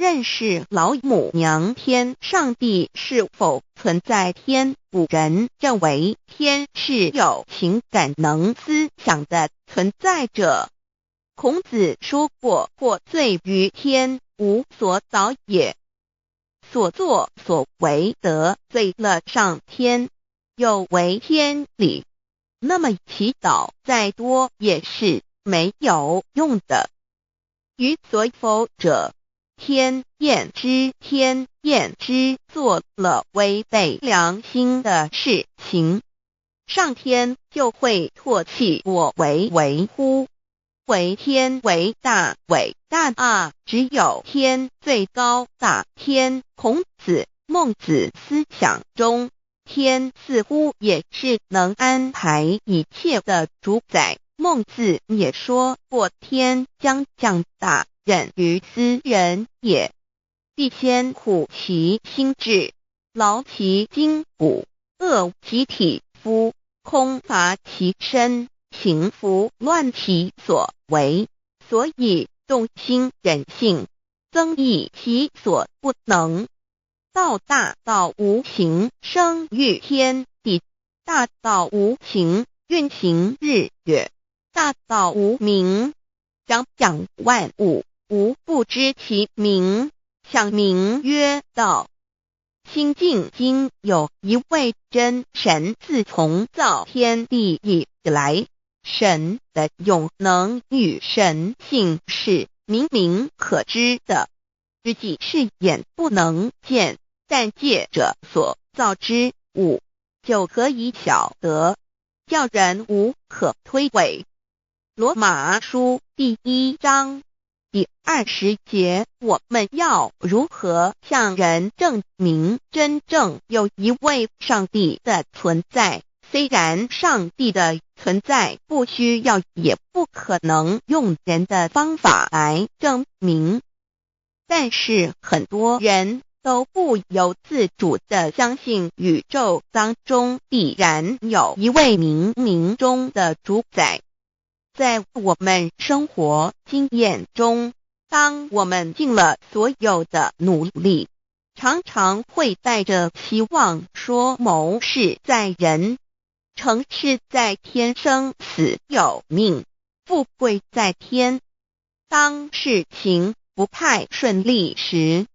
认識老母娘天。上帝是否存在天？古人認為天是有情感能思想的存在者。孔子說過：“獲罪於天，無所禱也。”所作所為得罪了上天，有違天理，那麼祈禱再多也是沒有用的。於所否者，天厭之，天厭之，做了違背良心的事情，上天就會唾棄我為為乎？惟天為大，偉大啊！只有天最高大。天，孔子、孟子思想中，天似乎也是能安排一切的主宰。孟子也說過：“天將降大任於斯人也，必先苦其心志，勞其筋骨，餓其體膚，空乏其身，行拂亂其所為。所以動心忍性，增益其所不能。道大道無形，生育天地；大道無形，運行日月；大道無名，長養萬物，吾不知其名，想名曰道。”清淨經有一位真神，自從造天地以來，神的永能與神性是明明可知的，只是眼不能見，但借着所造之物，就可以曉得，叫人無可推諉。羅馬書第一章第20節，我們要如何向人證明真正有一位上帝的存在？雖然上帝的存在不需要，也不可能用人的方法來證明，但是很多人都不由自主地相信宇宙當中必然有一位冥冥中的主宰。在我們生活經驗中，當我們盡了所有的努力，常常會帶着希望說謀事在人，成事在天，生死有命，富貴在天。當事情不太順利時，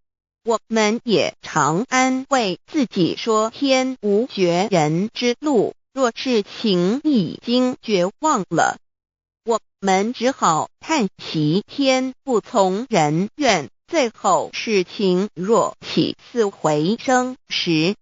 我們也常安慰自己說天無絕人之路。若事情已經絕望了，我們只好嘆息天不從人願。最後事情若起死回生時，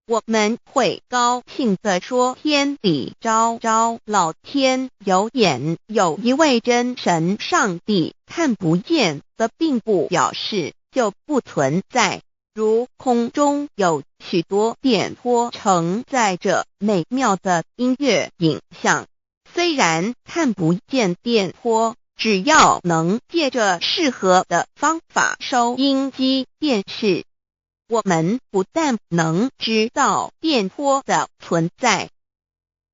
我們會高興地說天理昭昭，老天有眼，有一位真神上帝，看不見的並不表示就不存在。如空中有許多電波承載着美妙的音樂影像，雖然看不見電波，只要能借着適合的方法收音機、電視，我們不但能知道電波的存在，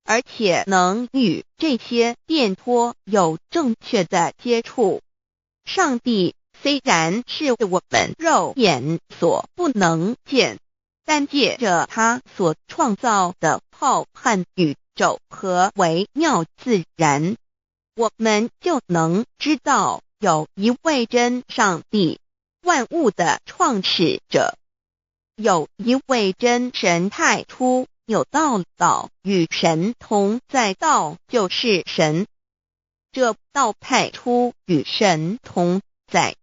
而且能與這些電波有正確的接觸。上帝雖然是我們肉眼所不能見，但借着他所創造的浩瀚宇宙和微妙自然，我們就能知道有一位真上帝，萬物的創始者。有一位真神，太初有道，道與神同在，道就是神。這道太初與神同在，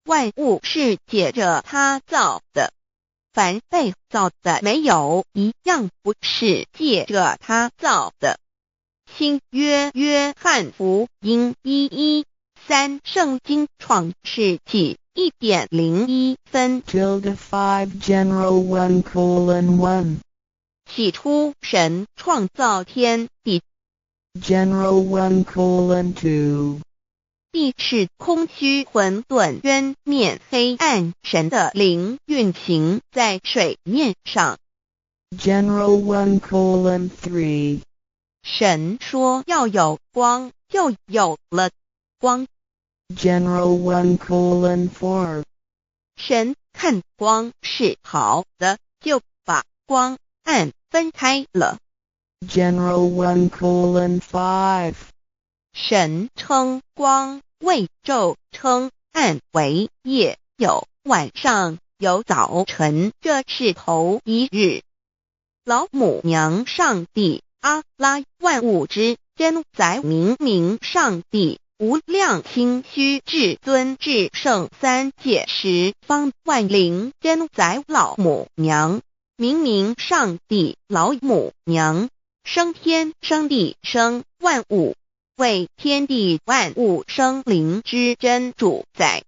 萬物是借着他造的，凡被造的，沒有一樣不是借着他造的。新約約翰福音1:13，聖經創世紀1點01分。 Tilde 5 General 1:1. 起初神創造天地， General 1:2. 地是空虛混沌，淵面黑暗，神的靈運行在水面上。 General 1:3. 神說要有光，就有了光。 General 1:4. 神看光是好的，就把光暗分開了。 General 1:5. 神稱光為晝，稱暗為夜，有晚上，有早晨，這是頭一日。老母娘上帝阿拉萬物之真宰明明上帝無量清虛至尊至聖三界十方萬靈真宰老母娘明明上帝老母娘生天生地生萬物，為天地萬物生靈之真主宰，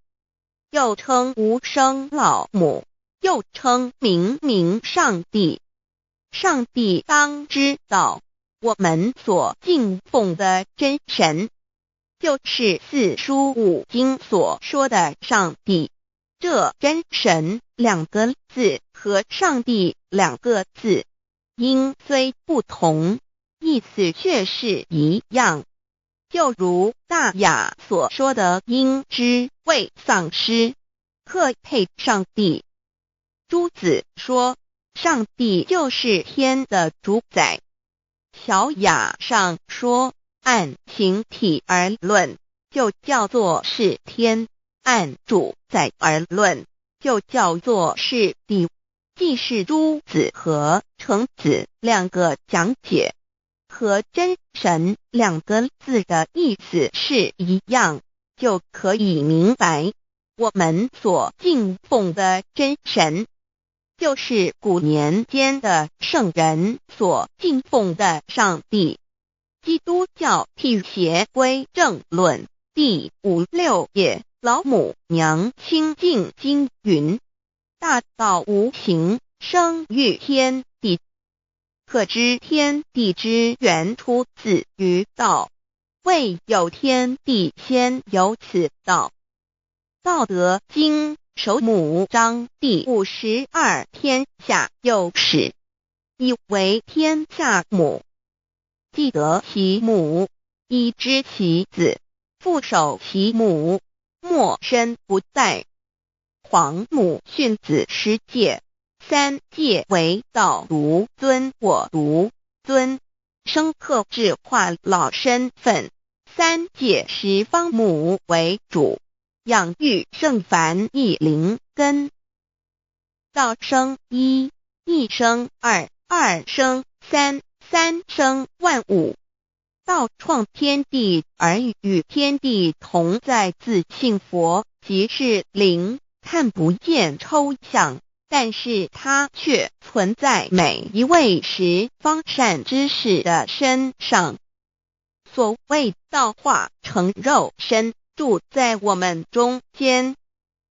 又稱無生老母，又稱明明上帝。上帝當知道，我們所敬奉的真神，就是四書五經所說的上帝。這真神兩個字和上帝兩個字，音雖不同，意思卻是一樣。就如大雅所說的，應知未喪失，克配上帝。朱子說，上帝就是天的主宰。小雅上說，按形體而論，就叫做是天；按主宰而論，就叫做是地。既是朱子和程子兩個講解，和真神兩個字的意思是一樣，就可以明白，我們所敬奉的真神，就是古年間的聖人所敬奉的上帝。基督教辟邪歸正論第五六頁，老母娘清淨經云：大道無形，生於天地。可知天地之源出自於道，未有天地先有此道。道德經首母章第52，天下有始，以為天下母。既得其母，以知其子，復守其母，莫身不殆。皇母訓子十誡，三誡為道獨尊我獨尊，生克制化老身份；三誡十方母為主，養育聖凡一靈根。道生一，一生二，二生三，三生萬物。道創天地而與天地同在，自性佛即是靈。看不見抽象，但是它卻存在每一位十方善知識的身上。所謂道化成肉身，住在我們中間。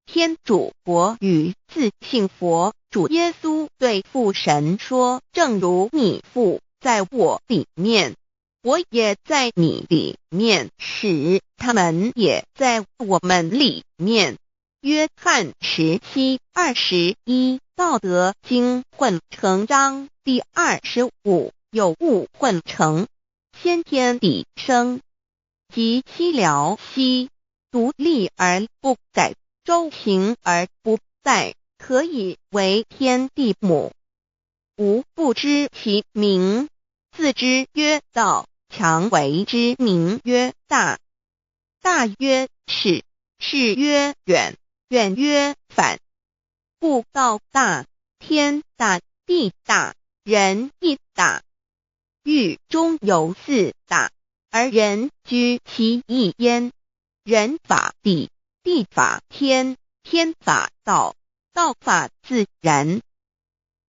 天主國與自性佛主耶穌對父神說：正如你父在我裡面，我也在你裡面，使他們也在我們裡面。約翰17:21，道德經混成章第25，有物混成，先天地生，即西療兮，獨立而不改，周行而不殆，可以為天地母。吾不知其名，自知曰道，強為之名曰大。大曰始，始曰遠。遠曰反，故道大，天大，地大，人亦大。域中有四大，而人居其一焉。人法地，地法天，天法道，道法自然。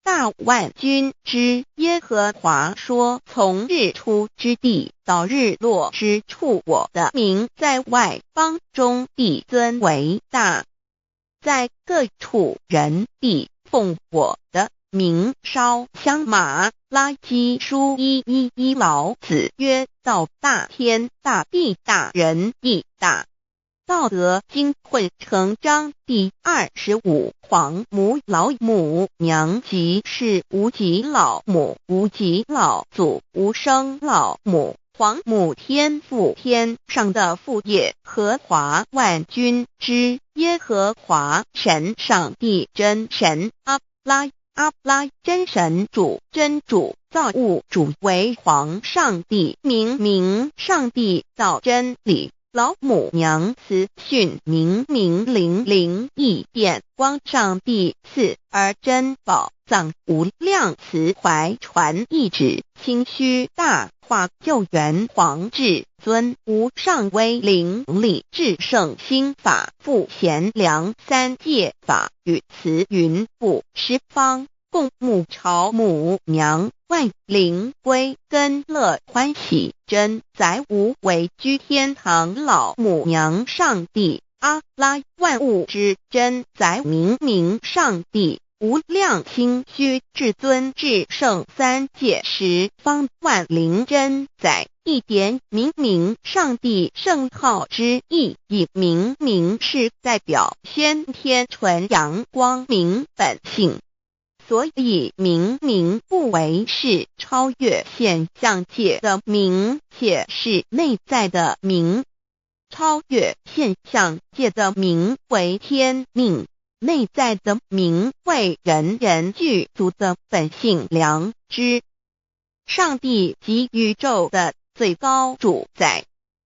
大萬軍之耶和華說：從日出之地到日落之處，我的名在外邦中必尊為大。在各處人必奉我的名燒香。馬拉基書1:1:1，老子曰：道大天大地大人亦大。道德經混成章第25，皇母老母娘即是無極老母，無極老祖，無生老母，皇母天父天上的父耶和华万军之耶和华神上帝真神阿拉阿拉真神主真主造物主为皇上帝明明上帝道真理老母娘慈训明明灵灵异电光上帝赐而珍宝藏无量慈怀传一旨清虚大化救援皇至尊无上威灵力至圣心法复贤良三界法与慈云布十方共沐朝母娘万灵归根乐欢喜真载无为居天堂老母娘上帝阿拉万物之真载明明上帝无量清虚至尊至圣三界十方万灵真载一点明明上帝圣号之意，以明明是代表先天纯阳光明本性。所以明明不为是超越现象界的明，且是内在的明。超越现象界的明为天命，内在的明为人人具足的本性良知。上帝即宇宙的最高主宰，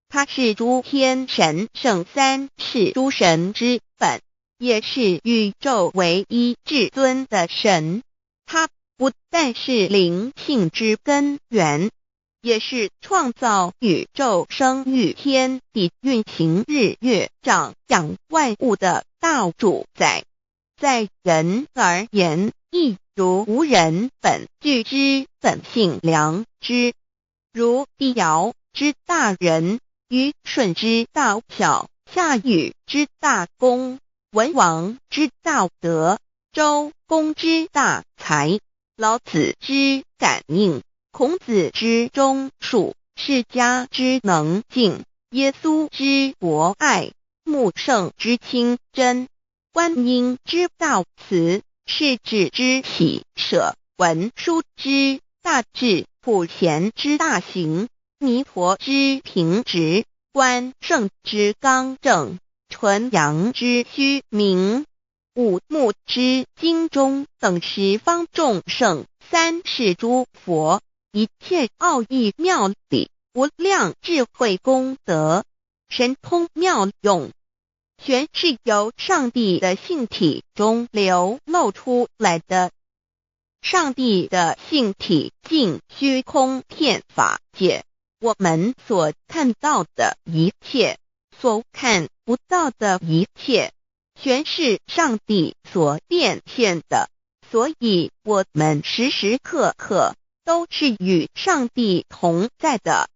他是诸天神圣三世诸神之本，也是宇宙唯一至尊的神。他不但是灵性之根源，也是创造宇宙、生育天地、运行日月、长养万物的大主宰。在人而言，亦如吾人本具之本性良知，如帝尧之大仁，虞舜之大孝，夏禹之大功，文王之大德，周公之大才，老子之感应，孔子之忠恕，释迦之能静，耶稣之博爱，穆圣之清真，观音之大慈，势至之喜舍，文殊之大智，普贤之大行，弥陀之平直，关圣之刚正，纯阳之虚明，五目之精中等十方众圣，三世诸佛，一切奥义妙理，无量智慧功德，神通妙用，全是由上帝的性体中流露出来的。上帝的性体尽虚空遍法界，我们所看到的一切，所看不到的一切，全是上帝所变现的。所以，我们时时刻刻都是与上帝同在的。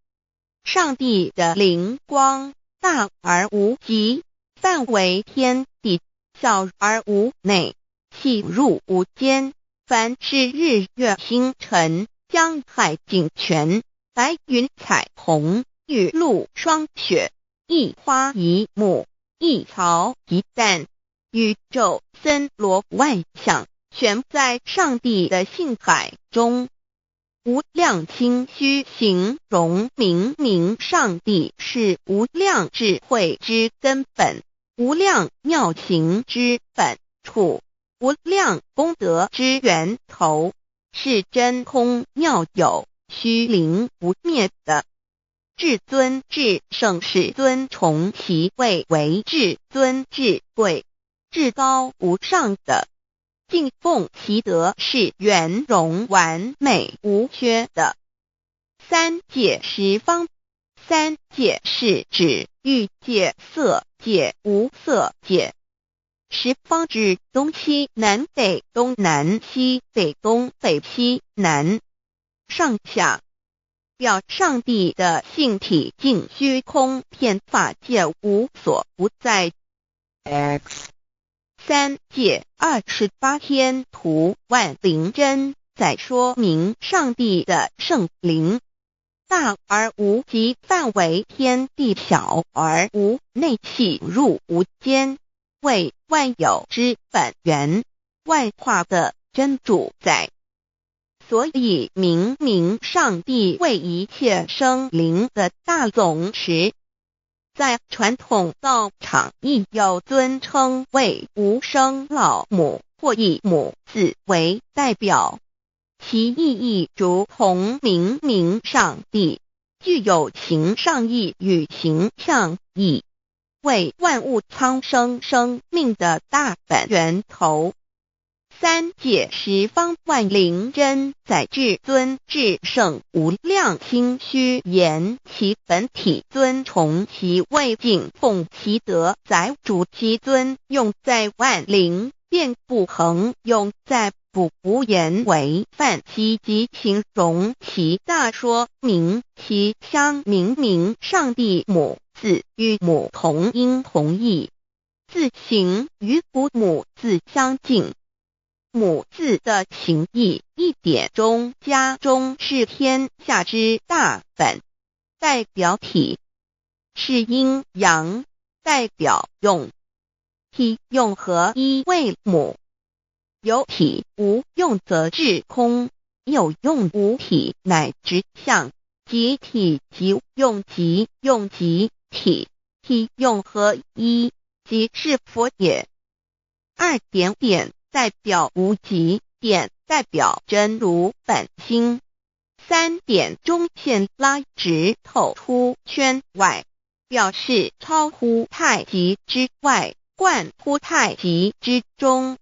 上帝的灵光大而无极，范围天地，小而无内，细入无间。凡是日月星辰、江海井泉、白云彩虹、雨露霜雪，一花一木，一草一蛋，宇宙森罗万象，全在上帝的性海中。无量清虚形容明明上帝是无量智慧之根本，无量妙行之本处，无量功德之源头，是真空妙有、虚灵不灭的。至尊至圣世尊崇其位为至尊至贵、至高无上的。敬奉其德是圆融完美无缺的。三界十方，三界是指欲界、色界、无色界。十方指东西南北东南西北东北西南上下，表上帝的性体尽虚空遍法界无所不在。 X 三界28天图万灵真，在说明上帝的圣灵大而无极，范围天地小而无内，细入无间，为万有之本源，万化的真主宰。所以明明上帝為一切生靈的大總持。在傳統道場亦有尊稱為無生老母或以母字為代表，其意義如同明明上帝，具有形上義與形象義，為萬物蒼生生命的大本源頭。三界十方萬靈真宰至尊至聖無量清虛言其本體尊崇其位敬奉其德載主其尊用在萬靈遍布恆用在不無言為泛其及形容其大說明其相明明上帝母字與母同音同義，字形與古母字相近。母字的形義一點中加中是天下之大本，代表體是陰陽，代表用，體用合一為母。有體無用則至空，有用無體乃直相，即體即用即用即體，體用合一，即是佛也。二點點代表無極，點代表真如本心。三點中線拉直透出圈外，表示超乎太極之外，貫乎太極之中。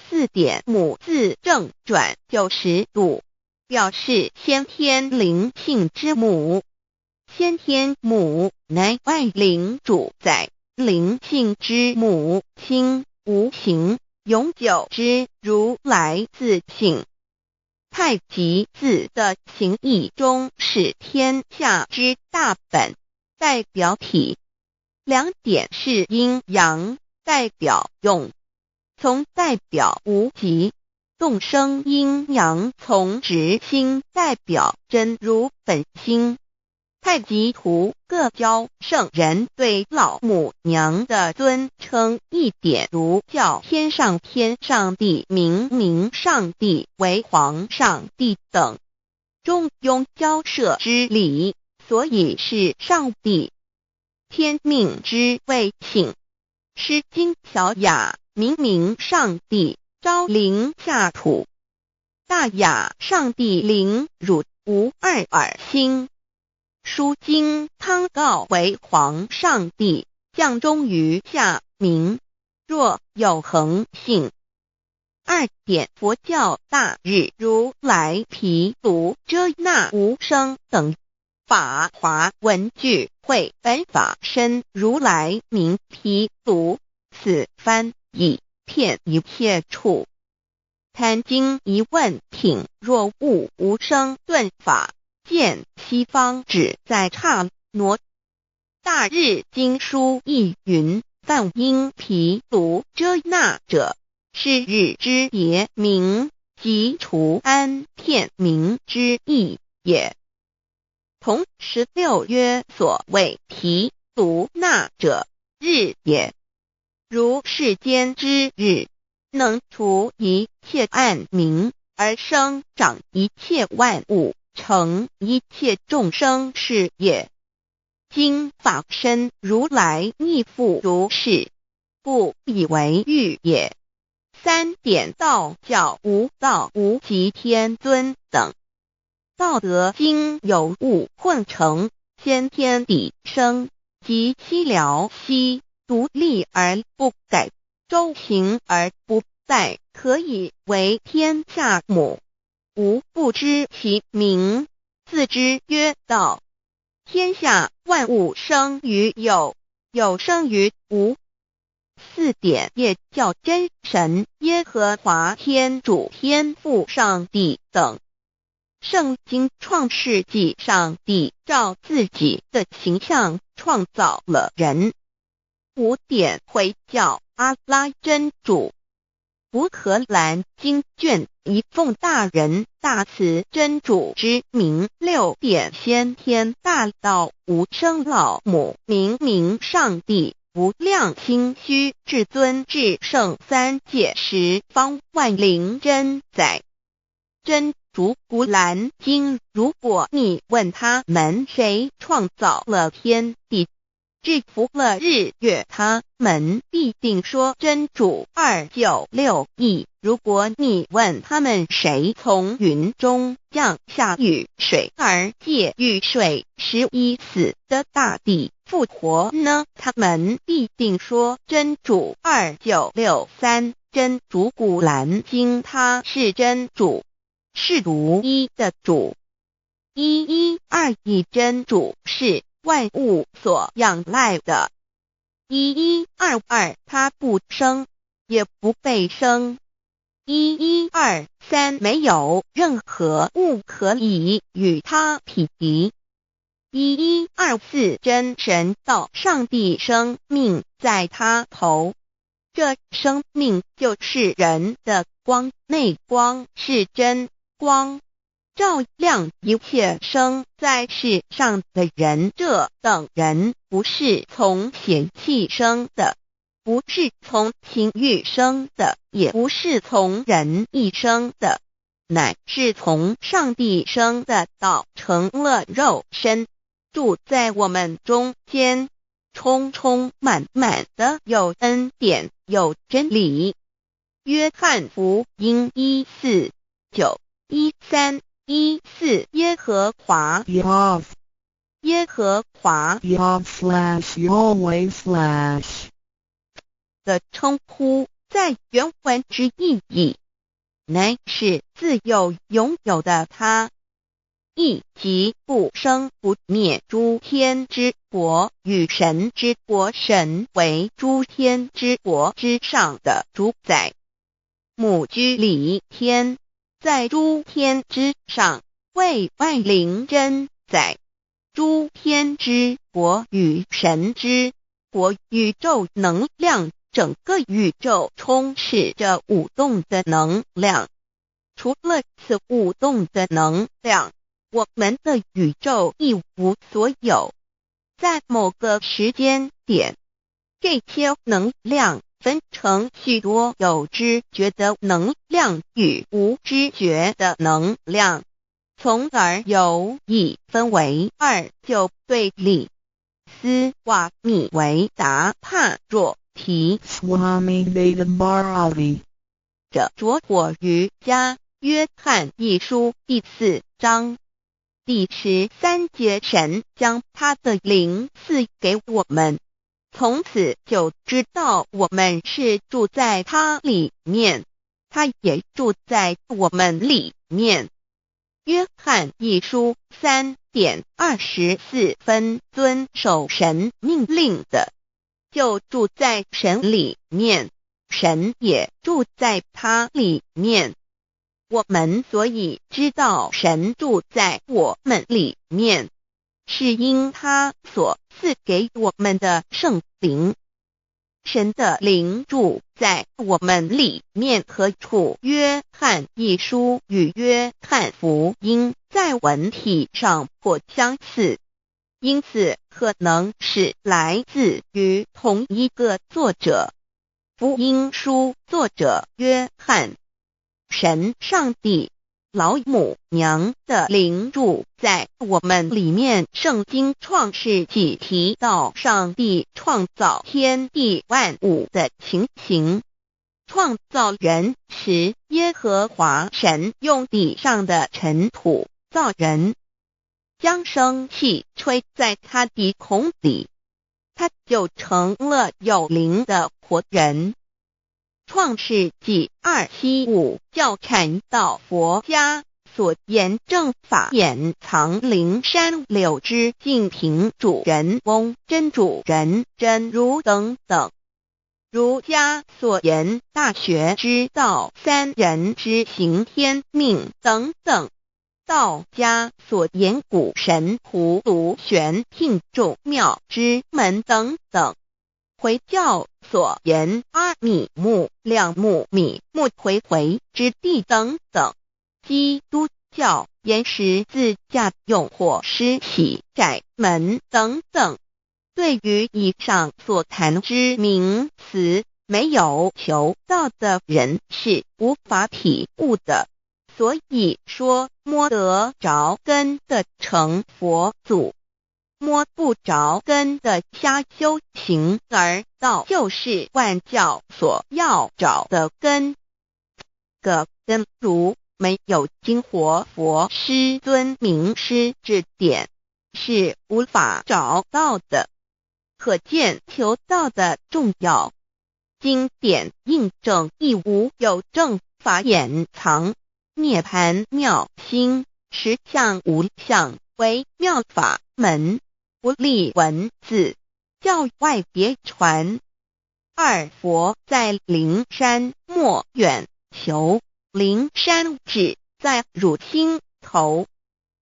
四點母字正轉90度，表示先天靈性之母。先天母乃萬靈主宰，靈性之母，清無形，永久之如來自性。太極字的形義中是天下之大本，代表體。兩點是陰陽，代表用，從代表無極，動生陰陽從直心，代表真如本心。太極圖各教聖人對老母娘的尊稱一點如叫天上天上帝、明明上帝為皇上帝等，中庸交涉之理，所以是上帝。天命之謂性，詩經小雅明明上帝昭靈下土，大雅上帝靈汝無二爾心。書經湯告為皇上帝降終於下民，若有恆性。二點佛教大日如來毗盧遮那無生等法華文具會本法身如來名毗盧，此翻譯遍一切處。壇經疑問品若悟無生頓法。見西方只在剎那。大日經書亦云：梵音毗盧遮那者，是日之別名，即除安片名之意也。同16曰：所謂毗盧那者，日也。如世間之日，能除一切暗冥，而生長一切萬物，成一切眾生是也。今法身如來亦復如是，故以為喻也。三點道教無道無極天尊等。道德經有物混成，先天地生，及西遼兮，獨立而不改，周行而不殆，可以為天下母。吾不知其名，自之曰道。天下萬物生於有，有生於無。四點也叫真神、耶和華天主、天父上帝等。聖經創世紀上帝照自己的形象創造了人。五點回教阿拉真主。古可蘭經卷一奉大仁大慈真主之名。六點先天大道無生老母明明上帝無量清虛至尊至聖三界十方萬靈真宰真主。主古蘭經，如果你問他們誰創造了天地，制服了日月，他們必定說真主。2961。如果你問他們誰從雲中降下雨水，而藉雨水使已死的大地復活呢？他們必定說真主。2963。真主古蘭經，他是真主，是獨一的主。1121真主是萬物所仰賴的。1122，他不生，也不被生。1123，沒有任何物可以與他匹敵。1124，真神道上帝生命在他頭，這生命就是人的光，那光是真光，照亮一切生在世上的人。這等人不是從血氣生的，不是從情慾生的，也不是從人意生的，乃是從上帝生的。道成了肉身，住在我們中間，充充滿滿的有恩典，有真理。約翰福音1、4、9、13、14，耶和華， Yahweh 耶和華 Yahweh/Yahweh/ 的稱呼，在原文之意義，乃是自有永有的他，意即不生不滅諸天之國與神之國，神為諸天之國之上的主宰。母居里天，在諸天之上，為萬靈真宰。諸天之國與神之國，宇宙能量，整個宇宙充斥着舞動的能量。除了此舞動的能量，我們的宇宙一無所有。在某個時間點，這些能量分成許多有知覺的能量與無知覺的能量，從而有一分為二就對立。斯瓦米維達帕若提 Swami Veda Bharati 這拙火瑜伽約翰一書第4章第13節，神將他的靈賜給我們，從此就知道我們是住在他裡面，他也住在我們裡面。約翰一書3點24分，遵守神命令的，就住在神裡面，神也住在他裡面。我們所以知道神住在我們裡面，是因他所賜給我們的聖靈。神的靈住在我們裡面何處？約翰一書與約翰福音在文體上頗相似，因此可能是來自於同一個作者。福音書作者約翰。神上帝老母娘的靈住在我們裡面。聖經創世紀提到上帝創造天地萬物的情形。創造人時，耶和華神用地上的塵土造人，將生氣吹在他鼻孔裡，他就成了有靈的活人。創世紀275教禪道佛家所言正法眼藏靈山柳枝淨瓶主人翁真主人真如等等。儒家所言大學之道三人之行天命等等。道家所言古神葫蘆玄牝眾妙之門等等。回教所言阿米木兩木米木回回之地等等。基督教言十字架用火施洗窄門等等。對於以上所談之名詞，沒有求道的人是無法體悟的。所以說摸得著根的成佛祖，摸不著根的瞎修行，而道就是萬教所要找的根。個根如沒有經活佛師尊明師指點，是無法找到的。可見求道的重要。經典印證亦無有正法眼藏，涅槃妙心，實相無相，為妙法門，不立文字，教外別傳。二佛在靈山莫遠求，靈山指在汝心頭，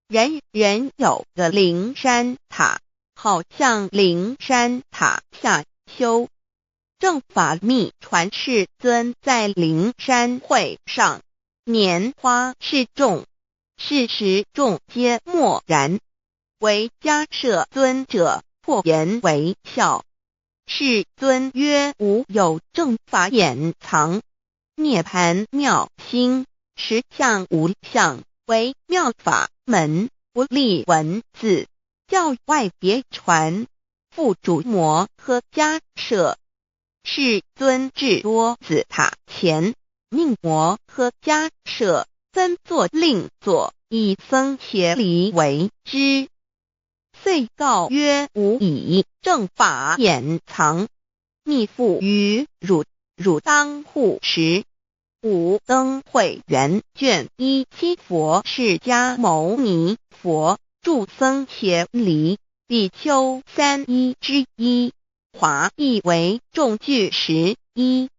人人有個靈山塔，好向靈山塔下修。正法密傳世尊在靈山會上，拈花示眾，是時眾皆默然，唯迦葉尊者破顏為笑。世尊曰：吾有正法眼藏，涅槃妙心，實相無相，為妙法門，不立文字，教外別傳。付囑摩訶迦葉。世尊至多子塔前，命摩訶迦葉分座令座，以僧伽梨為之。遂告曰：吾以正法眼藏，密付於汝，汝當護持。五燈會元卷17佛釋迦牟尼佛著僧伽梨比丘三衣之一。華譯為眾具十衣，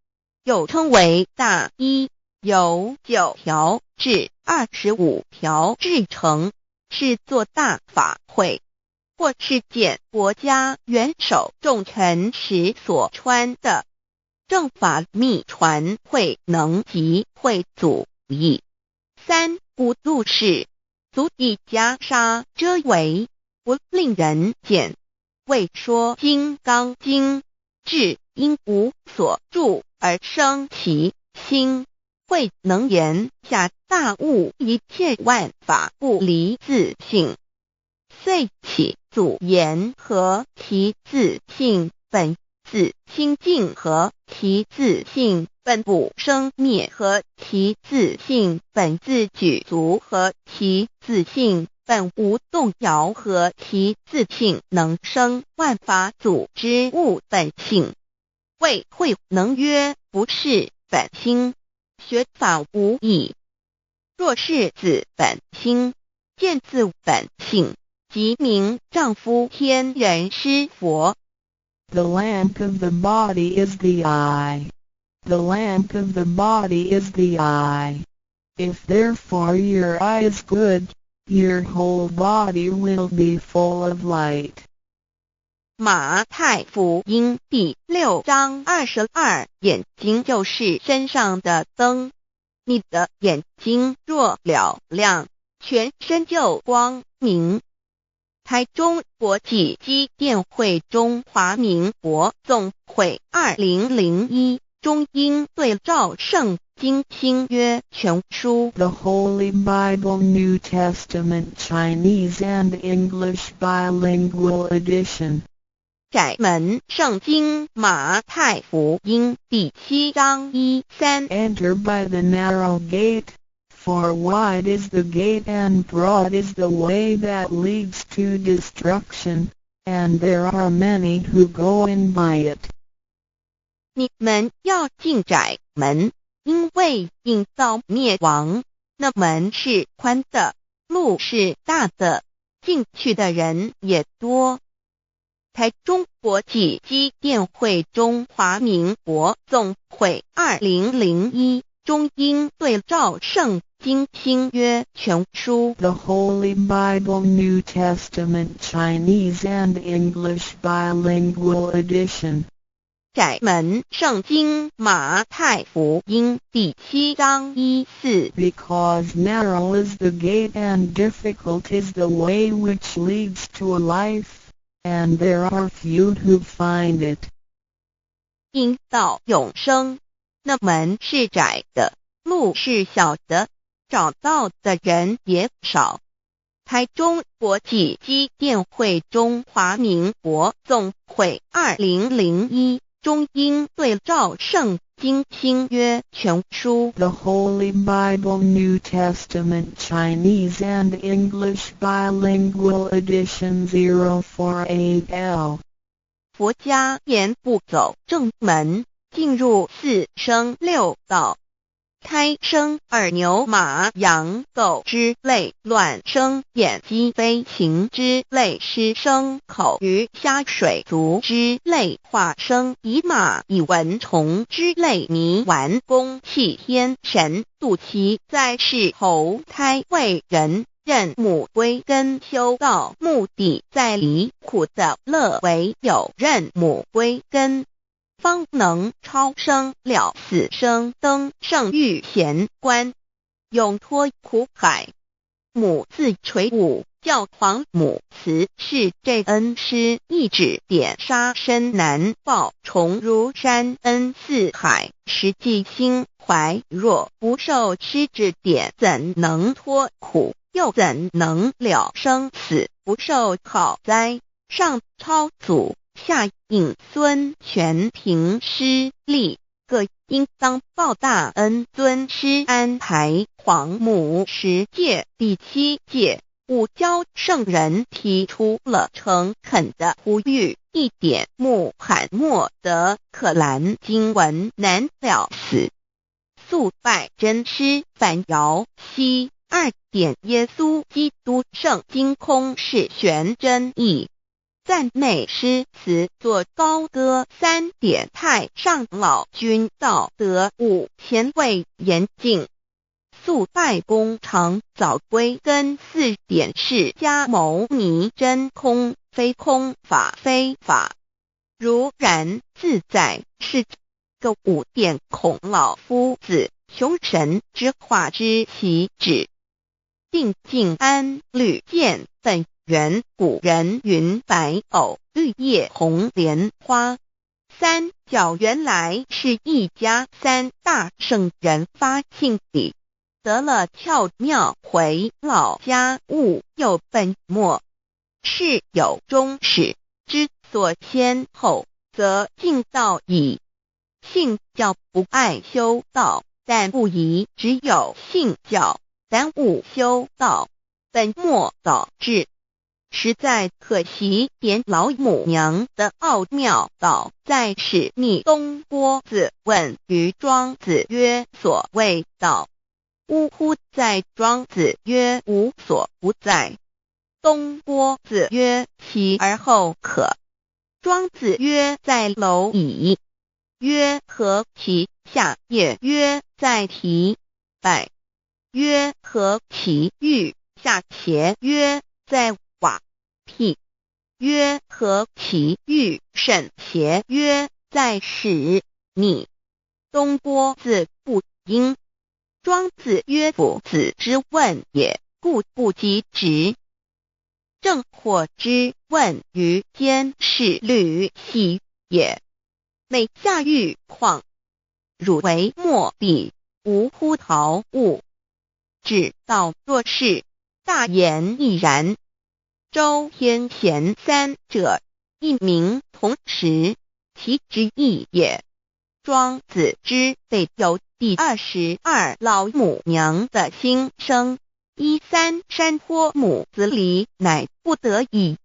又稱為大衣，由9條至25條製成，是做大法會或是見國家元首重臣時所穿的。正法密傳慧能及慧祖譯。三古度是足以袈裟遮圍，不令人見。為說金剛經，至應無所住而生其心，慧能言下大悟一切萬法不離自性，遂起祖言何其自性本自清淨，何其自性本不生滅，何其自性本自具足，何其自性本無動搖，何其自性能生萬法祖之悟本性。魏慧能曰：不是本心，學法無益。若是自本心，見自本性，即名丈夫天人師佛。 The lamp of the body is the eye. The lamp of the body is the eye. If therefore your eye is good, your whole body will be full of light. 馬太福音第6章22，眼睛就是身上的燈。你的眼睛若嘹亮，全身就光明。台中國際基甸會中華民國總會2001中英對照聖經新約全書。 The Holy Bible New Testament Chinese and English Bilingual Edition. 窄門聖經馬太福音第7章1、3。 Enter by the narrow gate, for wide is the gate and broad is the way that leads to destruction, and there are many who go in by it. 你們要進窄門，因為引到滅亡，那門是寬的，路是大的，進去的人也多。台中國際基甸會中華民國總會2001中英對照聖經新約全書。 The Holy Bible New Testament Chinese and English Bilingual Edition. 窄門聖經馬太福音第7章1、4。 Because narrow is the gate and difficult is the way which leads to life, and there are few who find it. 引到永生，那門是窄的，路是小的，找到的人也少。台中國際基甸會中華民國總會2001中英對照聖經新約全書。 The Holy Bible New Testament Chinese and English Bilingual Edition 048L。佛家言不走正門，進入四生六道。胎生耳牛馬羊狗之類，卵生眼雞飛禽之類，濕生口魚蝦水族之類，化生蟻螞蟻蚊蟲之類，泥丸宮氣天神，肚臍在世投胎為人，認母歸根修道，目的在離苦得樂，唯有認母歸根，方能超生了死生，登聖遇賢關，永脫苦海。母自垂五教皇母慈是這恩師一指點殺身難報，重如山恩似海，實際心懷若不受師指點，怎能脫苦？又怎能了生死？不受考哉？上超祖，下引孫，全憑師力，各應當報大恩。尊師安排皇母十誡第七誡，五教聖人提出了誠懇的呼籲：一點穆罕默德可蘭經文難了死，速拜真師反搖西。二點耶穌基督聖經空是玄真義。讚美詩詞作高歌。三點太上老君道德五前位嚴淨。速拜功成早歸根。四點釋迦牟尼真空非空法非法，如然自在是個五點孔老夫子窮神之化之其旨。定靜安履見本源古人云白藕綠葉紅蓮花，三教原來是一家，三大聖人發性理，得了竅妙回老家悟又本末，事有終始之所先後，則近道矣。信教不礙修道，但不宜只有信教，耽誤修道，本末倒置。實在可惜，點老母娘的奧妙道在使逆東郭子問於莊子曰：所謂道，嗚乎哉。莊子曰：無所不在。東郭子曰：其而後可。莊子曰：在螻蟻。曰：何其下也？曰：在提敗。曰：何其欲下邪？曰：在瓦辟。曰：何其欲甚邪？曰：在使逆。東郭子不應。莊子曰：夫子之問也，故不及直。鄭獲之問於監視呂喜也。每下欲況，汝為莫比，吾乎陶物。指道若是，大言亦然。周天賢三者，一名同時，其之意也。莊子之備有第22老母娘的心聲。一三山坡母子離，乃不得已。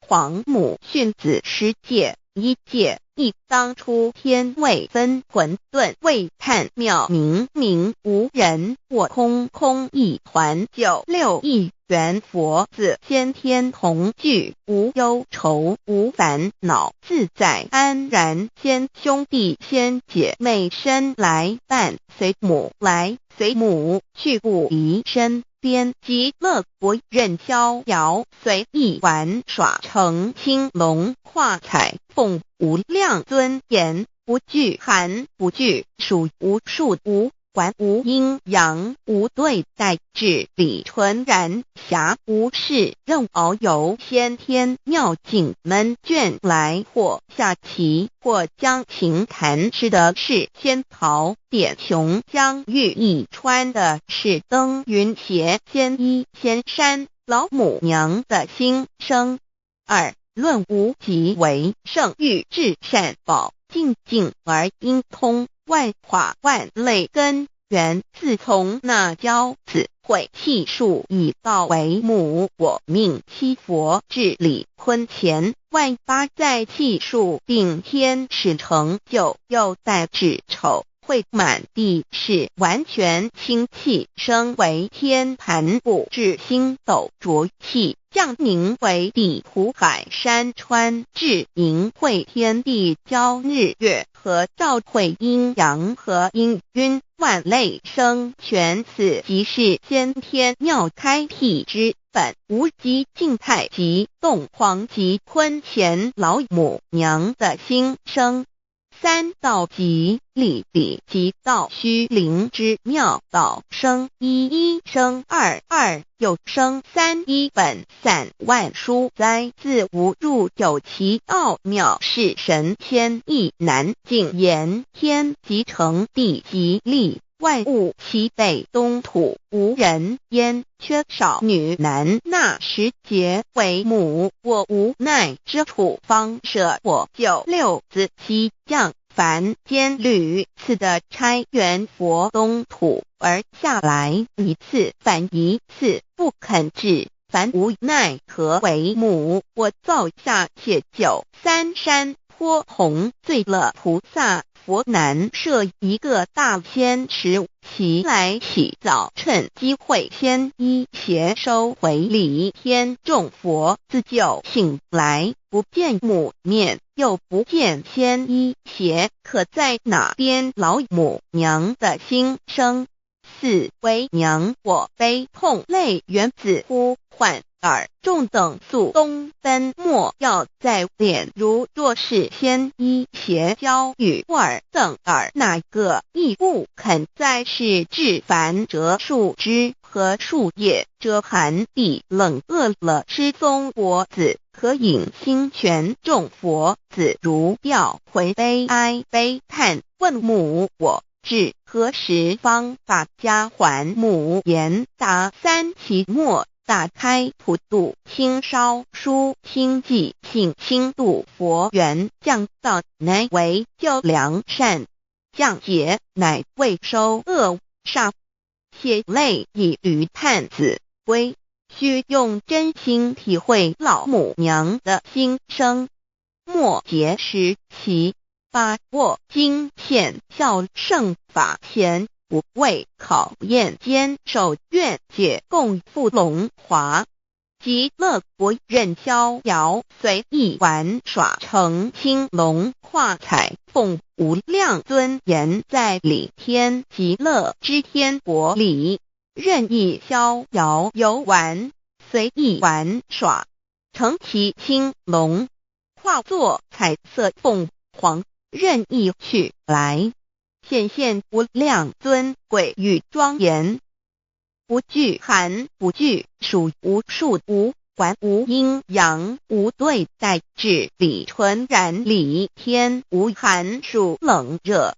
皇母訓子十誡，一誡一當初天未分混沌未歎妙明明無人我空空一團九六一元佛子先天同具無憂愁無煩惱自在安然先兄弟先姐妹身來伴隨母來隨母去不離身邊極樂國任逍遙隨意玩耍乘青龍跨彩鳳無量尊嚴不懼寒不懼暑無數無。管無陰陽，無對待，至理純然，暇無事，任遨遊先天妙境悶倦來，或下棋，或將琴彈，吃的是仙桃點瓊漿玉液，穿的是登雲鞋，仙衣仙山老母娘的心聲。二論無極為聖域至善寶，淨境而應通。萬化萬類根源，自從那驕子悔氣數以道為母，我命七佛至禮坤乾萬八載氣數定天使成就，又帶至丑會滿地是完全清氣，升為天盤布至星斗濁氣，降寧為地湖海山川，至盈會天地交日月和照會陰陽和氤氲萬類生全，此即是先天妙開闢之本無極靜態及洞黃及坤乾老母娘的心聲。三道即理理即道虛靈之妙道生一一生二二又生三一本散萬殊哉自無入有其奧妙是神仙亦難盡言。天即成地即立，萬物齊備東土無人煙，缺少女男那時節為母，我無奈之處方捨我救六子西降凡間屢次的差元佛東土而下來，一次反一次不肯至，凡無奈何為母，我造下解救三山潑洪醉了菩薩佛難設一個大仙池，其來起早趁機會先衣鞋收回禮天眾佛自救醒來，不見母面，又不見仙衣鞋，可在哪邊老母娘的心聲？四為娘我悲痛淚源自呼喚。爾眾等速東奔，莫要再戀。如若是先衣鞋交與爾等爾那個亦不肯再是至凡折樹枝和樹葉，遮寒地冷餓了吃松果子，可飲清泉。眾佛子如吊魂悲哀悲嘆，問母我至何時方把家還？母言答三期末。打開普度清燒書清寂性清度佛緣降道乃為救良善，降劫乃為收惡煞，血淚以與探子歸，須用真心體會老母娘的心聲。末節時期，把握經顯孝聖法前。不畏考驗，堅守願解共赴龍華，極樂國任逍遙，隨意玩耍成青龍化彩鳳，無量尊嚴在理天極樂之天國裡，任意逍遙遊玩，隨意玩耍，乘騎青龍，化作彩色鳳凰，任意去來。顯現無量尊貴與莊嚴，不懼寒，不懼暑，無數無管無陰陽，無對待，至理純然理天無寒暑冷熱，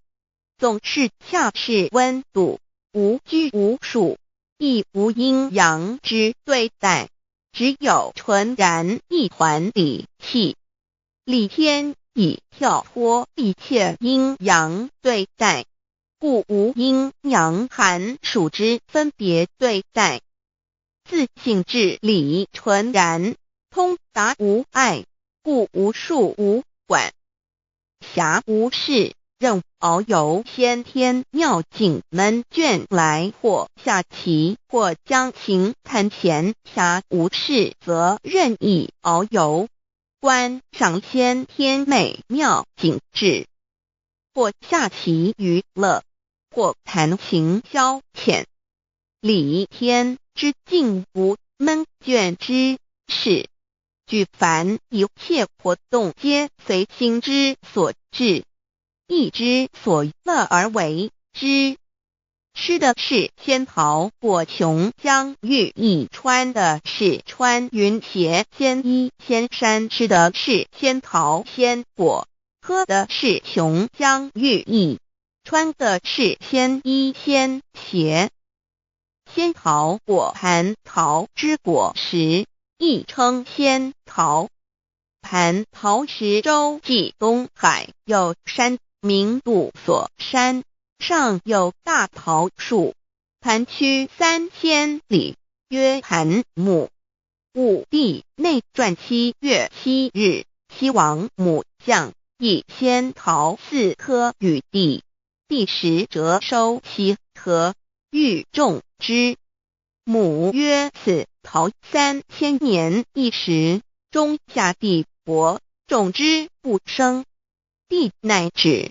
總是恰是溫度，無拘無束，亦無陰陽之對待，只有純然一團理氣，理天。已跳脫一切陰陽對待，故無陰陽寒暑之分別對待。自性至理純然，通達無礙，故無數無管。暇無事，任遨遊先天妙境悶倦來，或下棋，或將琴彈弦。暇無事，則任意遨遊。觀賞先天美妙景致，或下棋娛樂，或彈琴消遣。理天之境無悶倦之事，舉凡一切活動皆隨心之所至，意之所樂而為之。吃的是仙桃果琼浆玉液，穿的是穿云鞋仙衣仙衫，吃的是仙桃仙果，喝的是琼浆玉液，穿的是仙衣仙鞋。仙桃果蟠桃之果实，亦称仙桃。蟠桃石洲际东海有山，名度所山，上有大桃树，盘曲3000里，曰盘木。武帝内传7月7日，西王母降一仙桃四颗与帝，帝食輒收其核，欲种之。母曰：此桃3000年一时，终下地薄，种之不生。帝乃止。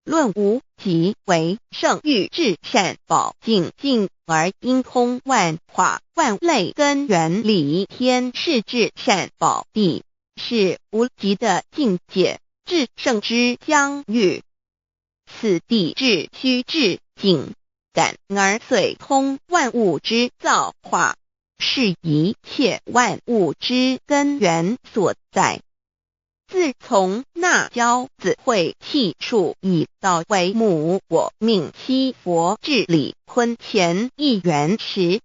论无极为圣域至善宝净境而应通万化万类根源理天是至善宝地，是无极的境界，至圣之疆域。此地至虚至境，感而遂通万物之造化，是一切万物之根源所在。自从那骄子会气数以道为母我命七佛治理坤乾一元12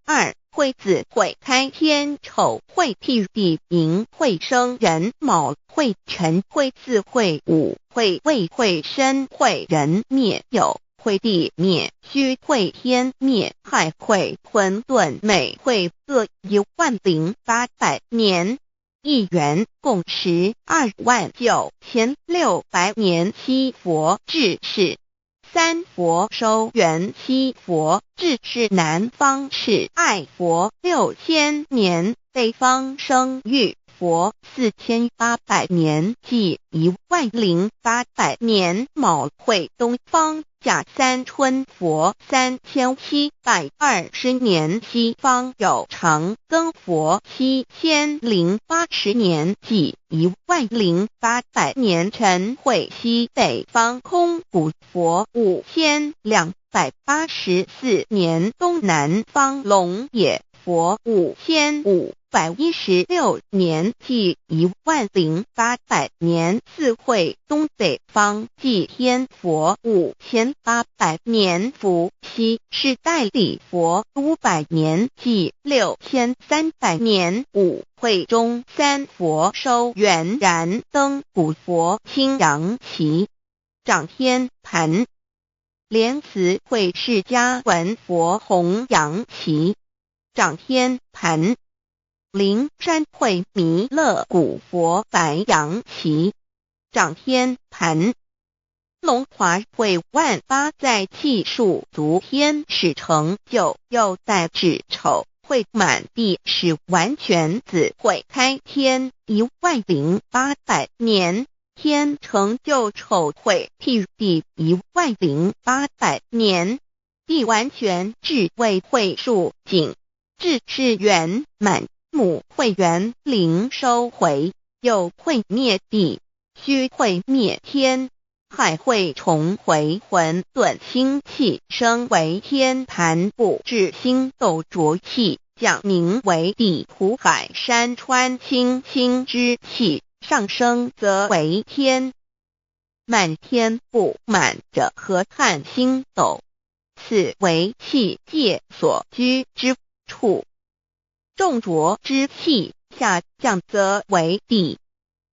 会子会开天丑会辟地寅会生壬卯会辰会巳会午会未会申会壬灭酉会地灭戌会天灭亥会混沌每会各10800年。一元共129600年，七佛治世，三佛收圆七佛治世南方是爱佛6000年，北方生育佛4800年，计10800年。卯会东方甲三春佛3720年，西方有长庚佛7080年，计10800年。辰会西北方空古佛5284年，东南方龙野佛5516年，计10800年。巳会东北方祭天佛5800年，伏羲是代理佛500年，计6300年。午会中三佛收圆燃灯古佛青阳旗掌天盘，莲慈会释迦文佛弘扬旗掌天盘。灵山会弥勒古佛白羊旗掌天盘，龙华会万八在气数足天使成就，又在指丑会满地是完全子会开天10800年，天成就丑会辟地10800年，地完全智慧会数景，智是圆满。母会元灵收回，又会灭地，虚会灭天，亥会重回混沌星气，升为天盘布至星斗浊气，降名为地土海山川清清之气，上升则为天。满天布满着河汉星斗，此为气界所居之处。众浊之气下降则为地，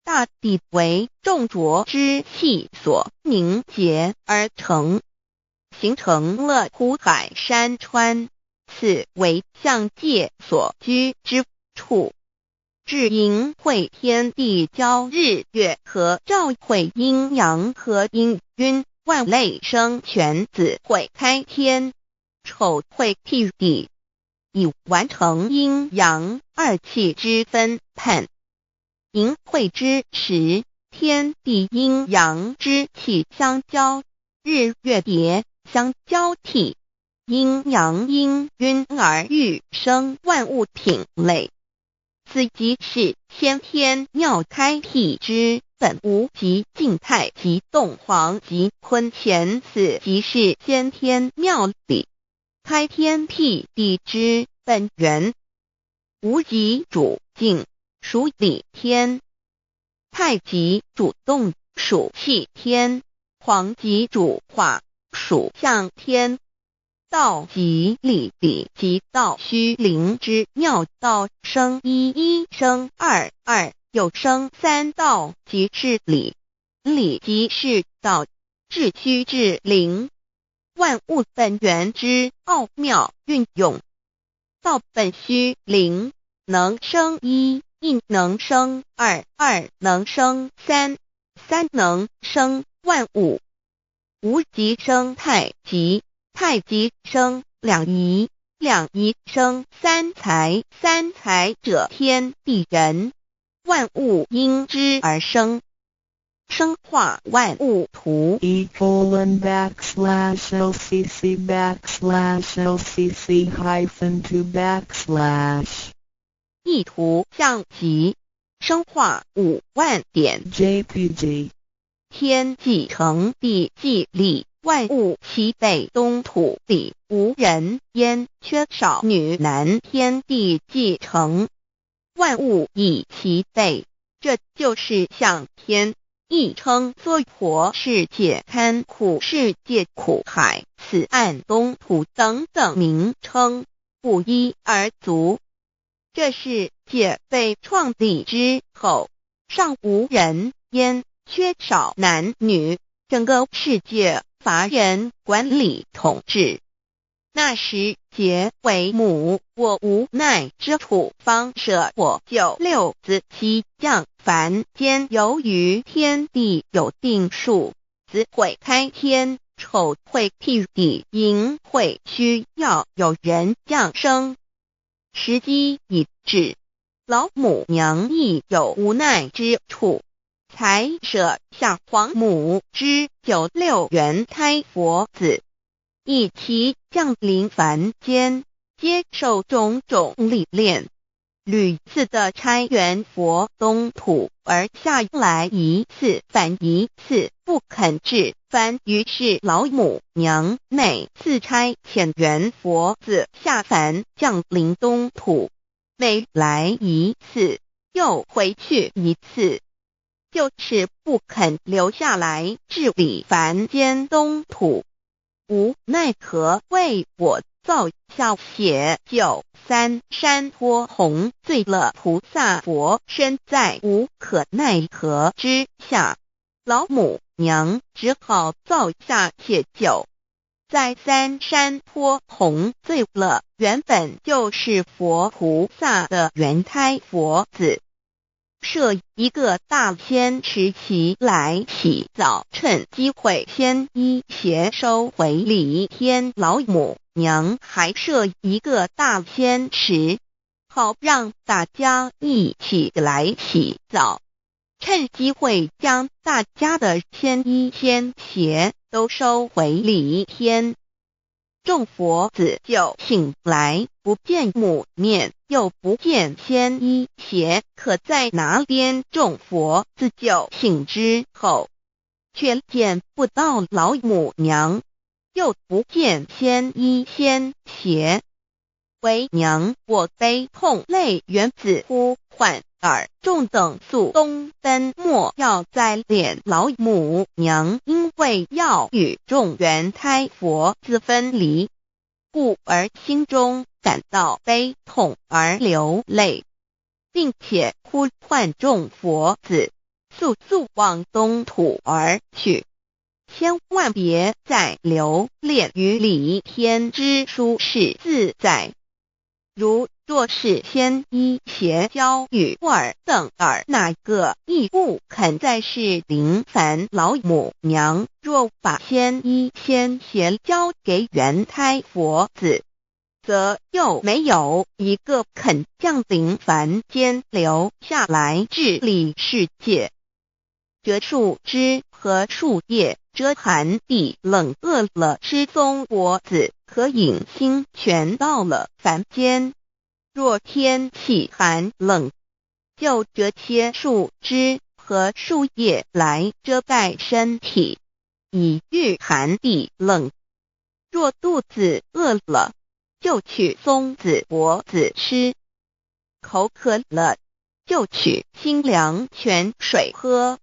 大地为众浊之气所凝结而成，形成了湖海山川，此为象界所居之处。至寅会天地交日月合照会阴阳合阴晕万类生全子会开天，丑会辟地。已完成阴阳二气之分判。寅会之时，天地阴阳之气相交，日月叠相交替，阴阳氤氲而育生万物品类。此即是先天妙开辟之本无极静态及动黄及坤乾，此即是先天妙理。開天闢地之本源。無極主靜，屬理天；太極主動，屬氣天；黃極主化，屬象天。道即理，理即道，虛靈之妙道，生一一生二二，又生三，道即是理，理即是道，至虛至靈，萬物本源之奧妙運用。道本虛靈，能生一，亦能生二，二能生三，三能生萬物。無極生太極，太極生兩儀，兩儀生三才，三才者天地人，萬物因之而生。生化萬物圖。 E:\LCC\LCC-2\ 一圖像集，生化5萬點 JPG 天既成，地既立，萬物齊備，東土裡無人煙，缺少女男。天地既成，萬物已齊備，這就是象天。亦稱娑婆世界、堪苦世界、苦海、此岸東土等等名稱，不一而足。這世界被創立之後，尚無人煙，缺少男女，整個世界乏人管理統治。那時劫為母，我無奈之處，方捨我九六子悉降凡間。由於天地有定數，子會開天，丑會辟地，寅會需要有人降生。時機已至，老母娘亦有無奈之處，才捨下皇母之九六元胎佛子，一齊降臨凡間，接受種種歷練，屢次的差元佛東土而下來一次返一次，不肯至凡。於是老母娘每次差遣元佛子下凡降臨東土，每來一次又回去一次，就是不肯留下來治理凡間東土。無奈何為我造下寫九三山坡紅醉了菩薩佛身，在無可奈何之下，老母娘只好造下寫九，在三山坡紅醉了原本就是佛菩薩的元胎佛子，設一個大仙池起來洗澡，趁機會仙衣鞋收回禮天。老母娘還設一個大仙池，好讓大家一起來洗澡，趁機會將大家的仙衣仙鞋都收回禮天。眾佛子就醒來，不見母面，又不見仙衣鞋，可在哪邊？眾佛子就醒之後，卻見不到老母娘，又不見仙衣仙鞋。為娘我悲痛淚原子呼喚爾眾等速東奔，莫要再憐老母娘，因為要與眾元胎佛子分離，故而心中感到悲痛而流淚，並且呼喚眾佛子速速往東土而去，千萬別再留戀於離天之舒適自在。如若是仙衣鞋交與爾等爾哪個亦不肯再是臨凡。老母娘若把仙衣仙鞋交給元胎佛子，則又沒有一個肯降臨凡間留下來治理世界。折樹枝和樹葉遮寒地冷，餓了吃松果子，可飲清泉到了凡間。若天氣寒冷，就折些樹枝和樹葉來遮蓋身體，以御寒地冷。若肚子餓了，就取松子果子吃；口渴了，就取清涼泉水喝。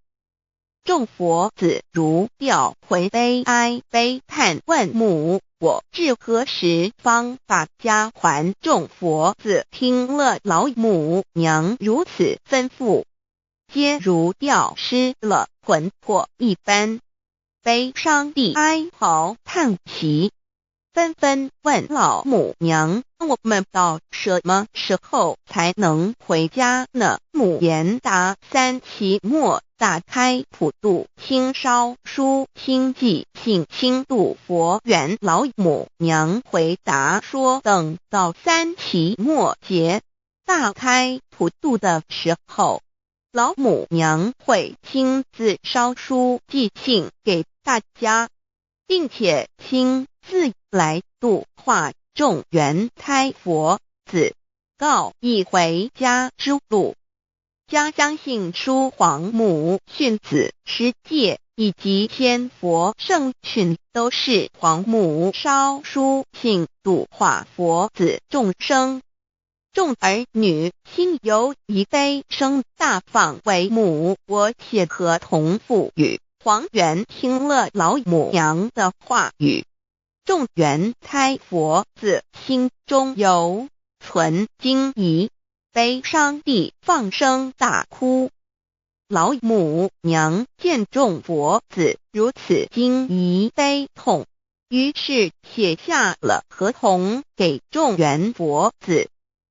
眾佛子如掉魂悲哀悲嘆問母：我至何時方把家還？眾佛子聽了老母娘如此吩咐，皆如掉失了魂魄一般，悲傷地哀嚎嘆息，紛紛問老母娘：我們到什麼時候才能回家呢？母言答：三期末大開普度親燒書親寄信親度佛緣。老母娘回答說：等到三期末劫大開普度的時候，老母娘會親自燒書寄信給大家，並且親自來度化眾緣胎佛子，告以回家之路。家相信書皇母訓子十誡以及千佛聖訓，都是皇母燒書信度化佛子眾生。眾兒女心有一悲聲大放為母，我寫合同賦予。黃猿聽了老母娘的話語，眾緣胎佛子心中猶存驚疑，悲傷地放聲大哭。老母娘見眾佛子如此驚疑悲痛，於是寫下了合同給眾緣佛子，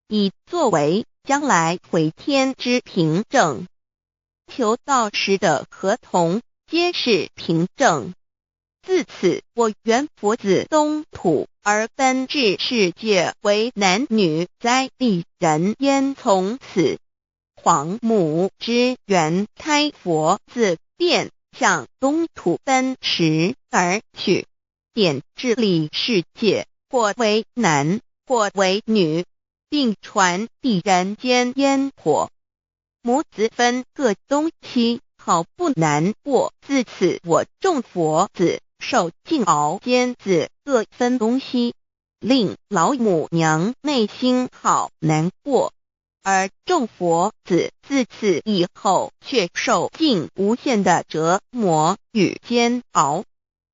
以作為將來回天之憑證。求道時的合同皆是憑證。自此，我緣佛子東土而奔至世界為男女在地人間。從此，皇母之緣胎佛子便向東土奔馳而去，點治理世界，或為男，或為女，並傳遞人間煙火。母子分各東西，好不難過。自此，我眾佛子受盡熬煎子，各分東西，令老母娘內心好難過。而眾佛子自此以後，卻受盡無限的折磨與煎熬。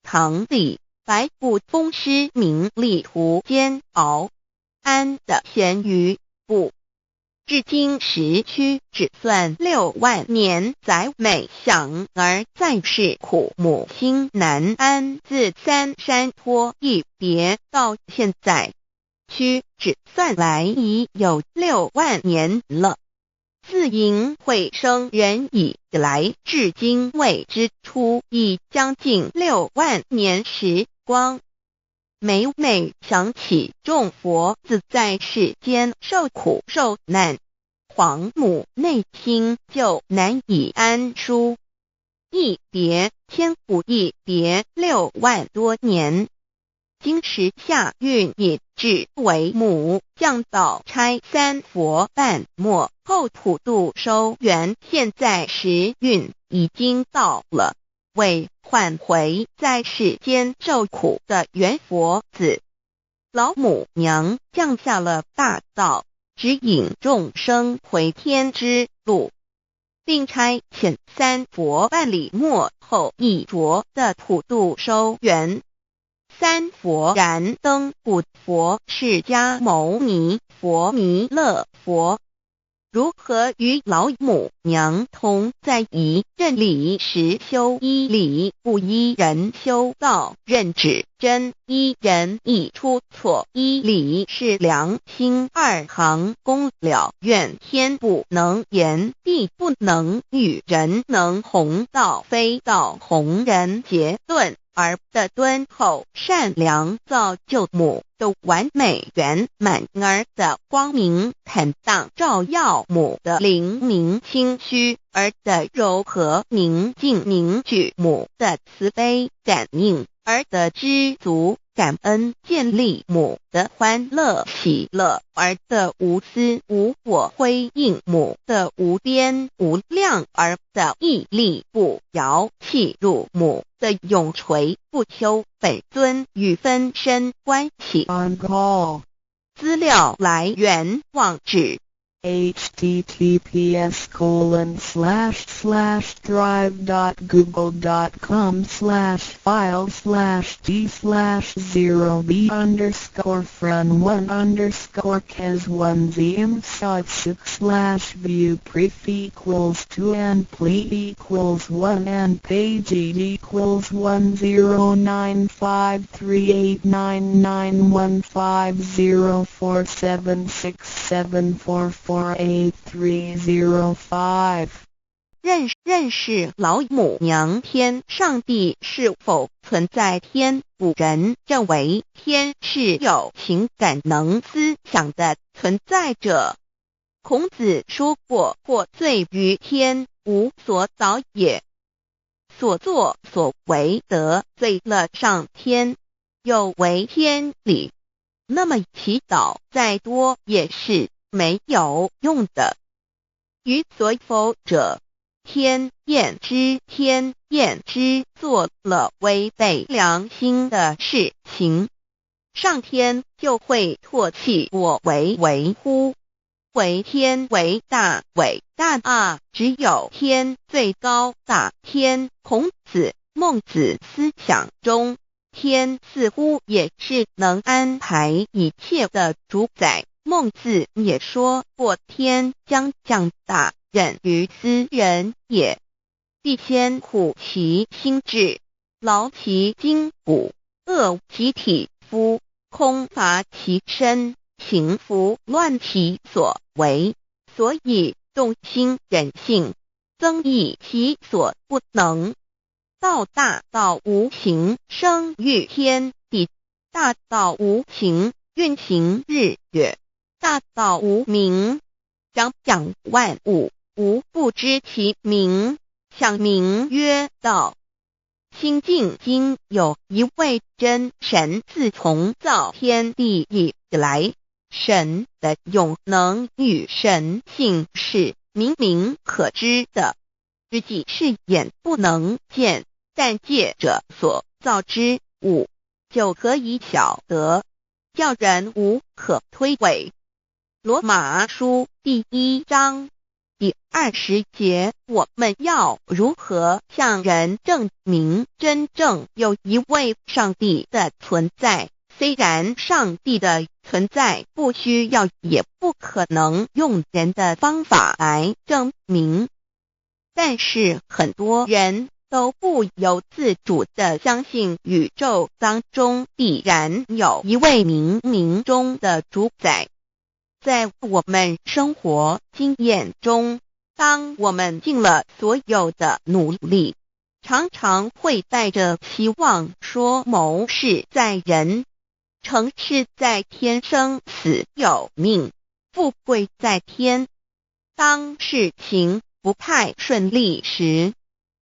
唐李白不風詩名利途煎熬，安得閒於不？至今時屈指算6萬年，載每想兒在世苦，母心難安。自三山坡一別到現在，屈指算來已有六萬年了。自迎會生人以來，至今未知出，已將近六萬年時光。每每想起眾佛子在世間受苦受難，皇母內心就難以安舒。一別千古，一別6萬多年。今時下運已至，為母降道差三佛半末後普度收圓。現在時運已經到了，為喚回在世間受苦的緣佛子，老母娘降下了大道，指引眾生回天之路，並差遣三佛辦理末後一着的普度收圓。三佛燃燈古佛釋迦牟尼佛彌勒佛，如何與老母娘同在一任理實修一理不一人修道任指真一人一出錯一理是良心二行功了願天不能言地不能語人能弘道非道弘人結論。兒的敦厚善良造就母的完美圓滿，兒的光明坦蕩照耀母的靈明清虛，兒的柔和寧靜凝聚母的慈悲感應，兒的知足感恩建立母的歡樂喜樂，兒的無私無我回應母的無邊無量，兒的屹立不搖契入母的永垂不朽本尊與分身關係。 On call. 資料來源網址。 https://drive.google.com/file/d/0b_fran1_kes1zm6 view pref equals 2 and ple equals 1 and page equals 109538991504767448305。認識老母娘天上帝是否存在天？古人認為天是有情感能思想的存在者。孔子說過：“獲罪於天，無所禱也。”所作所為得罪了上天，有違天理，那麼祈禱再多也是沒有用的。於所否者，天厭之，天厭之，做了違背良心的事情，上天就會唾棄我為為乎？惟天為大，偉大啊！只有天最高大。天，孔子、孟子思想中，天似乎也是能安排一切的主宰。孟子也說過：“天將降大任於斯人也，必先苦其心志，勞其筋骨，餓其體膚，空乏其身，行拂亂其所為。所以動心忍性，增益其所不能。道大道無形，生育天地；大道無形，運行日月；大道無名，長養萬物，吾不知其名，想名曰道。”清淨經有一位真神，自從造天地以來，神的永能與神性是明明可知的，實際是眼不能見，但借著所造之物就可以曉得，叫人無可推諉。羅馬書第一章第20節，我們要如何向人證明真正有一位上帝的存在？雖然上帝的存在不需要，也不可能用人的方法來證明，但是很多人都不由自主地相信宇宙當中必然有一位冥冥中的主宰。在我們生活經驗中，當我們盡了所有的努力，常常會帶着希望說謀事在人，成事在天，生死有命，富貴在天。當事情不太順利時，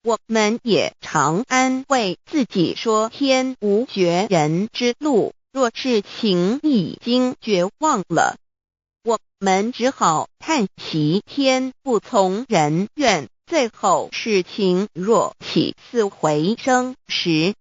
我們也常安慰自己說天無絕人之路。若事情已經絕望了，我們只好嘆息天不從人願。最後事情若起死回生時，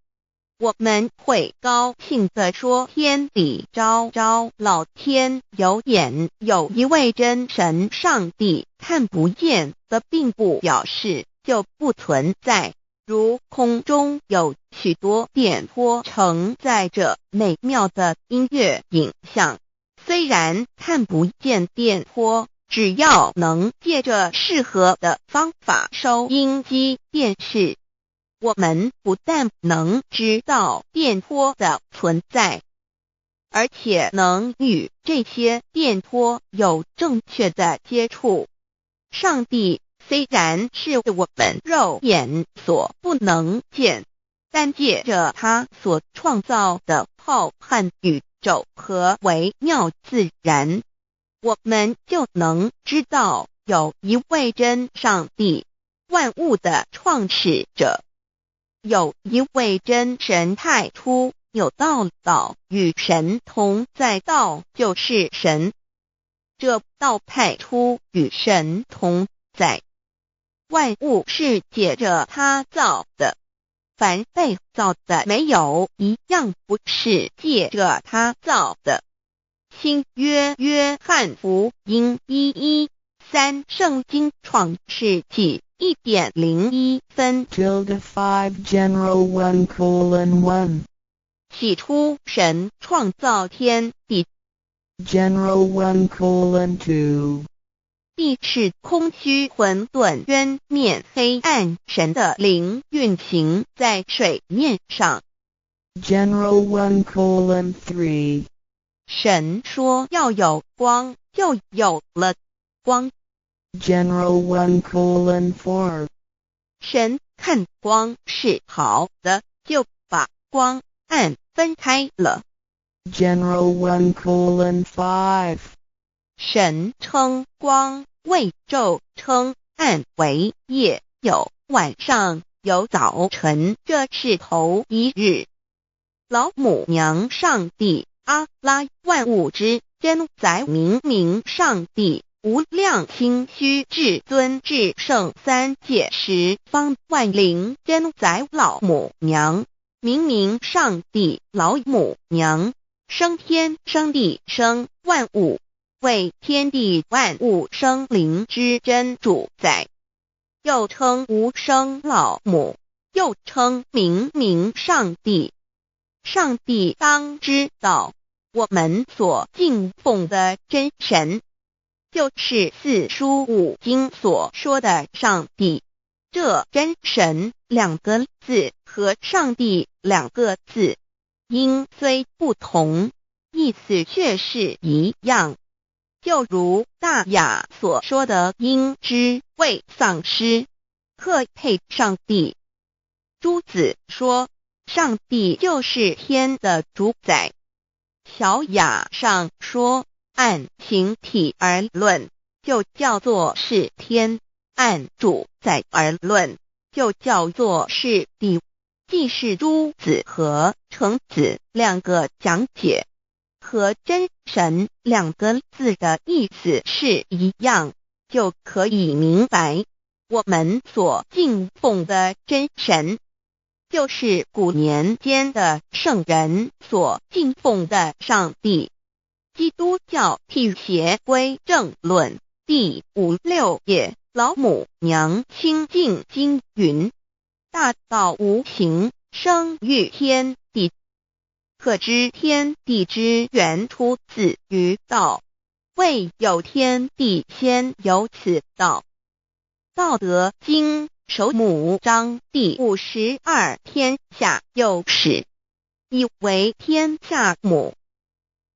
我們會高興地說：天理昭昭，老天有眼，有一位真神上帝，看不見的並不表示就不存在。如空中有許多電波承載著美妙的音樂影像，雖然看不見電波，只要能借著適合的方法收音機、電視，我們不但能知道電波的存在，而且能與這些電波有正確的接觸。上帝雖然是我們肉眼所不能見，但借著他所創造的浩瀚宇宙和微妙自然，我們就能知道有一位真上帝，萬物的創始者，有一位真神太初有道，道與神同在，道就是神。這道太初與神同在，萬物是藉著他造的，凡被造的，沒有一樣不是借著他造的。新約約翰福音1:13，聖經創世紀1點01分。 Tilde 5 General 1:1. 起初神創造天地。 General 1:2. 地是空虛混沌，淵面黑暗，神的靈運行在水面上。 General 1:3. 神說要有光，就有了光。 General 1:4. 神看光是好的，就把光暗分開了。 General 1:5. 神稱光為晝，稱暗為夜，有晚上，有早晨，這是頭一日。老母娘上帝阿拉萬物之真宰明明上帝無量清虛至尊至聖三界十方萬靈真宰老母娘明明上帝老母娘生天生地生萬物，為天地萬物生靈之真主宰，又稱無生老母，又稱明明上帝。上帝當知道，我們所敬奉的真神，就是四書五經所說的上帝。這真神兩個字和上帝兩個字，音雖不同，意思卻是一樣。就如大雅所說的，應知未喪失，克配上帝。朱子說，上帝就是天的主宰。小雅上說，按形體而論，就叫做是天；按主宰而論，就叫做是地。既是朱子和程子兩個講解，和真神兩個字的意思是一樣，就可以明白，我們所敬奉的真神，就是古年間的聖人所敬奉的上帝。基督教辟邪歸正論第五六頁，老母娘清淨經云：大道無形，生於天地。可知天地之源出自於道，未有天地先有此道。道德經首母章第52，天下有始，以為天下母。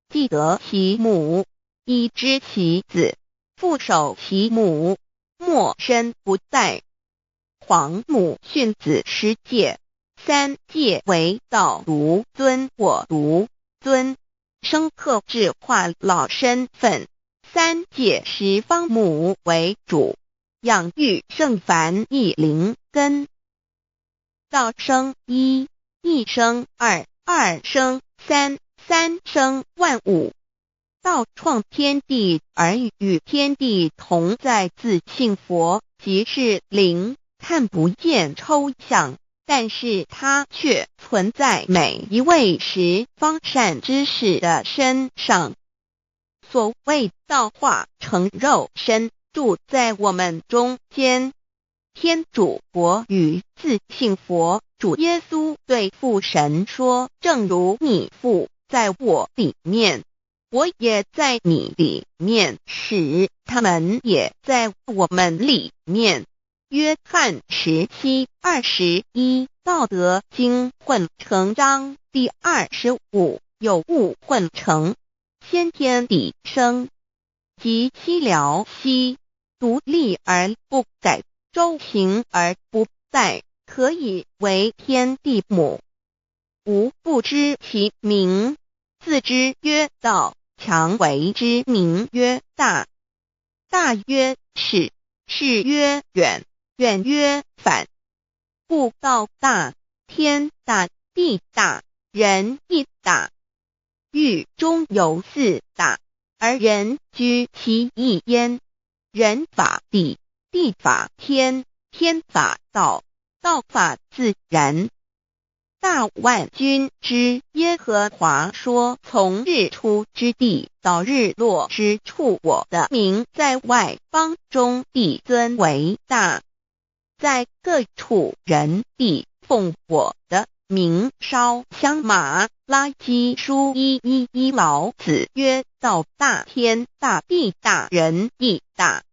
既得其母，以知其子，復守其母，莫身不殆。皇母訓子十誡，三誡為道獨尊我獨尊，生克制化老身份。三界十方母為主，養育聖凡一靈根。道生一，一生二，二生三，三生萬物。道創天地而與天地同在，自性佛即是靈，看不見抽象，但是它卻存在每一位十方善知識的身上。所謂道化成肉身，住在我們中間。天主國與自性佛主耶穌對父神說：正如你父在我裡面，我也在你裡面，使他們也在我們裡面。約翰17:21，道德經混成章第25，有物混成，先天地生，即西遼兮，獨立而不改，周行而不殆，可以為天地母。吾不知其名，自知曰道，強為之名曰大。大曰始，始曰遠，遠曰反。故道大，天大，地大，仁義大。域中有四大，而人居其一焉。人法地，地法天，天法道，道法自然。大萬軍之耶和華說：從日出之地到日落之處，我的名在外邦中必尊為大，在各處人必奉我的名燒香。瑪拉基書1:1:1老子曰：道大天大地大人亦大。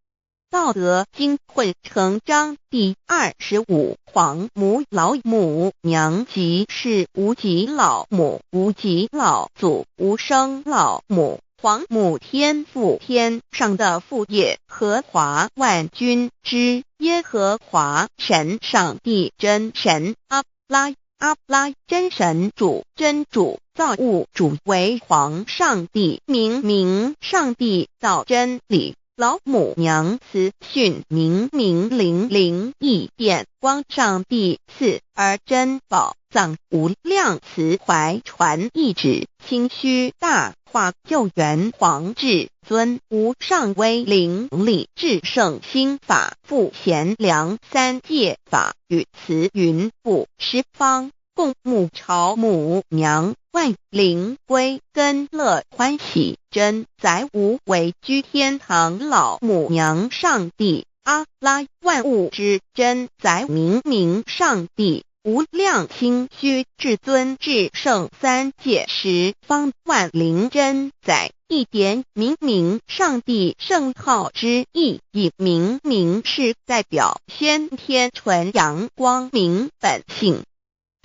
道德經混成章第25皇母老母娘即是無極老母無極老祖無生老母皇母天父天上的父耶和華萬軍之耶和華神上帝真神阿拉阿拉真神主真主造物主為皇上帝明明上帝道真理。老母娘慈訓明明靈靈異變光上帝賜而珍寶藏無量慈懷傳一指清虛大化救援皇至尊無上威靈力至聖心法父賢良三界法與慈雲布十方共沐朝母娘萬靈歸根樂歡喜真宰無為居天堂老母娘上帝阿拉萬物之真宰明明上帝無量清虛至尊至聖三界十方萬靈真宰一點明明上帝聖號之意，以明明是代表先天純陽光明本性。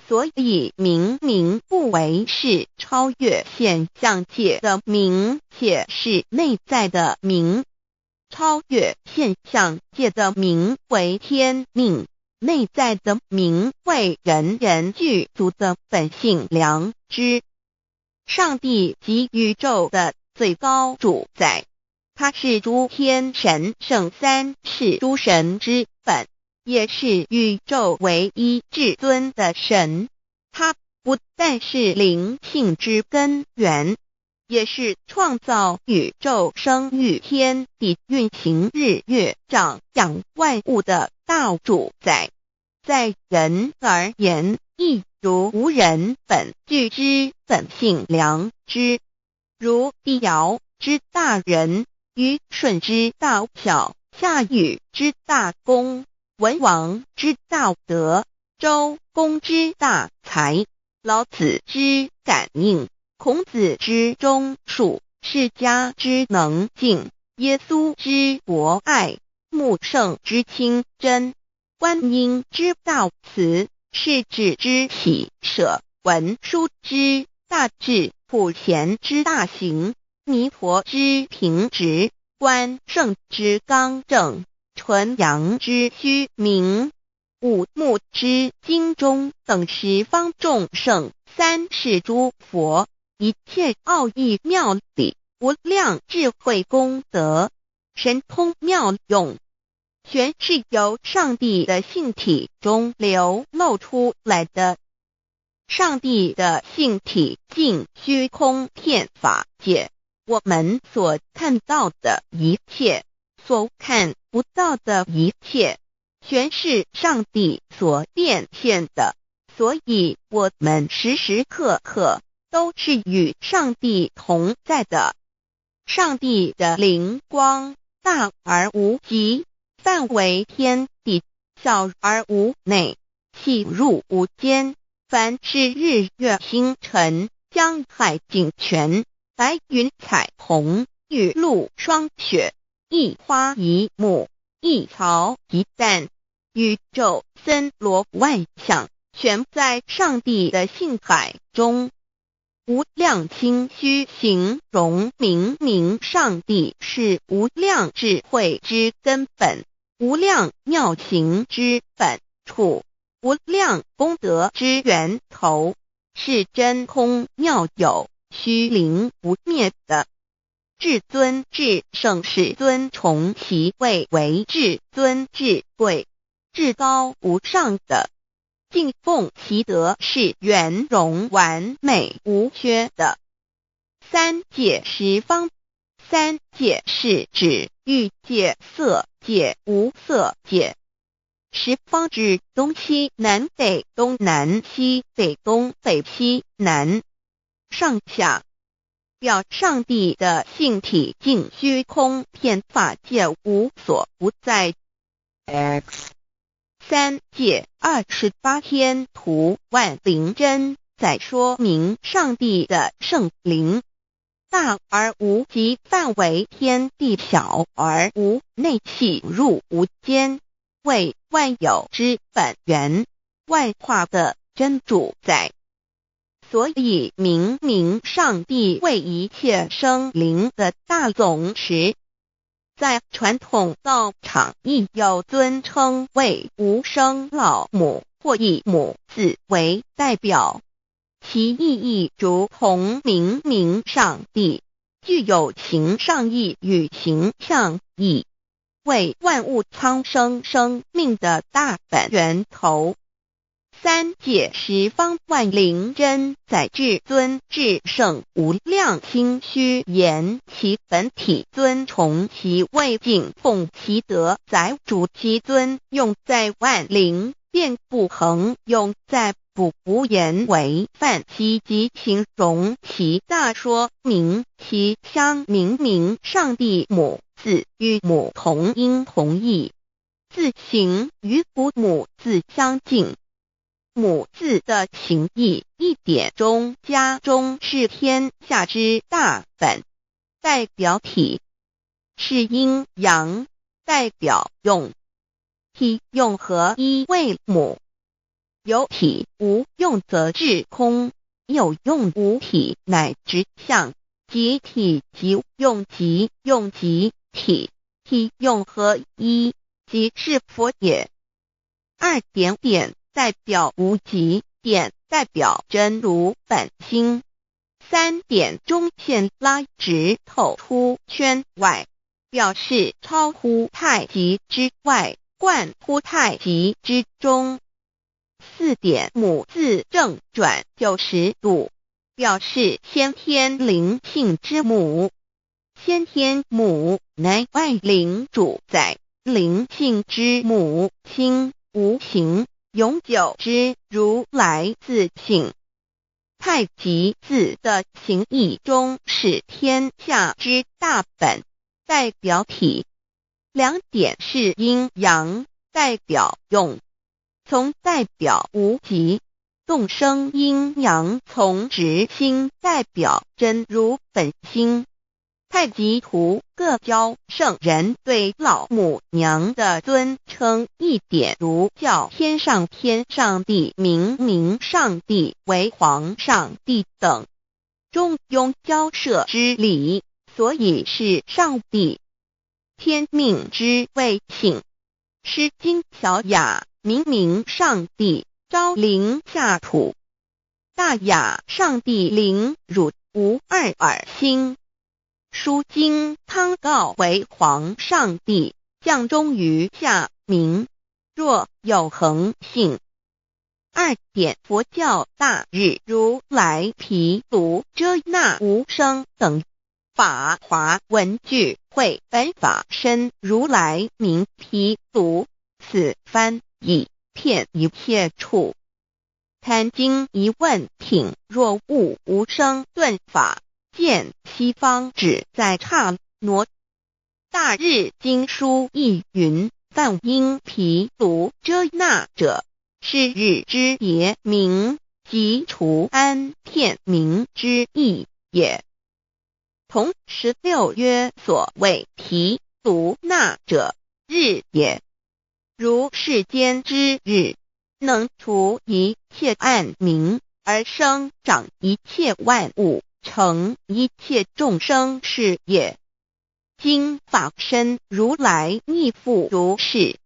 所以明明不為是超越現象界的明，且是內在的明。超越現象界的明為天命，內在的明為人人具足的本性良知。上帝即宇宙的最高主宰，他是諸天神聖三世諸神之本。也是宇宙唯一至尊的神，他不但是靈性之根源，也是創造宇宙、生育天地、運行日月、長養萬物的大主宰。在人而言，亦如吾人本具之本性良知，如帝堯之大仁，虞舜之大孝，夏禹之大功。文王之大德，周公之大才，老子之感應，孔子之忠恕，釋迦之能靜，耶穌之博愛，穆聖之清真，觀音之大慈，釋智之喜捨，文殊之大智，普賢之大行，彌陀之平直，關聖之剛正。純陽之虛明，五目之精中等十方眾聖，三世諸佛，一切奧義妙理，無量智慧功德，神通妙用，全是由上帝的性體中流露出來的。上帝的性體盡虛空遍法界，我們所看到的一切，所看不到的一切，全是上帝所變現的，所以我們時時刻刻都是與上帝同在的。上帝的靈光大而無極，範圍天地，小而無內，細入無間。凡是日月星辰、江海井泉、白雲彩虹、雨露霜雪，一花一木，一草一蛋，宇宙森羅萬象，全在上帝的性海中。無量清虛形容明明上帝是無量智慧之根本，無量妙行之本處，無量功德之源頭，是真空妙有、虛靈不滅的。至尊至聖是尊崇其位為至尊至貴、至高無上的。敬奉其德是圆融完美无缺的。三界十方，三界是指欲界、色界、无色界。十方指东西南北、东南西北、东北西南上下，表上帝的性体净虚空遍法界无所不在。 X 三界28天图万灵真在说明上帝的圣灵大而无极范围天地小而无内细入无间，为万有之本源，万化的真主宰。所以明明上帝为一切生灵的大总持。在传统道场亦有尊称为无生老母或以母字为代表，其意义如同明明上帝，具有形上义与形象义，为万物苍生生命的大本源头。三界十方万灵真在至尊至圣无量清虚言其本体尊崇其位敬奉其德载主其尊用在万灵便不恒用在不无言为范其及形容其大说明其相明明上帝母字与母同音同义，字形与古母字相近。母字的形义一点中加中是天下之大本，代表体是阴阳，代表用体用合一为母。有体无用则至空，有用无体乃直相，即体即用即用即体，体用合一，即是佛也。二点点代表无极，点代表真如本心。三点中线拉直透出圈外，表示超乎太极之外，贯乎太极之中。四点母字正转90度，表示先天灵性之母。先天母乃万灵主宰，灵性之母，清无形，永久之如来自性。太极字的形义中是天下之大本，代表体。两点是阴阳，代表用。从代表无极，动生阴阳，从直心代表真如本心。太极图各教圣人对老母娘的尊称一点如叫天上天上帝、明明上帝为皇上帝等，中庸交涉之理，所以是上帝。天命之谓性，诗经小雅。明明上帝昭灵下土，大雅上帝灵汝无二尔心。书经汤告为皇上帝降终于下民，若有恒性。二点佛教大日如来毗卢遮那无生等法华文具会本法身如来名毗卢，此翻译遍一切处。坛经疑问品若悟无生顿法，见西方只在刹那。大日经书亦云：梵音毗卢遮那者，是日之别名，即除安片名之意也。同16曰：所谓毗卢那者，日也。如世间之日，能除一切暗冥，而生长一切万物，成一切众生是也。今法身如来亦复如是，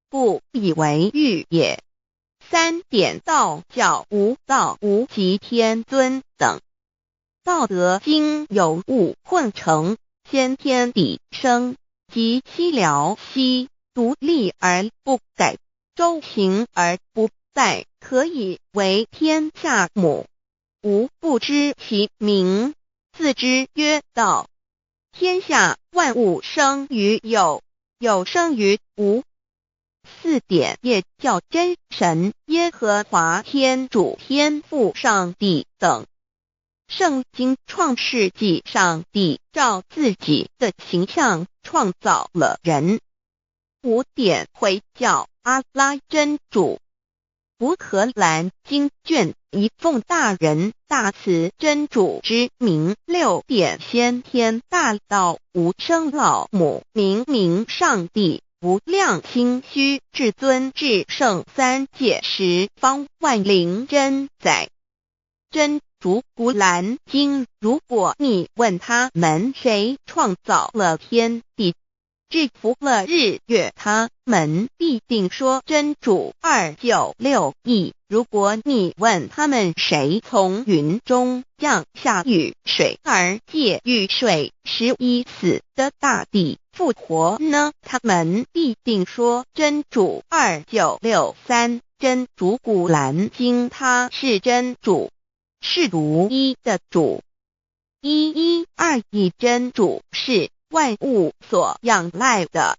不以为喻也。三点道教无道无极天尊等，道德经有物混成，先天地生，即西辽西。独立而不改，周行而不拜可以為天下母。吾不知其名，自之曰道。天下萬物生於有，有生於無。四點耶教真神耶和華天主天父上帝等。聖經創世紀上帝照自己的形象創造了人。五點回教阿拉真主。古可蘭經卷一奉大仁大慈真主之名。六點先天大道無生老母明明上帝無量清虛至尊至聖三界十方萬靈真宰真主古蘭經。如果你問他們誰創造了天地，制服了日月，他們必定說真主。2961。如果你問他們誰從雲中降下雨水，而藉雨水使已死的大地復活呢？他們必定說真主。2963。真主古蘭經，他是真主，是獨一的主。1121真主是萬物所仰賴的。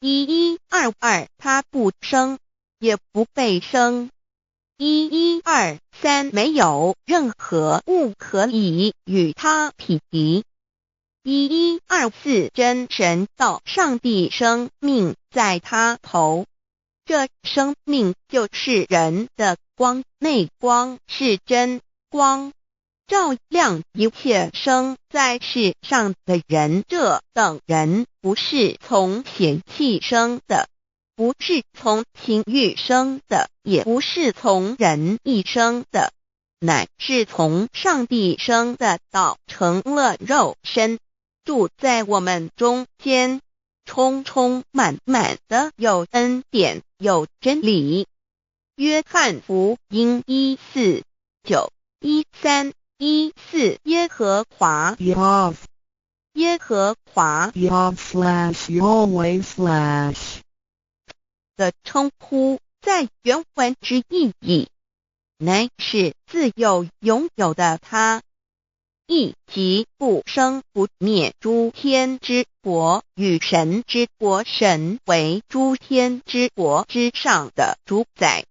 1122，他不生，也不被生。1123，沒有任何物可以與他匹敵。1124，真神道上帝生命在他頭，這生命就是人的光，內光是真光，照亮一切生在世上的人。這等人不是從血氣生的，不是從情慾生的，也不是從人意生的，乃是從上帝生的。道成了肉身，住在我們中間，充充滿滿的有恩典，有真理。約翰福音1、4、9、13、14耶和華 Yahweh 耶和華 Yahweh/Yahweh/ 的稱呼，在原文之意義，乃是自有永有的他，意即不生不滅諸天之國與神之國，神為諸天之國之上的主宰。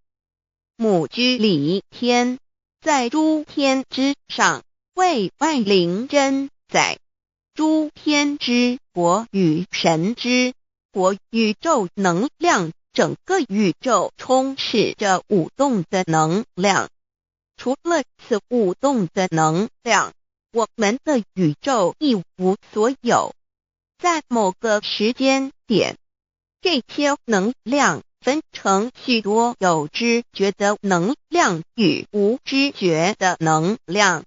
母居裡天，在諸天之上，為萬靈真宰。諸天之國與神之國，宇宙能量，整個宇宙充斥着舞動的能量。除了此舞動的能量，我們的宇宙一無所有。在某個時間點，這些能量分成許多有知覺的能量與無知覺的能量，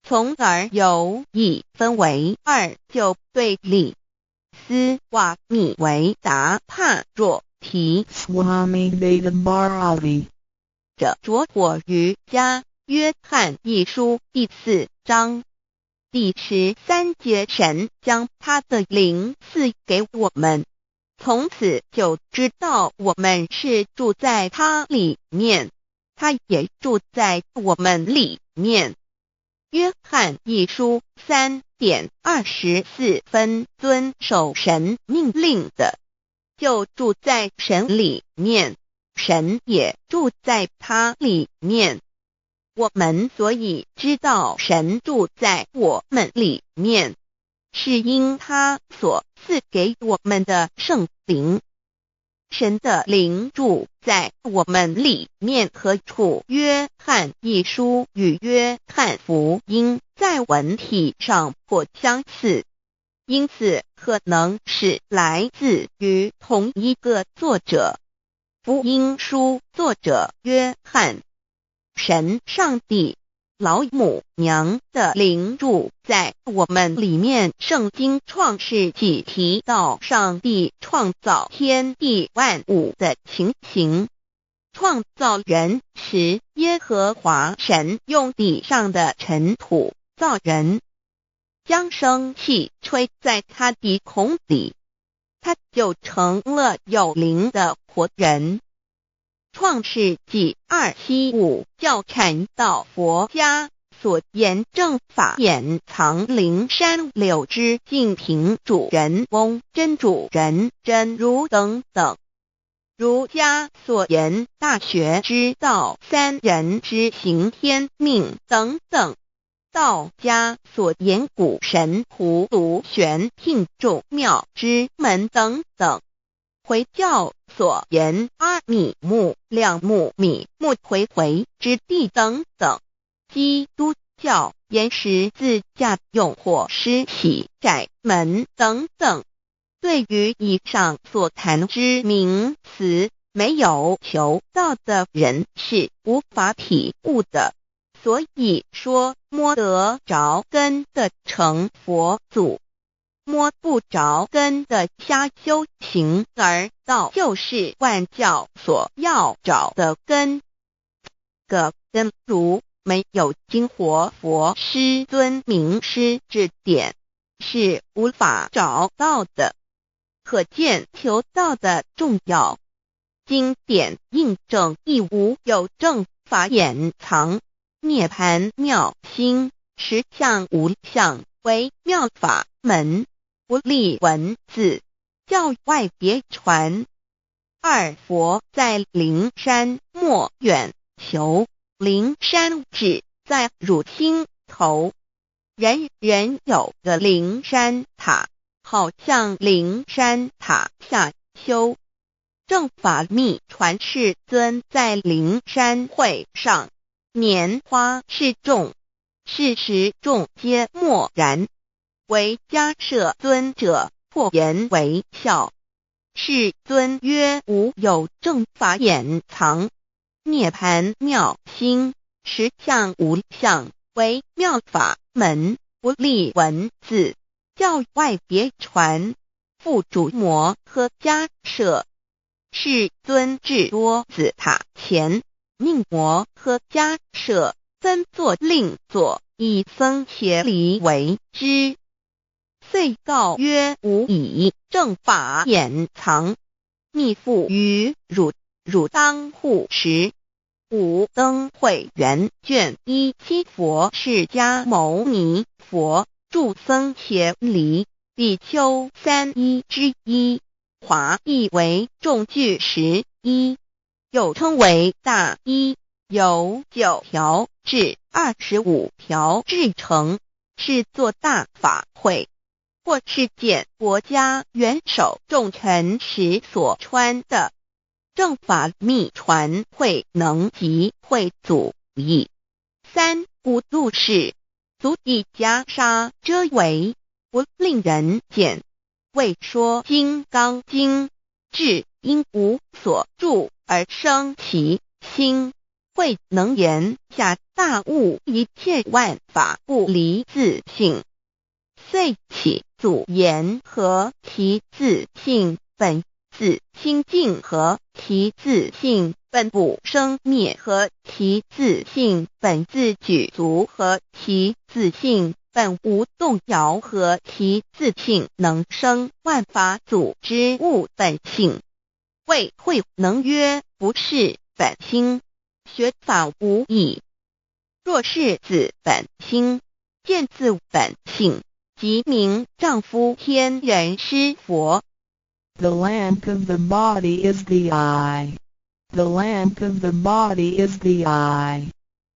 從而有一分為二就對立。斯瓦米維達帕若提 Swami Veda Bharati 的拙火瑜伽，約翰一書第四章第13節，神將他的靈賜給我們，從此就知道我們是住在他裡面，他也住在我們裡面。約翰一書3點24分，遵守神命令的，就住在神裡面，神也住在他裡面。我們所以知道神住在我們裡面，是因他所賜給我們的聖靈。神的靈住在我們裡面何處？約翰一書與約翰福音在文體上頗相似，因此可能是來自於同一個作者。福音書作者約翰。神上帝老母娘的靈住在我們裡面。聖經創世紀提到上帝創造天地萬物的情形。創造人時，耶和華神用地上的塵土造人，將生氣吹在他鼻孔裡，他就成了有靈的活人。创世纪275教禅道佛家所言正法眼藏灵山柳枝净瓶主人翁真主人真如等等。儒家所言大学之道三人之行天命等等。道家所言古神葫芦玄牝众妙之门等等。回教所言阿米木两木米木回回之地等等。基督教言十字架用火施洗窄门等等。对于以上所谈之名词，没有求道的人是无法体悟的。所以说，摸得着根的成佛祖，摸不着根的瞎修行，而道就是万教所要找的根。个根如没有经活佛师尊明师指点，是无法找到的。可见求道的重要。经典印证亦无有正法眼藏，涅槃妙心实相无相为妙法门，不立文字，教外别传。二佛在灵山莫远求，灵山只在汝心头。人人有个灵山塔，好向灵山塔下修。正法密传世尊在灵山会上，拈花示众，是时众皆默然。唯迦叶尊者破颜为笑。世尊曰：吾有正法眼藏，涅槃妙心，实相无相，为妙法门，不立文字，教外别传。付嘱摩诃迦叶。世尊至多子塔前，命摩诃迦叶分座令座，以僧伽梨为之。遂告曰：吾以正法眼藏，密付于汝，汝当护持。五灯会元卷17佛释迦牟尼佛住僧伽梨比丘三一之一，华译为众具十一，又称为大衣，由9条至25条制成，是做大法会或是见国家元首重臣时所穿的。正法密传慧能及慧祖译。三古录事，足以袈裟遮围，不令人见。为说金刚经，至因无所住而生其心。慧能言下大悟一切万法不离自性，遂起祖言何其自性本自清净，何其自性本不生灭，何其自性本自具足，何其自性本无动摇，何其自性能生万法祖之悟本性。谓慧能曰：不是本心，学法无益。若是自本心，见自本性，即名丈夫天人师佛。 The lamp of the body is the eye. The lamp of the body is the eye.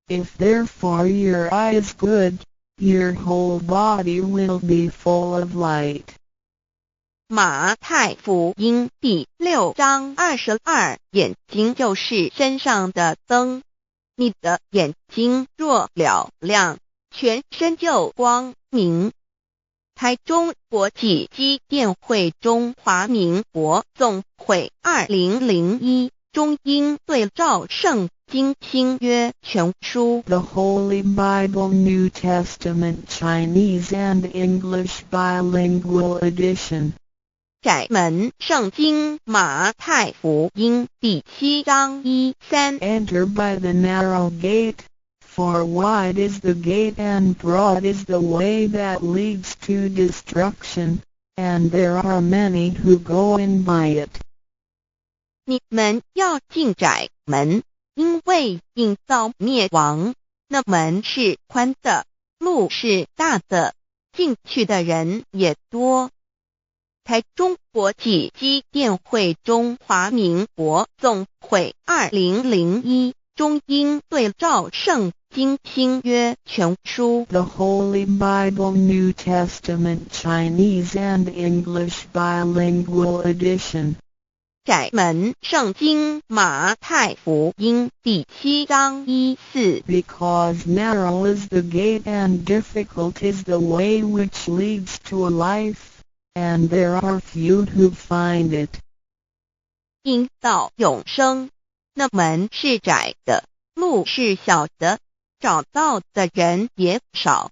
If therefore your eye is good, your whole body will be full of light. 马太福音第6章22，眼睛就是身上的灯。你的眼睛若嘹亮，全身就光明。台中国际基甸会中华民国总会2001中英对照圣经新约全书。 The Holy Bible New Testament Chinese and English Bilingual Edition. 窄门圣经马太福音第7章1、3。 Enter by the narrow gate, for wide is the gate and broad is the way that leads to destruction, and there are many who go in by it. 你們要進窄門，因為引到滅亡，那門是寬的，路是大的，進去的人也多。台中國際基甸會中華民國總會2001中英對照聖經新約全書。 The Holy Bible New Testament Chinese and English Bilingual Edition. 窄門聖經馬太福音第七章一四。 Because narrow is the gate and difficult is the way which leads to life, and there are few who find it. 引到永生，那門是窄的，路是小的，找到的人也少。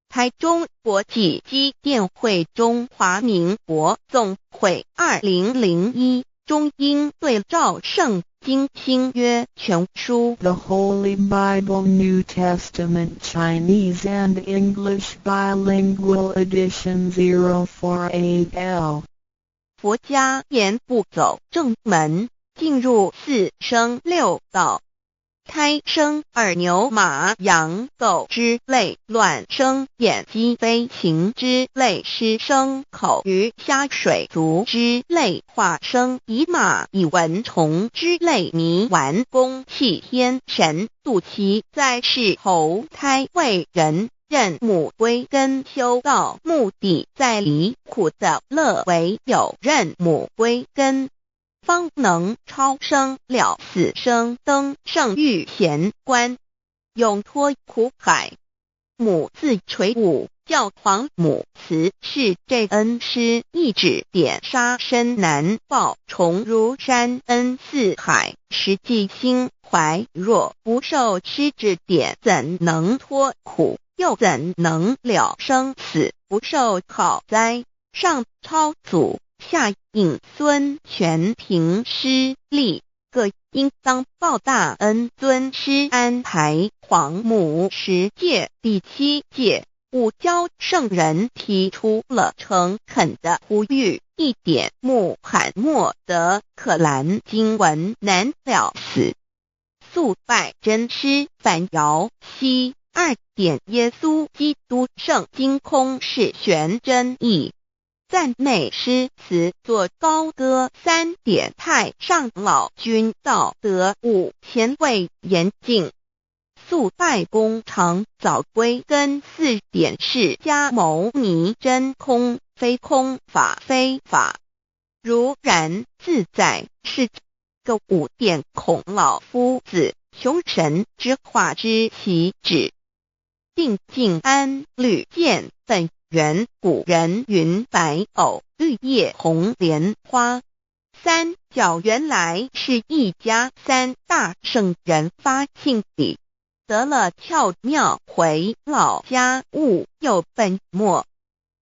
台中國際基甸會中華民國總會2001中英對照聖經新約全書。 The Holy Bible New Testament Chinese and English Bilingual Edition 048L. 佛家言不走正門，進入四生六道，胎生耳牛馬羊狗之類，卵生眼雞飛禽之類，濕生口魚蝦水族之類，化生蟻螞蟻蚊蟲之類，泥丸宮氣天神肚臍在世投胎為人。認母歸根修道，目的在離苦得樂，唯有認母歸根，方能超生了死生，登聖遇賢關，永脫苦海。母自垂五教皇母慈氏這恩師一指點殺身難報，重如山恩似海，實際心懷若不受師指點，怎能脫苦？又怎能了生死？不受考哉？上超祖，下引孫，全憑師力，各應當報大恩。尊師安排皇母十誡第七誡，五教聖人提出了誠懇的呼籲：一點穆罕默德可蘭經文難了死，速拜真師反搖西。二點耶穌基督聖經空是玄真義，讚美詩詞作高歌。三點太上老君道德五前衛嚴禁，速拜功長早歸根。四點釋迦牟尼真空非空法非法，如然自在是個五點孔老夫子窮神之化之其旨。定靜安履見本源古人云白藕綠葉紅蓮花，三教原來是一家，三大聖人發慶禮，得了竅妙回老家悟又本末。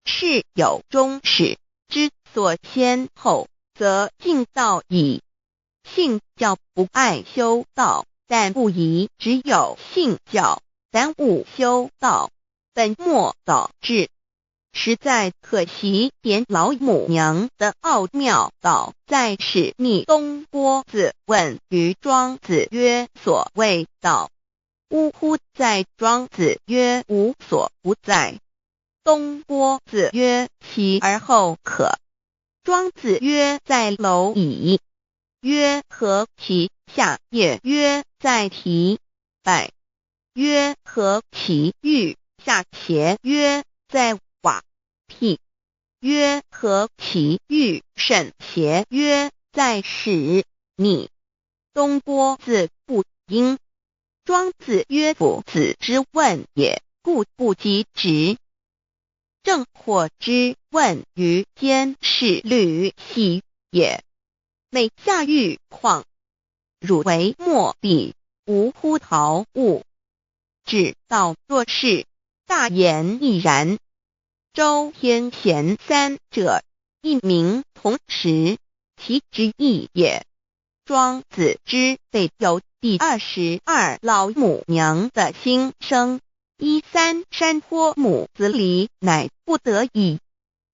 事有終始，知所先後，則近道矣。信教不礙修道，但不宜只有信教，耽誤修道，本末倒置，實在可惜。點老母娘的奧妙道在使逆東郭子問於莊子曰：所謂道，嗚乎哉？莊子曰：無所不在。東郭子曰：其而後可。莊子曰：在螻蟻。曰：何其下也？曰：在提敗。曰：何其欲下邪？曰：在瓦辟。曰：何其欲甚邪？曰：在使逆。東郭子不應。莊子曰：夫子之問也，故不及直。鄭括之問於監視呂喜也。每下欲況，汝為莫比，吾乎陶物。指道若是，大言亦然。周天賢三者，一名同時，其之意也。莊子之備有第22老母娘的心聲。一三山坡母子離，乃不得已。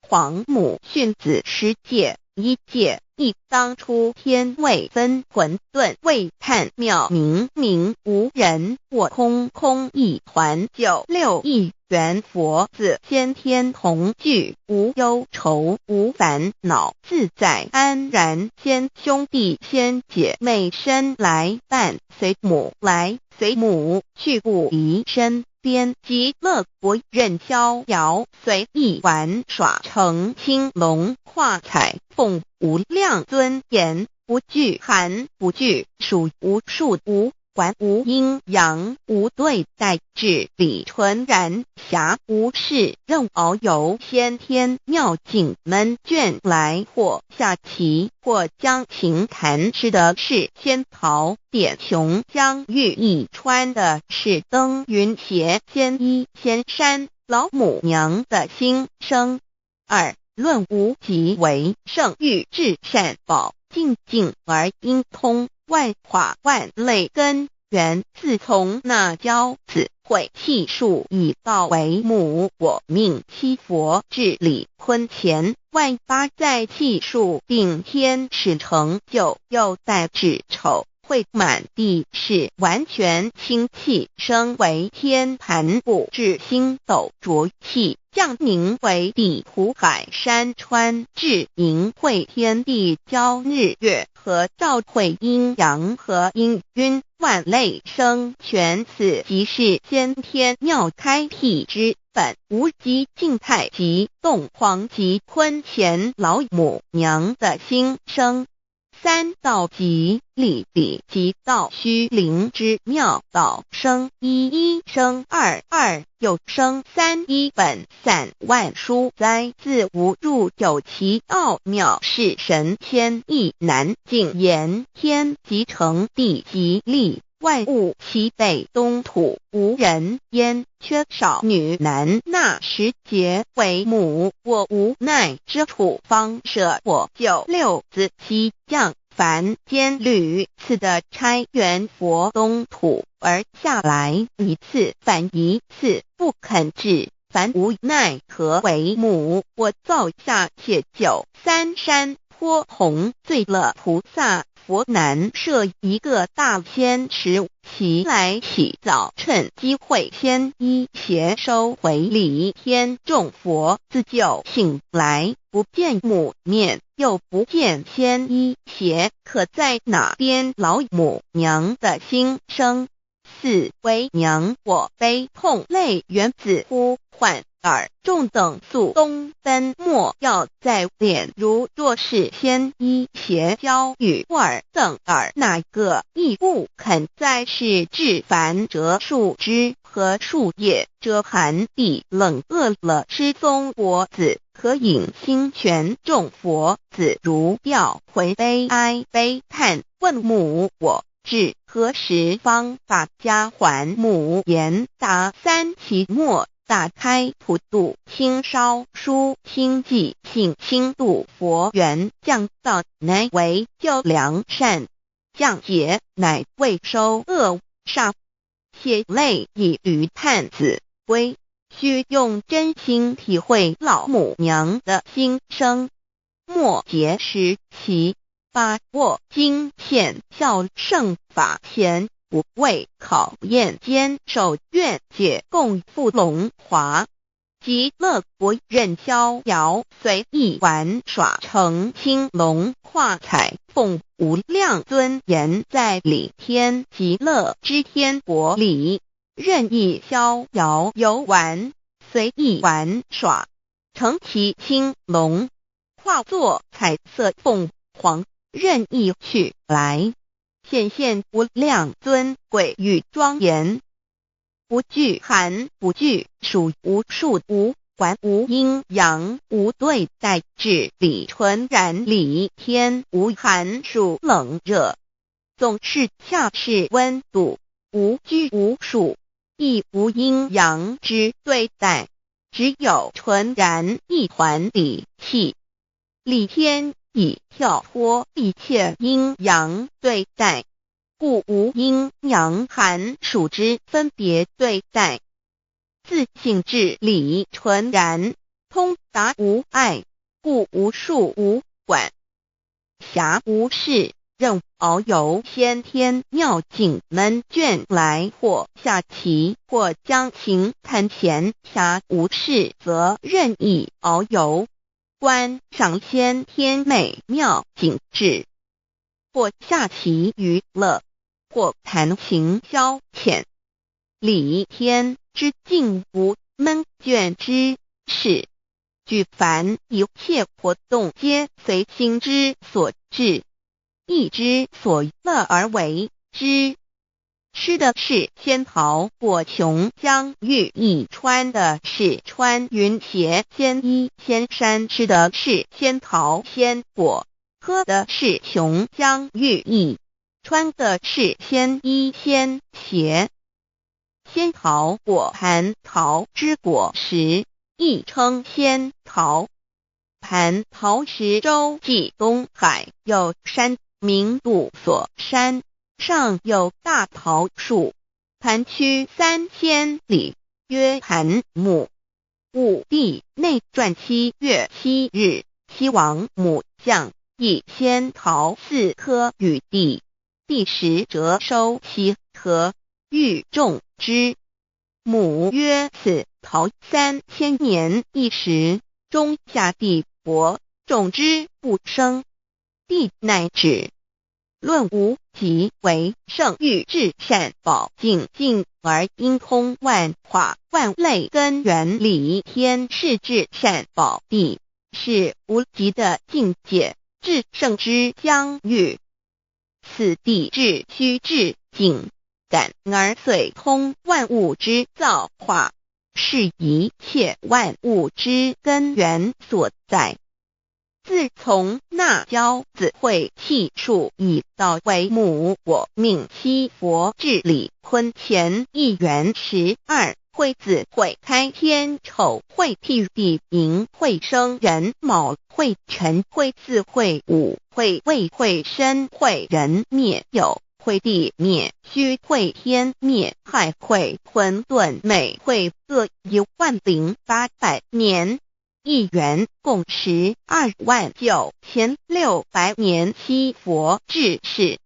皇母訓子十誡，一誡一当初天未分混沌未探妙明明无人我空空一团九六一元佛子先天同具无忧愁无烦恼自在安然先兄弟先姐妹身来伴随母来随母去不离身边极乐国任逍遥随意玩耍乘青龙化彩凤无量尊严不惧寒不惧暑无数无管无阴阳无对待至理纯然暇无事任遨游先天妙境门卷来或下棋或将琴弹吃的是仙桃点琼浆玉液穿的是登云鞋仙衣仙山老母娘的心声。二论无极为圣域至善宝净净而应通万化万类根源，自从那骄子毁气数以道为母，我命七佛至礼坤乾万八在气数定天使成就，又在至丑会满地是完全清气升为天盘布至星斗浊气降凝为地湖海山川至盈会天地交日月和照会阴阳和阴晕万类生全此即是先天妙开辟之本无极静态极动黄极坤乾老母娘的心声。三道极理理极道虚灵之妙道生一一生二二又生三一本散万书哉自无入有其奥妙是神仙意难尽言天即成地即立万物齐备东土无人烟缺少女男那时节为母我无奈之处方舍我九六子七降凡间屡次的差元佛东土而下来一次反一次不肯至凡无奈何为母我造下且九三山坡红醉了菩萨佛难设一个大仙池，其来起早趁机会先衣携收回礼天众佛自救醒来，不见母面，又不见仙衣鞋，可在哪边老母娘的心声？四为娘我悲痛泪源子呼唤尔众等速东奔莫要再脸如若是先衣鞋交与尔等尔哪个亦不肯再是至凡折树枝和树叶遮寒地冷饿了吃松果子可饮清泉众佛子如吊回悲哀悲叹问母我至何时方把家还母言答三期末打开普度清烧书清寂性清度佛缘降道乃为救良善降劫乃为收恶煞血泪以于探子归须用真心体会老母娘的心声。末节时其把握经现孝圣法前不畏考验坚守愿解共赴龙华极乐国任逍遥随意玩耍乘青龙化彩凤无量尊严在理天极乐之天国里任意逍遥游玩随意玩耍乘其青龙化作彩色凤凰任意去来显现无量尊贵与庄严，不惧寒不惧暑无数无管无阴阳无对待至理纯然理天无寒暑冷热，总是恰是温度，无拘无束，亦无阴阳之对待，只有纯然一团理气。理天已跳脱一切阴阳对待，故无阴阳寒暑之分别对待。自性至理纯然，通达无碍，故无数无管。暇無事，任遨遊先天妙境悶倦來，或下棋，或將琴彈閒暇無事，則任意遨遊，觀賞先天美妙景致，或下棋娛樂，或彈琴消遣。理天之境無悶倦之事，舉凡一切活動皆隨心之所至，意之所樂而為之。吃的是仙桃果瓊漿玉液，穿的是穿雲鞋仙衣仙衫，吃的是仙桃仙果，喝的是瓊漿玉液，穿的是仙衣仙鞋。仙桃果蟠桃之果實，亦稱仙桃。蟠桃石洲際東海有山，名度所山，上有大桃樹，盤曲3000里，曰盤木。武帝內傳7月7日，西王母降，以仙桃四顆與帝，帝食輒收其核，欲種之。母曰：此桃3000年一時，終下地薄，種之不生。帝乃止。論無極為聖欲至善寶淨境而應通萬化萬類根源理天是至善寶地，是無極的境界，至聖之疆域。此地至虛至境，感而遂通萬物之造化，是一切萬物之根源所在。自從那憍子會氣數已到為母我命七佛至理坤乾一元12會子會開天丑會辟地寅會生壬卯會辰會巳會午會未會申會壬滅酉會地滅戌會天滅亥會混沌未會各1万零800年。一元共12万9600年，七佛治世，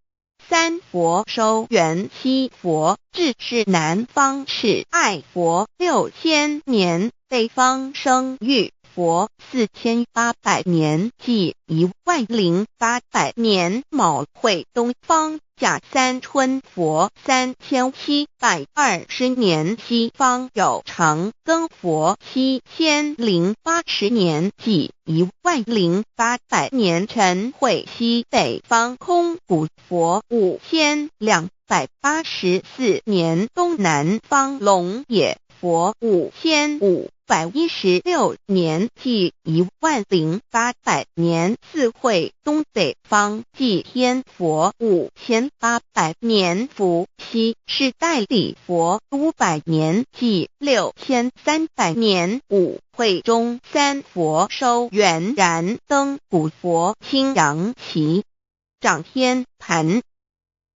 三佛收圓七佛治世南方赤愛佛6000年，北方生育佛4800年，計1萬零800年。卯會東方甲三春佛3720年，西方有長庚佛7080年，計1萬零800年。辰會西北方空古佛5284年，東南方龍野佛5516年，計1萬零800年。巳會東北方寂天佛5800年，伏羲氏代禮佛500年，計6300年。午會中三佛收圓燃燈古佛青陽旗長天盤，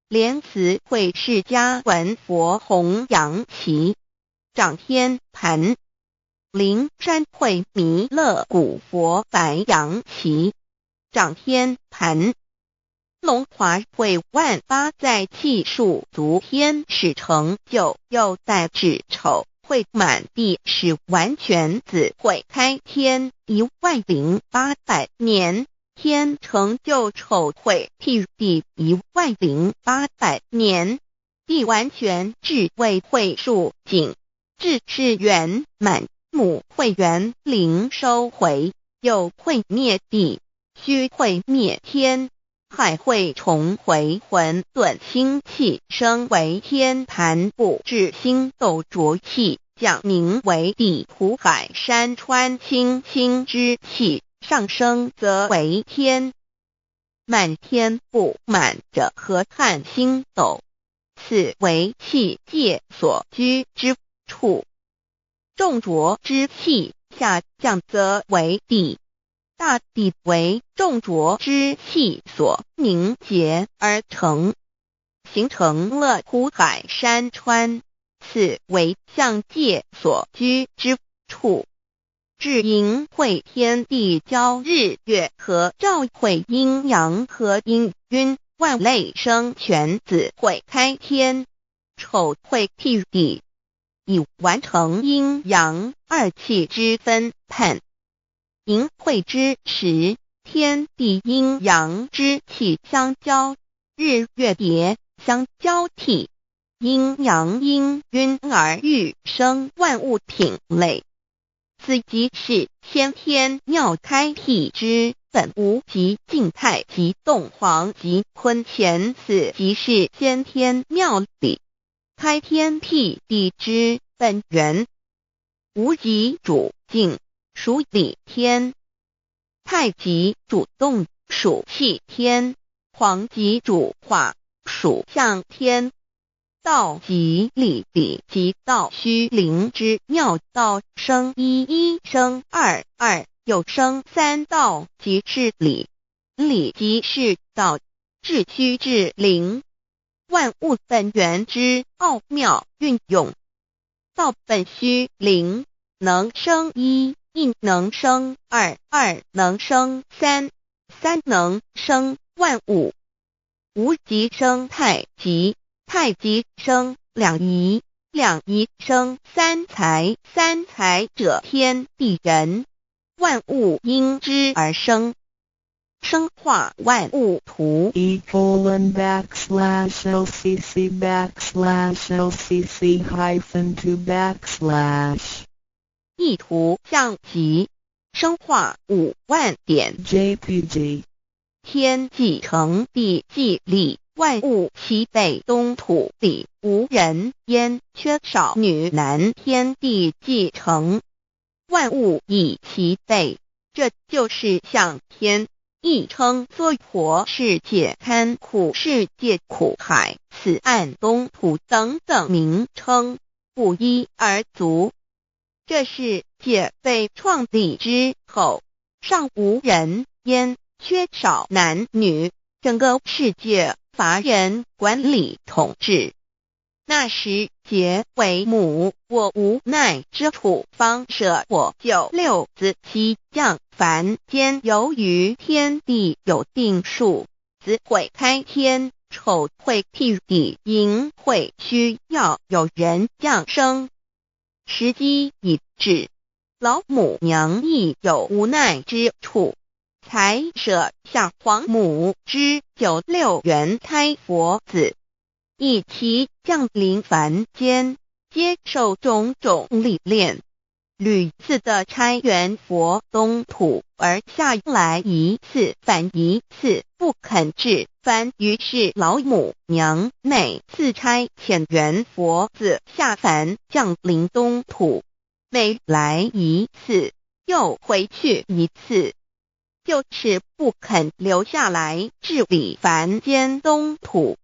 蓮池會釋迦文佛紅陽旗長天盤。靈山會彌勒古佛白陽旗長天盤，龍華會萬八載氣數足天始成就，又帶至丑會滿地始完全子會開天1萬零800年，天成就丑會辟地1萬零800年，地完全至未會數景，至是圓滿。母會元靈收回，酉會滅地，戌會滅天，亥會重回混沌清氣，升為天盤布至星斗濁氣，降凝為地土海山川清清之氣，上升則為天。滿天布滿着河漢星斗，此為氣界所居之處。眾濁之氣下降則為地，大地為眾濁之氣所凝結而成，形成了湖海山川，此為象界所居之處。至盈會天地交日月合兆會陰陽合氤氲萬類生全子會開天，丑會辟地，以完成陰陽二氣之分判。盈會之時，天地陰陽之氣相交，日月疊相交替，陰陽氤氲而育生萬物品類。此即是先天妙開闢之本無極靜太極動黃極坤乾，此即是先天妙理開天闢地之本源。無極主靜，屬理天；太極主動，屬氣天；黃極主化，屬象天。道即理，理即道虛靈之妙道生一，一生二，二又生三，道即是理，理即是道，至虛至靈，萬物本源之奧妙運用。道本虛靈，能生一，一能生二，二能生三，三能生萬物。無極生太極。太極生兩儀，兩儀生三才，三才者天地人，萬物因之而生。生化萬物圖。 E:\LCC\LCC-2\ 意圖象極，生化5萬點 JPG 天既成，地既立。萬物齊備，東土裡無人煙，缺少女男。天地既成，萬物已齊備，這就是象天，亦稱娑婆世界、堪苦世界、苦海、此岸東土等等名稱，不一而足。這世界被創立之後，尚無人煙，缺少男女，整個世界乏人管理統治。那時劫為母，我無奈之處，方捨我九六子悉降凡間。由於天地有定數，子會開天，丑會辟地，寅會需要有人降生。時機已至，老母娘亦有無奈之處，才捨下皇母之九六元胎佛子，一齊降臨凡間，接受種種歷練，屢次的差元佛東土而下來一次返一次，不肯至凡。於是老母娘每次差遣元佛子下凡降臨東土，每來一次又回去一次，就是不肯留下來治理凡間東土，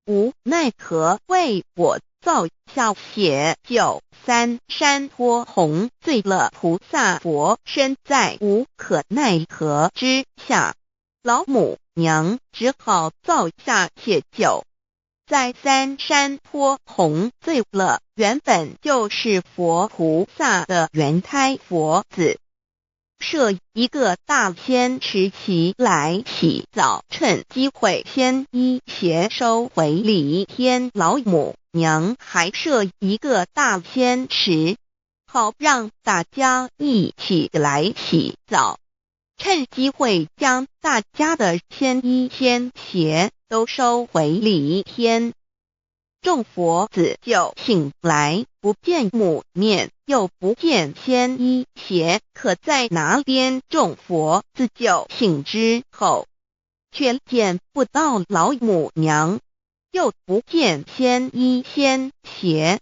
無奈何為我造下寫九三山坡紅醉了菩薩佛身，在無可奈何之下，老母娘只好造下寫九，在三山坡紅醉了原本就是佛菩薩的元胎佛子。設一個大仙池齊來洗澡，趁機會仙衣鞋收回禮天老母娘還設一個大仙池，好讓大家一起來洗澡，趁機會將大家的仙衣仙鞋都收回禮天。眾佛子就醒來，不見母面，又不見仙衣鞋，可在哪邊？眾佛子就醒之後，卻見不到老母娘，又不見仙衣仙鞋。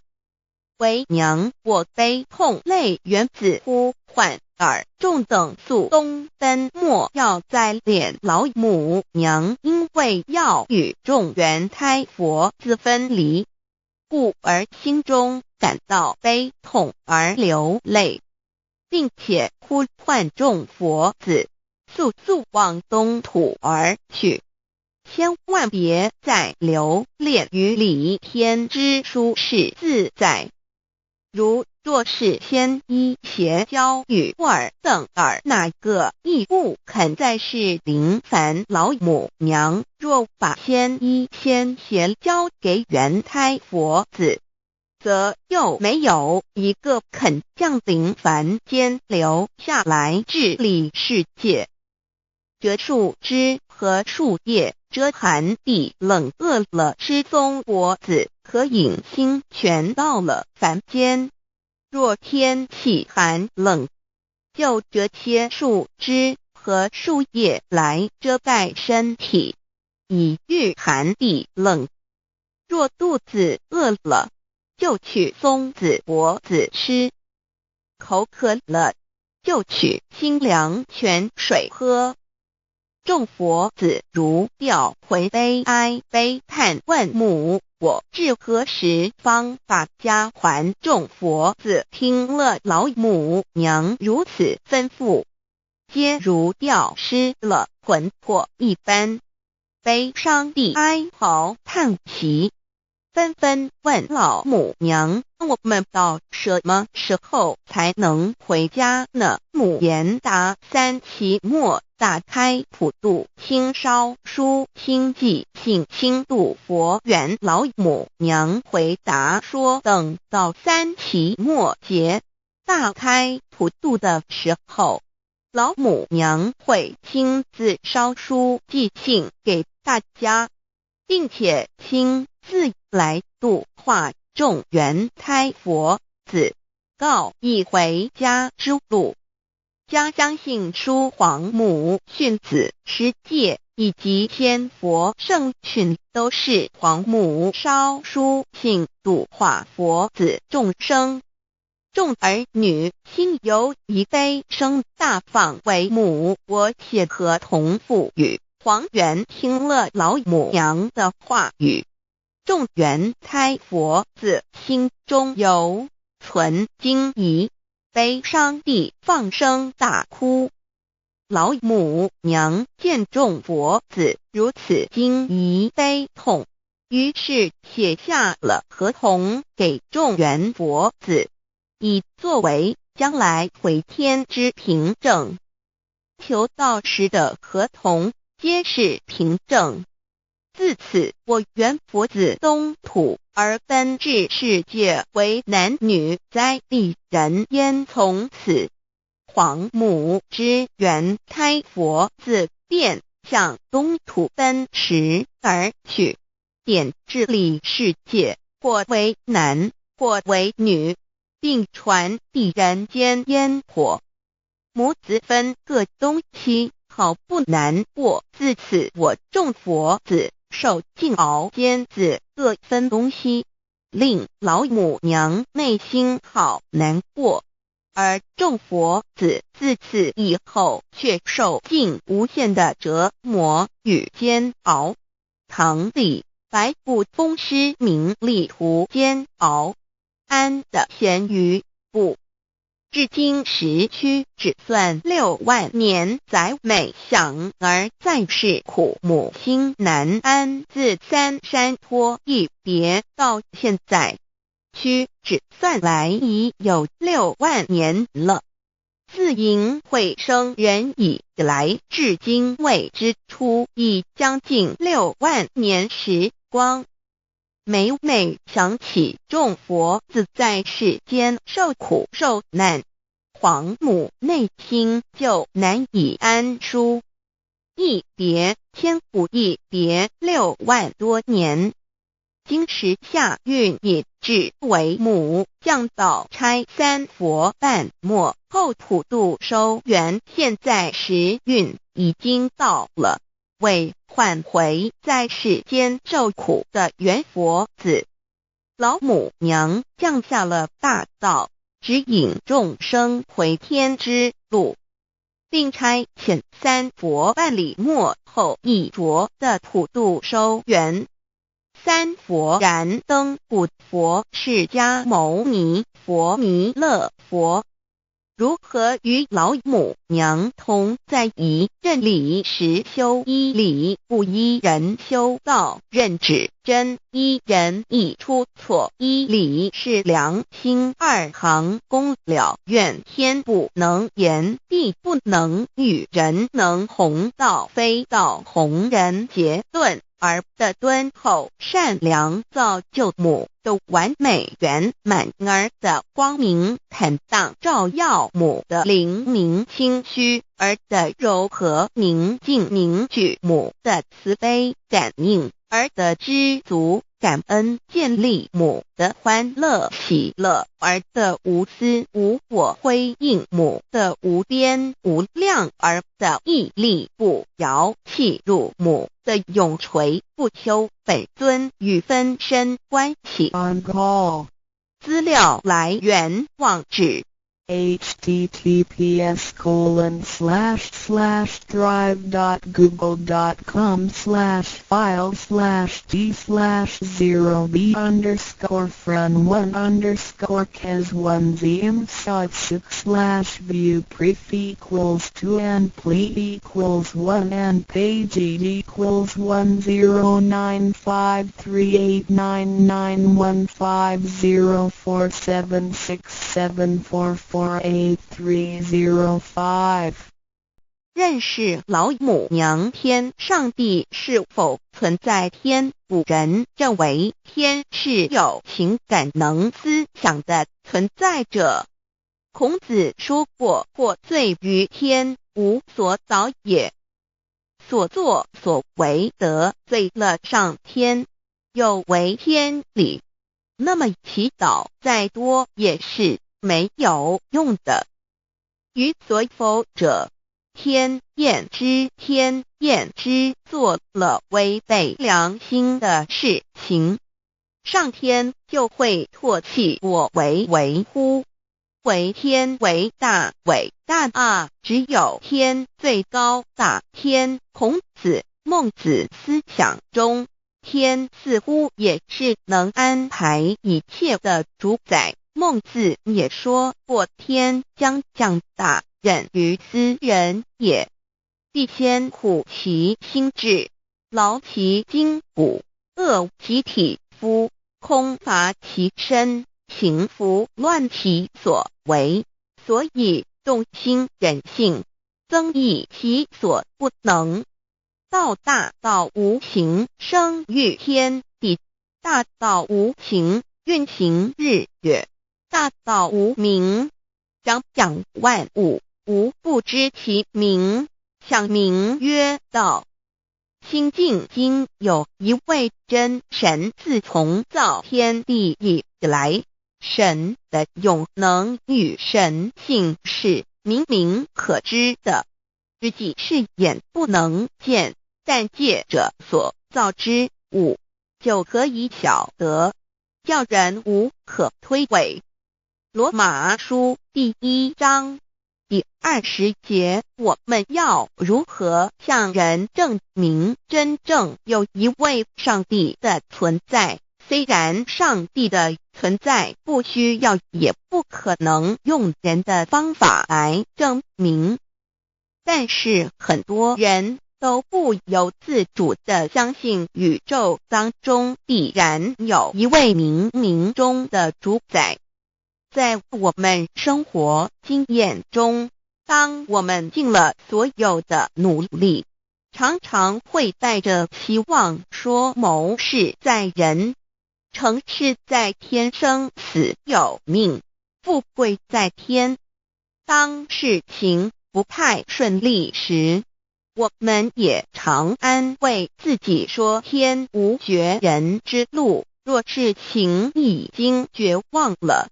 為娘我悲痛淚緣子呼喚爾眾等速東奔，莫要再憐老母娘，因為要與眾元胎佛子分離，故而心中感到悲痛而流淚，並且呼喚眾佛子速速往東土而去，千萬別再留戀於離天之舒適自在。如若是先依邪交与尔等尔哪个亦不肯在世临凡老母娘，若把先依先邪交给元胎佛子，则又没有一个肯降临凡间留下来治理世界。折树枝和树叶遮寒地冷，饿了吃松果子可饮清泉。到了凡间，若天气寒冷，就折些树枝和树叶来遮盖身体，以御寒地冷。若肚子饿了，就取松子果子吃；口渴了，就取清凉泉水喝。众佛子如掉魂悲哀悲叹问母：我至何时方把家还？众佛子听了老母娘如此吩咐，皆如掉失了魂魄一般，悲伤地哀嚎叹息，纷纷问老母娘：我们到什么时候才能回家呢？母言答：三期末大开普度清烧书清寂性清度佛缘。老母娘回答说：等到三期末节大开普度的时候，老母娘会亲自烧书寄信给大家，并且亲自来度化众元胎佛子，告以回家之路。家相信书皇母训子十戒以及千佛圣训，都是皇母烧书信度化佛子众生。众儿女心有一悲声大放为母，我且合同父语。黄元听了老母娘的话语，众元胎佛子心中犹存惊疑，悲伤地放声大哭。老母娘见众佛子如此惊疑悲痛，于是写下了合同给众元佛子，以作为将来回天之凭证。求道时的合同皆是凭证。自此，我元佛子东土而奔至世界，为男女灾地人烟。从此，皇母之元胎佛子便向东土奔驰而去，点治理世界，或为男，或为女，并传递人间烟火。母子分各东西，好不难过。自此，我众佛子受尽熬煎子，各分东西，令老母娘内心好难过。而众佛子自此以后，却受尽无限的折磨与煎熬。唐李白不风师名利途煎熬，安得闲于不？至今时屈指算6万年，载每想而在世苦母心难安。自三山坡一别到现在，屈指算来已有六万年了。自迎会生人以来，至今未知出，已将近六万年时光。每每想起众佛子在世间受苦受难，皇母内心就难以安舒。一别千古，一别6万多年。今时下运已至，为母降道差三佛半末后普度收圆。现在时运已经到了，为唤回在世间受苦的元佛子，老母娘降下了大道，指引众生回天之路，并差遣三佛办理末后一着的普度收圆。三佛燃灯古佛释迦牟尼佛弥勒佛，如何与老母娘同在一任理实修一理，不依人修道任止。真一人一出错，一理是良心二行公了愿天不能言，地不能语，人能弘道，非道弘人结论。儿的敦厚善良造就母的完美圆满，儿的光明坦荡照耀母的灵明清虚，儿的柔和宁静凝聚母的慈悲感应，儿的知足感恩建立母的欢乐喜乐，儿的无私无我辉映母的无边无量，儿的屹立不摇契入母的永垂不朽本尊与分身关系。 On call. 资料来源网址 https://drive.google.com/file/d/0b_fran1_kes1zm6/view pref equals 2 and ple equals 1 and page equals 109538991504767448305。 认识老母娘天上帝是否存在天？古人认为天是有情感能思想的存在者。孔子说过：“获罪于天，无所导也。”所作所为得罪了上天，有违天理，那么祈祷再多也是没有用的。于所否者，天厌之，天厌之，做了违背良心的事情，上天就会唾弃我为为乎？惟天为大，伟大啊！只有天最高大。天，孔子、孟子思想中，天似乎也是能安排一切的主宰。孟子也说过：“天将降大任于斯人也，必先苦其心志，劳其筋骨，饿其体肤，空乏其身。”行拂乱其所为，所以动心忍性，增益其所不能。道大道无形，生育天地；大道无形，运行日月；大道无名，长养万物，吾不知其名，想名曰道。清净经有一位真神，自从造天地以来，神的永能与神性是明明可知的，实际是眼不能见，但借着所造之物就可以晓得，叫人无可推诿。罗马书第一章第20节，我们要如何向人证明真正有一位上帝的存在？虽然上帝的存在不需要，也不可能用人的方法来证明，但是很多人都不由自主地相信宇宙当中必然有一位冥冥中的主宰。在我们生活经验中，当我们尽了所有的努力，常常会带着期望说谋事在人，成事在天，生死有命，富贵在天。当事情不太顺利时，我们也常安慰自己说天无绝人之路。若事情已经绝望了，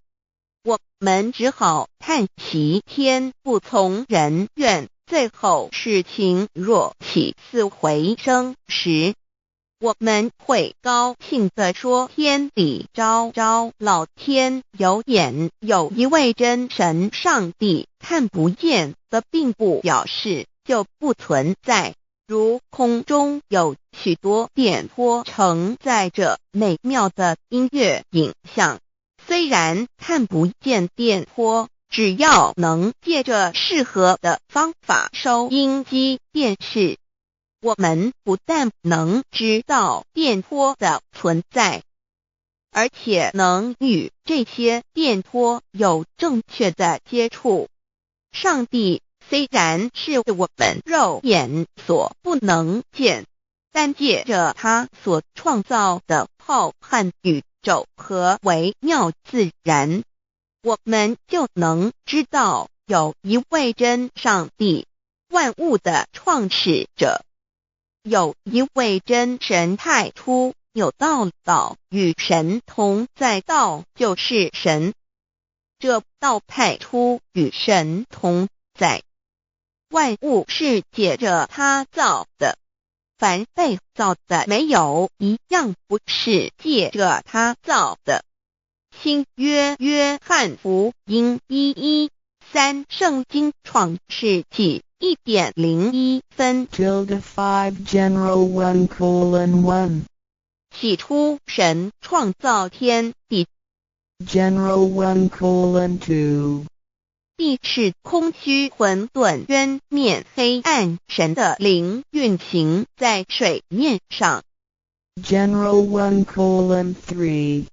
我们只好叹息天不从人愿。最后事情若起死回生时，我们会高兴地说：“天理昭昭，老天有眼，有一位真神上帝，看不见的并不表示就不存在。如空中有许多电波承载着美妙的音乐影像，虽然看不见电波，只要能借着适合的方法，收音机、电视。”我們不但能知道電波的存在，而且能與這些電波有正確的接觸。上帝雖然是我們肉眼所不能見，但借著他所創造的浩瀚宇宙和微妙自然，我們就能知道有一位真上帝，萬物的創始者，有一位真神。太初有道，道與神同在，道就是神。這道太初與神同在，萬物是借著他造的，凡被造的，沒有一樣不是借著他造的。新約約翰福音1:13，聖經創世紀1點01分。 Tilde 5 General 1:1. 起初神創造天地。 General 1:2. 地是空虛混沌，淵面黑暗，神的靈運行在水面上。 General 1:3.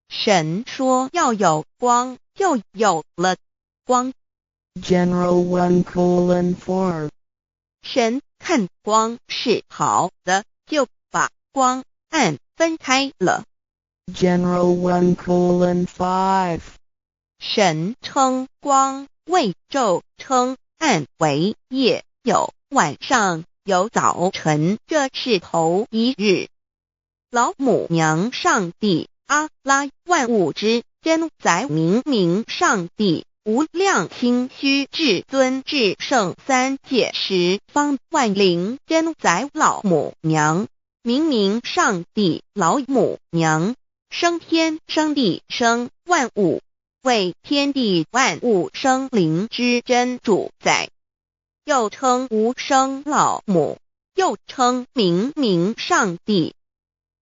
神說要有光，就有了光。 General 1:4. 神看光是好的，就把光暗分開了。 General 1:5. 神稱光為晝，稱暗為夜，有晚上，有早晨，這是頭一日。老母娘上帝阿拉萬物之真宰明明上帝無量清虛至尊至聖三界十方萬靈真宰老母娘明明上帝老母娘生天生地生萬物，為天地萬物生靈之真主宰，又稱無生老母，又稱明明上帝。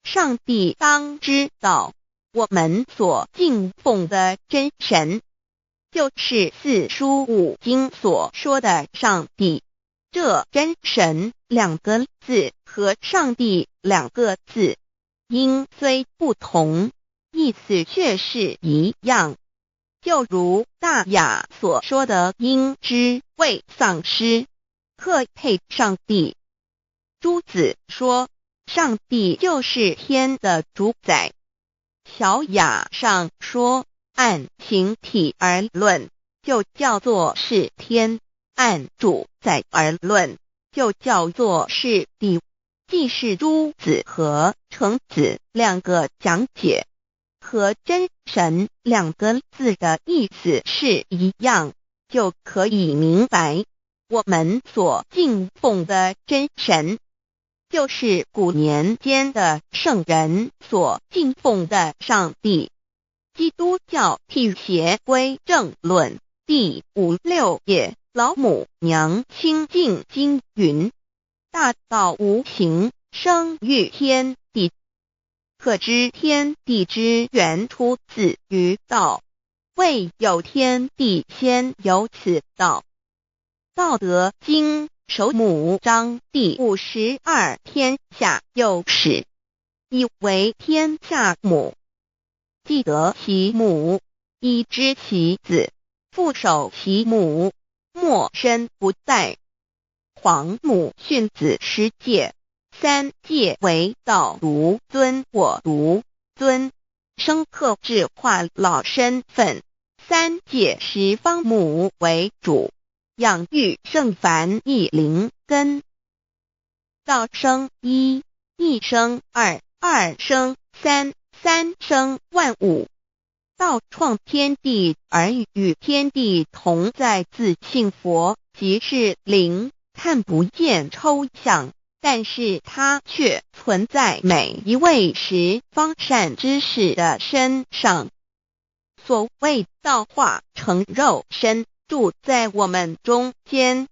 上帝當知道，我們所敬奉的真神，就是四書五經所說的上帝。這真神兩個字和上帝兩個字，音雖不同，意思卻是一樣。就如大雅所說的，應知未喪失，克配上帝。朱子說，上帝就是天的主宰。小雅上說，按形體而論，就叫做是天；按主宰而論，就叫做是地。既是朱子和程子兩個講解，和真神兩個字的意思是一樣，就可以明白，我們所敬奉的真神，就是古年間的聖人所敬奉的上帝。基督教辟邪歸正論第五六頁，老母娘清淨經云：大道無形，生於天地。可知天地之源出自於道，未有天地先有此道。道德經首母章第52，天下有始，以為天下母。既得其母，以知其子，復守其母，莫身不殆。皇母訓子十誡，三誡為道獨尊我獨尊，生客制化老身份。三誡十方母為主，養育聖凡一靈根。道生一，一生二，二生三，三生萬物。道創天地而與天地同在，自性佛即是靈，看不見抽象，但是它卻存在每一位十方善知識的身上。所謂道化成肉身，住在我們中間。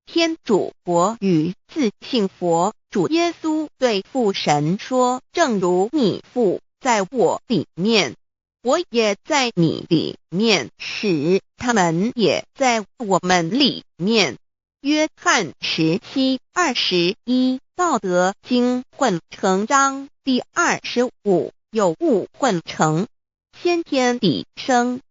天主國與自性佛主耶穌對父神說：正如你父在我裡面，我也在你裡面，使他們也在我們裡面。約翰17:21，道德經混成章第25，有物混成，先天地生，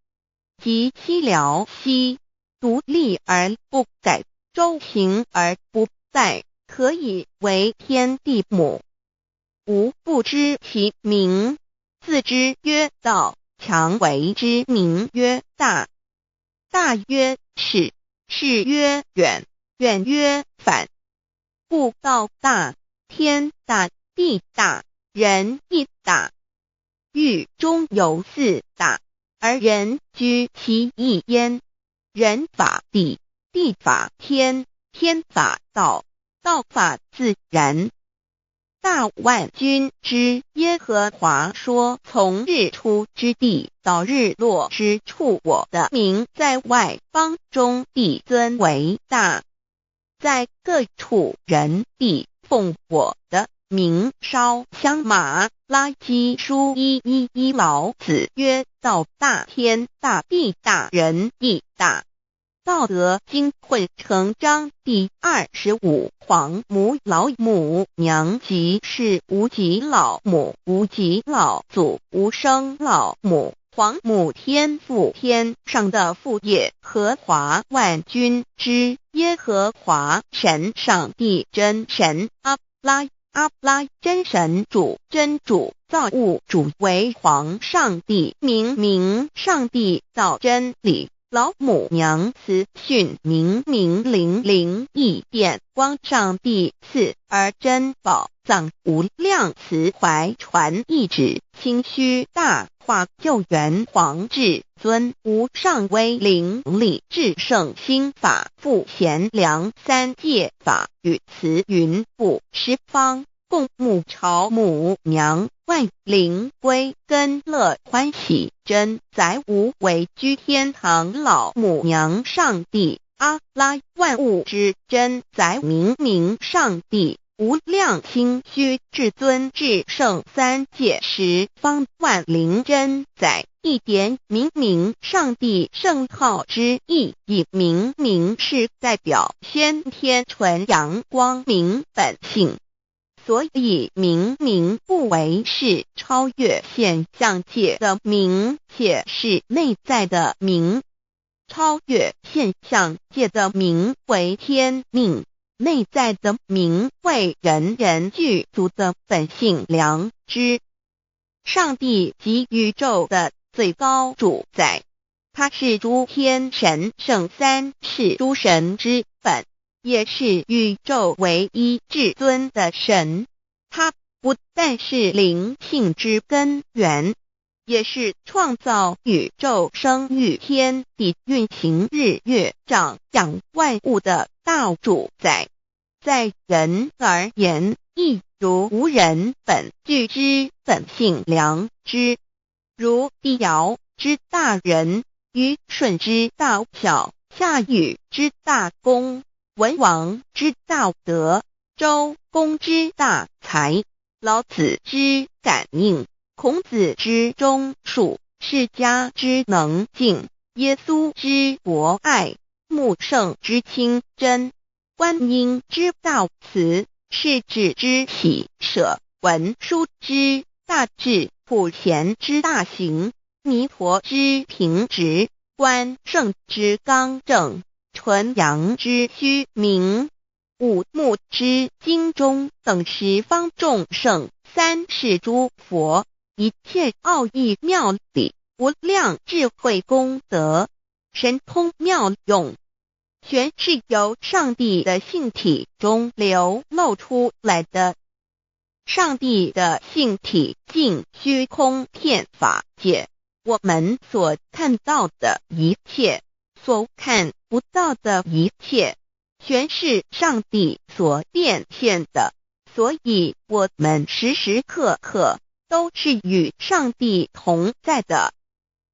極西寮兮，獨立而不改，周行而不殆，可以為天地母。吾不知其名，自知曰道，強為之名曰大。大曰是，是曰遠，遠曰反。故道大，天大，地大，人亦大。域中有四大，而人居其一焉。人法地，地法天，天法道，道法自然。大萬軍之耶和華說：從日出之地到日落之處，我的名在外邦中必尊為大，在各處人必奉我的名燒香。瑪拉基書1:1:1，老子曰：道大，天大，地大，人亦大。道德經混成章第25，皇母老母娘即是無極老母，無極老祖，無生老母，皇母天父天上的父耶和華萬軍之耶和華神上帝真神阿拉阿拉真神主真主造物主為皇上帝明明上帝道真理。老母娘慈訓明明靈靈異變光上帝賜而珍寶藏無量慈懷傳懿旨清虛大化救援皇至尊無上威靈力至聖心法父賢良三界法與慈雲布十方共沐朝母娘萬靈歸根樂歡喜真宰無為居天堂老母娘上帝阿拉萬物之真宰明明上帝無量清虛至尊至聖三界十方萬靈真宰一點明明上帝聖號之意，以明明是代表先天純陽光明本性。所以明明不為是超越現象界的明，且是內在的明。超越現象界的明為天命，內在的明為人人具足的本性良知。上帝即宇宙的最高主宰，他是諸天神聖三世諸神之本，也是宇宙唯一至尊的神，他不但是靈性之根源，也是創造宇宙、生育天地、運行日月、長養萬物的大主宰。在人而言，亦如吾人本具之本性良知，如帝堯之大仁，虞舜之大孝，夏禹之大功，文王之大德，周公之大才，老子之感應，孔子之忠恕，釋迦之能靜，耶穌之博愛，穆聖之清真，觀音之大慈，釋智之喜捨，文殊之大智，普賢之大行，彌陀之平直，關聖之剛正，純陽之虛明，五目之精忠等十方眾聖，三世諸佛，一切奧義妙理，無量智慧功德，神通妙用，全是由上帝的性體中流露出來的。上帝的性體盡虛空遍法界，我們所看到的一切，所看不到的一切，全是上帝所變現的，所以我們時時刻刻都是與上帝同在的。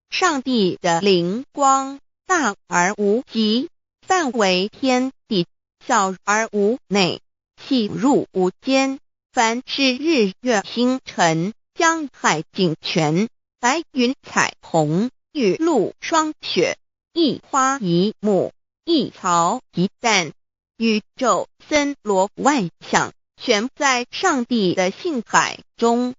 上帝的靈光大而無極，範圍天地，小而無內，細入無間。凡是日月星辰、江海井泉、白雲彩虹、雨露霜雪，一花一木，一草一蛋，宇宙森羅萬象，全在上帝的性海中。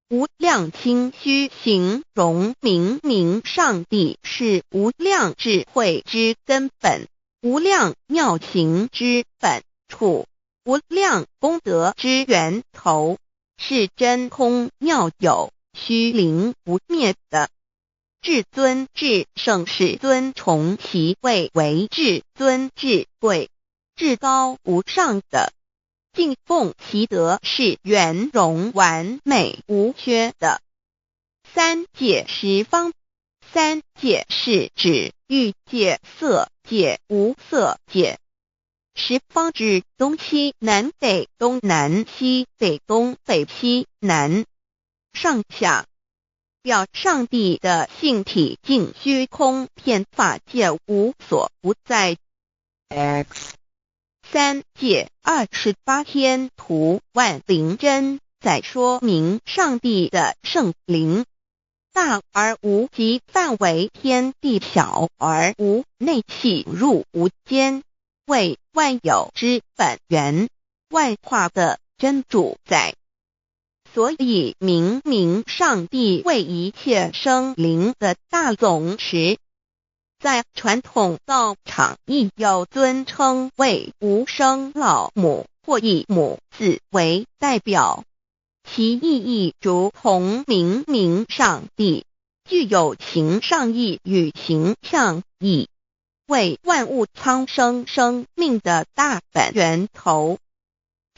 無量清虛形容明明上帝是無量智慧之根本，無量妙行之本處，無量功德之源頭，是真空妙有虛靈不滅的。至尊至聖世尊崇其位為至尊至貴、至高無上的，敬奉其德是圓融完美無缺的。三界十方，三界是指欲界、色界、無色界。十方指東西南北東南西北東北西南上下。表上帝的性體淨虛空遍法界無所不在。 X 三界28天圖萬靈真在說明上帝的聖靈大而無極範圍天地小而無內細入無間，為萬有之本源，萬化的真主宰。所以，明明上帝為一切生靈的大總持，在傳統道場亦有尊稱為無生老母或以母字為代表，其意義如同明明上帝，具有形上義與形象義，為萬物蒼生生命的大本源頭。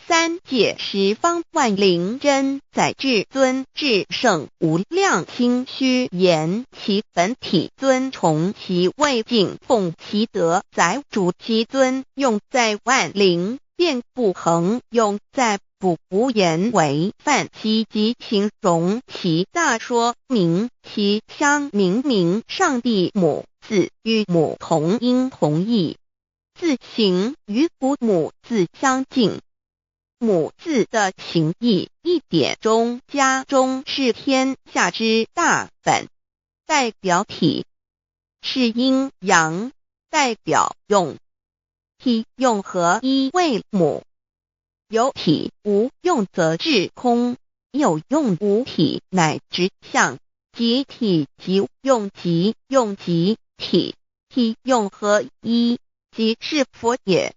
三界十方萬靈真在至尊至聖無量清虛言其本體尊崇其位敬奉其德載主其尊用在萬靈便不恆用在不無言為泛其及形容其大說明其相明明上帝母字與母同音同義，字形與古母字相近。母字的形義一點中加中是天下之大本，代表體是陰陽，代表用體用合一為母。有體無用則至空，有用無體乃直相，即體即用即用即體，體用合一，即是佛也。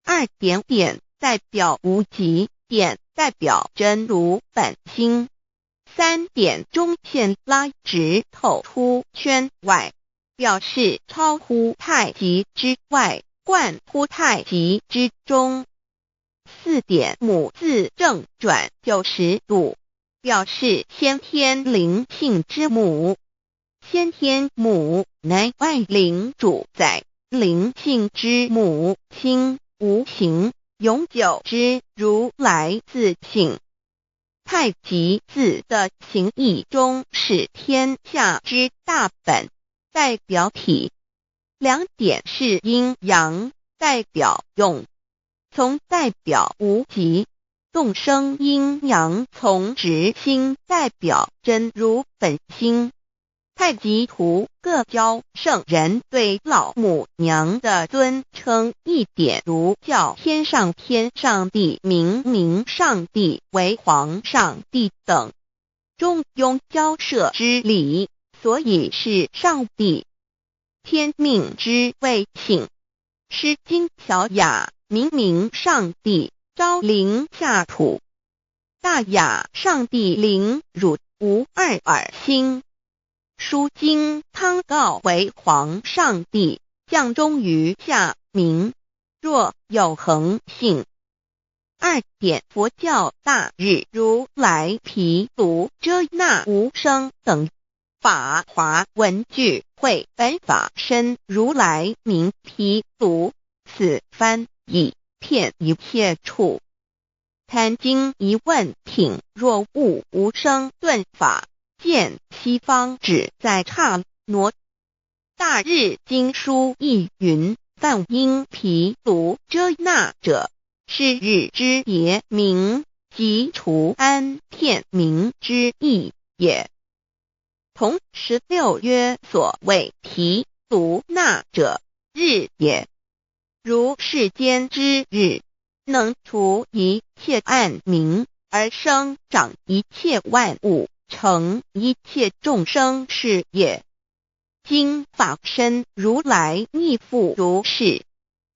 二點點代表無極，點代表真如本心。三點中線拉直透出圈外，表示超乎太極之外，貫乎太極之中。四點母字正轉90度，表示先天靈性之母。先天母乃萬靈主宰，靈性之母，清無形，永久之如來自性。太極字的形義中是天下之大本，代表體。兩點是陰陽，代表用。從代表無極，動生陰陽從直心，代表真如本心。太極圖各教聖人對老母娘的尊稱一點如叫天上天上帝、明明上帝為皇上帝等，中庸交涉之理，所以是上帝。天命之謂性，詩經小雅明明上帝昭靈下土，大雅上帝靈汝無二爾心。書經湯告為皇上帝降中於下明，若有恆性。二點佛教大日如來毗盧遮那無生等法華文具會本法身如來名毗盧，此翻譯遍一切處。壇經疑問品若悟無生頓法。見西方只在剎那。大日經書亦云：梵音毗盧遮那者，是日之別名，即除安片名之意也。同16曰：所謂毗盧那者，日也。如世間之日，能除一切暗冥，而生長一切萬物，成一切眾生是也。今法身如來亦復如是，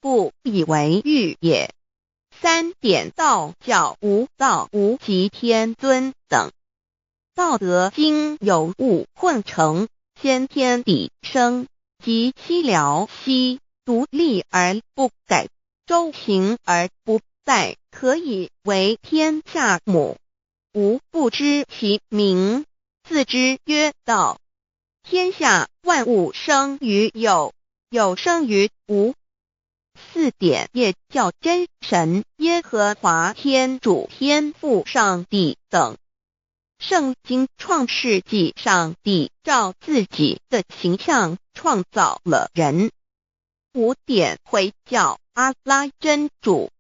故以為喻也。三點道教無道無極天尊等。道德經有物混成，先天地生，極其寥兮，獨立而不改，周行而不殆，可以為天下母。吾不知其名，自之曰道。天下萬物生於有，有生於無。四點耶教真神耶和華天主天父上帝等。聖經創世紀上帝照自己的形象創造了人。五點回教阿拉真主。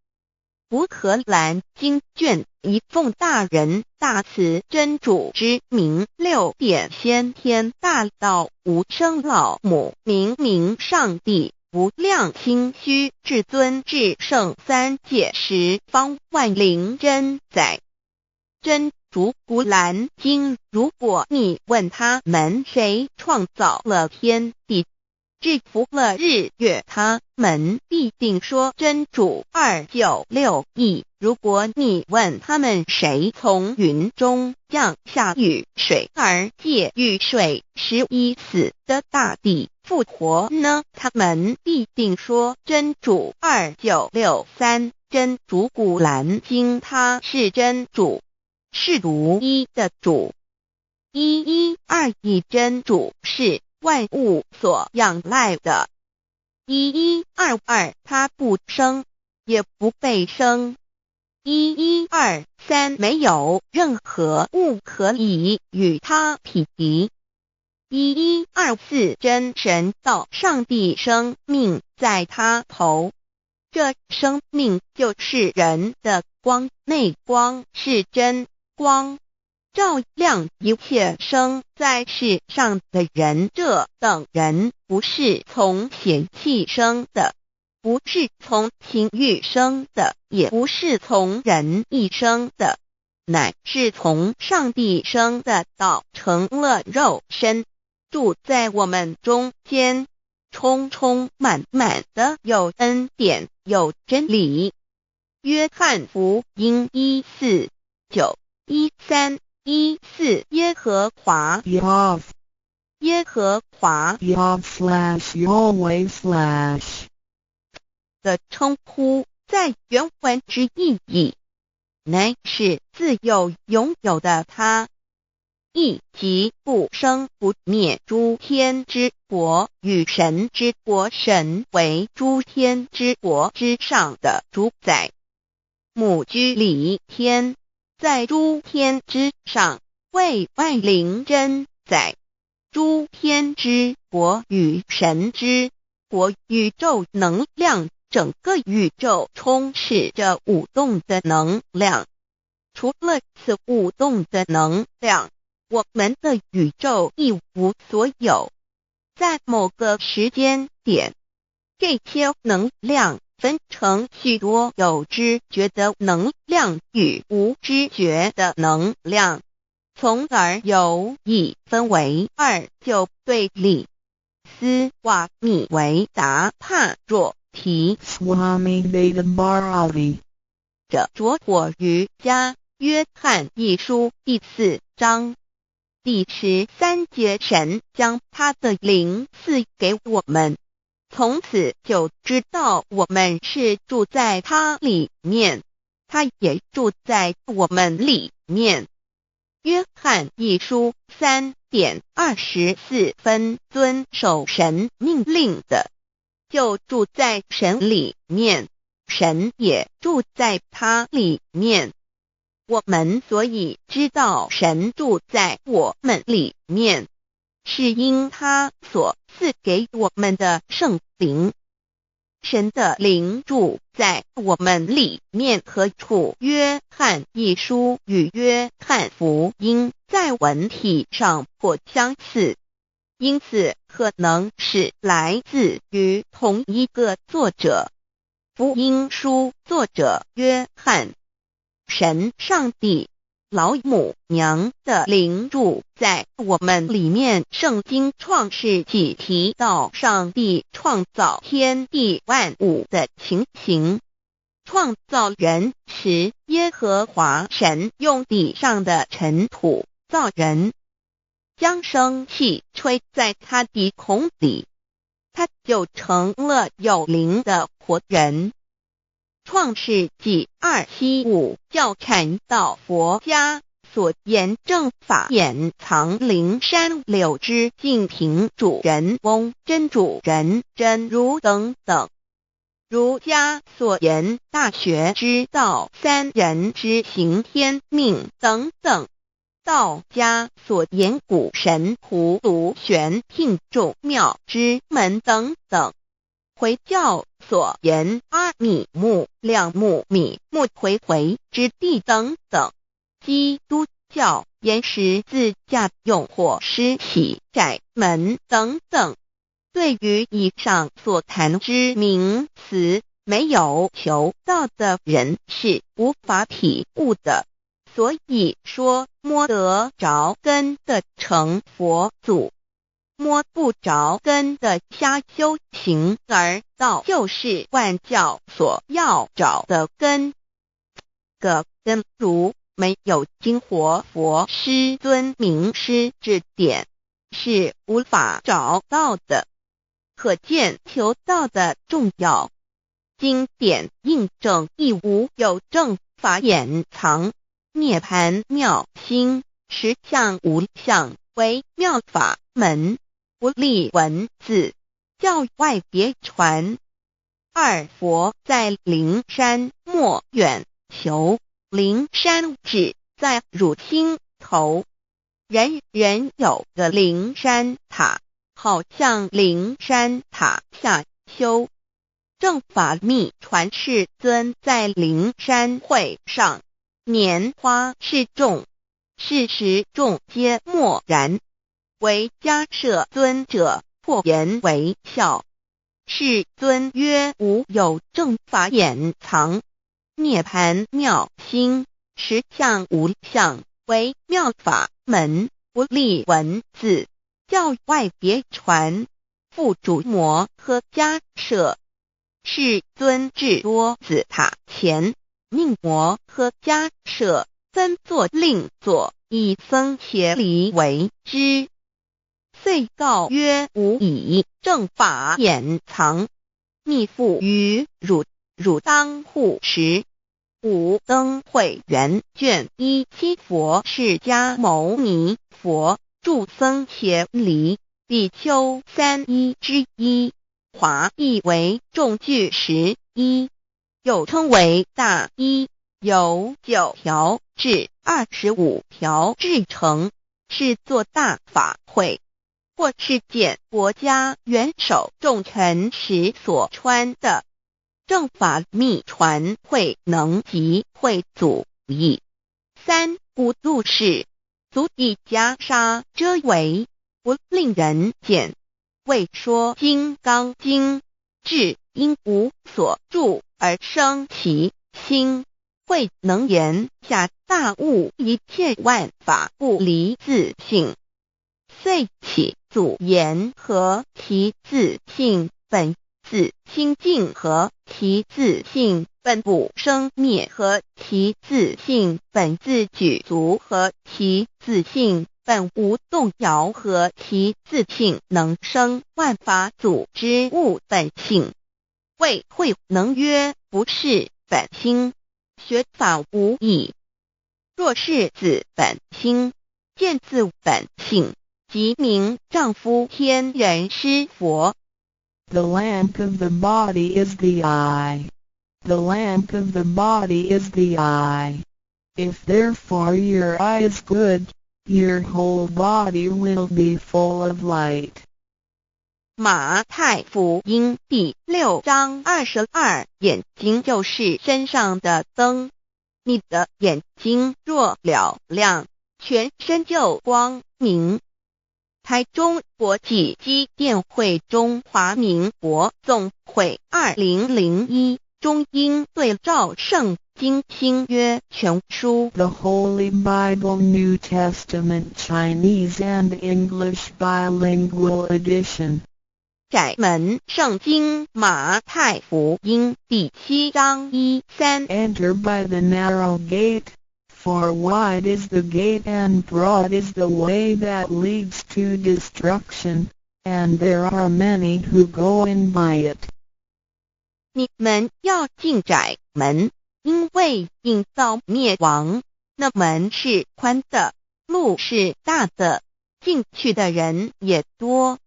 古可蘭經卷一奉大仁大慈真主之名。六點先天大道無生老母明明上帝無量清虛至尊至聖三界十方萬靈真宰真主古蘭經。如果你問他們誰創造了天地，制服了日月，他們必定說真主。296E。如果你問他們誰從雲中降下雨水，而借雨水使已死的大地復活呢？他們必定說真主。2963。真主古蘭經，他是真主，是獨一的主。1121真主是萬物所仰賴的。1122，他不生，也不被生。1123，沒有任何物可以與他匹敵。1124，真神道上帝生命在他頭，這生命就是人的光，內光是真光，照亮一切生在世上的人。這等人不是從血氣生的，不是從情慾生的，也不是從人意生的，乃是從上帝生的。道成了肉身，住在我們中間，充充滿滿的有恩典，有真理。約翰福音1:4-9、13、14耶和華 Yahweh 耶和華 Yahweh/Yahweh/ 的稱呼，在原文之意義，乃是自有永有的他，意即不生不滅諸天之國與神之國，神為諸天之國之上的主宰。母居里天，在諸天之上，為萬靈真宰。諸天之國與神之國，宇宙能量，整個宇宙充斥着舞動的能量。除了此舞動的能量，我們的宇宙一無所有。在某個時間點，這些能量分成許多有知覺的能量與無知覺的能量，從而有一分為二就對立。斯瓦米維達帕若提 Swami Veda Bharati 這拙火瑜伽約翰一書第四章第13節，神將他的靈賜給我們，從此就知道我們是住在他裡面，他也住在我們裡面。約翰一書3點24分，遵守神命令的，就住在神裡面，神也住在他裡面。我們所以知道神住在我們裡面，是因他所賜給我們的聖靈。神的靈住在我們裡面何處？約翰一書與約翰福音在文體上頗相似，因此可能是來自於同一個作者。福音書作者約翰，神上帝老母娘的靈住在我們裡面。聖經創世紀提到上帝創造天地萬物的情形。創造人時，耶和華神用地上的塵土造人，將生氣吹在他鼻孔裡，他就成了有靈的活人。創世紀275教禪道佛家所言正法眼藏靈山柳枝淨瓶主人翁真主人真如等等。儒家所言大學之道三人之行天命等等。道家所言古神葫蘆玄牝眾妙之門等等。回教所言阿米木兩木米木回回之地等等。基督教言十字架用火施洗窄門等等。對於以上所談之名詞，沒有求道的人是無法體悟的。所以說，摸得著根的成佛祖，摸不著根的瞎修行，而道就是萬教所要找的根。個根如沒有經活佛師尊明師指點，是無法找到的。可見求道的重要。經典印證亦無有正法眼藏，涅槃妙心，實相無相，為妙法門，不立文字，教外別傳。二佛在靈山莫遠求，靈山只在汝心頭。人人有個靈山塔，好向靈山塔下修。正法密傳世尊在靈山會上，拈花示眾，是時眾皆默然。唯迦葉尊者破顏為笑。世尊曰：無有正法眼藏，涅槃妙心，實相無相，為妙法門，不立文字，教外別傳。付囑摩訶迦葉。世尊至多子塔前，命摩訶迦葉分座令座，以僧伽梨為之。遂告曰：吾以正法眼藏，密付於汝，汝當護持。五燈會元卷17佛釋迦牟尼佛著僧伽梨比丘三衣之一，華譯為眾具十衣，又稱為大衣，由9條至25條製成，是做大法會或是見國家元首重臣時所穿的。正法密傳慧能及慧祖譯。三古入世，足以袈裟遮圍，不令人見。為說金剛經，至應無所住而生其心。慧能言下大悟一切萬法不離自性，遂起祖言何其自性本自清淨，何其自性本不生滅，何其自性本自具足，何其自性本無動搖，何其自性能生萬法祖之悟本性。謂慧能曰：不識本心，學法無益。若識自本心，見自本性，即名丈夫天人師佛。 The lamp of the body is the eye. The lamp of the body is the eye. If therefore your eye is good, your whole body will be full of light. 馬太福音第6章22，眼睛就是身上的燈。你的眼睛若嘹亮，全身就光明。台中國際機電會中華民國總會2001。中英对照圣经新约全书。 The Holy Bible New Testament Chinese and English Bilingual Edition. 窄门圣经马太福音第七章一三。 Enter by the narrow gate, for wide is the gate and broad is the way that leads to destruction, and there are many who go in by it. 你們要進窄門，因為引到滅亡，那門是寬的，路是大的，進去的人也多。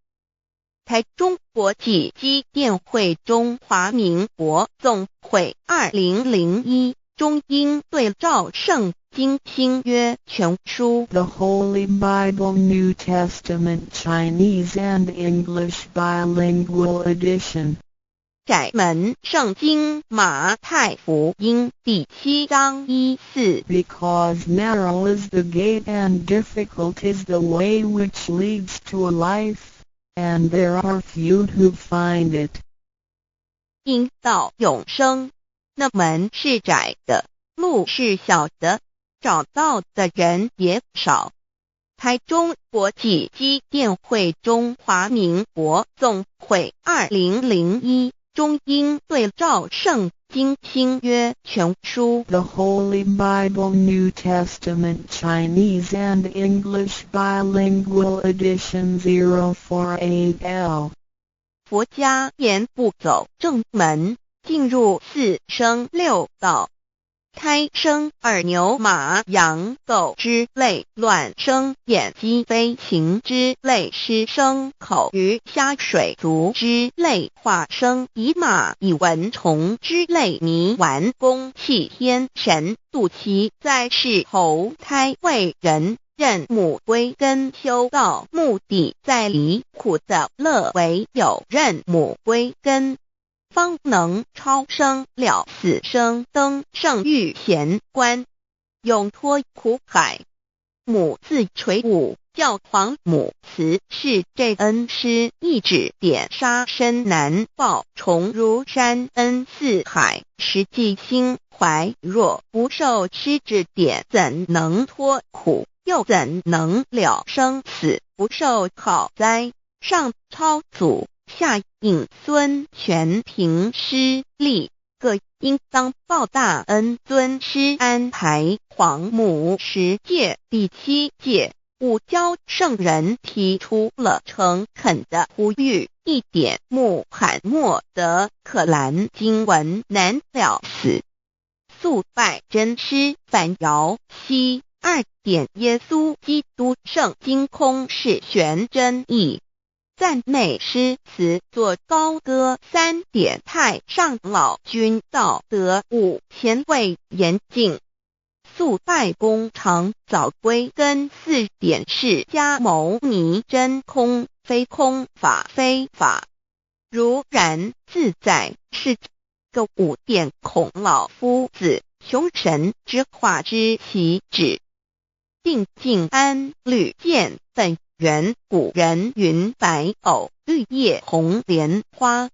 台中國際基甸會中華民國總會2001中英對照聖經新約全書。 The Holy Bible New Testament Chinese and English Bilingual Edition. 窄門聖經馬太福音第七章一四。 Because narrow is the gate and difficult is the way which leads to life, and there are few who find it. 引到永生，那門是窄的，路是小的，找到的人也少。台中國際基甸會中華民國總會2001中英對照聖經新約全書。 The Holy Bible New Testament Chinese and English Bilingual Edition 048L. 佛家言不走正門，進入四生六道。胎生耳牛馬羊狗之類，卵生眼雞飛禽之類，濕生口魚蝦水族之類，化生蟻馬蟻蚊蟲之類，泥丸宮氣天神肚臍在世投胎為人。認母歸根修道，目的在離苦得樂，唯有認母歸根，方能超生了死生，登聖遇賢關，永脫苦海。母自垂五教皇母慈是這恩師一指點殺身難報，重如山恩似海，實際心懷若不受師指點，怎能脫苦？又怎能了生死？不受好哉？上超祖，下引孫，全憑師力，各應當報大恩。尊師安排皇母十誡第七誡，五教聖人提出了誠懇的呼籲：一點穆罕默德可蘭經文難了死，速拜真師反搖西。二點耶穌基督聖經空是玄真義。讚美詩詞作高歌。三點太上老君道德五前位嚴淨。速拜功長早歸根。四點釋迦牟尼真空非空法非法。如然自在是個五點孔老夫子窮神之化之其旨。定靜安履見本源古人云白藕綠葉紅蓮花。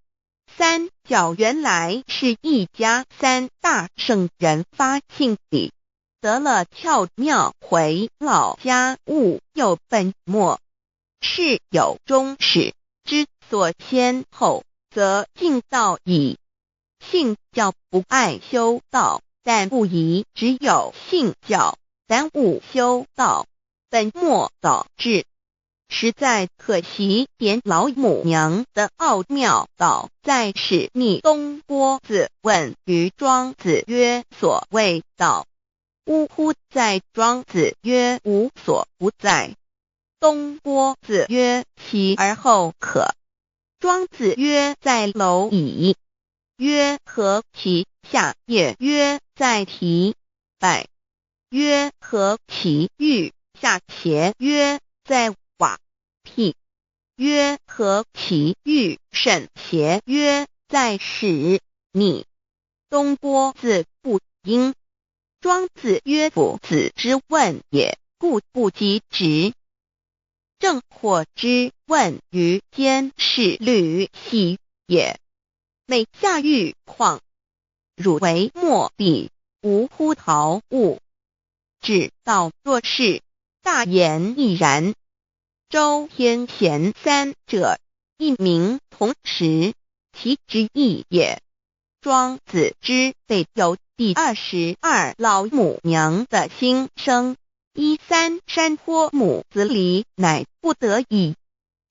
三教原來是一家，三大聖人發性理，得了竅妙回老家悟又本末。事有終始，知所先後，則近道矣。信教不礙修道，但不宜只有信教，耽誤修道，本末倒置。實在可惜。點老母娘的奧妙道在使逆東郭子問於莊子曰：所謂道，嗚乎哉。莊子曰：無所不在。東郭子曰：其而後可。莊子曰：在螻蟻。曰：何其下也？曰：在堤。敗。曰：何其欲下邪？曰：在瓦。辟。曰：何其欲甚邪？曰：在室。逆。東郭子不應。莊子曰：夫子之問也，故不及直。鄭括之問於監視呂喜也。每下玉礦。汝為末彼，無呼逃物。至道若是，大言亦然。周天賢三者，一名同時，其之意也。莊子之備有第22老母娘的心聲，一三山坡母子離，乃不得已。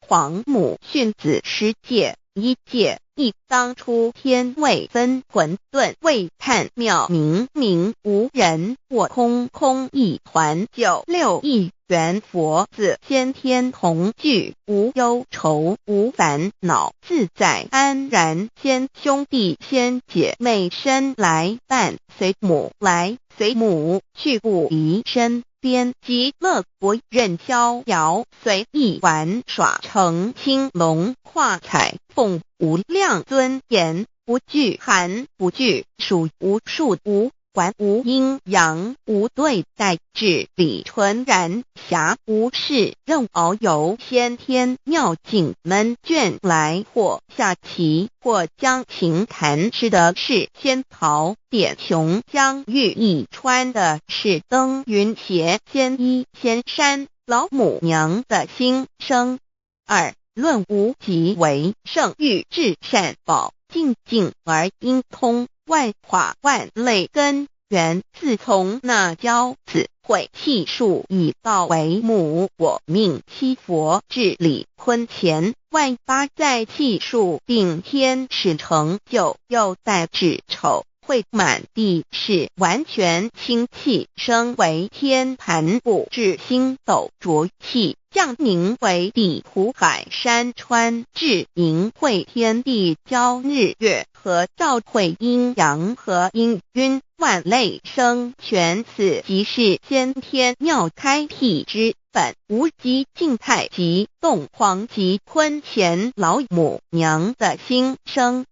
皇母訓子十誡，一誡一當初天未分混沌未歎妙明明無人我空空一團九六一元佛子先天同具無憂愁無煩惱自在安然先兄弟先姐妹身來伴隨母來隨母去不離身邊極樂國任逍遙隨意玩耍乘青龍跨彩鳳無量尊嚴不懼寒不懼暑無數無管無陰陽無對待至理純然暇無事任遨遊先天妙境門卷來或下棋或將琴彈吃的是仙桃點瓊漿玉液穿的是登雲鞋仙衣仙山老母娘的心聲。二論無極為聖欲至善寶淨境而應通萬化萬類根源，自從那憍子悔氣數以道為母，我命七佛至禮坤乾萬八載氣數定天使成就，又帶至丑會滿地是完全清氣升為天盤布至星斗濁氣降寧為地湖海山川至盈會天地交日月和照會陰陽和氤氲萬類生全此即是先天妙開闢之本無極靜態極動黃極坤乾老母娘的心聲。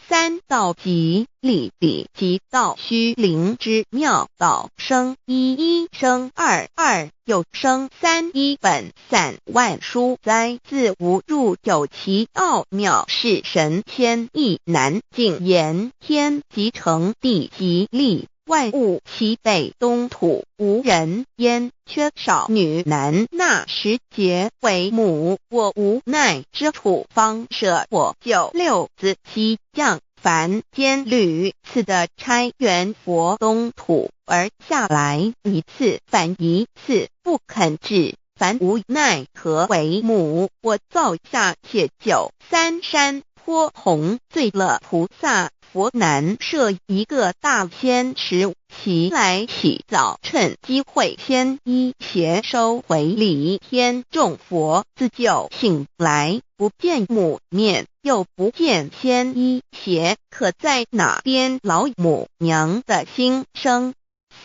三道極力理極道虛靈之妙道生一一生二二又生三一本散萬殊哉自無入有其奧妙是神仙亦難盡言天即成地即立萬物齊備東土無人煙缺少女男那時節為母我無奈之處方捨我九六子西降凡間屢次的差元佛東土而下來一次反一次不肯至凡無奈何為母我造下且九三山坡紅醉了菩薩佛難設一個大仙池，起來起早趁機會先衣鞋收回禮天眾佛自救醒來，不見母面，又不見仙衣鞋，可在哪邊老母娘的心聲？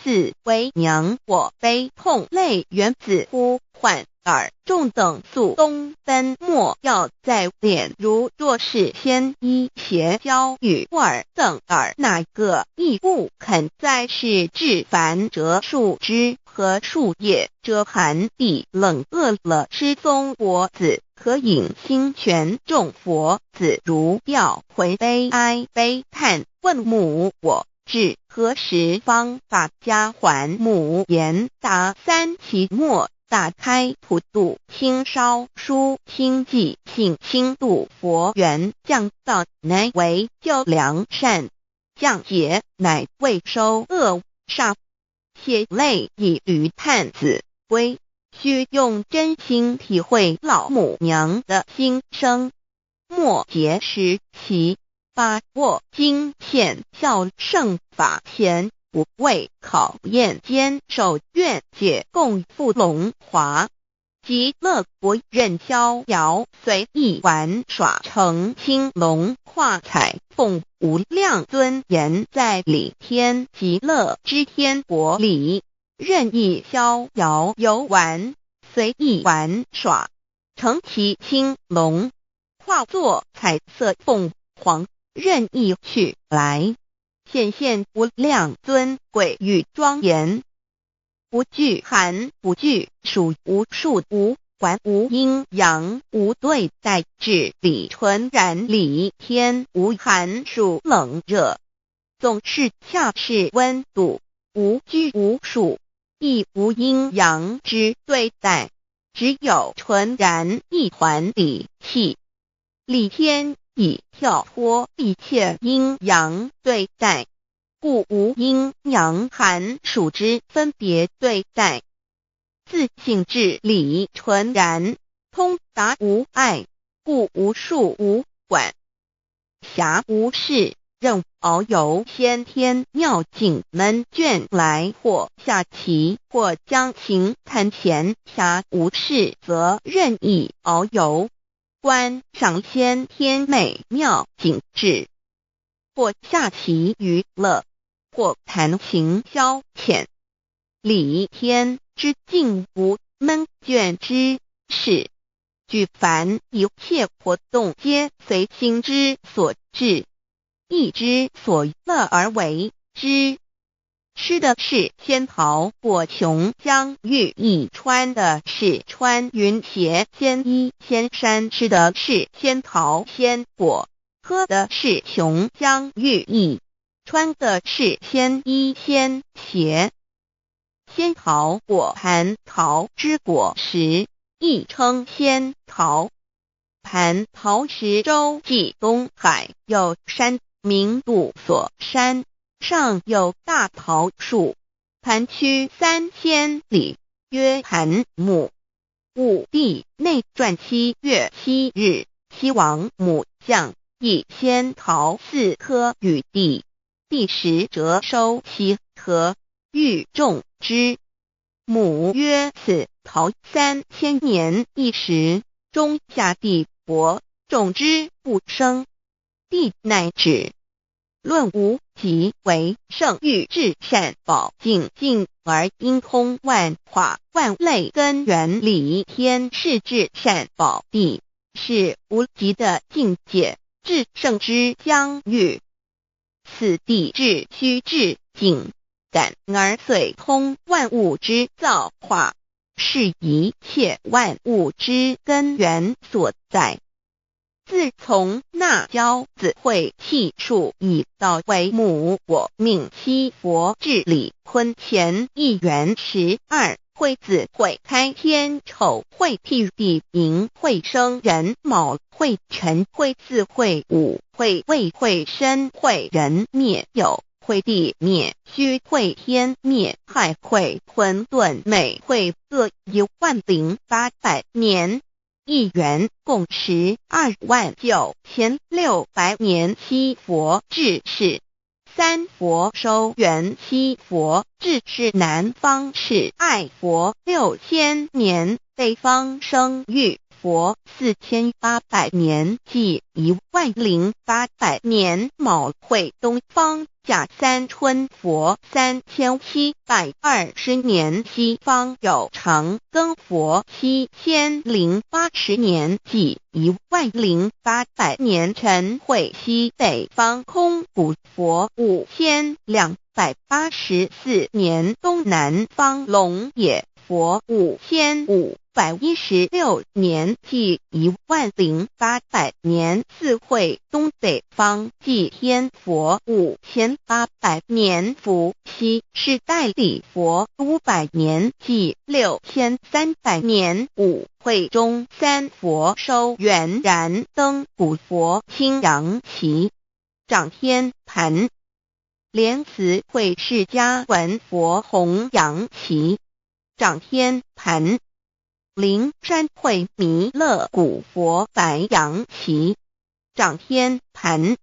四為娘我悲痛淚源自呼喚。爾眾等速東奔，莫要再戀。如若是先衣鞋交與爾等爾那個亦不肯再是至凡折樹枝和樹葉，遮寒地冷餓了失蹤佛子，可飲清泉眾佛子如吊魂悲哀悲嘆，問母我至何時方把家還母言答三期末。打開普度清燒書清寂性輕度佛緣降道乃為救良善，降劫乃為收惡煞，血淚以與探子歸，須用真心體會老母娘的心聲。末節時期，把握經顯孝聖法前。不畏考驗，堅守願解共赴龍華，極樂國任逍遙，隨意玩耍乘青龍跨彩鳳，無量尊嚴在理天極樂之天國裡，任意逍遙遊玩，隨意玩耍，乘騎青龍，化作彩色鳳凰，任意去來。顯現無量尊貴與莊嚴，不懼寒，不懼暑，無數無管無陰陽，無對待，至理純然理天無寒暑冷熱。总是恰适溫度，無拘無束，亦無陰陽之對待，只有純然一團理氣。理天已跳脫一切陰陽對待，故無陰陽寒暑之分別對待。自性至理純然，通達無礙，故無束無管。暇無事，任遨遊先天妙境悶倦來，或下棋，或將琴彈弦。暇無事，則任意遨遊，觀賞先天美妙景致，或下棋娛樂，或彈琴消遣。理天之境無悶倦之事，舉凡一切活動皆隨心之所至，意之所樂而為之。吃的是仙桃果瓊漿玉液，穿的是穿雲鞋仙衣仙衫。吃的是仙桃仙果，喝的是瓊漿玉液，穿的是仙衣仙鞋。仙桃果蟠桃之果實，亦稱仙桃。蟠桃石洲際東海有山，名度所山，上有大桃樹，盤曲3000里，曰盤木。武帝內傳7月7日，西王母降一仙桃四顆與帝，帝食輒收其核，欲種之。母曰：此桃3000年一實，終下地薄，種之不生。帝乃止。論無極為聖域至善寶淨境而應通萬化萬類根源理天是至善寶地，是無極的境界，至聖之疆域。此地至虛至境，感而遂通萬物之造化，是一切萬物之根源所在。自從那憍子會氣數已到為母我命七佛至理坤乾一元12會子會開天丑會辟地寅會生壬卯會辰會巳會午會未會申會壬滅酉會地滅戌會天滅亥會混沌未會各10800年。一元共129600年，七佛治世，三佛收圓七佛治世南方是愛佛6000年，北方生育佛4800年，計10800年。卯會東方甲三春佛3720年，西方有長庚佛7080年，計10800年。辰會西北方空古佛5284年，東南方龍野佛5516年，計10800年。巳會東北方寂天佛5800年，伏羲是代理佛500年，計6300年。午會中三佛收圓燃燈古佛青陽旗長天盤，蓮慈會釋迦文佛紅陽旗長天盤。靈山會彌勒古佛白陽旗長天盤，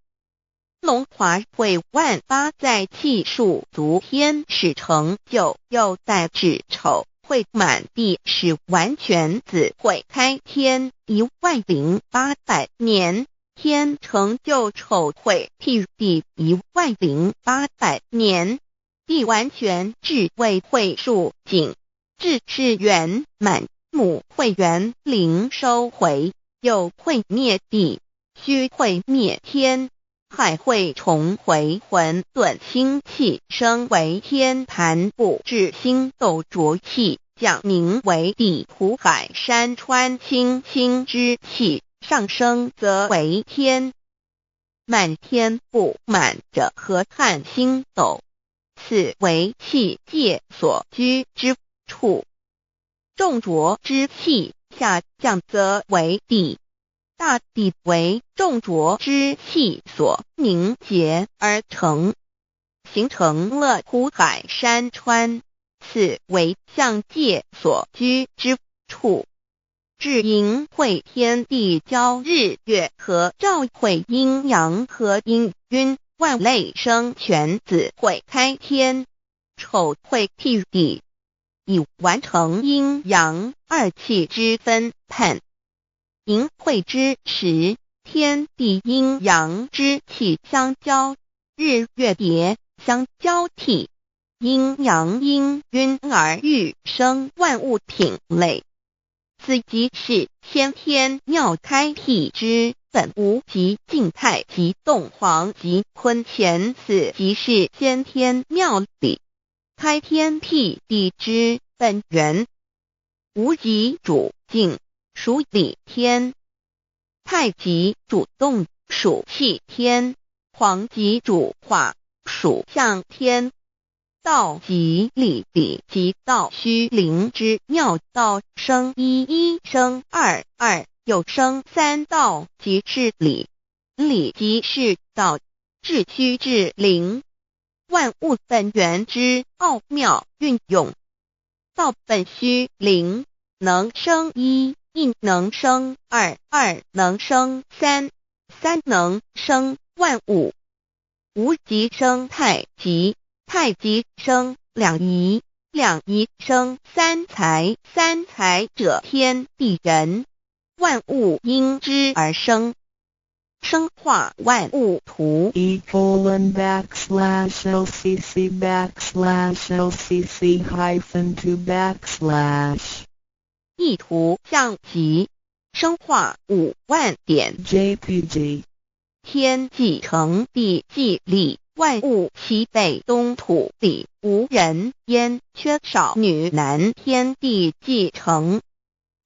龍華會萬八載氣數足天使成就，又帶至丑會滿地是完全子會開天10800年，天成就丑會辟地10800年，地完全智慧會數景，至是圓滿。母會元靈收回，酉會滅地，戌會滅天，亥會重回混沌清氣，升為天盤布置星斗濁氣，降名為地土海山川清清之氣，上升則為天。滿天佈滿著河漢星斗，此為氣界所居之處。眾濁之氣下降則為地，大地為眾濁之氣所凝結而成，形成了湖海山川，此為象界所居之處。至盈會天地交日月合兆會陰陽合氤氳萬類生全子會開天，丑會辟地，以完成陰陽二氣之分判。盈會之時，天地陰陽之氣相交，日月疊相交替，陰陽氤氲而育生萬物品類。此即是先天妙開闢之本無極靜太極動皇極坤乾，此即是先天妙理開天闢地之本源。無極主靜，屬理天；太極主動，屬氣天；皇極主化，屬象天。道即理，理即道虛靈之妙道生一，一生二，二又生三，道即是理，理即是道，至虛至靈，萬物本源之奧妙運用。道本虛靈，能生一，亦能生二，二能生三，三能生萬物。無極生太極。太極生兩儀，兩儀生三才，三才者天地人，萬物因之而生，生化萬物圖。 E:\LCC\LCC-2\ 一圖像集，生化5萬點 JPG 天既成，地既立。萬物齊備，東土裡無人煙，缺少女男。天地既成，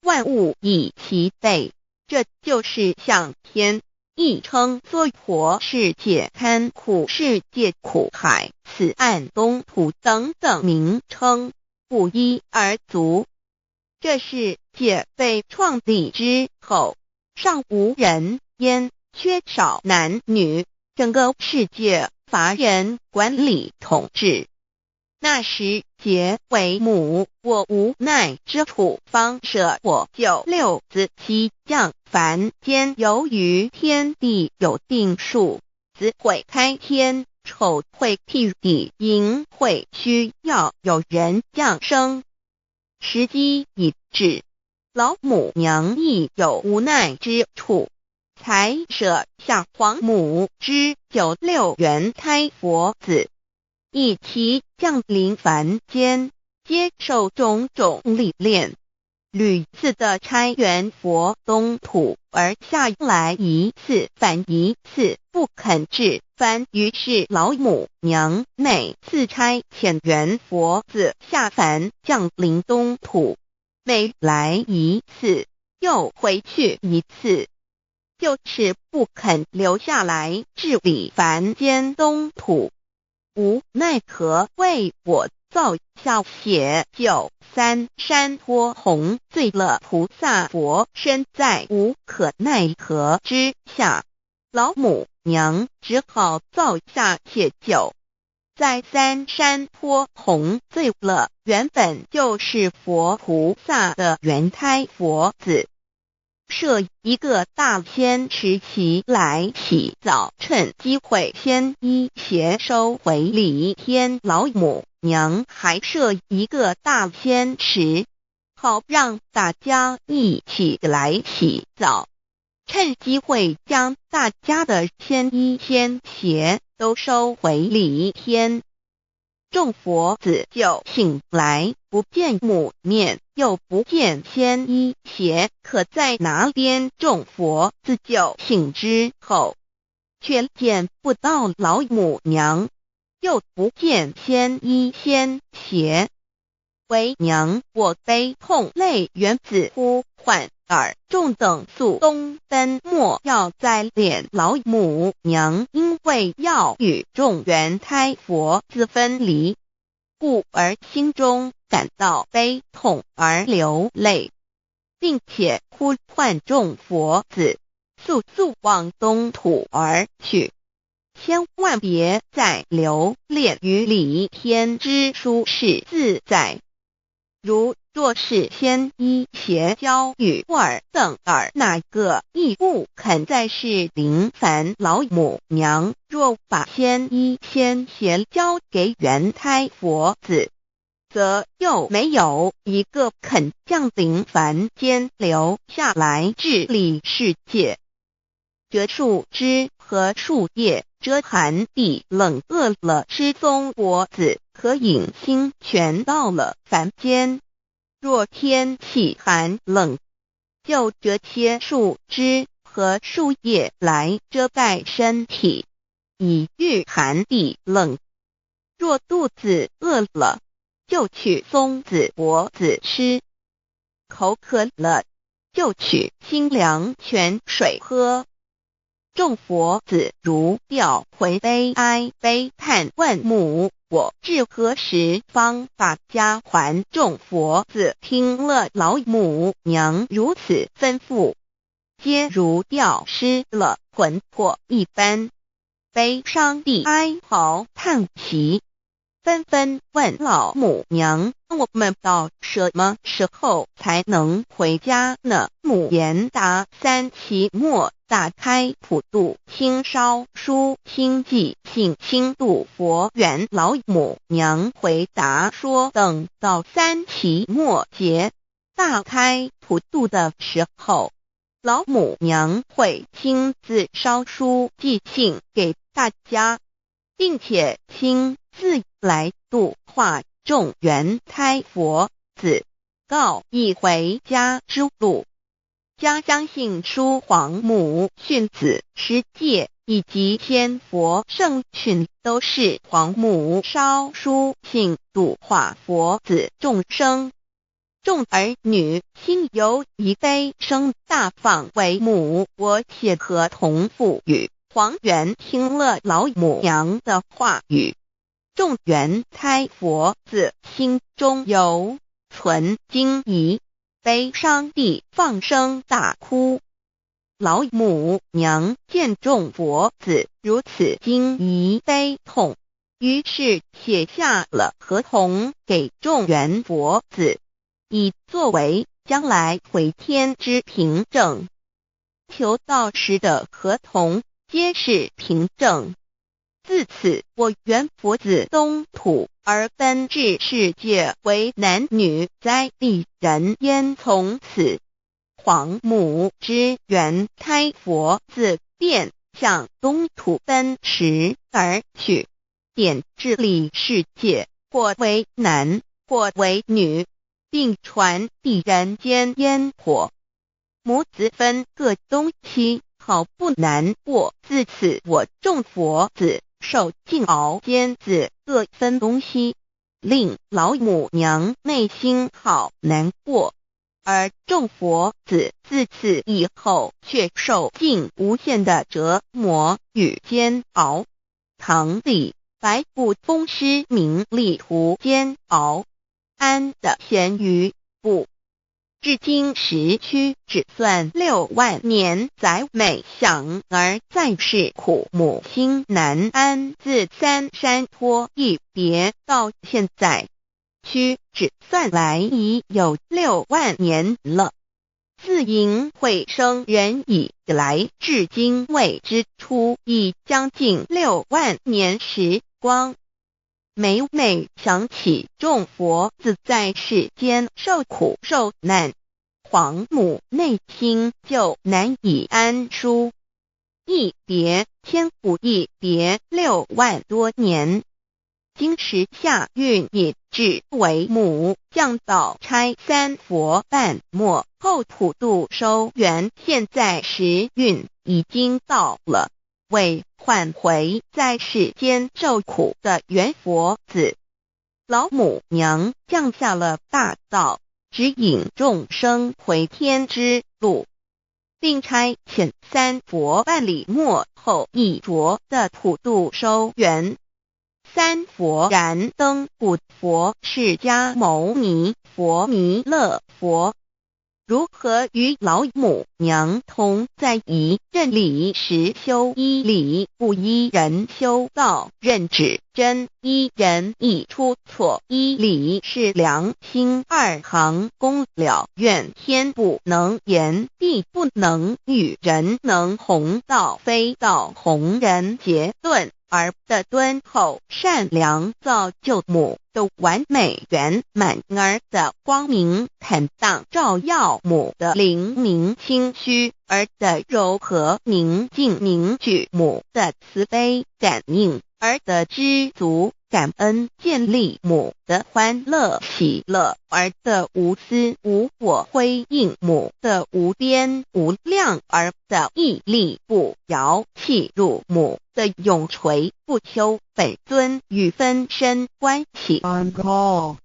萬物已齊備，這就是象天，亦稱娑婆世界、堪苦世界、苦海、此岸東土等等名稱，不一而足。這世界被創立之後，尚無人煙，缺少男女，整個世界乏人管理統治。那時劫為母，我無奈之處，方捨我九六子悉降凡間。由於天地有定數，子會開天，丑會辟地，寅會需要有人降生。時機已至，老母娘亦有無奈之處，才捨下皇母之九六元胎佛子，一齊降臨凡間，接受種種歷練，屢次的差元佛東土而下來一次返一次，不肯至凡。於是老母娘每次差遣元佛子下凡降臨東土，每來一次又回去一次，就是不肯留下來治理凡間東土。無奈何為我造下寫九三山坡紅醉了菩薩佛身，在無可奈何之下，老母娘只好造下解酒，在三山坡紅醉了原本就是佛菩薩的元胎佛子。設一個大仙池齊來洗澡，趁機會仙衣鞋收回禮天。老母娘還設一個大仙池，好讓大家一起來洗澡，趁機會將大家的仙衣仙鞋都收回禮天。眾佛子就醒來，不見母面，又不見仙衣鞋，可在哪邊？眾佛子就醒之後，卻見不到老母娘，又不見仙衣仙鞋。為娘我悲痛淚源子呼喚，尔众等速东奔，莫要再怜老母娘，因为要与众缘胎佛子分离，故而心中感到悲痛而流泪，并且呼唤众佛子速速往东土而去，千万别再留恋于离天之舒适自在。如若是先依邪教与尔等尔那个亦不肯再是临凡老母娘，若把先依先邪交给元胎佛子，则又没有一个肯降临凡间留下来治理世界。折树枝和树叶遮寒地冷，饿了吃松果子可饮清泉。到了凡间，若天气寒冷，就折些树枝和树叶来遮盖身体，以御寒地冷。若肚子饿了，就取松子果子吃；口渴了，就取清凉泉水喝。众佛子如掉魂悲哀悲叹问母：我至何时方把家还？众佛子听了老母娘如此吩咐，皆如掉失了魂魄一般，悲伤地哀嚎叹息，纷纷问老母娘：我们到什么时候才能回家呢？母言答：三期末大开普度清烧书清寂信清度佛缘。老母娘回答说：等到三期末节大开普度的时候，老母娘会亲自烧书寄信给大家，并且亲自来度化众缘胎佛子，告以回家之路。家相信书皇母训子十戒以及仙佛圣训，都是皇母烧书信度化佛子众生。众儿女心有一悲声大放为母，我写合同赋予。黄元听了老母娘的话语，众缘胎佛子心中有存惊疑，悲伤地放声大哭。老母娘见众佛子如此惊疑悲痛，于是写下了合同给众缘佛子，以作为将来回天之凭证。求道时的合同皆是凭证。自此，我缘佛子东土而奔至世界为男女在地人烟。从此，皇母之缘胎佛子便向东土奔驰而去，点治理世界，或为男，或为女，并传递人间烟火。母子分各东西，好不难过。自此，我众佛子受尽熬煎子，各分东西，令老母娘内心好难过。而众佛子自此以后，却受尽无限的折磨与煎熬。唐李白不风师名利途煎熬，安得闲于不？至今时屈指算6万年，载每想而在世苦母心难安。自三山坡一别到现在，屈指算来已有六万年了。自迎会生人以来，至今未知出已将近六万年时光。每每想起众佛子在世间受苦受难，皇母内心就难以安舒。一别千古，一别6万多年。今时下运已至，为母降道差三佛半末后普度收缘。现在时运已经到了，为唤回在世间受苦的缘佛子，老母娘降下了大道，指引众生回天之路，并差遣三佛办理末后一着的普度收圆。三佛燃灯古佛释迦牟尼佛弥勒佛。如何与老母娘同在一认理实修依理不依人修道认指真依人意出错依理是良心二行功了愿天不能言地不能语人能弘道非道弘人结论儿的敦厚善良造就母的完美圆满儿的光明坦荡照耀母的灵明清虚儿的柔和宁静凝聚母的慈悲感应儿的知足感恩建立母的欢乐喜乐儿的无私无我辉映母的无边无量儿的屹立不摇契入母的永垂不朽本尊与分身关系。 On call.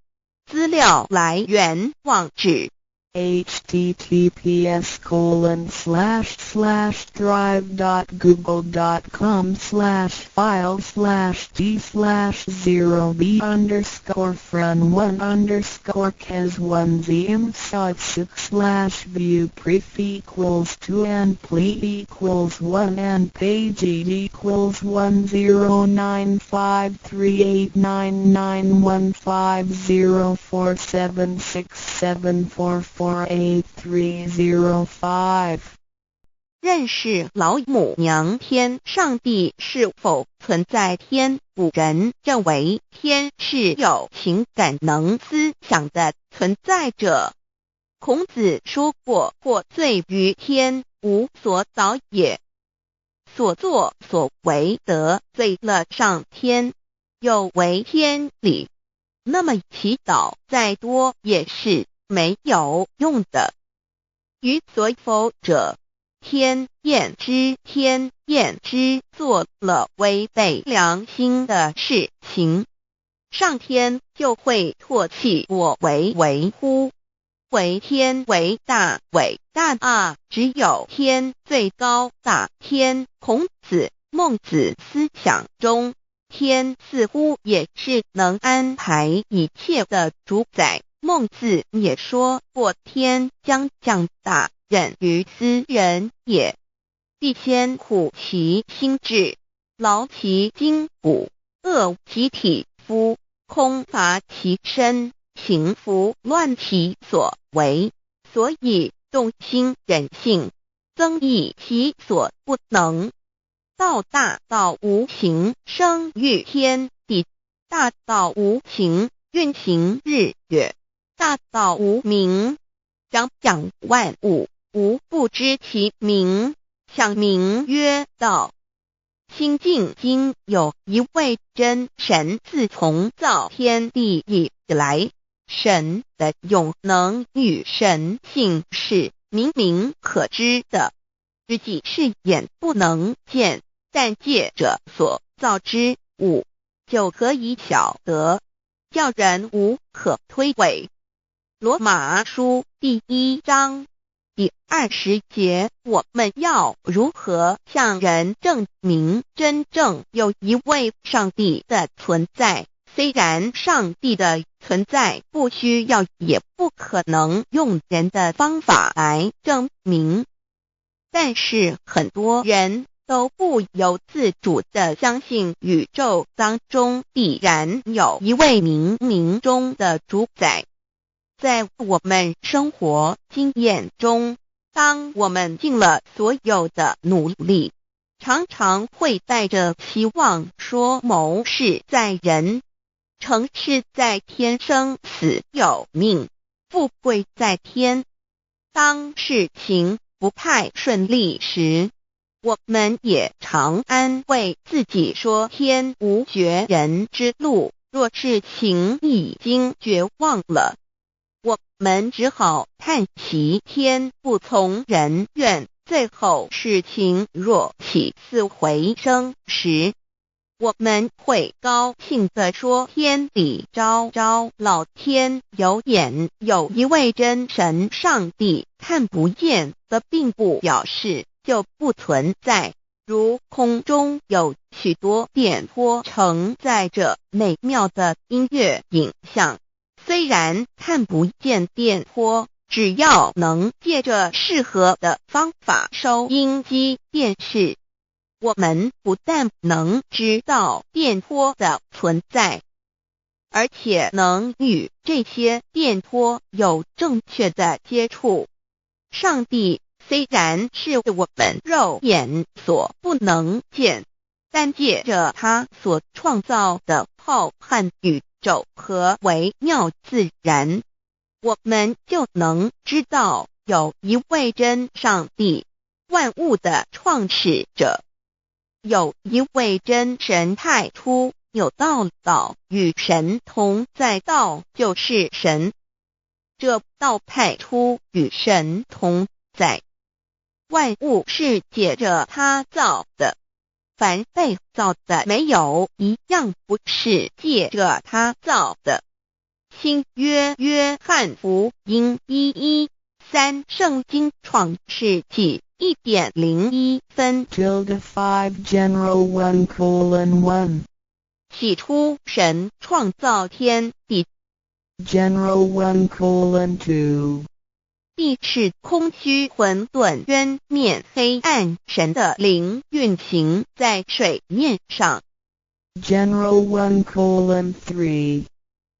资料来源网址 https://drive.google.com/file/d/0b_fran1_kes1zm6 /view pref equals 2 and ple equals 1 and page equals 109538991504767448305。 认识老母娘天上帝是否存在天？古人认为天是有情感能思想的存在者。孔子说过：“获罪于天，无所祷也。”所作所为得罪了上天，有违天理，那么祈祷再多也是没有用的。于所否者，天厌之，天厌之，做了违背良心的事情，上天就会唾弃我为为乎？为天为大，伟大啊！只有天最高大。天，孔子、孟子思想中，天似乎也是能安排一切的主宰。孟子也说过：“天将降大任于斯人也，必先苦其心志，劳其筋骨，饿其体肤，空乏其身，行拂乱其所为。所以动心忍性，增益其所不能。道大道无形，生育天地；大道无形，运行日月；大道无名，长养万物。吾不知其名，想名曰道。”清净经有一位真神，自从造天地以来，神的永能与神性是明明可知的，实际是眼不能见，但借着所造之物就可以晓得，叫人无可推诿。罗马书第一章第二十节，我们要如何向人证明真正有一位上帝的存在？虽然上帝的存在不需要，也不可能用人的方法来证明，但是很多人都不由自主地相信宇宙当中必然有一位冥冥中的主宰。在我们生活经验中，当我们尽了所有的努力，常常会带着期望说谋事在人，成事在天，生死有命，富贵在天。当事情不太顺利时，我们也常安慰自己说天无绝人之路。若事情已经绝望了，我们只好叹息天不从人愿。最后事情若起死回生时，我們會高興地說：天地昭昭，老天有眼，有一位真神上帝，看不見的並不表示就不存在。如空中有許多電波承載著美妙的音樂影像，雖然看不見電波，只要能借著適合的方法收音機、電視，我們不但能知道電波的存在，而且能與這些電波有正確的接觸。上帝雖然是我們肉眼所不能見，但借著他所創造的浩瀚宇宙和微妙自然，我們就能知道有一位真上帝，萬物的創始者，有一位真神太初有道，道與神同在，道就是神。這道太初與神同在，萬物是借著他造的，凡被造的沒有一樣不是借著他造的。新約約翰福音1:13聖經創世紀1點01分。 Tilde 5 General 1:1. 起初神創造天地。 General 1:2. 地是空虛混沌淵面黑暗，神的靈運行在水面上。 General 1:3.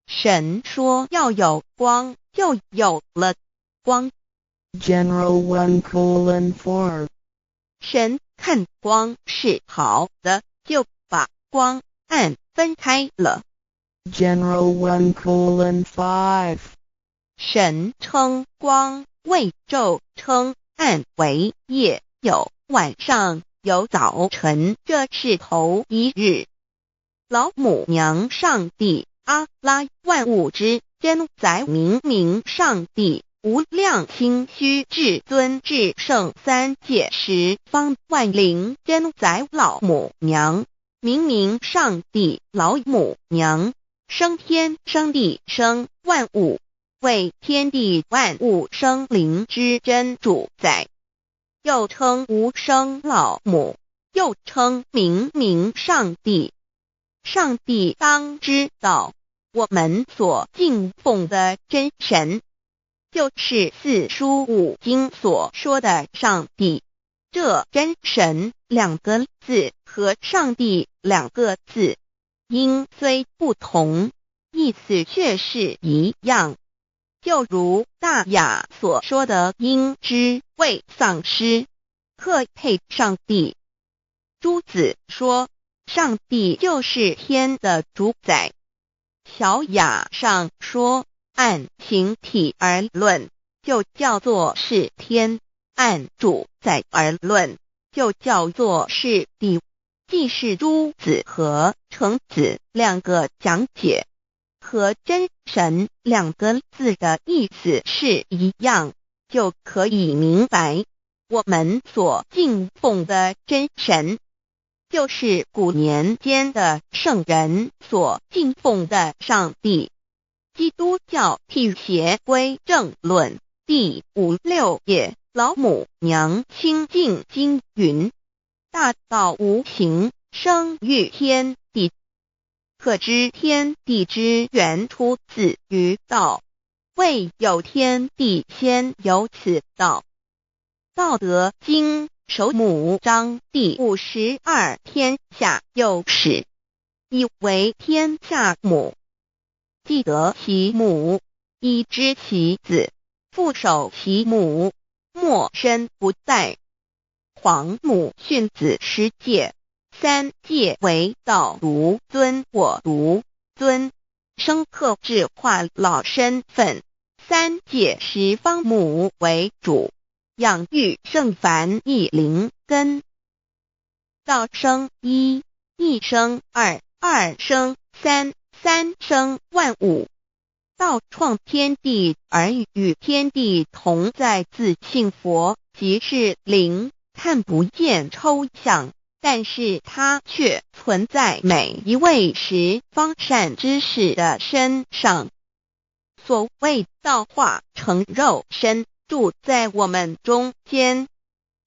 神說要有光，就有了光。 General 1:4. 神看光是好的，就把光暗分開了。 General 1:5. 神稱光為晝，稱暗為夜，有晚上，有早晨，這是頭一日。老母娘上帝阿拉萬物之真宰明明上帝無量清虛至尊至聖三界十方萬靈真宰老母娘明明上帝老母娘生天生地生萬物，為天地萬物生靈之真主宰，又稱無生老母，又稱明明上帝。上帝當知道，我們所敬奉的真神，就是四書五經所說的上帝。這真神兩個字和上帝兩個字，音雖不同，意思卻是一樣。就如大雅所說的，應知未喪失，克配上帝。朱子說，上帝就是天的主宰。小雅上說，按形體而論，就叫做是天；按主宰而論，就叫做是地。既是朱子和程子兩個講解，和真神兩個字的意思是一樣，就可以明白，我們所敬奉的真神，就是古年間的聖人所敬奉的上帝。基督教辟邪歸正論第五六頁，老母娘清淨經云：大道無形，生於天地。可知天地之源出自於道，未有天地先有此道。道德經首母章第52，天下有始，以為天下母。既得其母，以知其子，復守其母，莫身不殆。皇母訓子十誡，三誡為道獨尊我獨尊，生克制化老身份。三誡十方母為主，養育聖凡一靈根。道生一，一生二，二生三，三生萬物。道創天地而與天地同在，自性佛，即是靈，看不見抽象。但是它卻存在每一位十方善知識的身上。所謂道化成肉身，住在我們中間。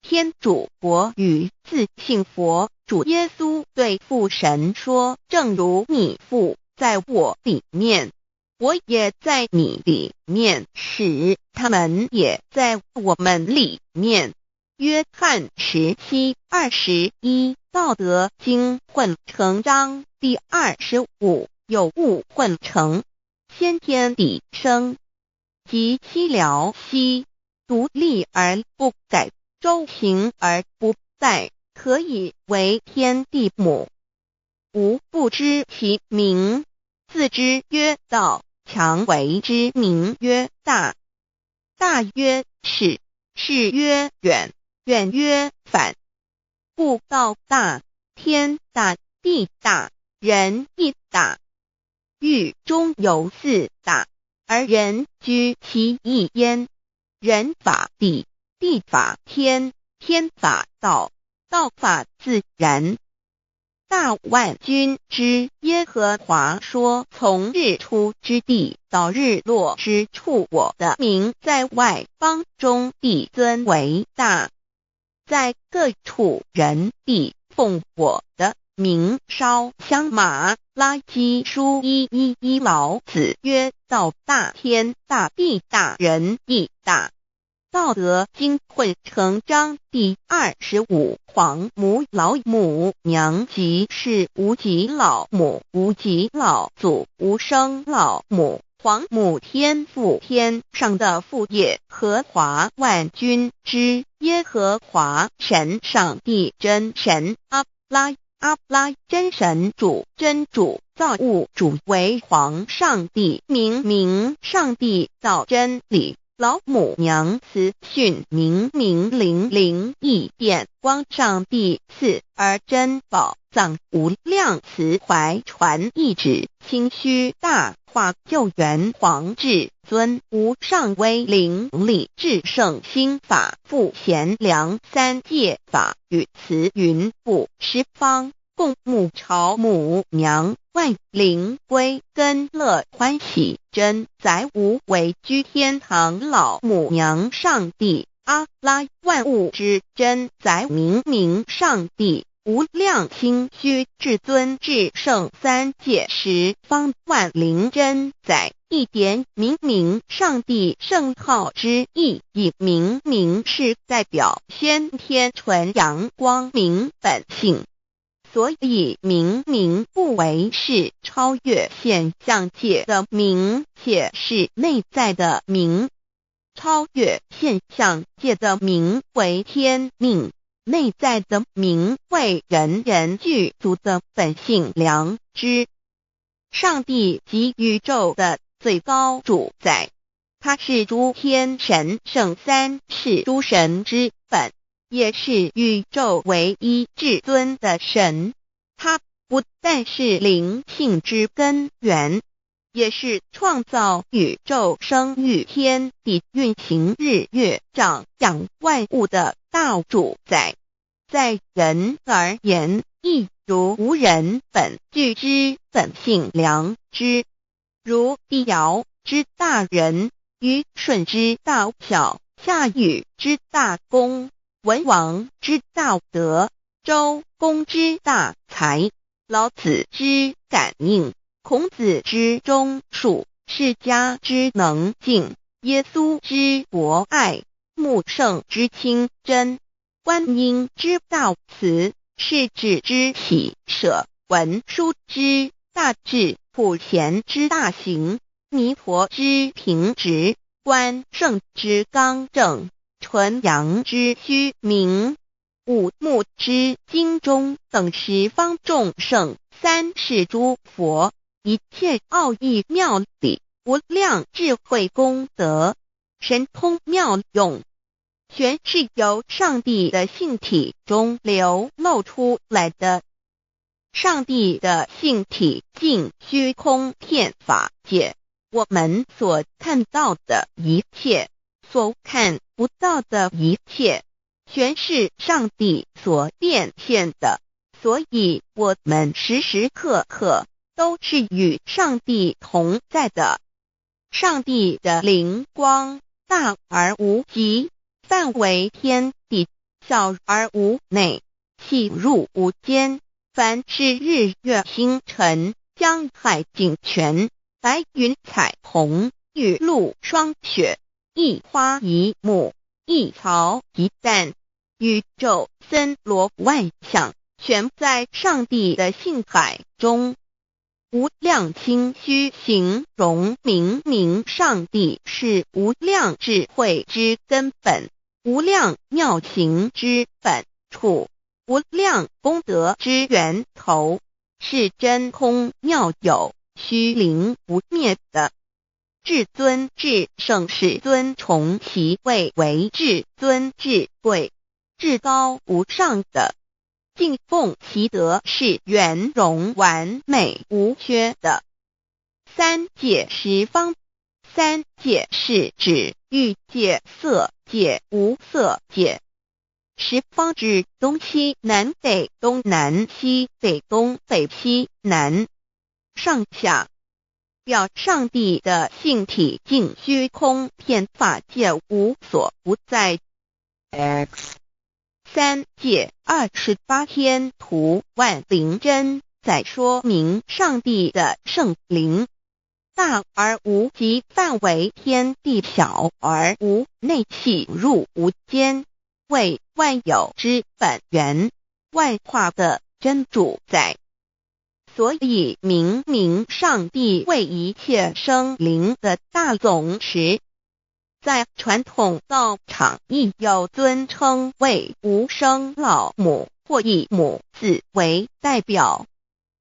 天主國語自性佛主耶穌對父神說：“正如你父在我裡面，我也在你裡面，使他們也在我們裡面。”約翰17:21，道德經混成章第25，有物混成，先天地生，即西辽西，獨立而不改，周行而不殆，可以為天地母。吾不知其名，自知曰道，強為之名曰大。大曰始，始曰遠，遠曰反。故道大，天大，地大，人亦大。域中有四大，而人居其一焉。人法地，地法天，天法道，道法自然。大萬軍之耶和華說：從日出之地到日落之處，我的名在外邦中必尊為大，在各處人必奉我的名燒香。瑪拉基書1:1:1，老子曰：道大天大地大人亦大。道德經混成章第25，皇母老母娘即是無極老母，無極老祖，無生老母，皇母天父天上的父耶和華萬軍之耶和華神上帝真神阿拉阿拉真神主真主造物主為皇上帝明明上帝道真理。老母娘慈訓明明靈靈異變光上帝賜而珍寶藏無量慈懷傳一指清虛大化救援皇至尊無上威靈力至聖心法父賢良三界法與慈雲布十方共沐朝母娘萬靈歸根樂歡喜真宰無為居天堂老母娘上帝阿拉萬物之真宰明明上帝無量清虛至尊至聖三界十方萬靈真宰一點明明上帝聖號之意義，明明是代表先天純陽光明本性。所以明明不為是超越現象界的明，且是內在的明。超越現象界的明為天命，內在的明為人人具足的本性良知。上帝即宇宙的最高主宰，他是諸天神聖三世諸神之本，也是宇宙唯一至尊的神。他不但是靈性之根源，也是創造宇宙、生育天地、運行日月、長養萬物的大主宰。在人而言，亦如吾人本具之本性良知，如帝堯之大仁，虞舜之大孝，夏禹之大功，文王之大德，周公之大才，老子之感應，孔子之忠恕，釋迦之能靜，耶穌之博愛，穆聖之清真，觀音之大慈，釋智之喜捨，文殊之大智，普賢之大行，彌陀之平直，關聖之剛正，純陽之虛明，五目之精中等十方眾聖，三世諸佛，一切奧義妙理，無量智慧功德，神通妙用，全是由上帝的性體中流露出來的。上帝的性體盡虛空遍法界，我們所看到的一切，所看不到的一切，全是上帝所變現的。所以我們時時刻刻都是與上帝同在的。上帝的靈光大而無極，範圍天地，小而無內，細入無間。凡是日月星辰、江海井泉、白雲彩虹、雨露霜雪，一花一木，一草一蛋，宇宙森羅萬象，全在上帝的性海中。無量清虛形容明明上帝是無量智慧之根本，無量妙行之本處，無量功德之源頭，是真空妙有、虛靈不滅的。至尊至聖世尊崇其位為至尊至貴、至高無上的。敬奉其德是圓融完美無缺的。三界十方，三界是指欲界、色界、無色界。十方指東西南北東南西北東北西南上下，表上帝的性體淨虛空遍法界無所不在。 X 三界28天圖萬靈真在說明上帝的聖靈大而無極，範圍天地，小而無內，細入無間，為萬有之本源，萬化的真主宰。所以明明上帝為一切生靈的大總持。在傳統道場亦有尊稱為無生老母或以母字為代表，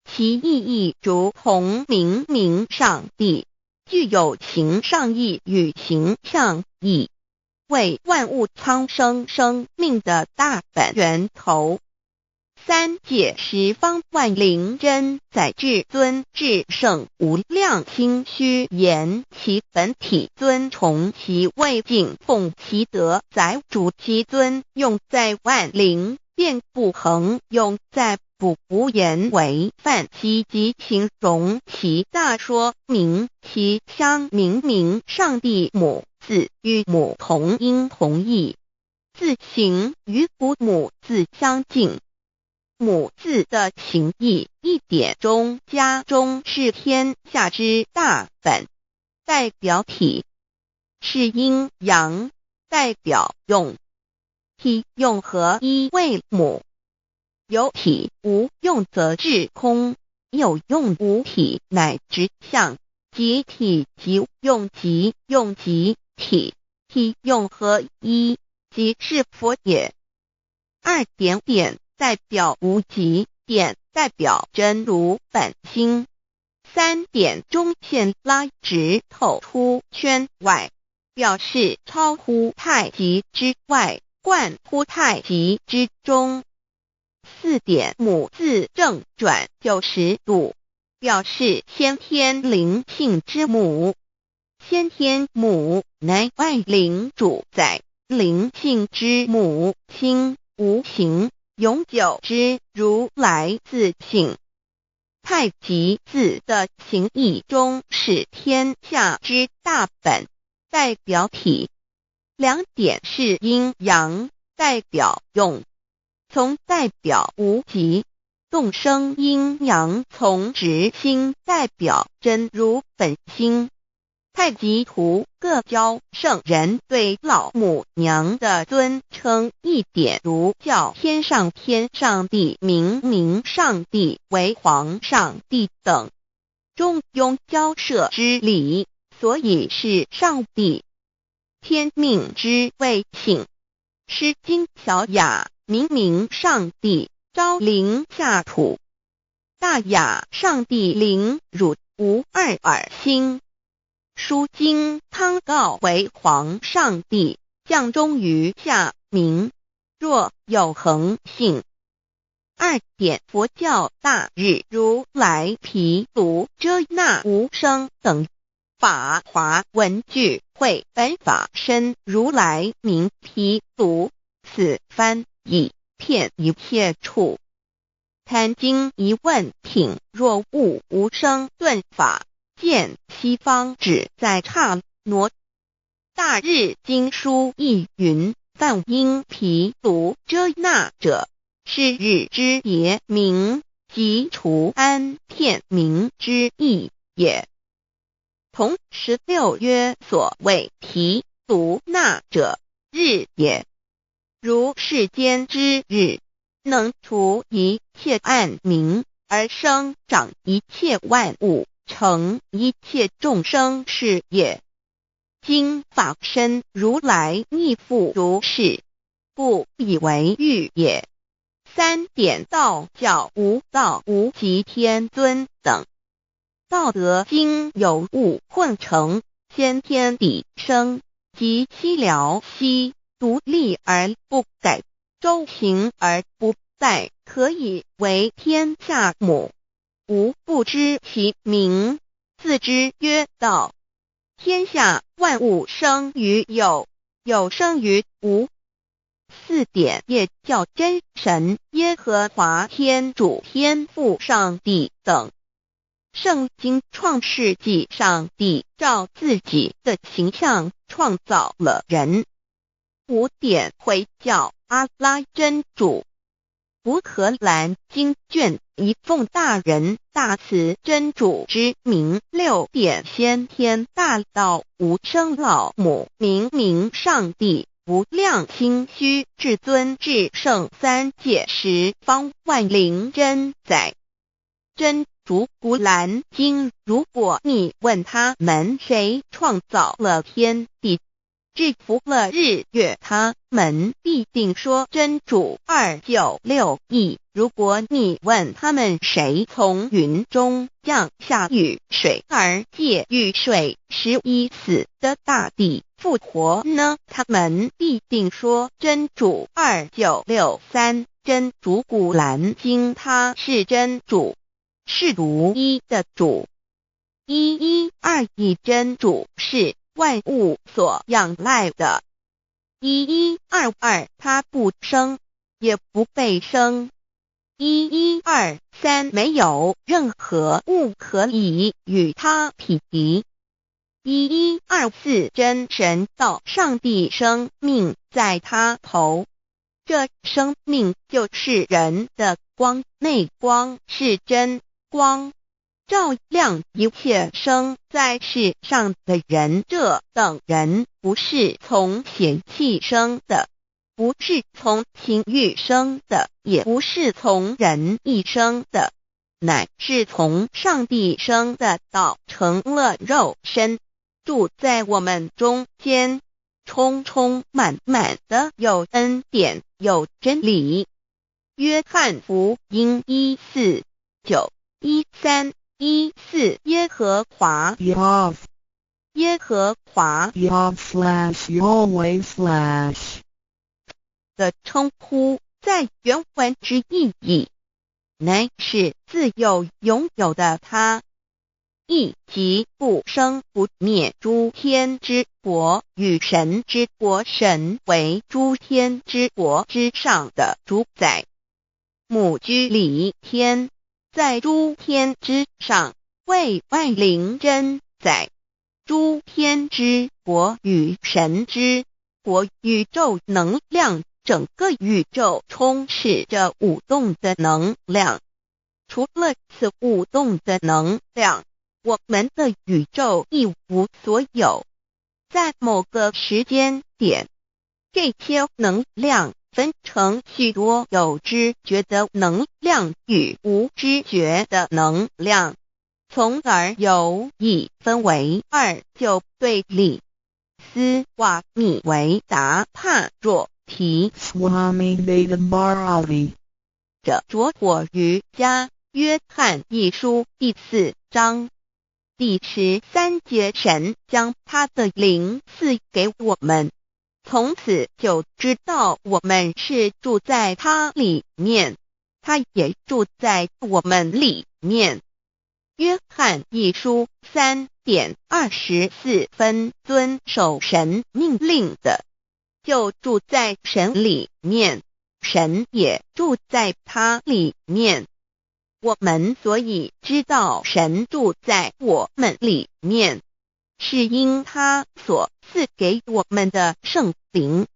其意義如同明明上帝，具有形上義與形象義，為萬物蒼生生命的大本源頭。三界十方萬靈真在至尊至聖無量清虛言其本體尊崇其位敬奉其德載主其尊用在萬靈便不恆用在不無言為範其及形容其大說明其相明明上帝母字與母同音同義，字形與古母字相近。母字的形義一點中加中是天下之大本，代表體是陰陽，代表用，體用合一為母。有體無用則至空，有用無體乃至相，即體即用即用即體，體用合一，即是佛也。二點點代表無極，點代表真如本心。三點中線拉直透出圈外，表示超乎太極之外，貫乎太極之中。四點母字正轉90度，表示先天靈性之母。先天母乃萬靈主宰，靈性之母，清無形，永久之如來自性。太極字的形義中是天下之大本，代表體。兩點是陰陽，代表用，從代表無極，動生陰陽，從直心代表真如本心。太極圖各教聖人對老母娘的尊稱一點如叫天上天上帝、明明上帝為皇上帝等，中庸交涉之理，所以是上帝。天命之謂性，詩經小雅明明上帝昭靈下土，大雅上帝靈汝無二爾心。書經湯告為皇上帝降終於下民，若有恆性。二點佛教大日如來毗盧遮那無生等法華文具會本法身如來名毗盧，此翻譯遍一切處。壇經疑問品若悟無生頓法，見西方只在剎那。大日經疏亦云：梵音毗盧遮那者，是日之別名，即除安片名之意也。同16曰：所謂毗盧那者，日也。如世間之日，能除一切暗冥，而生長一切萬物，成一切眾生是也。今法身如來亦復如是，故以為喻也。3點道教無道無極天尊等。道德經有物混成，先天地生，極其寥兮，獨立而不改，周行而不殆，可以為天下母。吾不知其名，自之曰道。天下萬物生於有，有生於無。4點耶教真神耶和華天主天父上帝等。聖經創世紀上帝照自己的形象創造了人。5點回教阿拉真主。古可蘭經卷一奉大仁大慈真主之名。6點先天大道無生老母明明上帝無量清虛至尊至聖三界十方萬靈真宰真主古蘭經。如果你問他們誰創造了天地，制服了日月，他們必定說真主296億。如果你問他們誰從雲中降下雨水，而借雨水使已死的大地復活呢？他們必定說真主2963。真主古蘭經，他是真主，是獨一的主。1121真主是萬物所仰賴的。1122他不生，也不被生。1123沒有任何物可以與他匹敵。1124真神道上帝生命在他頭，這生命就是人的光，內光是真光，照亮一切生在世上的人。這等人不是從血氣生的，不是從情慾生的，也不是從人意生的，乃是從上帝生的。道成了肉身，住在我們中間，充充滿滿的有恩典，有真理。約翰福音1、4、9、13、14耶和華 Yahweh 耶和華 Yahweh/Yahweh/ 的稱呼，在原文之意義，乃是自有永有的他，意即不生不滅諸天之國與神之國，神為諸天之國之上的主宰。母居里天，在諸天之上，為萬靈真宰。諸天之國與神之國，宇宙能量，整個宇宙充斥着舞動的能量。除了此舞動的能量，我們的宇宙一無所有。在某個時間點，這些能量分成許多有知覺的能量與無知覺的能量，從而有一分為二就對立。斯瓦米維達帕若提 Swami Veda Bharati 的拙火瑜伽約翰一書第4章第13節，神將他的靈賜給我們，從此就知道我們是住在他裡面，他也住在我們裡面。約翰一書3點24分，遵守神命令的，就住在神裡面，神也住在他裡面。我們所以知道神住在我們裡面，是因他所賜給我們的聖靈。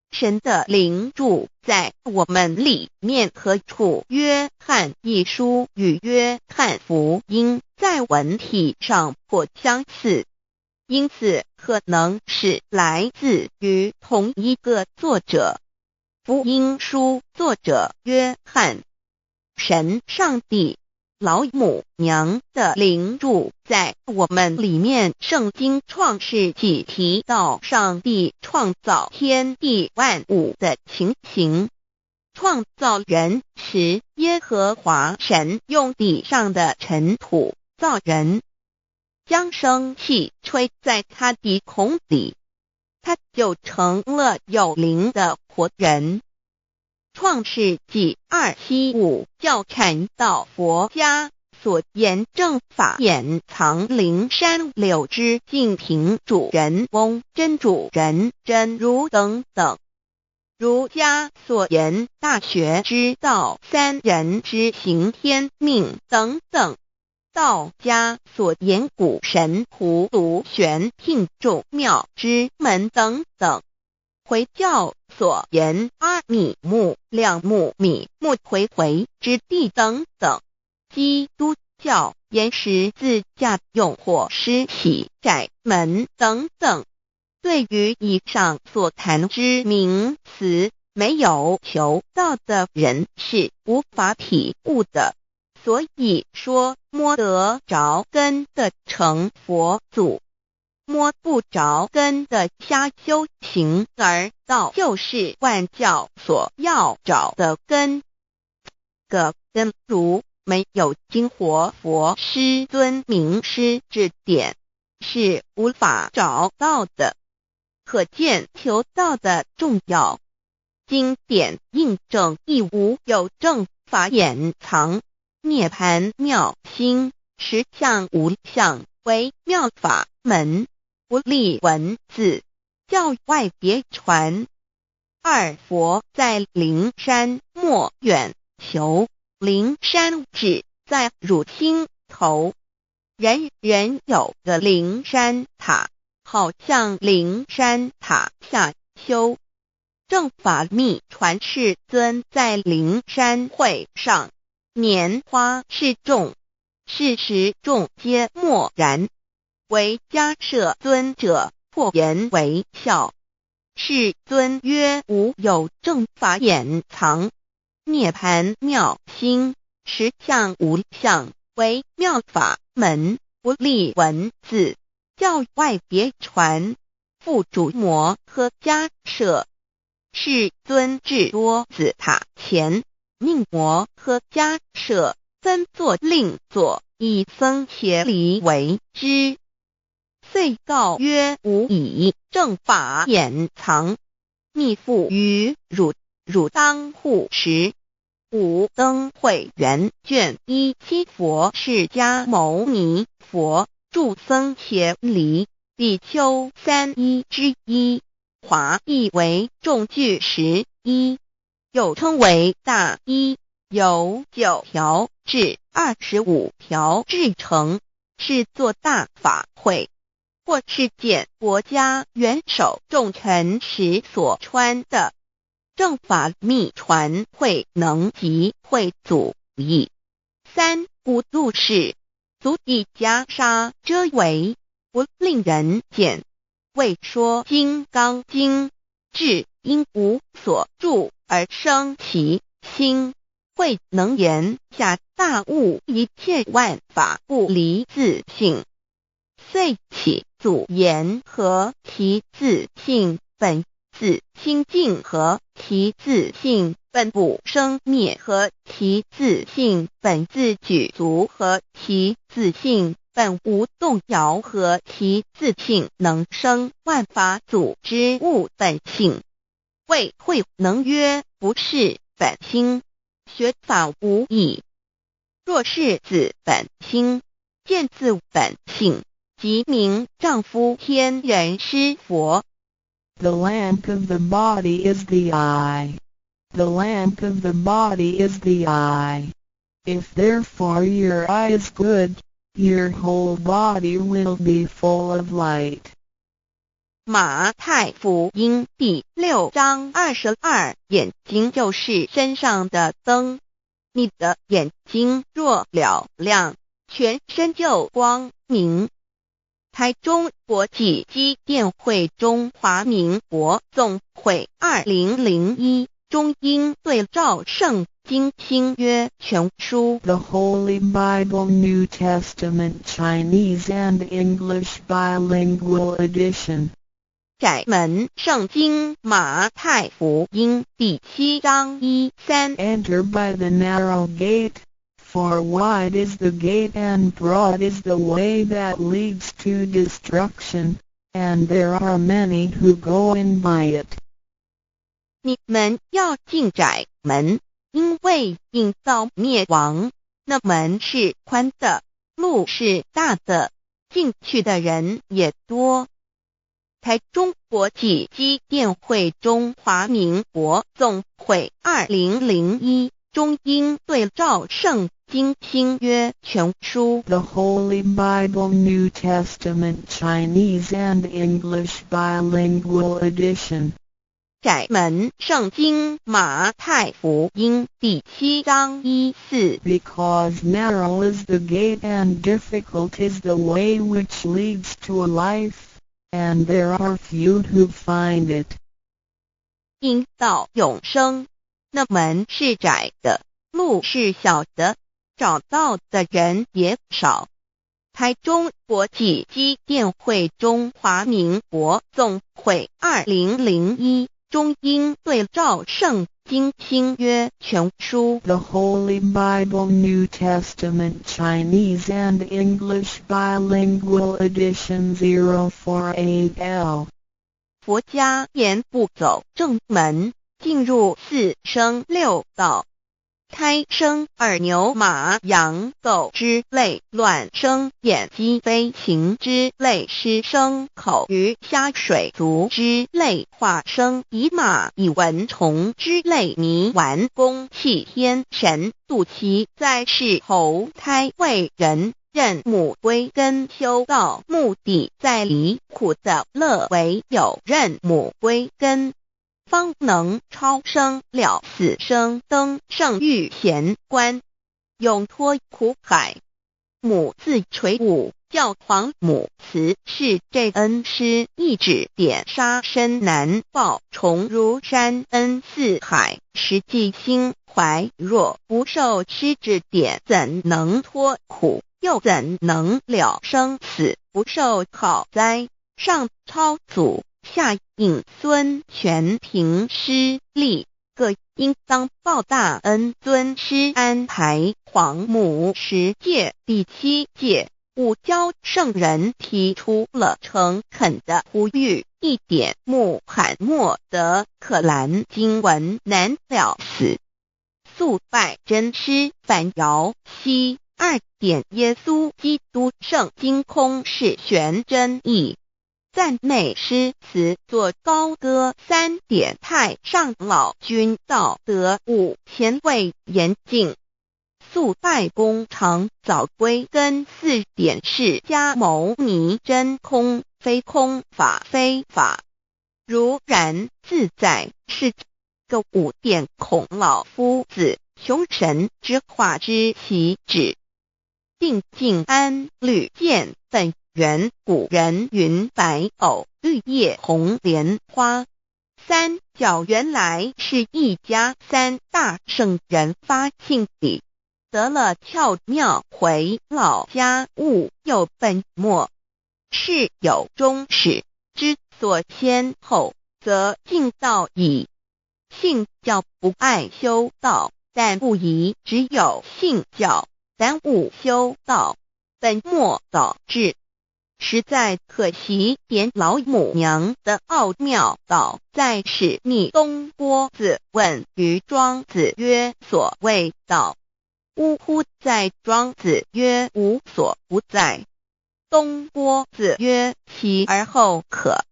神的靈住在我們裡面何處？約翰一書與約翰福音在文體上頗相似，因此可能是來自於同一個作者。福音書作者約翰。神上帝老母娘的靈住在我們裡面。聖經創世紀提到上帝創造天地萬物的情形。創造人時，耶和華神用地上的塵土造人，將生氣吹在他鼻孔裡，他就成了有靈的活人。創世紀275教闡道佛家所言正法眼藏靈山柳枝淨瓶主人翁真主人真如等等。儒家所言大學之道三人之行天命等等。道家所言古神葫蘆玄牝眾妙之門等等。回教所言阿米木兩木米木回回之地等等，基督教言十字架用火施洗窄門等等。對於以上所談之名詞，沒有求道的人是無法體悟的。所以說，摸得著根的成佛祖。摸不著根的瞎修行，而道就是萬教所要找的根。個根如沒有經活佛師尊明師指點，是無法找到的。可見求道的重要。經典印證亦無有正法眼藏，涅槃妙心，實相無相為妙法門。不立文字，教外別傳。二佛在靈山莫遠求，靈山只在汝心頭。人人有個靈山塔，好向靈山塔下修。正法密傳世尊在靈山會上，拈花示眾，是時眾皆默然。唯迦葉尊者破顏為笑。世尊曰：無有正法眼藏，涅槃妙心，實相無相，為妙法門，不立文字，教外別傳。付囑摩訶迦葉。世尊至多子塔前，命摩訶迦葉分座令座，以僧伽梨為之。遂告曰：吾以正法眼藏，密付於汝，汝當護持。五燈會元卷17佛釋迦牟尼佛著僧伽梨比丘三衣之一，華譯為眾具十衣，又稱為大衣，由9條至25條制成，是做大法會或是見國家元首重臣時所穿的。正法密傳慧能及慧祖譯。三古度士足以袈裟遮圍，不令人見。為說金剛經，至應無所住而生其心，慧能言下大悟一切萬法不離自性。遂起祖言何其自性本自清淨，何其自性本不生滅，何其自性本自具足，何其自性本無動搖，何其自性能生萬法祖之悟本性。魏慧能曰：不是本心，學法無益。若是自本心，見自本性，即名丈夫天人師佛。 The lamp of the body is the eye. The lamp of the body is the eye. If therefore your eye is good, your whole body will be full of light. 马太福音第6章22，眼睛就是身上的灯。你的眼睛若嘹亮，全身就光明。台中國際基甸會中華民國總會2001中英對照聖經新約全書。 The Holy Bible New Testament Chinese and English Bilingual Edition. 窄門聖經馬太福音第7章1、3。 Enter by the narrow gate, for wide is the gate and broad is the way that leads to destruction, and there are many who go in by it. 你們要進窄門，因為引到滅亡，那門是寬的，路是大的，進去的人也多。台中國際基甸會中華民國總會2001中英對照聖經新約全書。 The Holy Bible New Testament Chinese and English Bilingual Edition. 窄門聖經馬太福音第7章1、4。 Because narrow is the gate and difficult is the way which leads to life, and there are few who find it. 引到永生，那門是窄的，路是小的，找到的人也少。台中國際基甸會中華民國總會2001中英對照聖經新約全書。 The Holy Bible New Testament Chinese and English Bilingual Edition 048L. 佛家言不走正門，進入四生六道。胎生耳牛馬羊狗之類，卵生眼雞飛禽之類，濕生口魚蝦水族之類，化生蟻馬蟻蚊蟲之類，泥丸宮氣天神肚臍在世投胎為人。認母歸根修道，目的在離苦得樂，唯有認母歸根，方能超生了死生，登聖遇賢關，永脫苦海。母自垂五教皇母慈是這恩師一指點殺身難報，重如山恩似海，實際心懷若不受師指點，怎能脫苦？又怎能了生死？不受好哉？上超祖，下引孫，全憑師力，各應當報大恩。尊師安排皇母十誡第七誡，五教聖人提出了誠懇的呼籲：一點穆罕默德可蘭經文難了死，速拜真師反搖西。二點耶穌基督聖經空是玄真義，讚美詩詞作高歌。三點太上老君道德五前衛嚴淨，速拜功長早歸根。四點釋迦牟尼真空非空法非法，如然自在是個五點孔老夫子窮神之化之其旨。定靜安履見本源古人云白藕綠葉紅蓮花，三教原來是一家，三大聖人發性理，得了竅妙回老家悟又本末，事有終始，知所先後，則近道矣。信教不礙修道，但不宜只有信教，耽誤修道，本末倒置，實在可惜。點老母娘的奧妙道在是密東郭子問於莊子曰：所謂道，嗚乎哉？莊子曰：無所不在。東郭子曰：其而後可。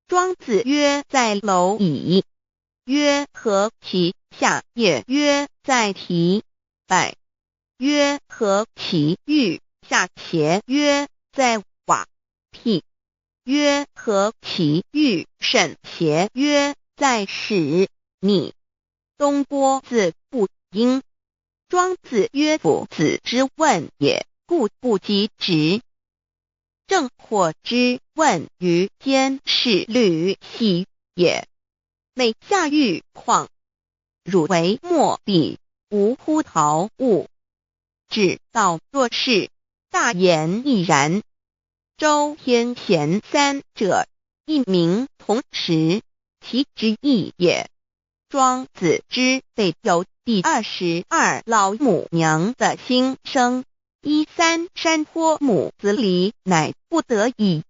莊子曰：在螻蟻。曰：何其下也？曰：在提。敗。曰何其欲下邪曰在瓦辟。曰何其欲甚邪曰在使逆。东郭子不应。庄子曰：夫子之问也，故不及直。正火之问于监视履兮也。每下欲况，汝为莫比，无乎陶物。至道若是，大言亦然。周天贤三者，一名同时，其之义也。庄子之备有第22老母娘的心声。一三山坡母子离，乃不得已。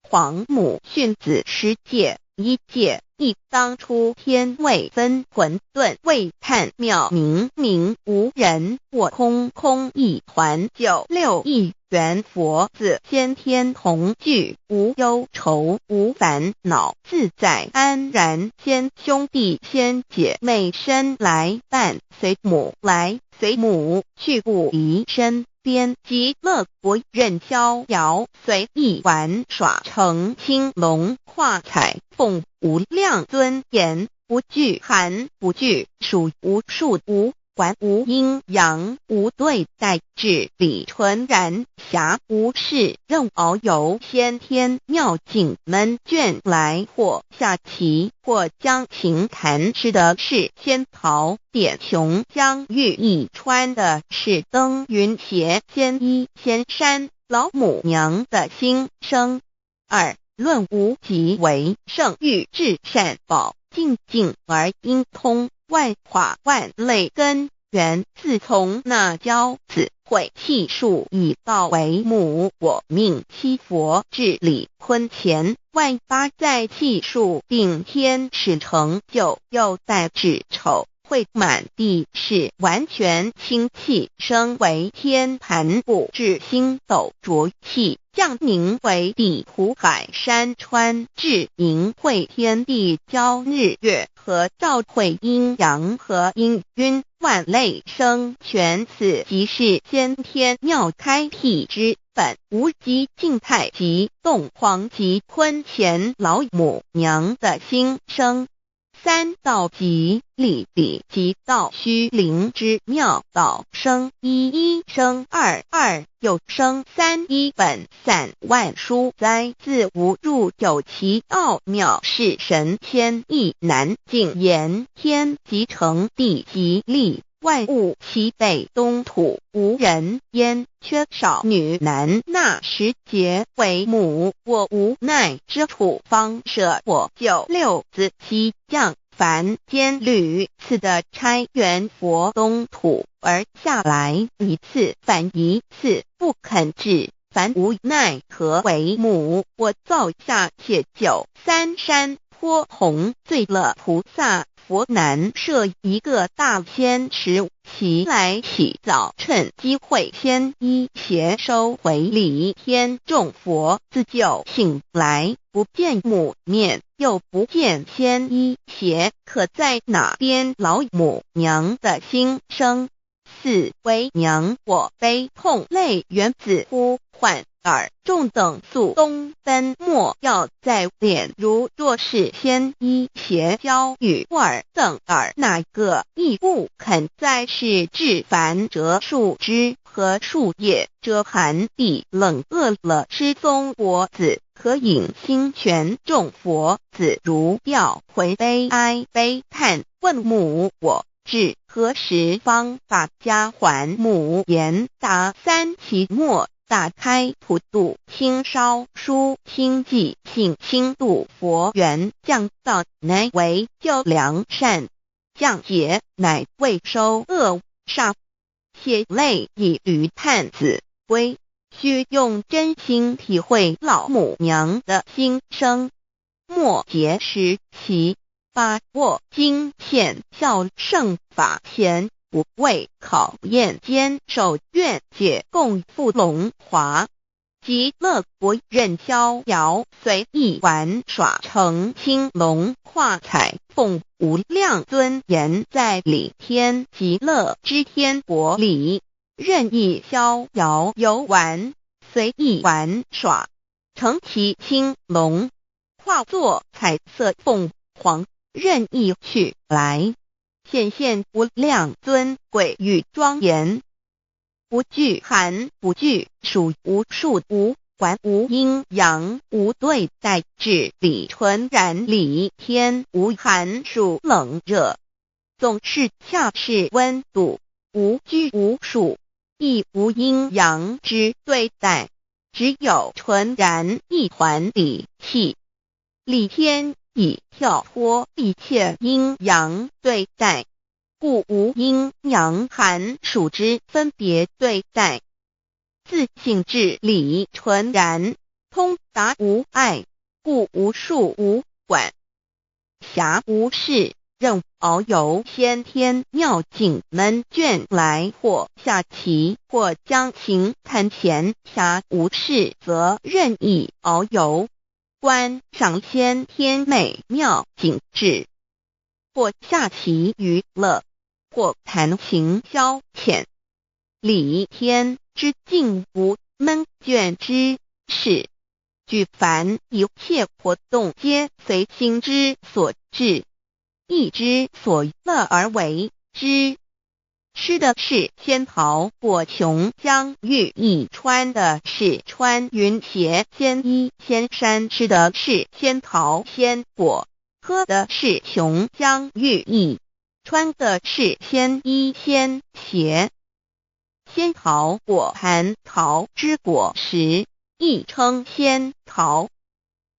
皇母训子十诫，一诫一当初天未分混沌未判妙明明无人我空空一团九六一元佛子先天同具无忧愁无烦恼自在安然先兄弟先姐妹身来伴随母来随母去不离身边极乐国任逍遥随意玩耍成青龙化彩凤无量尊严不惧寒不惧暑无数无管无阴阳无对待至理纯然暇无事任遨游先天妙境门卷来或下棋或将琴弹吃的是仙桃点琼浆玉液穿的是登云鞋仙衣仙山老母娘的心声。二论无极为圣欲至善宝净净而应通万化万类根源，自从那骄子毁气数以道为母，我命七佛治理坤乾万八在气数定天使成就，又带至丑会满地是完全清气升为天盘布至星斗浊气降宁为地湖海山川至淫会天地交日月和照会阴阳和阴晕万类生全此即是先天妙开辟之本无极静态极动黄极坤乾老母娘的心声。三道极理理极道虚灵之妙道生一一生二二又生三一本散万书哉自无入有其奥妙是神仙意难尽言天即成地即立万物齐备东土无人烟缺少女男那时节为母我无奈之处方舍我九六子七降凡间屡次的差元佛东土而下来一次反一次不肯至凡无奈何为母我造下且九三山坡红醉了菩萨佛难设一个大仙池，其来起早趁机会先依邪收回礼天众佛自救醒来，不见母面，又不见仙依邪，可在哪边老母娘的心声？四为娘我悲痛泪源自呼唤。尔众等速东奔，莫要再脸如若是先依邪教与尔等尔哪个亦不肯再是至凡折树枝和树叶遮寒地冷饿了失踪佛子可引心泉众佛子如吊回悲哀悲叹问母我至何时方把家还母言答三期末打开普度清烧书清寂性清度佛缘降道乃为救良善降劫乃为收恶煞血泪以驴探子归，须用真心体会老母娘的心声。末节时其把握经现孝圣法前。不畏考验坚守愿解共赴龙华，极乐国任逍遥随意玩耍成青龙化彩凤无量尊严在理天极乐之天国里。任意逍遥遊玩，隨意玩耍，乘騎青龍，化作彩色鳳凰，任意去來，顯現無量尊貴與莊嚴，不懼寒，不懼暑，無數無管無陰陽無對待，至理純然理天無寒暑冷熱，總是恰適溫度，無拘無束，亦無陰陽之對待，只有純然一團理氣。理天已跳脫一切陰陽對待，故無陰陽寒暑之分別對待。自性至理純然，通達無礙，故無束無管。暇無事，任遨遊先天妙境悶倦來，或下棋，或將琴彈閒。暇無事，則任意遨遊，觀賞先天美妙景致，或下棋娛樂，或彈琴消遣。理天之境無悶倦之事，舉凡一切活動皆隨心之所至，意之所樂而為之。吃的是仙桃果瓊漿玉液，穿的是穿雲鞋仙衣仙衫，吃的是仙桃仙果，喝的是瓊漿玉液，穿的是仙衣仙鞋。仙桃果蟠桃之果實，亦稱仙桃。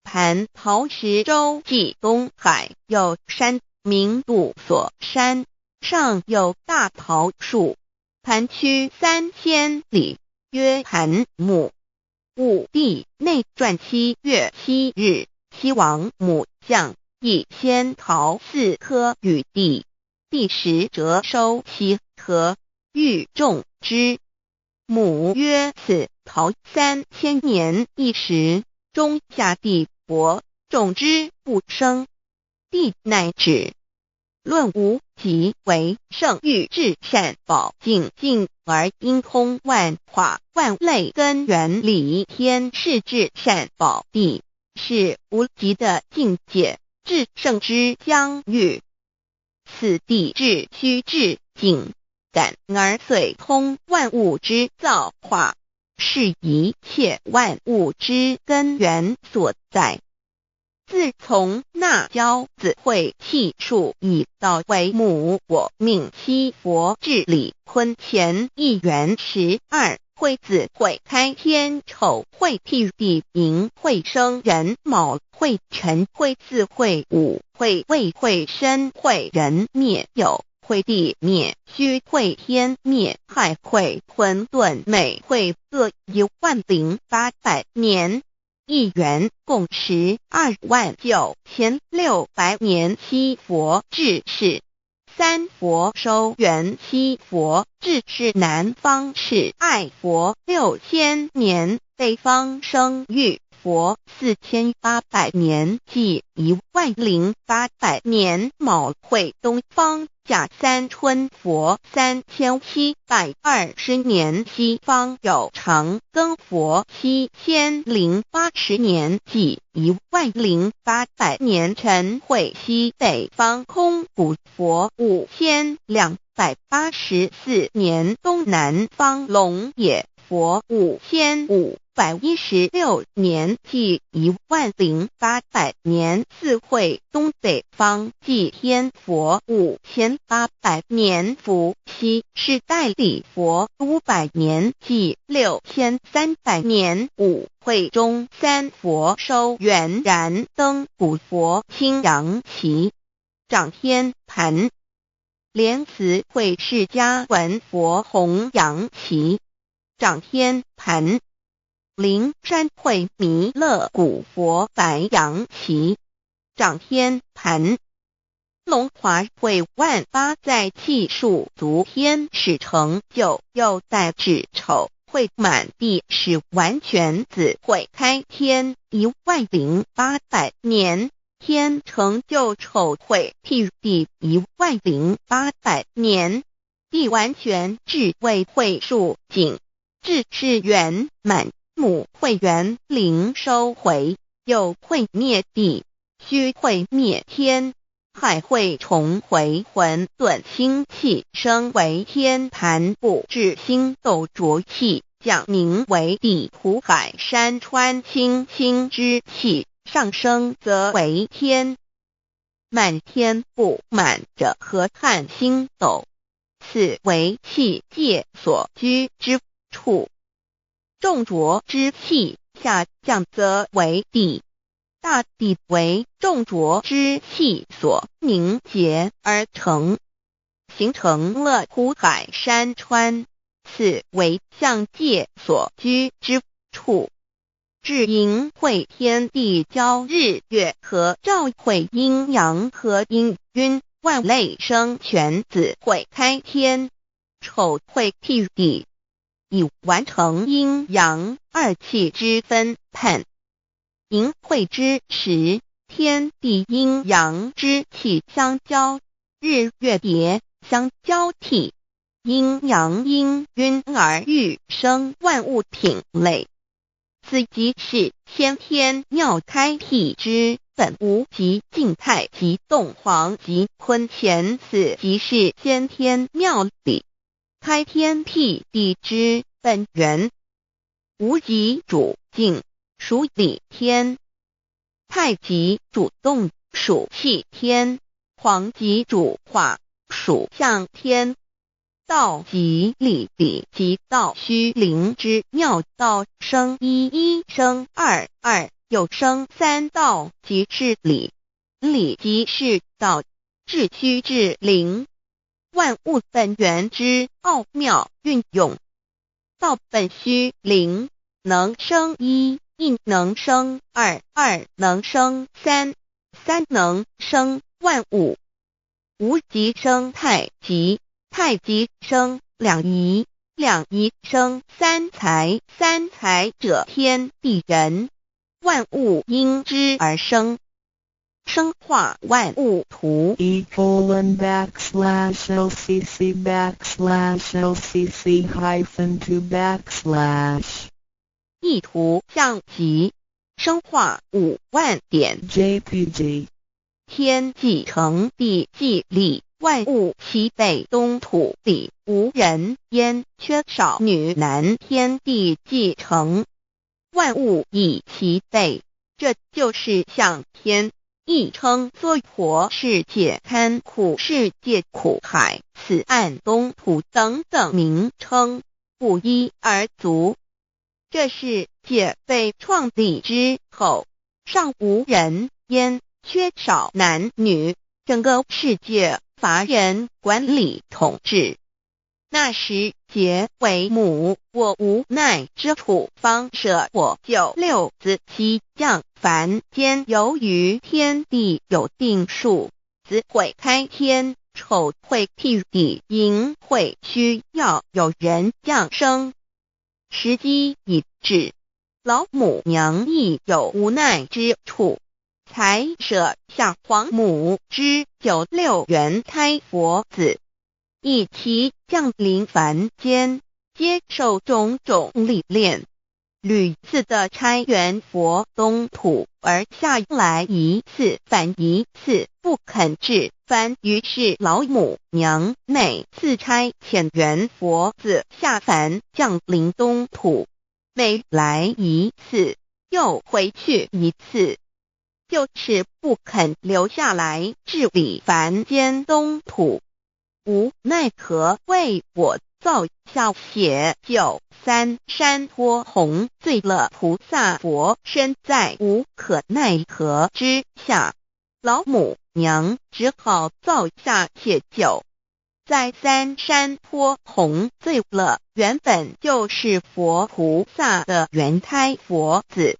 蟠桃石洲際東海有山，名度所山，上有大桃樹，盤曲3000里，曰盤木。武帝內傳7月7日，西王母降，以仙桃四顆與帝，帝食輒收其核，欲種之。母曰：此桃3000年一實，終下地薄，種之不生。帝乃止。論無極為聖欲至善寶淨境而應通萬化萬類根源理天是至善寶地，是無極的境界，至聖之疆域。此地至虛至淨，感而遂通萬物之造化，是一切萬物之根源所在。自從那憍子會氣數以道為母我命七佛至理坤乾一元十二會子會開天丑會辟地寅會生壬卯會辰會巳會午會未會申會壬滅酉會地滅戌會天滅亥會混沌未會各10800年。一元共129600年，七佛治世，三佛收圓七佛治世南方是愛佛6000年，北方生育佛4800年，計10800年。卯會東方甲三春佛3720年，西方有長庚佛7080年，計10800年。辰會西北方空古佛5284年，東南方龍野佛5516年，計10800年。巳會東北方寂天佛5800年，伏羲是代理佛500年，計6300年。午會中三佛收圓燃燈古佛青陽旗長天盤，蓮慈會釋迦文佛紅陽旗長天盤。靈山會彌勒古佛白陽旗長天盤，龍華會萬八在氣數足天使成就，又在子丑會滿地是完全子會開天10800年，天成就丑會辟地10800年，地完全智慧會數淨，智是圓滿，母會元靈收回，又會滅地，虛會滅天，海會重回混沌清氣，升為天盤布置星斗濁氣，降凝為地土海山川清清之氣，上升則為天。滿天布滿着河漢星斗，此為氣界所居之處。眾濁之氣下降則為地，大地為眾濁之氣所凝結而成，形成了湖海山川，此為象界所居之處。至盈會天地交日月合照會陰陽合氤氲萬類生全子會開天，丑會辟地，以完成陰陽二氣之分判。盈會之時，天地陰陽之氣相交，日月疊相交替，陰陽氤氲而育生萬物品類。此即是先天妙開辟之本無極靜太極動黃極坤乾，此即是先天妙理開天闢地之本源。無極主靜，屬理天；太極主動，屬氣天；黃極主化，屬象天。道即理，理即道虛靈之妙道生一，一生二，二又生三，道即是理，理即是道，至虛至靈，萬物本源之奧妙運用。道本虛靈，能生一，一能生二，二能生三，三能生萬物。無極生太極。太極生兩儀，兩儀生三才，三才者天地人，萬物因之而生。生化萬物圖。 E:\LCC\LCC-2\ 意圖象極，生化5萬點 JPG 天既成，地既立。萬物齊備，東土裡無人煙，缺少女男。天地既成，萬物已齊備，這就是象天，亦稱娑婆世界、堪苦世界、苦海、此岸東土等等名稱，不一而足。這世界被創立之後，尚無人煙，缺少男女，整個世界乏人管理統治。那時劫為母，我無奈之處，方捨我九六子悉降凡間。由於天地有定數，子會開天，丑會辟地，寅會需要有人降生。時機已至，老母娘亦有無奈之處，才捨下皇母之九六元胎佛子，一齊降臨凡間，接受種種歷練，屢次的差元佛東土而下來一次返一次，不肯至凡。於是老母娘每次差遣元佛子下凡降臨東土，每來一次又回去一次，就是不肯留下來治理凡間東土。無奈何為我造下血救三山坡紅醉了菩薩佛身，在無可奈何之下，老母娘只好造下血救，在三山坡紅醉了原本就是佛菩薩的元胎佛子。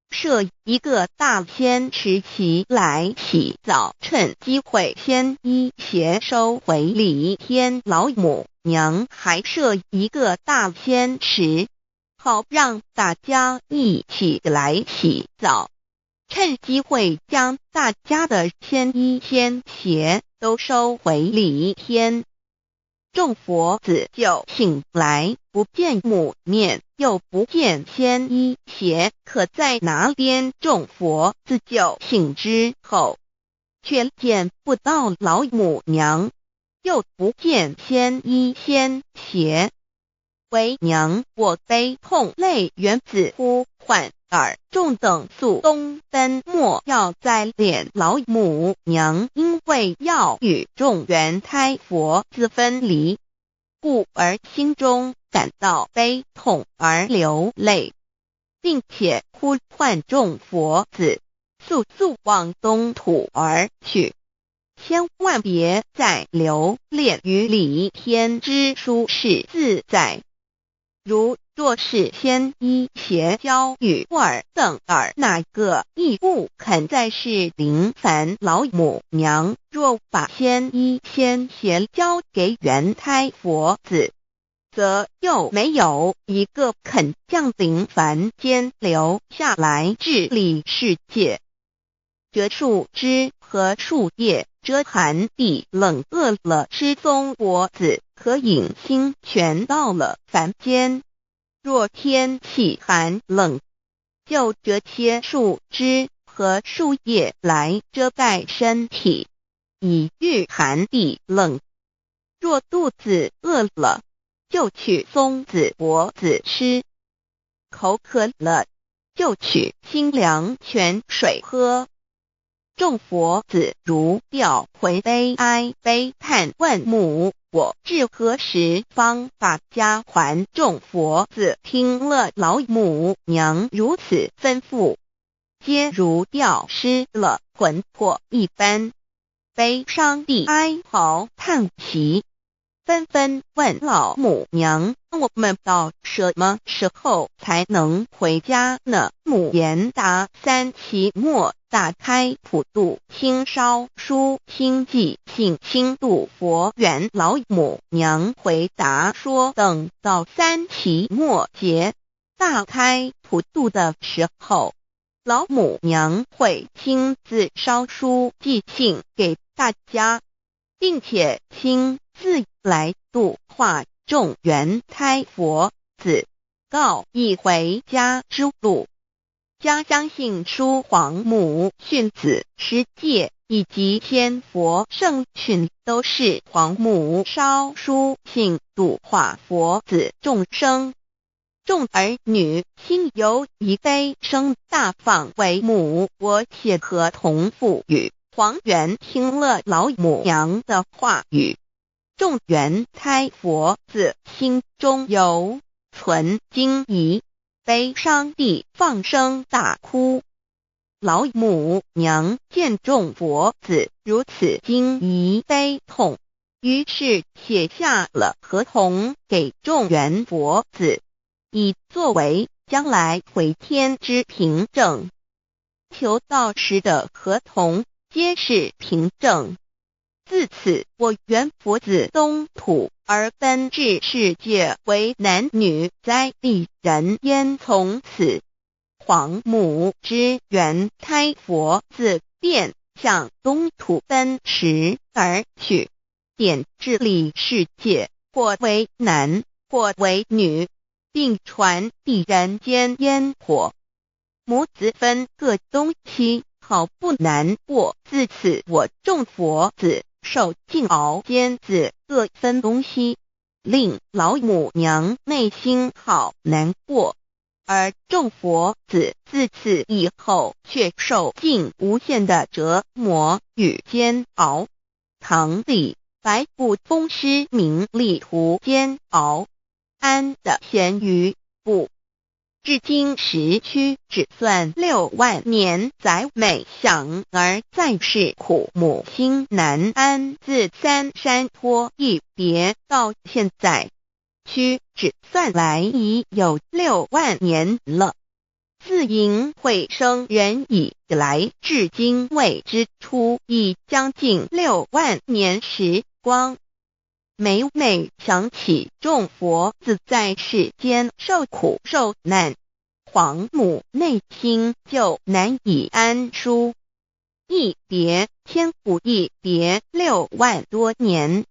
設一個大仙池齊來洗澡，趁機會先衣鞋收回禮天老母娘還設一個大仙池，好讓大家一起來洗澡，趁機會將大家的仙衣仙鞋都收回禮天。眾佛子就醒來，不見母面，又不見鮮衣鞋，可在哪邊？眾佛子就醒之後，卻見不到老母娘，又不見鮮衣鮮鞋。為娘我悲痛淚緣子呼喚爾眾等速東奔，莫要再憐老母娘，因為要與眾緣胎佛子分離，故而心中感到悲痛而流淚，並且呼喚眾佛子速速往東土而去，千萬別再留戀於離天之舒適自在。如若是鮮衣鞋交與爾等爾那個亦不肯再是靈煩老母娘。若把鮮衣鮮鞋交給緣胎佛子，則又沒有一個肯降臨凡間留下來治理世界。折樹枝和樹葉遮寒避冷，餓了吃松果子可飲清泉。到了凡間，若天氣寒冷，就折些樹枝和樹葉來遮蓋身體，以禦寒避冷。若肚子餓了，就取松子果子吃；口渴了，就取清涼泉水喝。眾佛子如掉魂悲哀悲嘆問母：我至何時方把家還？眾佛子聽了老母娘如此吩咐，皆如掉失了魂魄一般，悲傷地哀嚎嘆息，紛紛問老母娘：我們到什麼時候才能回家呢？母言答：三期末大開普度，親燒書親寄信親度佛緣。老母娘回答說：等到三期末節大開普度的時候，老母娘會親自燒書寄信給大家，並且親自來度化眾緣胎佛子，告以回家之路。家相信書皇母訓子十誡以及千佛聖訓，都是皇母燒書信度化佛子眾生。眾兒女心有一悲聲大放為母，我寫合同賦予。黃猿聽了老母娘的話語，眾緣胎佛子心中猶存驚疑，悲傷地放聲大哭。老母娘見眾佛子如此驚疑悲痛，於是寫下了合同給眾緣佛子，以作為將來回天之憑證。求道時的合同皆是憑證。自此，我緣佛子東土而奔至世界為男女在地人間。從此，皇母之緣胎佛子便向東土奔馳而去，點治理世界，或為男，或為女，並傳遞人間煙火。母子分各東西，好不難過。自此，我眾佛子受盡熬煎子，各分東西，令老母娘內心好難過。而眾佛子自此以後，卻受盡無限的折磨與煎熬。唐李白不風詩名利途煎熬，安得閒魚不？至今時屈指算6萬年，載每想兒在世苦母心難安。自三山坡一別到現在，屈指算來已有六萬年了。自迎會生人以來，至今未知出，已將近六萬年時光。每每想起眾佛子在世間受苦受難，皇母內心就難以安舒。一別千古，一別6萬多年。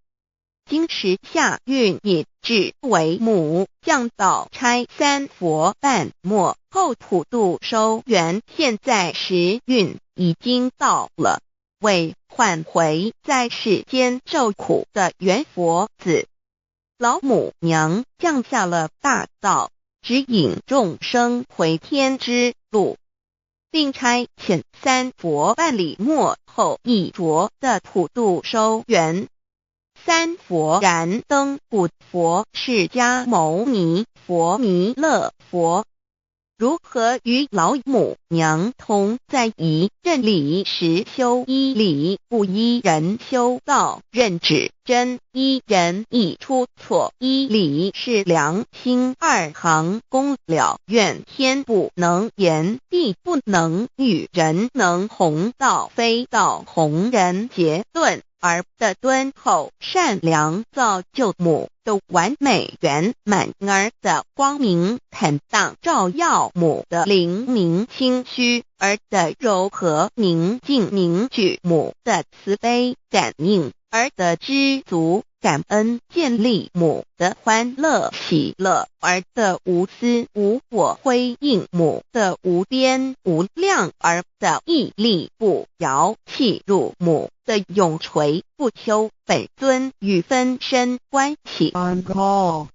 今时下运已至，为母降道差三佛伴末后普度收圆。现在时运已经到了，为唤回在世间受苦的缘佛子，老母娘降下了大道，指引众生回天之路，并差遣三佛办理末后一着的普度收圆。三佛燃灯古佛释迦牟尼佛弥勒佛，如何与老母娘同在一任理实修依理不依人修道认指真依人意出错依理是良心二行功了愿天不能言地不能语人能弘道非道弘人结论。儿的敦厚善良造就母的完美圆满，儿的光明坦荡照耀母的灵明清虚，儿的柔和宁静凝聚母的慈悲感应，儿的知足感恩建立母的欢乐喜乐，儿的无私无我辉映母的无边无量，儿的屹立不摇契入母的永垂不朽本尊与分身关系。 On call.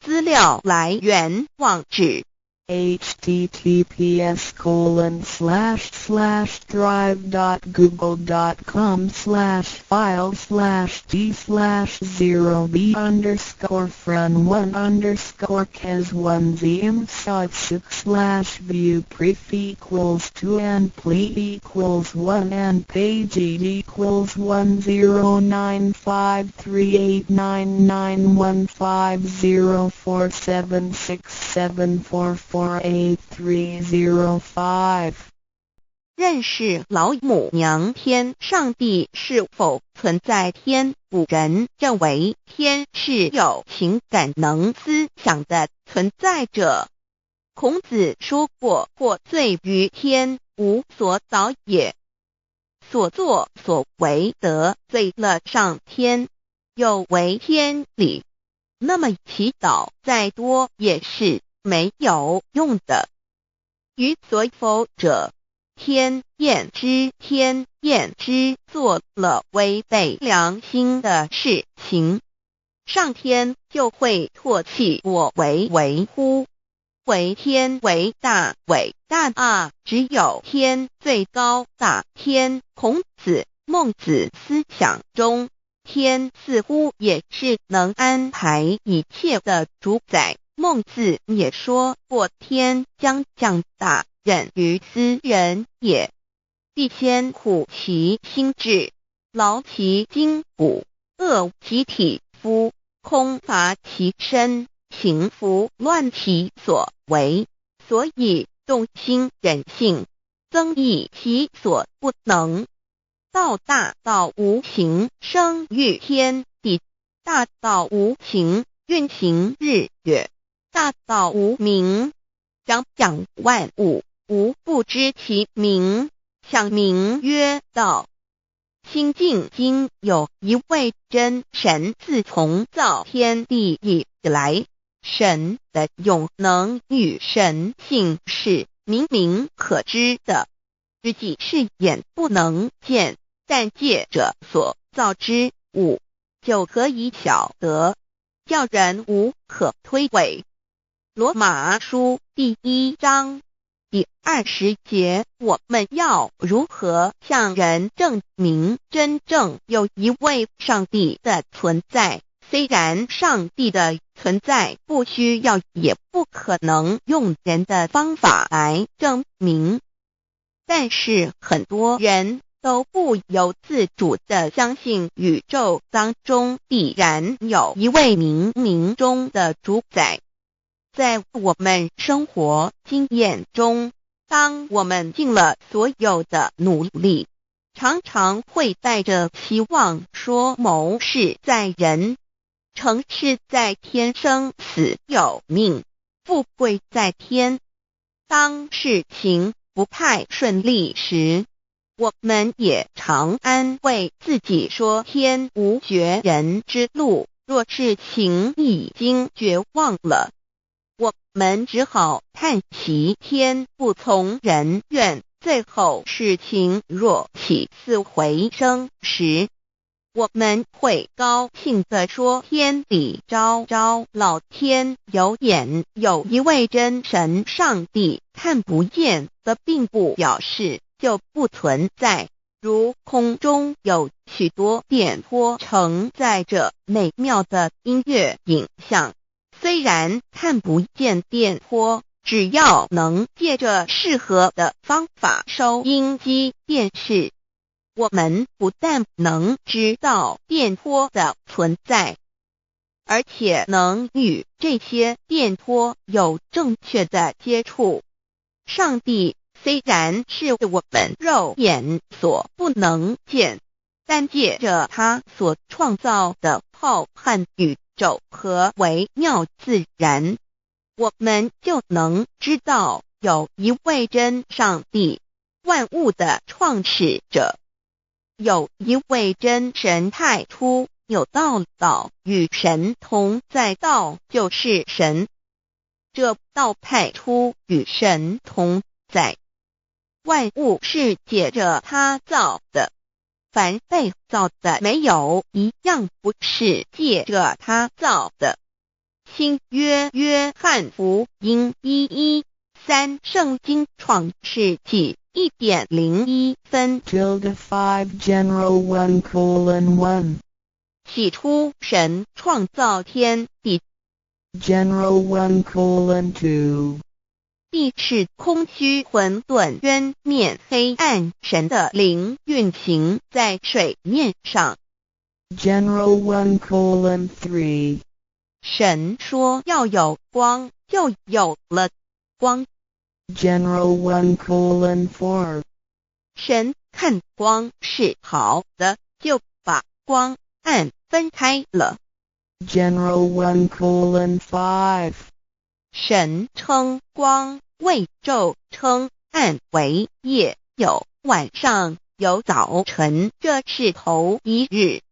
资料来源网址 https://drive.google.com/file/d/0b_fran1_kes1zm6 /view pref equals 2 and ple equals 1 and page equals 109538991504767448305。 认识老母娘天上帝是否存在天？古人认为天是有情感能思想的存在者。孔子说过：“获罪于天，无所导也。”所作所为得罪了上天，有违天理，那么祈祷再多也是没有用的。于所否者，天厌之，天厌之，做了违背良心的事情，上天就会唾弃我为为乎？为天为大，伟大啊！只有天最高大。天，孔子、孟子思想中，天似乎也是能安排一切的主宰。孟子也说过：“天将降大任于斯人也，必先苦其心志，劳其筋骨，饿其体肤，空乏其身，行拂乱其所为。”所以动心忍性，增益其所不能。道大道无形，生育天地；大道无形，运行日月；大道无名，长养万物，吾不知其名，想名曰道。清净经有一位真神，自从造天地以来，神的永能与神性是明明可知的，实际是眼不能见，但借着所造之物，就可以晓得，叫人无可推诿。罗马书第一章第20节，我们要如何向人证明真正有一位上帝的存在？虽然上帝的存在不需要，也不可能用人的方法来证明，但是很多人都不由自主地相信宇宙当中必然有一位冥冥中的主宰。在我们生活经验中，当我们尽了所有的努力，常常会带着期望说谋事在人，成事在天，生死有命，富贵在天。当事情不太顺利时，我们也常安慰自己说天无绝人之路。若事情已經絕望了，我們只好嘆息天不從人願。最後事情若起死回生時，我們會高興地說：天地昭昭，老天有眼，有一位真神上帝，看不見的並不表示就不存在。如空中有許多電波承載著美妙的音樂影像，雖然看不見電波，只要能借著適合的方法收音機、電視，我們不但能知道電波的存在，而且能與這些電波有正確的接觸。上帝雖然是我們肉眼所不能見，但借著他所創造的浩瀚宇宙和微妙自然，我們就能知道有一位真上帝，萬物的創始者，有一位真神。太初有道，道與神同在，道就是神。這道太初與神同在，萬物是借著他造的，凡被造的，沒有一樣不是借著他造的。新約約翰福音1:13，聖經創世紀1點01分。 Tilde 5 General 1:1. 起初神創造天地。 General 1:2. 地是空虛混沌，淵面黑暗，神的靈運行在水面上。 General 1:3. 神說要有光，就有了光。 General 1:4. 神看光是好的，就把光暗分開了。 General 1:5. 神稱光為晝，稱暗為夜，有晚上，有早晨，這是頭一日。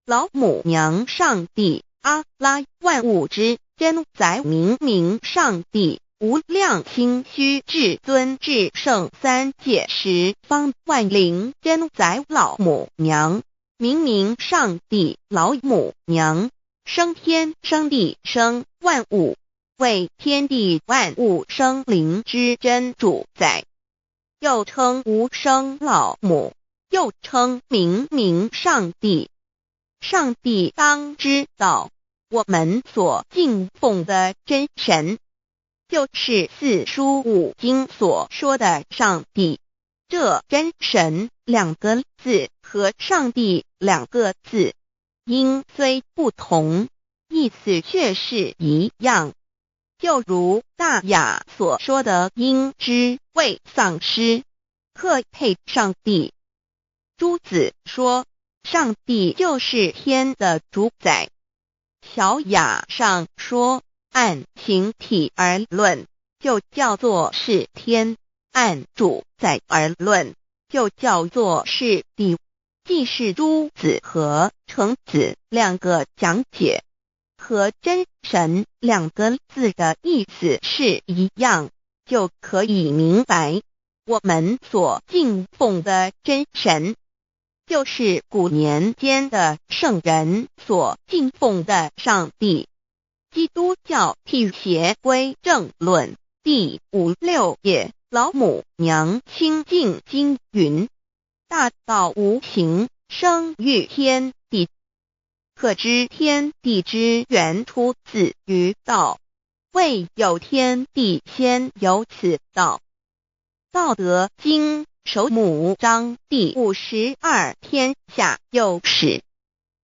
老母娘上帝阿拉萬物之真宰明明上帝無量清虛至尊至聖三界十方萬靈真宰老母娘明明上帝老母娘生天生地生萬物，為天地萬物生靈之真主宰，又稱無生老母，又稱明明上帝。上帝當知道，我們所敬奉的真神，就是四書五經所說的上帝。這真神兩個字和上帝兩個字，音雖不同，意思卻是一樣。就如大雅所說的，應知未喪失，克配上帝。朱子說，上帝就是天的主宰。小雅上說，按形體而論，就叫做是天；按主宰而論，就叫做是地。既是朱子和程子兩個講解，和真神兩個字的意思是一樣，就可以明白，我們所敬奉的真神，就是古年間的聖人所敬奉的上帝。基督教辟邪歸正論第五六頁，老母娘清淨經云：大道無形，生於天地。可知天地之源出自於道，未有天地先有此道。道德經首母章第52，天下有始，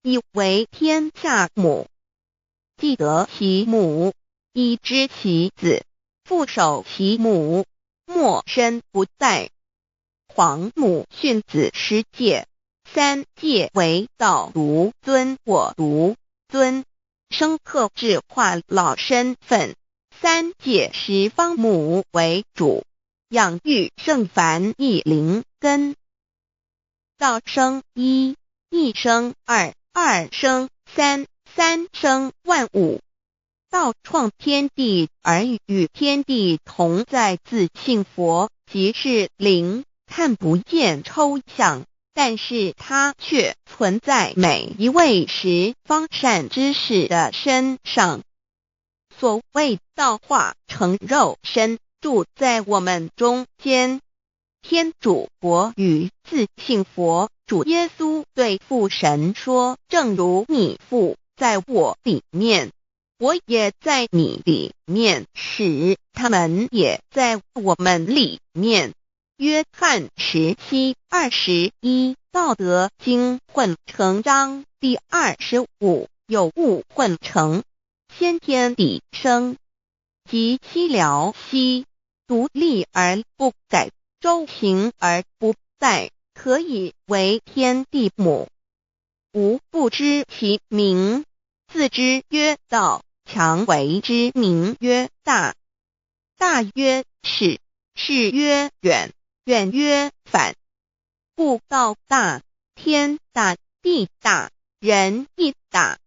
以為天下母。既得其母，以知其子，復守其母，莫身不殆。皇母訓子十誡，三誡為道獨尊我獨尊，生克制化老身份。三界十方母為主，養育聖凡一靈根。道生一，一生二，二生三，三生萬物。道創天地而與天地同在，自性佛即是靈，看不見抽象，但是它卻存在每一位十方善知識的身上。所謂道化成肉身，住在我們中間。天主國與自性佛主耶穌對父神說：“正如你父在我裡面，我也在你裡面，使他們也在我們裡面。”約翰17:21，道德經混成章第25，有物混成，先天地生，即西療兮，獨立而不改，周行而不殆，可以為天地母。吾不知其名，自知曰道，強為之名曰大。大曰始，始曰遠，遠曰反。故道大，天大，地大，人亦大。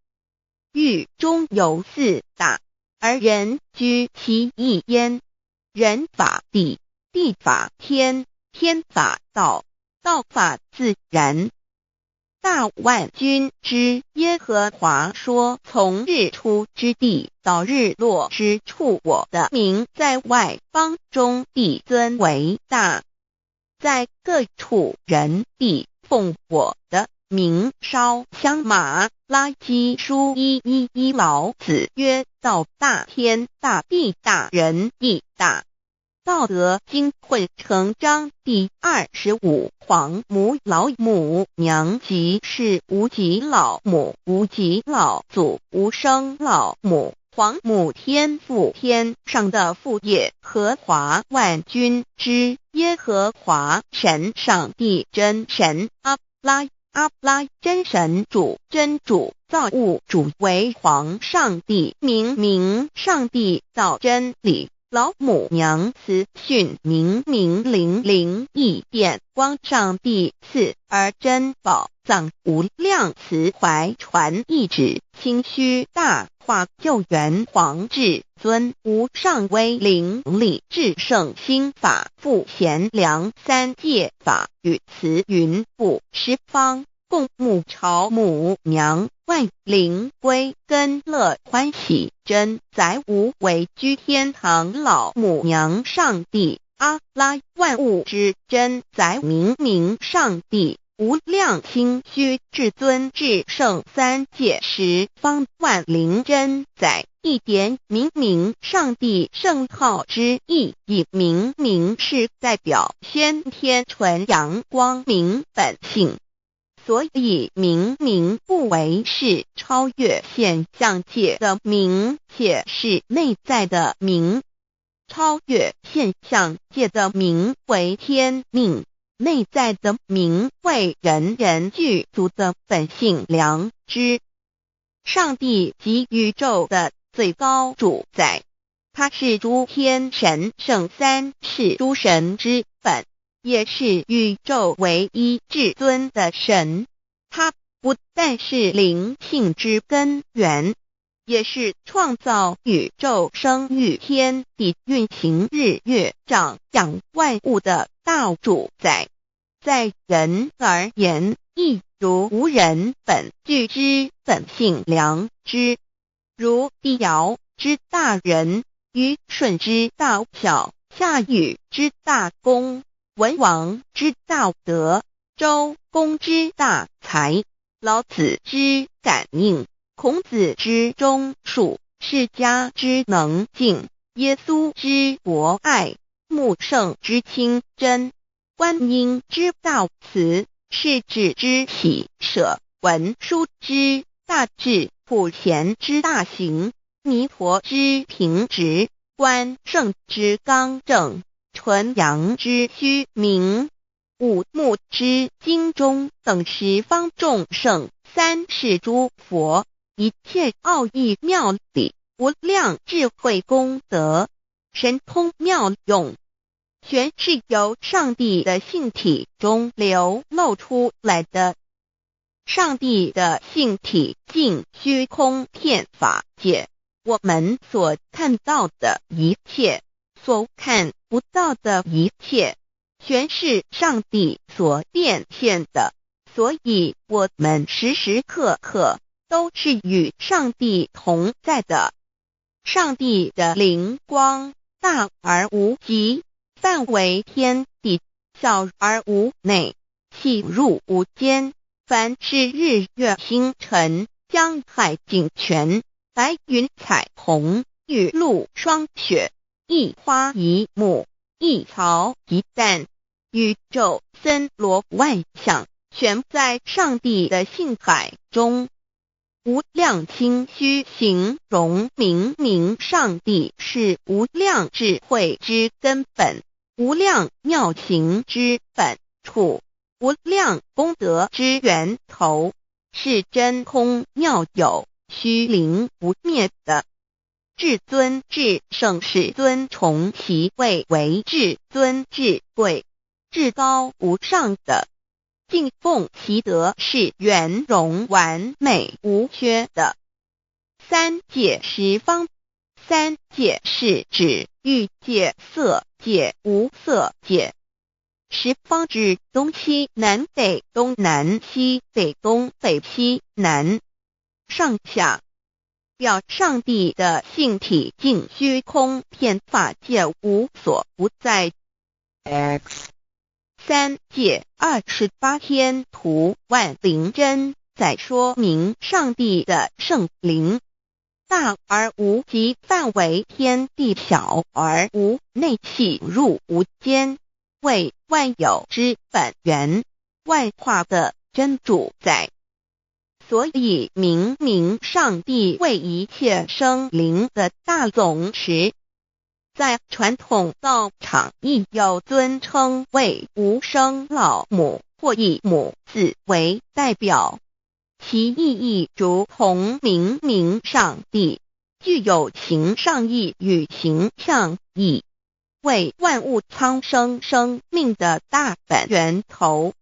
域中有四大，而人居其一焉。人法地，地法天，天法道，道法自然。大萬軍之耶和華說：從日出之地到日落之處，我的名在外邦中必尊為大，在各處人必奉我的名燒香。瑪拉基書1:1:1，老子曰：道大，天大，地大，人亦大。道德經混成章第25，皇母老母娘即是無極老母，無極老祖，無生老母，皇母天父天上的父耶和華萬軍之耶和華神上帝真神阿拉阿拉真神主真主造物主為皇上帝明明上帝道真理。老母娘慈訓明明靈靈異變光上帝賜而珍寶藏無量慈懷傳懿旨清虛大化救援皇至尊無上威靈力至聖心法父賢良三界法與慈雲布十方共沐朝母娘萬靈歸根樂歡喜真宰無為居天堂老母娘上帝阿拉萬物之真宰明明上帝無量清虛至尊至聖三界十方萬靈真宰一點明明上帝聖號之意，以明明是代表先天純陽光明本性。所以明明不為是超越現象界的明，且是內在的明。超越現象界的明為天命，內在的明為人人具足的本性良知。上帝即宇宙的最高主宰，他是諸天神聖三世諸神之本，也是宇宙唯一至尊的神，他不但是靈性之根源，也是創造宇宙、生育天地、運行日月、長養萬物的大主宰。在人而言，亦如吾人本具之本性良知，如帝堯之大仁，虞舜之大孝，夏禹之大功，文王之大德，周公之大才，老子之感應，孔子之忠恕，釋迦之能靜，耶穌之博愛，穆聖之清真，觀音之大慈，釋智之喜捨，文殊之大智，普賢之大行，彌陀之平直，關聖之剛正，純陽之虛明，五目之精中等十方眾聖，三世諸佛，一切奧義妙理，無量智慧功德，神通妙用，全是由上帝的性體中流露出來的。上帝的性體盡虛空遍法界，我們所看到的一切，所看不到的一切，全是上帝所變現的。所以，我們時時刻刻都是與上帝同在的。上帝的靈光大而無極，範圍天地，小而無內，細入無間。凡是日月星辰、江海井泉、白雲彩虹、雨露霜雪，一花一木、一草一蛋，宇宙森羅萬象，全在上帝的性海中。無量清虛形容明明上帝是無量智慧之根本，無量妙行之本處，無量功德之源頭，是真空妙有、虛靈不滅的。至尊至聖世尊崇其位為至尊至貴、至高無上的，敬奉其德是圓融完美無缺的。三界十方，三界是指欲界、色界、無色界。十方指東西南北東南西北東北西南上下，表上帝的性體盡虛空遍法界無所不在。 X 三界28天圖萬靈真，在說明上帝的聖靈大而無極，範圍天地，小而無內，細入無間，為萬有之本源，萬化的真主宰。所以明明上帝為一切生靈的大總持。在傳統道場亦有尊稱為無生老母或以母字為代表，其意義如同明明上帝，具有形上義與形象義，為萬物蒼生生命的大本源頭。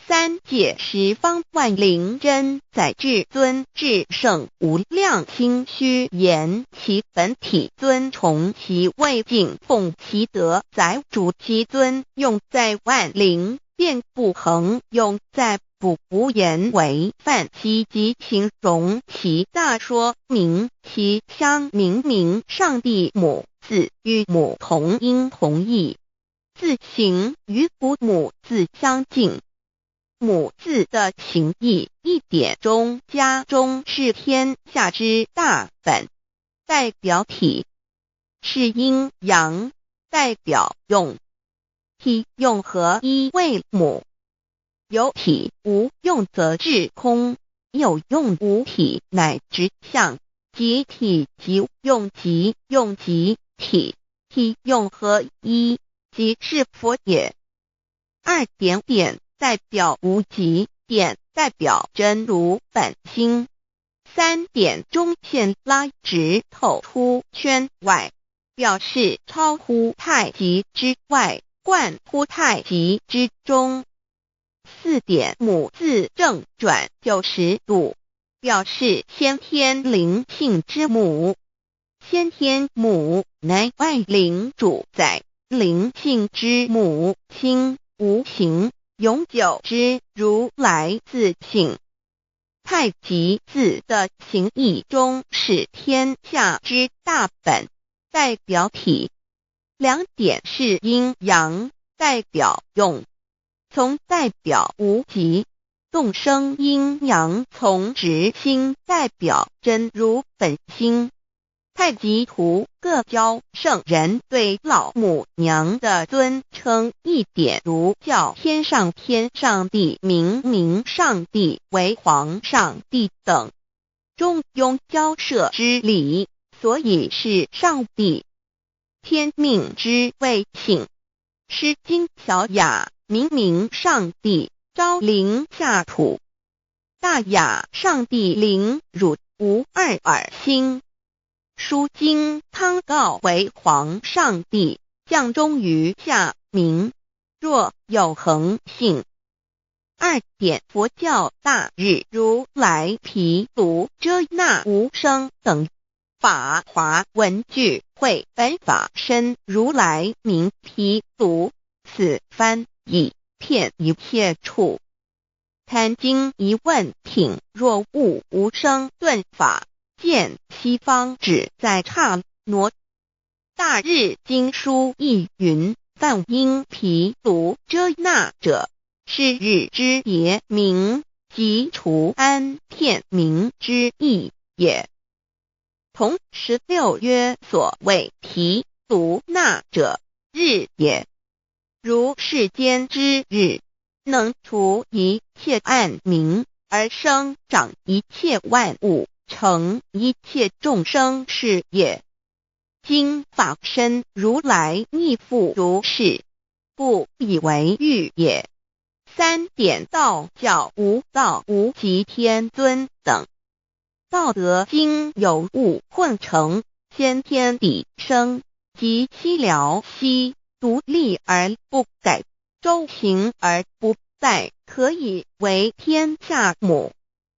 三界十方萬靈真在至尊至聖無量清虛言其本體尊崇其位敬奉其德載主其尊用在萬靈便不恆用在不無言為範其及形容其大說明其相明明上帝母字與母同音同義，字形與古母字相近。母字的形義一點中加中是天下之大本，代表體是陰陽，代表用，體用合一為母。有體無用則至空，有用無體乃直相，即體即用即用即體，體用合一，即是佛也。二點點代表無極，點代表真如本心。三點中線拉直透出圈外，表示超乎太極之外，貫乎太極之中。四點母字正轉90度，表示先天靈性之母。先天母乃萬靈主宰，靈性之母，清無形，永久之如來自性。太極字的形義中是天下之大本，代表體。兩點是陰陽，代表用。從代表無極，動生陰陽從直心，代表真如本心。太極圖各教聖人對老母娘的尊稱一點如叫天上天上帝、明明上帝為皇上帝等，中庸交涉之理，所以是上帝。天命之謂性，詩經小雅明明上帝昭靈下土，大雅上帝靈汝無二爾心。書經康誥為皇上帝降終於下民，若有恆性。2点佛教大日如来毗卢遮那无生等。法华文具会本法身如来名毗卢，此翻译遍一切处。坛经疑问品若悟无生顿法，见西方只在刹那。大日经疏亦云：梵音毗卢遮那者，是日之别名，即除安片名之意也。同16曰：所谓毗卢那者，日也。如世间之日，能除一切暗冥，而生长一切万物，成一切众生是也。今法身如来亦复如是，故以为喻也。3点道教无道无极天尊等。道德经有物混成，先天地生，及其了兮，独立而不改，周行而不殆，可以为天下母。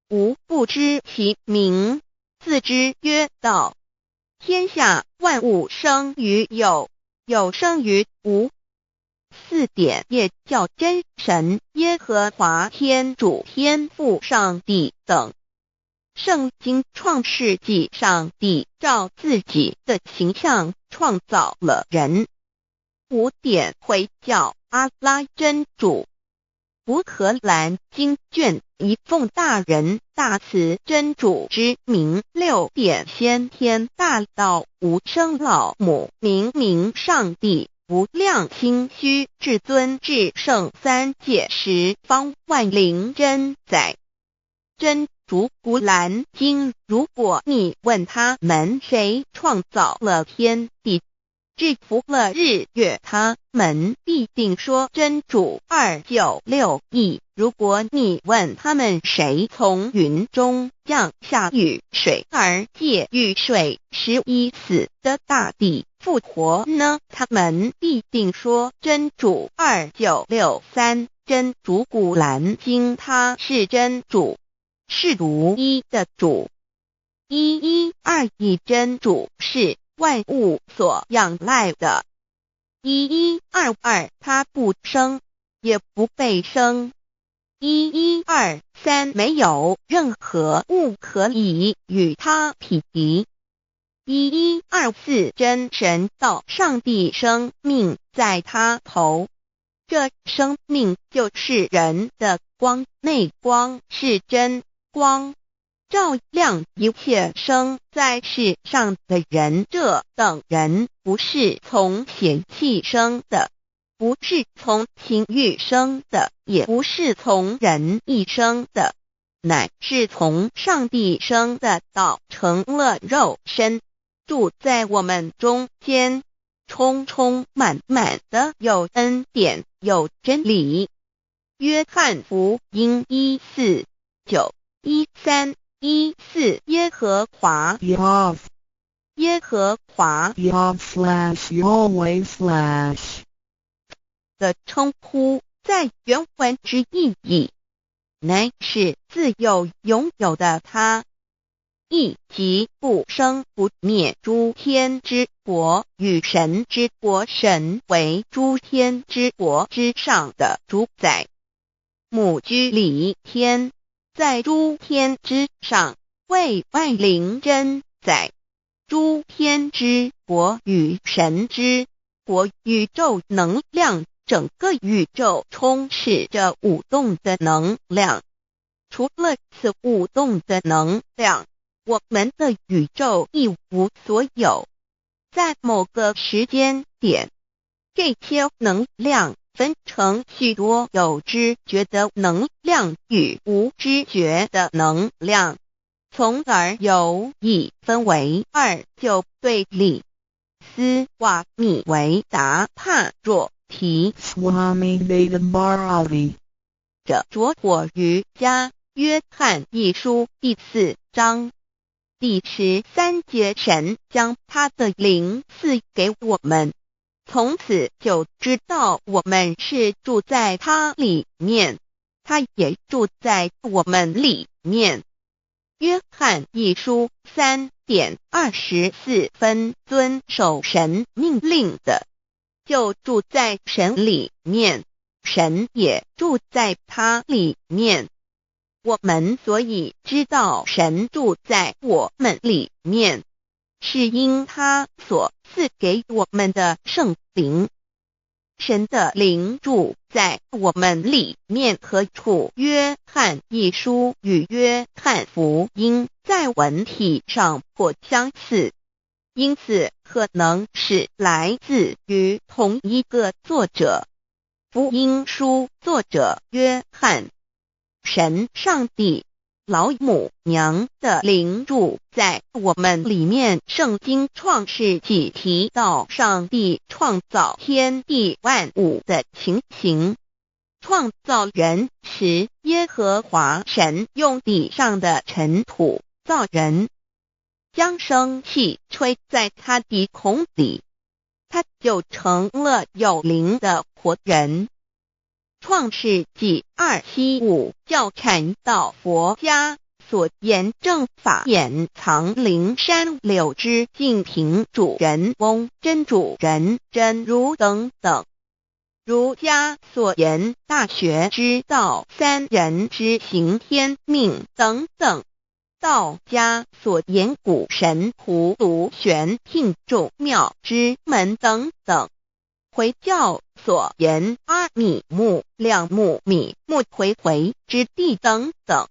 吾不知其名，自之曰道。天下万物生于有，有生于无。4点业教真神耶和华天主天父上帝等。圣经创世纪上帝照自己的形象创造了人。5点回教阿拉真主。古可兰经卷一奉大仁大慈真主之名。6点先天大道无生老母明明上帝无量清虚至尊至圣三界十方万灵真宰真主古兰经。如果你问他们谁创造了天地，制服了日月，他们必定说真主。296亿。如果你问他们谁从云中降下雨水，而借雨水使已死的大地复活呢？他们必定说真主。2963真主古兰经，他是真主，是独一的主。1121真主是万物所仰赖的。1122，他不生，也不被生。1123，没有任何物可以与他匹敌。1124，真神道上帝生命在他头，这生命就是人的光，内光是真光，照亮一切生在世上的人。这等人不是从血气生的，不是从情欲生的，也不是从人意生的，乃是从上帝生的。道成了肉身，住在我们中间，充充满满的有恩典，有真理。约翰福音1:4-9、13、14耶和华 Yahweh 耶和华 Yahweh/Yahweh/ 的称呼，在原文之意义，乃是自有永有的他，意即不生不灭诸天之国与神之国，神为诸天之国之上的主宰。母居里天，在诸天之上，为万灵真宰。诸天之国与神之国，宇宙能量，整个宇宙充斥着舞动的能量。除了此舞动的能量，我们的宇宙一无所有。在某个时间点，这些能量分成许多有知觉的能量与无知觉的能量，从而有一分为二就对立。斯瓦米维达帕若提 Swami Veda Bharati 这着火瑜伽约翰一书第四章第13节，神将他的灵赐给我们，从此就知道我们是住在他里面，他也住在我們裡面。約翰一書3點24分，遵守神命令的，就住在神裡面，神也住在他裡面。我們所以知道神住在我們裡面，是因他所賜給我們的聖靈。神的靈住在我們裡面何處？約翰一書與約翰福音在文體上頗相似，因此可能是來自於同一個作者。福音書作者約翰。神上帝老母娘的靈住在我們裡面。聖經創世紀提到上帝創造天地萬物的情形。創造人時，耶和華神用地上的塵土造人，將生氣吹在他鼻孔裡，他就成了有靈的活人。創世紀275教禪道佛家所言正法眼藏靈山柳枝淨瓶主人翁真主人真如等等。儒家所言大學之道三人之行天命等等。道家所言古神葫蘆玄牝眾妙之門等等。回教所言阿米木兩木米木回回之地等等，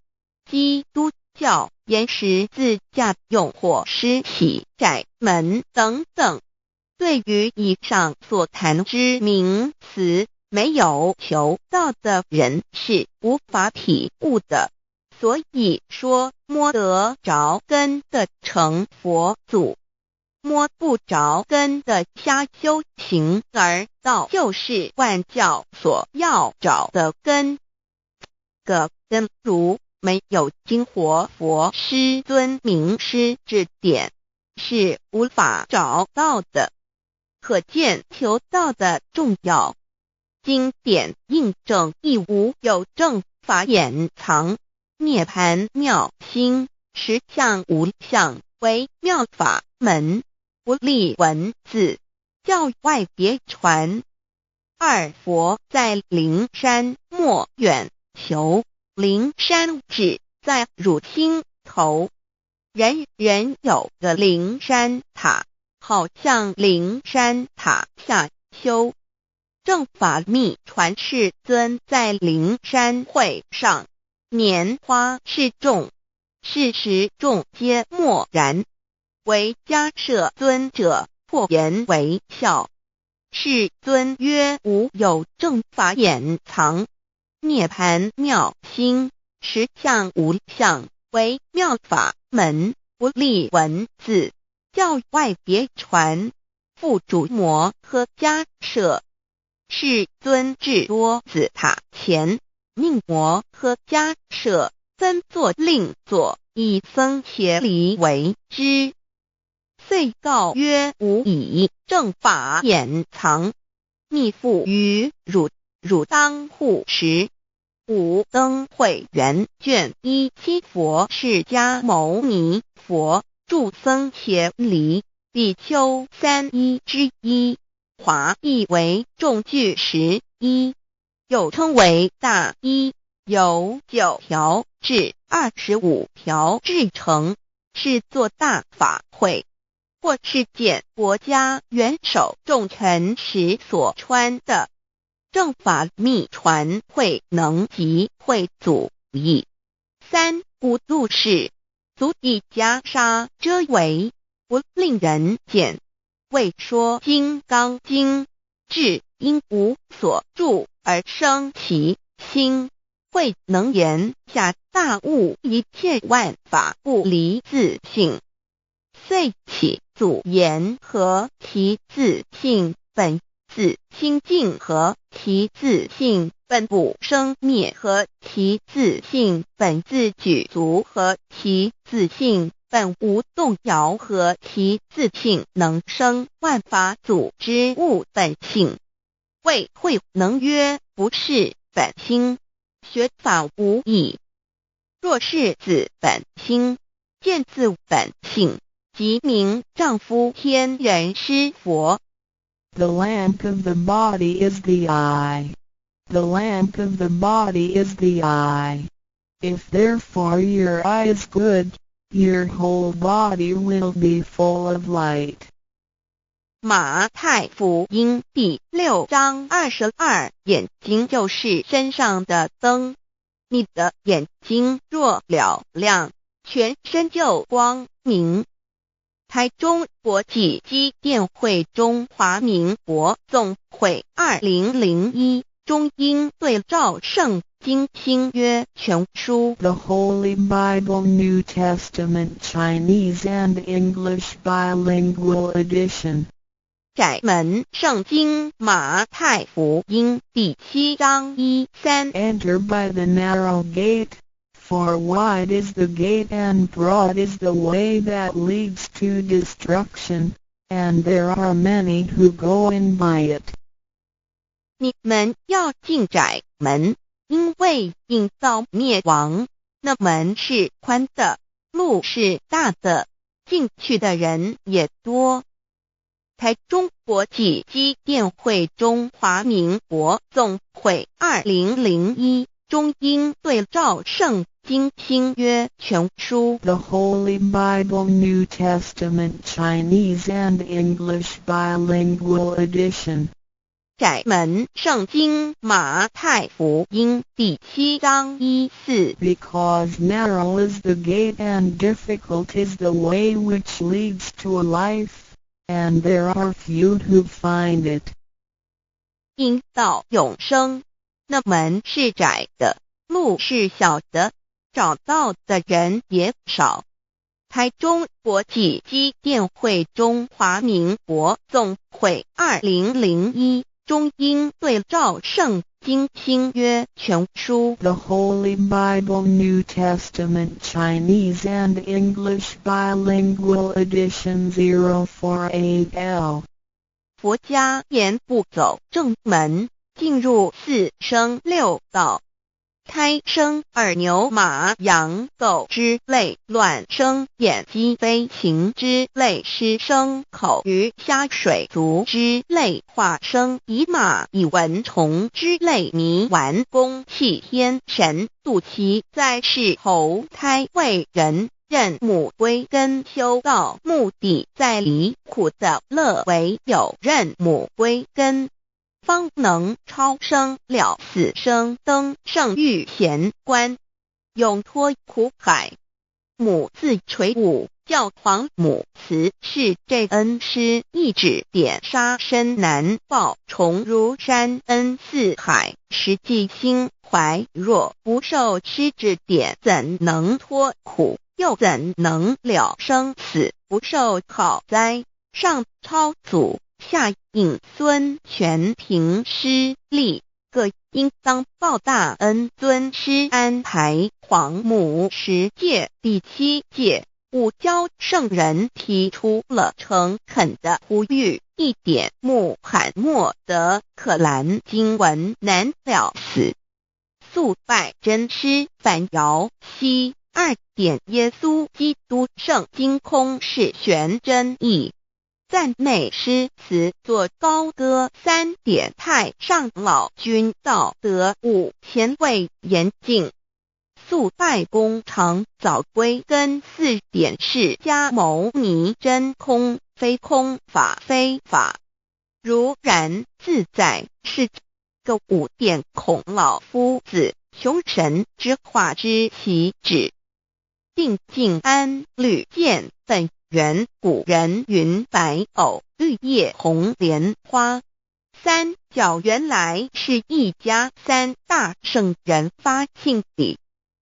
基督教言十字架用火施洗窄門等等。對於以上所談之名詞，沒有求道的人是無法體悟的。所以說，摸得著根的成佛祖。摸不著根的瞎修行，而道就是萬教所要找的根。個根如沒有經活佛師尊明師指點，是無法找到的。可見求道的重要。經典印證亦無有正法眼藏，涅槃妙心，實相無相，為妙法門。不立文字，教外別傳。二佛在靈山莫遠求，靈山只在汝心頭。人人有個靈山塔，好向靈山塔下修。正法密傳世尊在靈山會上，拈花示眾，是時眾皆默然。唯迦葉尊者破顏為笑。世尊曰：吾有正法眼藏，涅槃妙心，實相無相，為妙法門，不立文字，教外別傳。付囑摩訶迦葉。世尊至多子塔前，命摩訶迦葉分座令座，以僧伽梨為之。遂告曰：吾以正法眼藏，密付於汝，汝當護持。五燈會元卷17佛釋迦牟尼佛著僧伽梨比丘三衣之一，華譯為眾具十衣，又稱為大衣，由9條至25條製成，是做大法會或是見國家元首重臣時所穿的。正法密傳慧能及慧祖譯。三古度是足以袈裟遮圍，不令人見。為說金剛經，至應無所住而生其心。慧能言下大悟一切萬法不離自性。遂起祖言何其自性本自清淨，何其自性本不生滅，何其自性本自具足，何其自性本無動搖，何其自性能生萬法祖之悟本性。謂慧能曰：不是本心，學法無益。若識自本心，見自本性，即名丈夫天人師佛。 The lamp of the body is the eye. The lamp of the body is the eye. If therefore your eye is good, your whole body will be full of light. 馬太福音第6章22，眼睛就是身上的燈。你的眼睛若嘹亮，全身就光明。台中國際基甸會中華民國總會2001中英對照聖經新約全書。 The Holy Bible New Testament Chinese and English Bilingual Edition. 窄門聖經馬太福音第7章1、3。 Enter by the narrow gate, for wide is the gate and broad is the way that leads to destruction, and there are many who go in by it. 你們要進窄門，因為引到滅亡，那門是寬的，路是大的，進去的人也多。台中國際基甸會中華民國總會2001中英對照聖經新約全書。 The Holy Bible New Testament Chinese and English Bilingual Edition. 窄門聖經馬太福音第7章1、4。 Because narrow is the gate and difficult is the way which leads to life, and there are few who find it. 引到永生，那門是窄的，路是小的，找到的人也少。台中國際基甸會中華民國總會2001中英對照聖經新約全書。 The Holy Bible New Testament Chinese and English Bilingual Edition 048L. 佛家言不走正門，進入四生六道，胎生耳牛馬羊狗之類，卵生眼雞飛禽之類，濕生口魚蝦水族之類，化生蟻馬蟻蚊蟲之類，泥丸宮氣天神，肚臍在世投胎為人。認母歸根修道，目的在離苦得樂，唯有認母歸根，方能超生了死生，登聖遇賢關，永脫苦海。母自垂五教皇母慈是這恩師一指點殺身難報重如山恩似海，實際心懷若不受師指點，怎能脫苦？又怎能了生死？不受好哉？上超祖，下引孫，全憑師力，各應當報大恩。尊師安排皇母十誡第7誡，五教聖人提出了誠懇的呼籲：一點穆罕默德可蘭經文難了死，速拜真師反搖西。二點耶穌基督聖經空是玄真義。讚美詩詞作高歌。三點太上老君道德五前位嚴淨。速拜功長早歸根。四點釋迦牟尼真空非空法非法。如然自在是個五點孔老夫子窮神之化之其旨。定靜安履見本源古人云白藕綠葉紅蓮花。三教原來是一家，三大聖人發慶禮，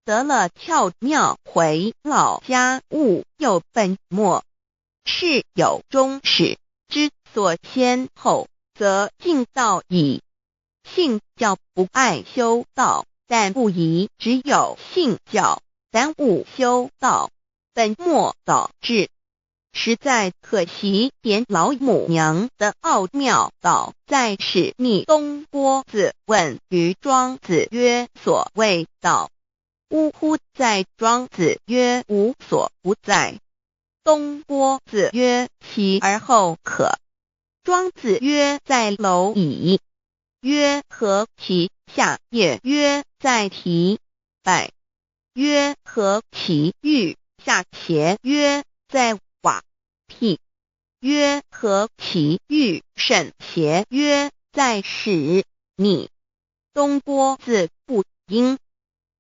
得了竅妙回老家悟又本末。事有終始，知所先後，則近道矣。信教不礙修道，但不宜只有信教，耽誤修道，本末倒置。實在可惜。點老母娘的奧妙道在是逆東郭子問於莊子曰：所謂道，嗚呼哉。莊子曰：無所不在。東郭子曰：其而後可。莊子曰：在螻蟻。曰：何其下也？曰：在提敗。曰：何其欲下邪？曰：在瓦辟。曰：何其欲甚邪？曰：在使逆。東郭子不應。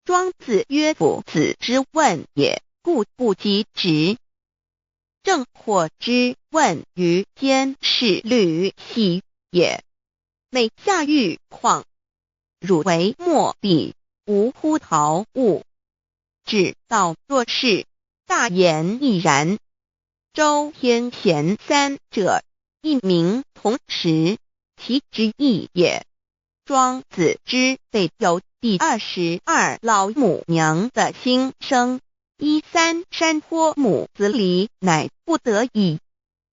莊子曰：夫子之問也，故不及直。鄭獲之問於監視呂喜也。每下欲況，汝為莫比，吾乎陶物。至道若是，大言亦然。周天賢三者，一名同時，其之異也。莊子之備有第22老母娘的心聲。一三山坡母子離，乃不得已。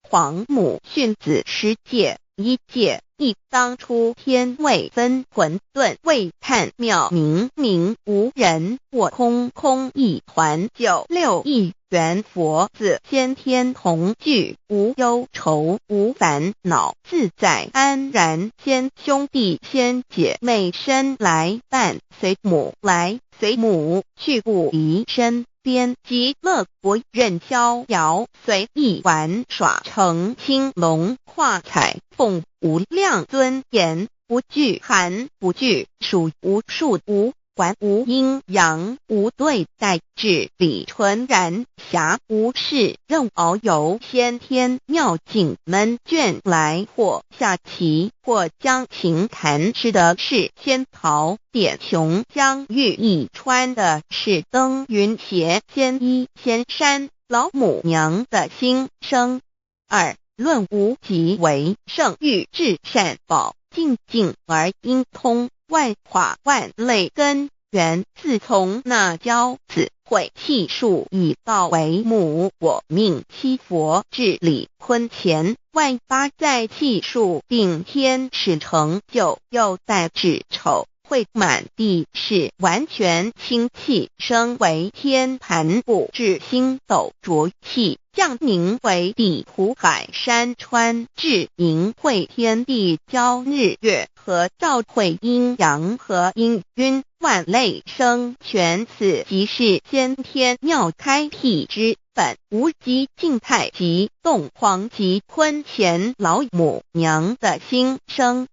皇母訓子十誡，一誡一當初天未分混沌未探妙明明無人我空空一團九六一元佛子先天同具無憂愁無煩惱自在安然先兄弟先姐妹身來伴隨母來隨母去不離身邊極樂國任逍遙隨意玩耍乘青龍跨彩鳳無量尊嚴不懼寒不懼暑無數無管無陰陽無對待至理純然暇無事任遨遊先天妙境門卷來或下棋或將琴彈吃的是仙桃點瓊漿玉液穿的是登雲鞋仙衣仙山老母娘的心聲。二論無極為聖欲至善寶淨淨而應通萬化萬類根源，自從那驕子悔氣數以道為母，我命七佛至禮坤乾萬八載氣數定天使成就，又帶至丑會滿地是完全清氣升為天盤布至星斗濁氣降寧為地湖海山川至盈會天地交日月和照會陰陽和氤氲萬類生全此即是先天妙開闢之本無極靜態極動黃極坤乾老母娘的心聲。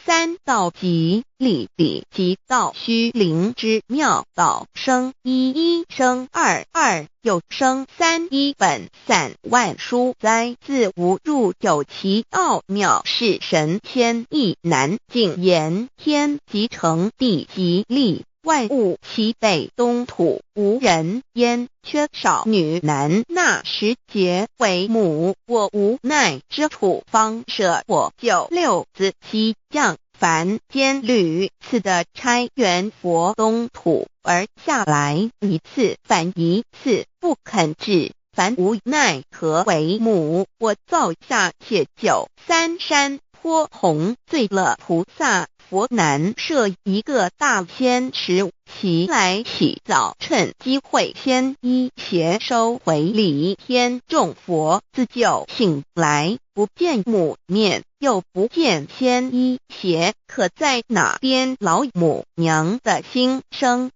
三道極理理極道虛靈之妙道生一一生二二又生三一本散萬書哉自無入有其奧妙是神仙亦難盡言天即成地即立萬物齊備東土無人煙缺少女男那時節為母我無奈之處方捨我九六子西降凡間屢次的差元佛東土而下來一次反一次不肯至凡無奈何為母我造下且九三山坡紅醉了菩薩佛難設一個大仙池，其來起早趁機會先衣鞋收回禮天眾佛自救醒來，不見母面，又不見仙衣鞋，可在哪邊老母娘的心聲？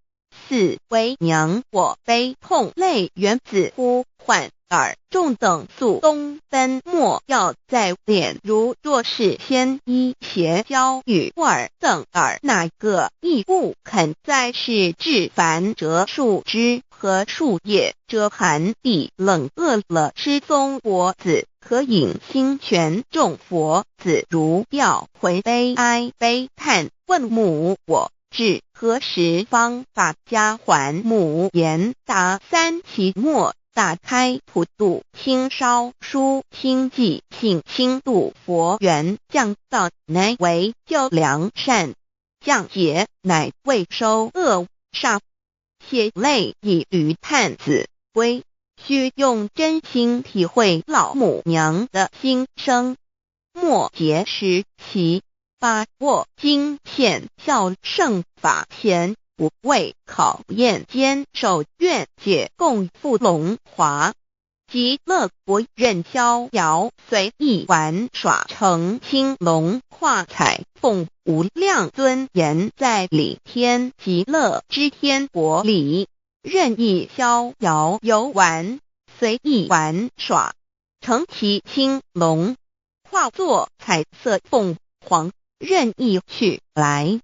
四為娘我悲痛淚源自呼喚。爾眾等速東奔，莫要再戀。如若是先衣鞋交與爾等爾那個亦不肯再是至凡折樹枝和樹葉遮寒地冷餓了吃松果子可飲清泉眾佛子如吊魂悲哀悲嘆問母我至何時方把家還母言答三期末。打開普度清燒書清寂性清度佛緣降道乃為救良善降劫乃為收惡煞血淚以與探子歸。須用真心體會老母娘的心聲。末劫時期，把握經顯孝聖法前五位考驗堅守願解共赴龍華。極樂國任逍遙隨意玩耍成青龍化彩鳳無量尊嚴在理天極樂之天國裡任意逍遙遊玩，隨意玩耍，乘騎青龍，化作彩色鳳凰，任意去來，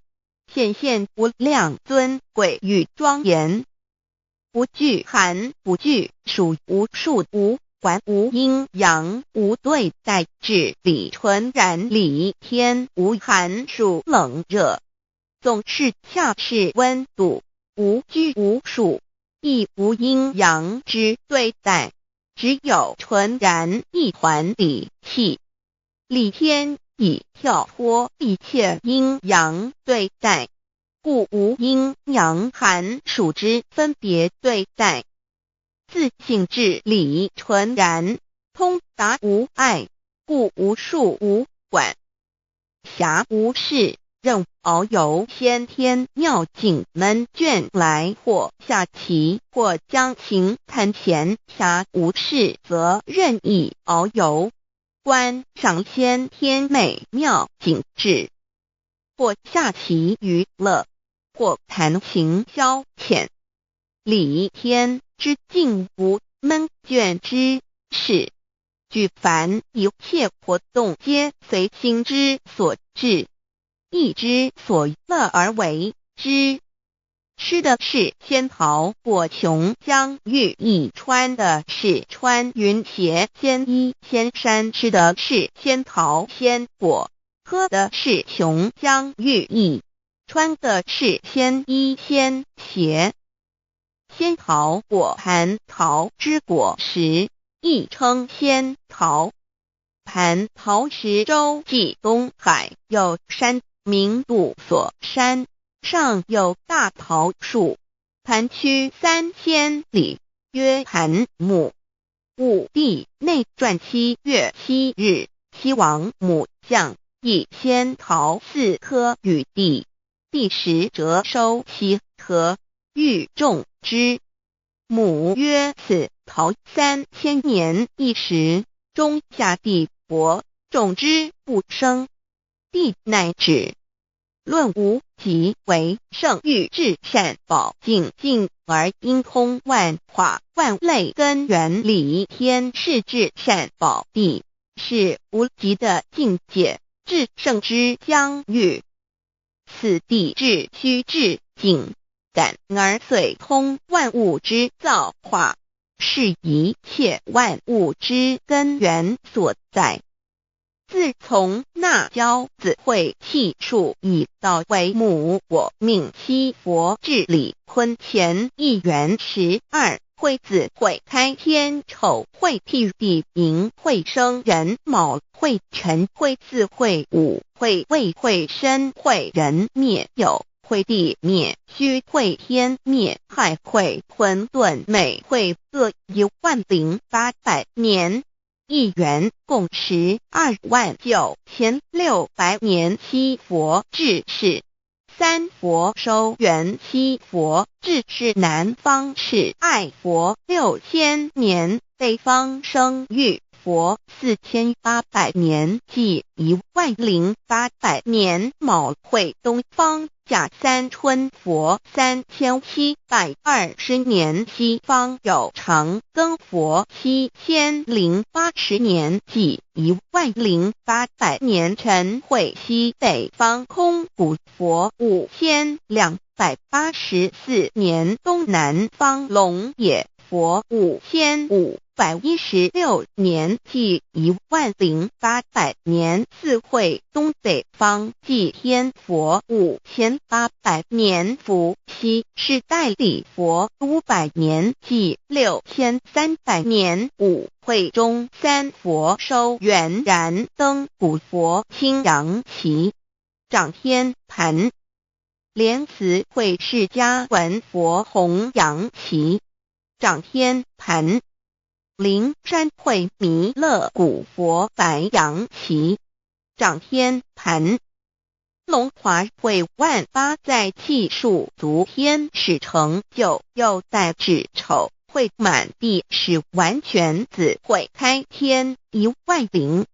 顯現無量尊貴與莊嚴。不懼寒，不懼暑，無數無管無陰陽，無對待至理純然理天無寒暑冷熱，總是恰適溫度，無拘無束，亦無陰陽之對待，只有純然一團理氣。理天已跳脫一切陰陽對待。故無陰陽寒暑之分別對待，自性至理純然，通達無礙，故無束無管。暇無事，任遨遊先天妙境悶倦來，或下棋，或將琴彈弦。暇無事，則任意遨遊，觀賞先天美妙景致，或下棋娛樂，或彈琴消遣。理天之境無悶倦之事，舉凡一切活動皆隨心之所至，意之所樂而為之。吃的是仙桃果瓊漿玉液，穿的是穿雲鞋仙衣仙衫，吃的是仙桃仙果，喝的是瓊漿玉液，穿的是仙衣仙鞋。仙桃果蟠桃之果實，亦稱仙桃。蟠桃石洲際東海有山，名度所山，上有大桃樹，盤曲3000里，曰盤木。武帝內傳7月7日，西王母降一仙桃四顆與帝，帝食輒收其核，欲種之。母曰：此桃3000年一時，終下地薄，種之不生。帝乃止。論無極為聖域至善寶淨境而應通萬化萬類根源理天是至善寶地，是無極的境界，至聖之疆域。此地至虛至境，感而遂通萬物之造化，是一切萬物之根源所在。自從那憍子會氣數已到為母我命七佛至理坤乾一元12會子會開天丑會辟地寅會生壬卯會辰會巳會午會未會申會壬滅酉會地滅戌會天滅亥會混沌未會各10800年。一元共129600年，七佛治世，三佛收圓七佛治世南方是愛佛6000年，北方生育佛4800年，計10800年。卯會東方甲三春佛3720年，西方有長庚佛7080年，計10800年。辰會西北方空古佛5284年，東南方龍野佛5516年，計10800年。巳會東北方寂天佛5800年，伏羲氏代禮佛500年，計6300年。午會中三佛收圓燃燈古佛青陽旗，掌天盤。蓮慈會釋迦文佛弘陽旗，掌天盤。靈山會彌勒古佛白楊旗，掌天壇。龍華會萬八載氣數足天始成就，又帶至丑會滿地始完全子會開天10800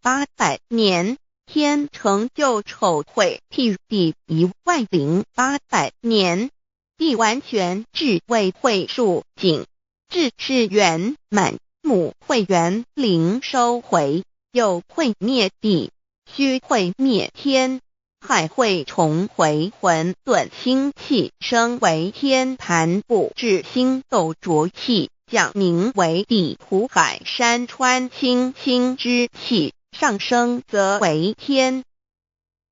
年，天成就丑會辟地10800年，地完全至未會數景，至是圓滿母會元靈收回，又會滅地，須會滅天。海會重回混沌星氣，升為天壇布置星斗濁氣，降名為地土海山川清清之氣，上升則為天。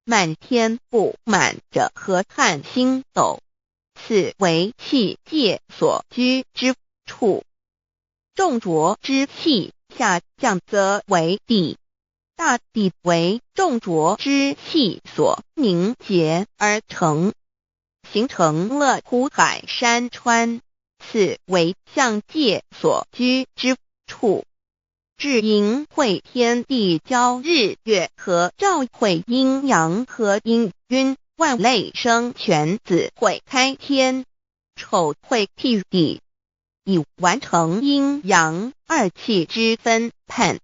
滿天布滿着河漢星斗，此為氣界所居之處。眾濁之氣下降則為地。大地為眾濁之氣所凝結而成，形成了湖海山川，此為象界所居之處。至盈會天地交日月合照會陰陽合氤氲萬類生全子會開天，丑會辟地，已完成陰陽二氣之分判。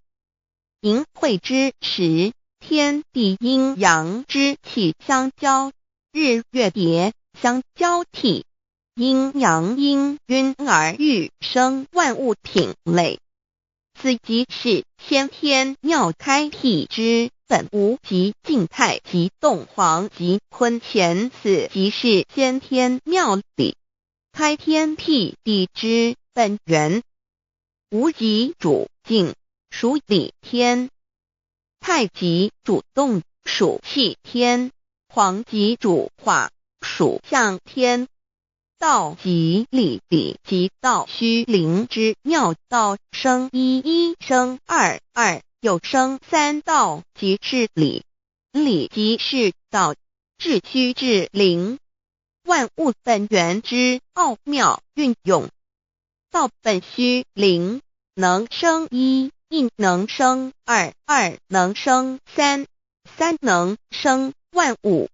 盈會之時，天地陰陽之氣相交，日月疊相交替，陰陽氤氲而育生萬物品類。此即是先天妙開闢之本無極靜太極動黃極坤乾，此即是先天妙理開天闢地之本源。無極主靜，屬理天，太極主動，屬氣天；黃極主化，屬象天。道即理，理即道，虛靈之妙道生一，一生二，二又生三。道即是理，理即是道，至虛至靈，萬物本源之奧妙運用。道本虛靈，能生一，一能生二，二能生三，三能生萬物。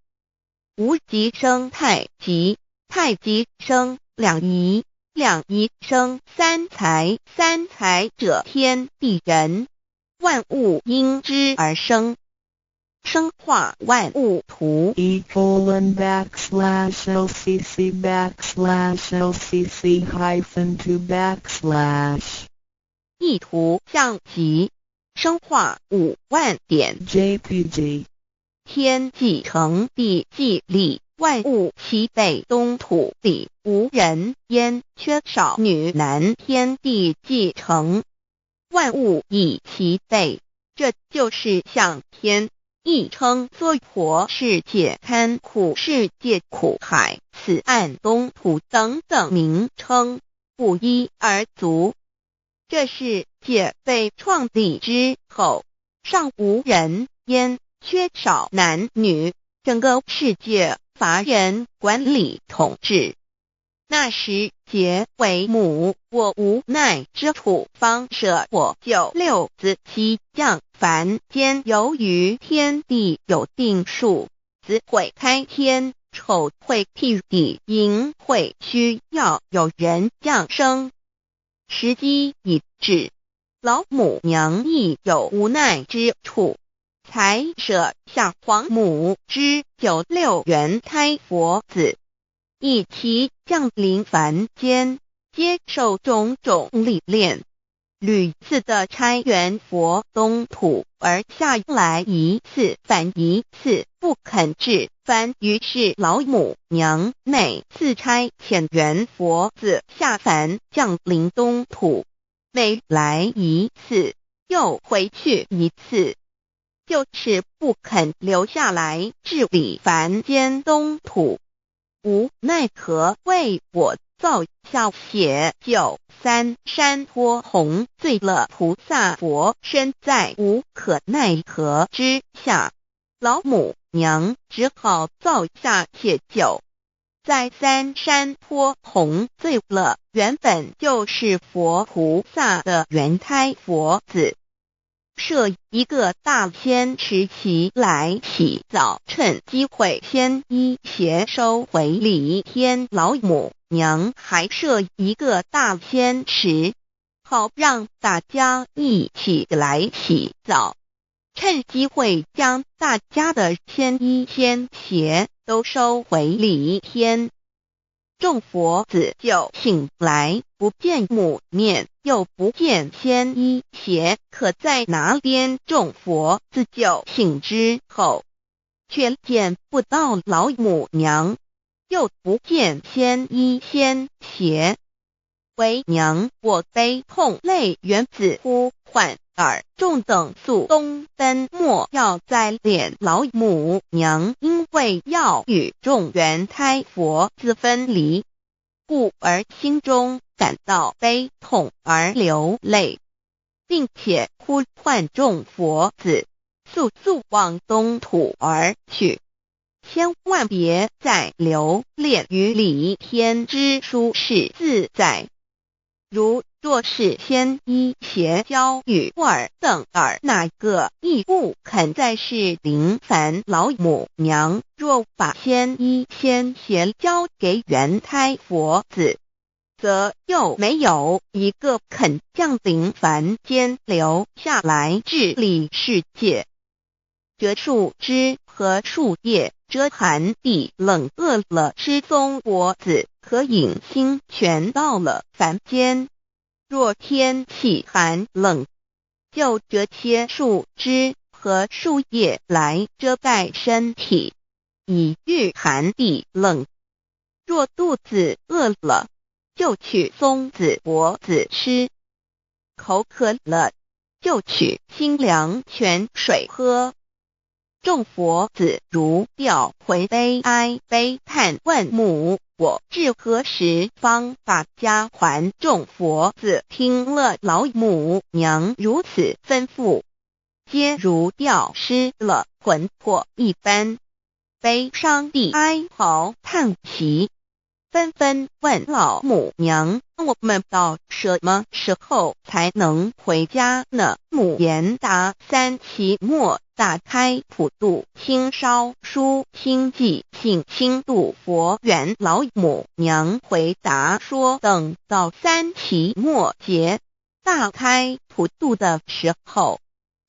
無極生太極，太極生兩儀，兩儀生三才，三才者天地人，萬物因之而生。生化萬物圖。 E:\LCC\LCC-2\ 意圖象極，生化5萬點 JPG 天既成，地既立，萬物齊備，東土裡無人煙，缺少女男。天地既成，萬物已齊備，這就是象天，亦稱娑婆世界、堪苦世界、苦海、此岸東土等等名稱，不一而足。這世界被創立之後，尚無人煙，缺少男女，整個世界乏人管理統治。那時劫為母，我無奈之處，方捨我九六子七降凡間。由於天地有定數，子會開天，丑會辟地，寅會需要有人降生。時機已至，老母娘亦有無奈之處，才捨下皇母之九六元胎佛子，一齊降臨凡間，接受種種歷練。屢次的差元佛東土而下來一次反一次不肯至凡，於是老母娘每次差遣元佛子下凡降臨東土，每來一次又回去一次，就是不肯留下來治理凡間東土。無奈何為我造下血九三山坡紅醉了菩薩佛身，在無可奈何之下，老母娘只好造下血九在三山坡哄醉了原本就是佛菩萨的元胎佛子，设一个大仙池起来洗澡，趁机会仙衣鞋收回礼天。老母娘还设一个大仙池，好让大家一起来洗澡，趁机会将大家的仙衣仙鞋都收回礼天。众佛子就醒来，不见母面，又不见仙衣鞋，可在哪边？众佛子就醒之后，却见不到老母娘，又不见仙衣仙鞋。为娘我悲痛泪缘子呼唤尔众等速东奔，莫要再怜老母娘，因为要与众元胎佛子分离，故而心中感到悲痛而流泪，并且呼唤众佛子速速往东土而去，千万别再留恋于离天之舒适自在。如若是仙衣鞋交与尔等尔哪个亦不肯再是临凡老母娘，若把仙衣仙鞋交给元胎佛子，则又没有一个肯降临凡间留下来治理世界。折树枝和树叶遮寒地冷，饿了吃松果子可饮清泉。到了凡间，若天气寒冷，就折些树枝和树叶来遮盖身体，以御寒地冷。若肚子饿了，就取松子果子吃；口渴了，就取清凉泉水喝。众佛子如掉魂悲哀悲叹问母：我至何时方把家还？众佛子听了老母娘如此吩咐，皆如掉失了魂魄一般，悲伤地哀嚎叹息，纷纷问老母娘：我们到什么时候才能回家呢？母言答：三期末大开普度清烧书清寂信清度佛缘。老母娘回答说：等到三期末节大开普度的时候，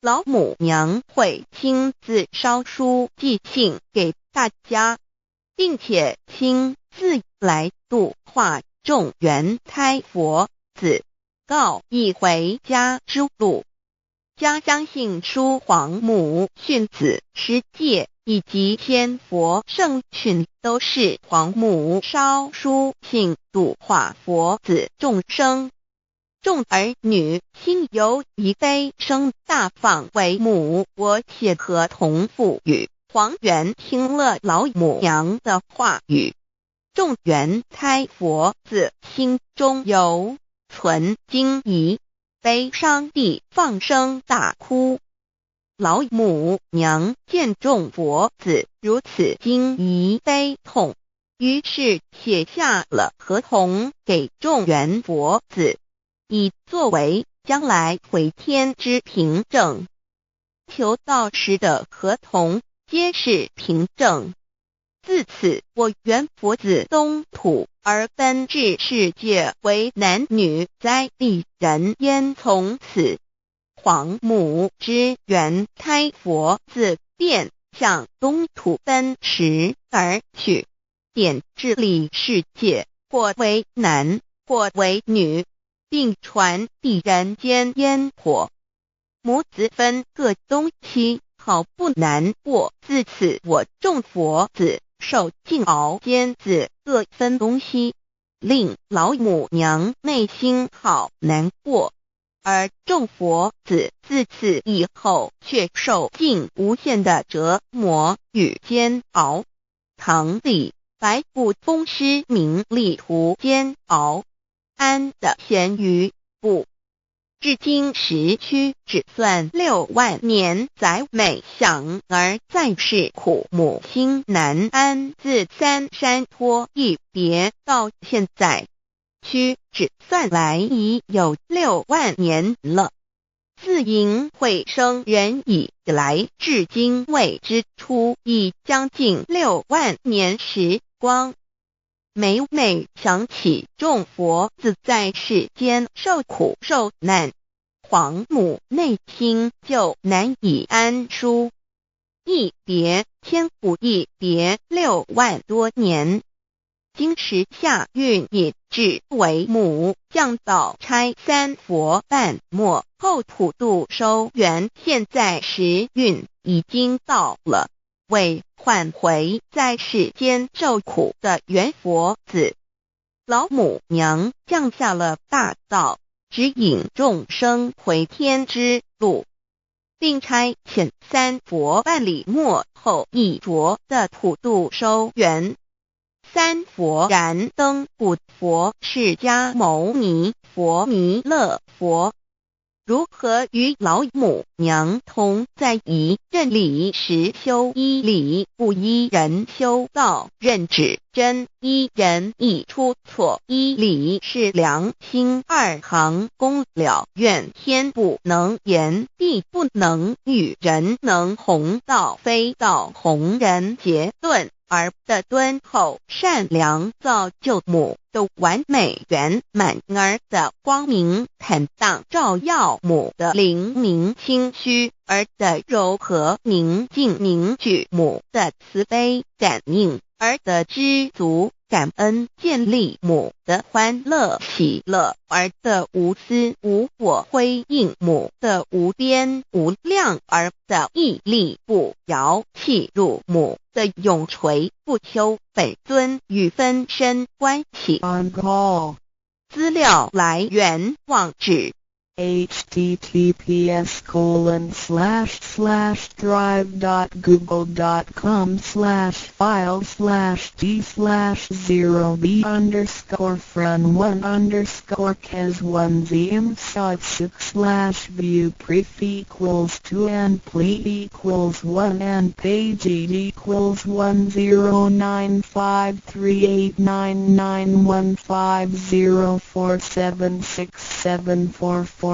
老母娘会亲自烧书寄信给大家，并且亲自来度化众元胎佛子，告以回家之路。家相信书皇母训子十戒以及仙佛圣训，都是皇母烧书信度化佛子众生。众儿女心有一悲声大放为母，我写合同赋予。黄元听了老母娘的话语，众元胎佛子心中犹存惊疑，悲伤地放声大哭。老母娘见众佛子如此惊疑悲痛，于是写下了合同给众元佛子，以作为将来回天之凭证。求道时的合同皆是凭证。自此，我元佛子东土而奔至世界为男女在地人间。从此，皇母之元胎佛子便向东土奔驰而去，点治理世界，或为男，或为女，并传递人间烟火。母子分各东西，好不难过。自此，我众佛子受尽熬煎子，各分东西，令老母娘内心好难过。而众佛子自此以后，却受尽无限的折磨与煎熬。唐李白不封诗名利图煎熬，安得闲于不？至今時屈指算6萬年，載每想兒在世苦母心難安。自三山坡一別到現在，屈指算來已有六萬年了。自淫穢生人以來，至今未知出，已將近六萬年時光。每每想起眾佛子在世間受苦受難，皇母內心就難以安舒。一別千古，一別6萬多年。今時下運已至，為母降道差三佛辦末後普度收圓。現在時運已經到了，為喚回在世間受苦的緣佛子，老母娘降下了大道，指引眾生回天之路，並差遣三佛辦理末後一濁的普度收圓。三佛燃燈古佛釋迦牟尼佛彌勒佛，如何與老母娘同在一任理實修一理不依人修道任指真依人意出錯一理是良心二行功了願天不能言地不能語人能弘道非道弘人結論。兒的敦厚善良造就母的完美圓滿，兒的光明坦蕩照耀母的靈明清虛，兒的柔和寧靜凝聚母的慈悲感應，兒的知足感恩建立母的歡樂喜樂，兒的無私無我輝映母的無邊無量，兒的屹立不搖契入母的永垂不朽本尊與分身關係。 On call. 資料來源網址 https://drive.google.com/file/d/0b_fran1_kes1zm6 view pref equals 2 and ple equals 1 and page equals 109538991504767448305。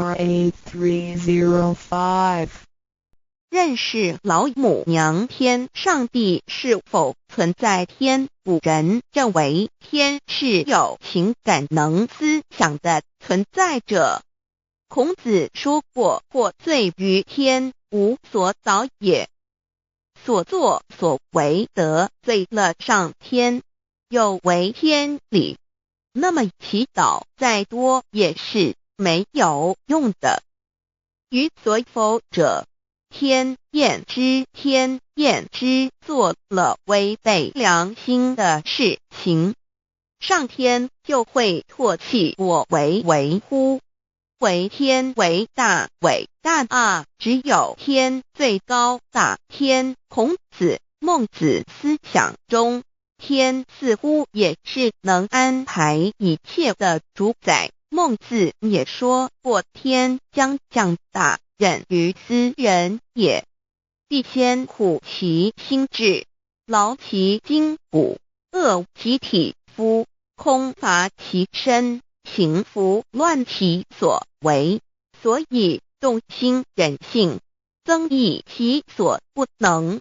認識老母娘天上帝是否存在天？古人認為天是有情感能思想的存在者。孔子說過：“獲罪於天，無所禱也。”所作所為得罪了上天，有違天理，那麼祈禱再多也是沒有用的。於所否者，天厭之，天厭之，做了違背良心的事情，上天就會唾棄我為為乎？惟天為大，偉大啊！只有天最高大。天，孔子、孟子思想中，天似乎也是能安排一切的主宰。孟子也說過：“天將降大任於斯人也，必先苦其心志，勞其筋骨，餓其體膚，空乏其身，行拂亂其所為，所以動心忍性，增益其所不能。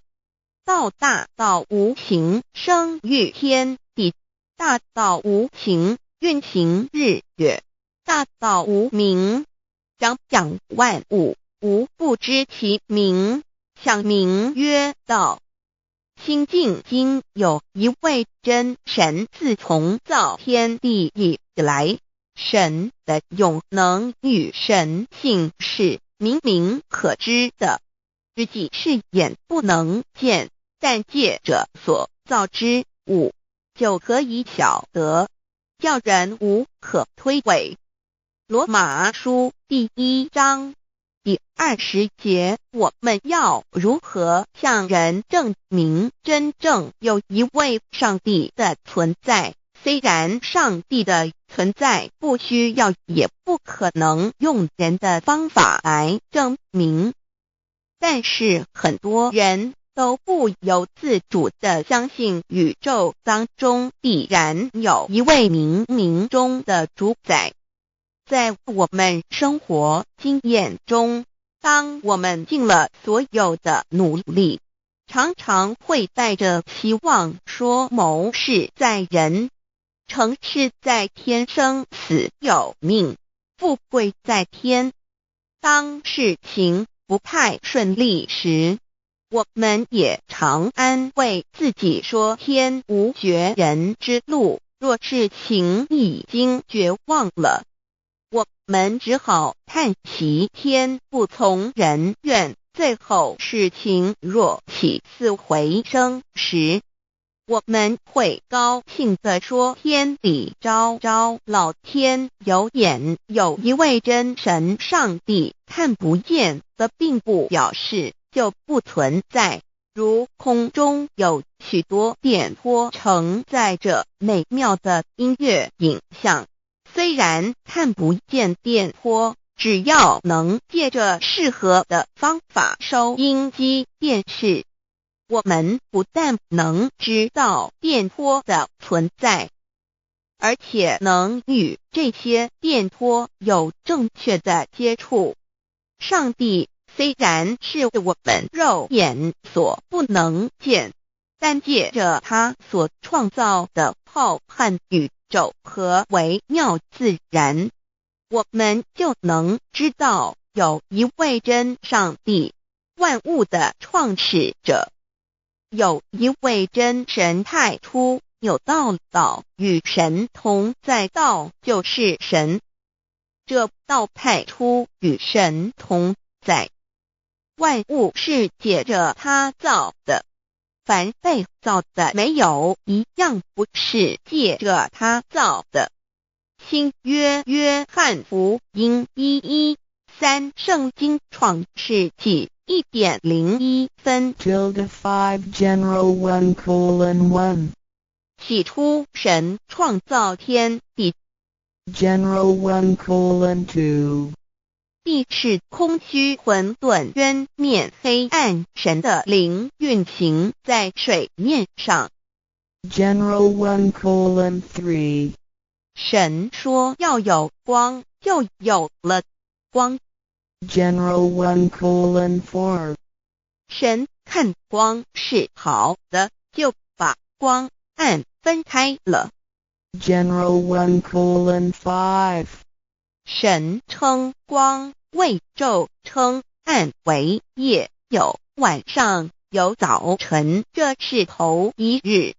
道大道無形，生於天地；大道無形，運行日月；大道無名，長養萬物，吾不知其名，想名曰道。清淨經有一位真神，自從造天地以來，神的永能與神性是明明可知的，實際是眼不能見，但借著所造之物就可以曉得，叫人無可推諉。羅馬書第一章第20節，我們要如何向人證明真正有一位上帝的存在？雖然上帝的存在不需要，也不可能用人的方法來證明，但是很多人都不由自主地相信宇宙當中必然有一位冥冥中的主宰。在我們生活經驗中，當我們盡了所有的努力，常常會帶着希望說謀事在人，成事在天，生死有命，富貴在天。當事情不太順利時，我們也常安慰自己說天無絕人之路。若事情已經絕望了，我們只好嘆息天不從人願。最後事情若起死回生時，我們會高興地說天理昭昭，老天有眼，有一位真神上帝，看不見的並不表示就不存在。如空中有許多電波承載著美妙的音樂影像，雖然看不見電波，只要能借著適合的方法收音機、電視，我們不但能知道電波的存在，而且能與這些電波有正確的接觸。上帝雖然是我們肉眼所不能見，但借著他所創造的浩瀚宇宙和微妙自然，我們就能知道有一位真上帝，萬物的創始者。有一位真神太初有道，道與神同在，道就是神。這道太初與神同在，萬物是藉著他造的，凡被造的沒有一樣不是借著他造的。新約約翰福音1:1-3，聖經創世紀1點01分。 Tilde 5 General 1:1. 起初神創造天地。 General 1:2. 地是空虛混沌，淵面黑暗，神的靈運行在水面上。 General 1:3. 神說要有光，就有了光。 General 1:4. 神看光是好的，就把光暗分開了。 General 1:5. 神稱光為晝，稱暗為夜，有晚上，有早晨，這是頭一日。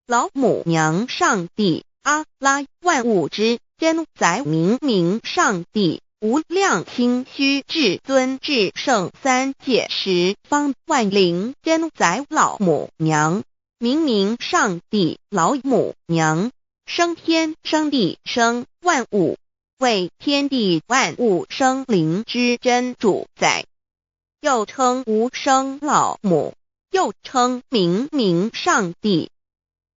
老母娘上帝阿拉萬物之真宰明明上帝無量清虛至尊至聖三界十方萬靈真宰老母娘明明上帝老母娘生天生地生萬物，為天地萬物生靈之真主宰，又稱無生老母，又稱明明上帝。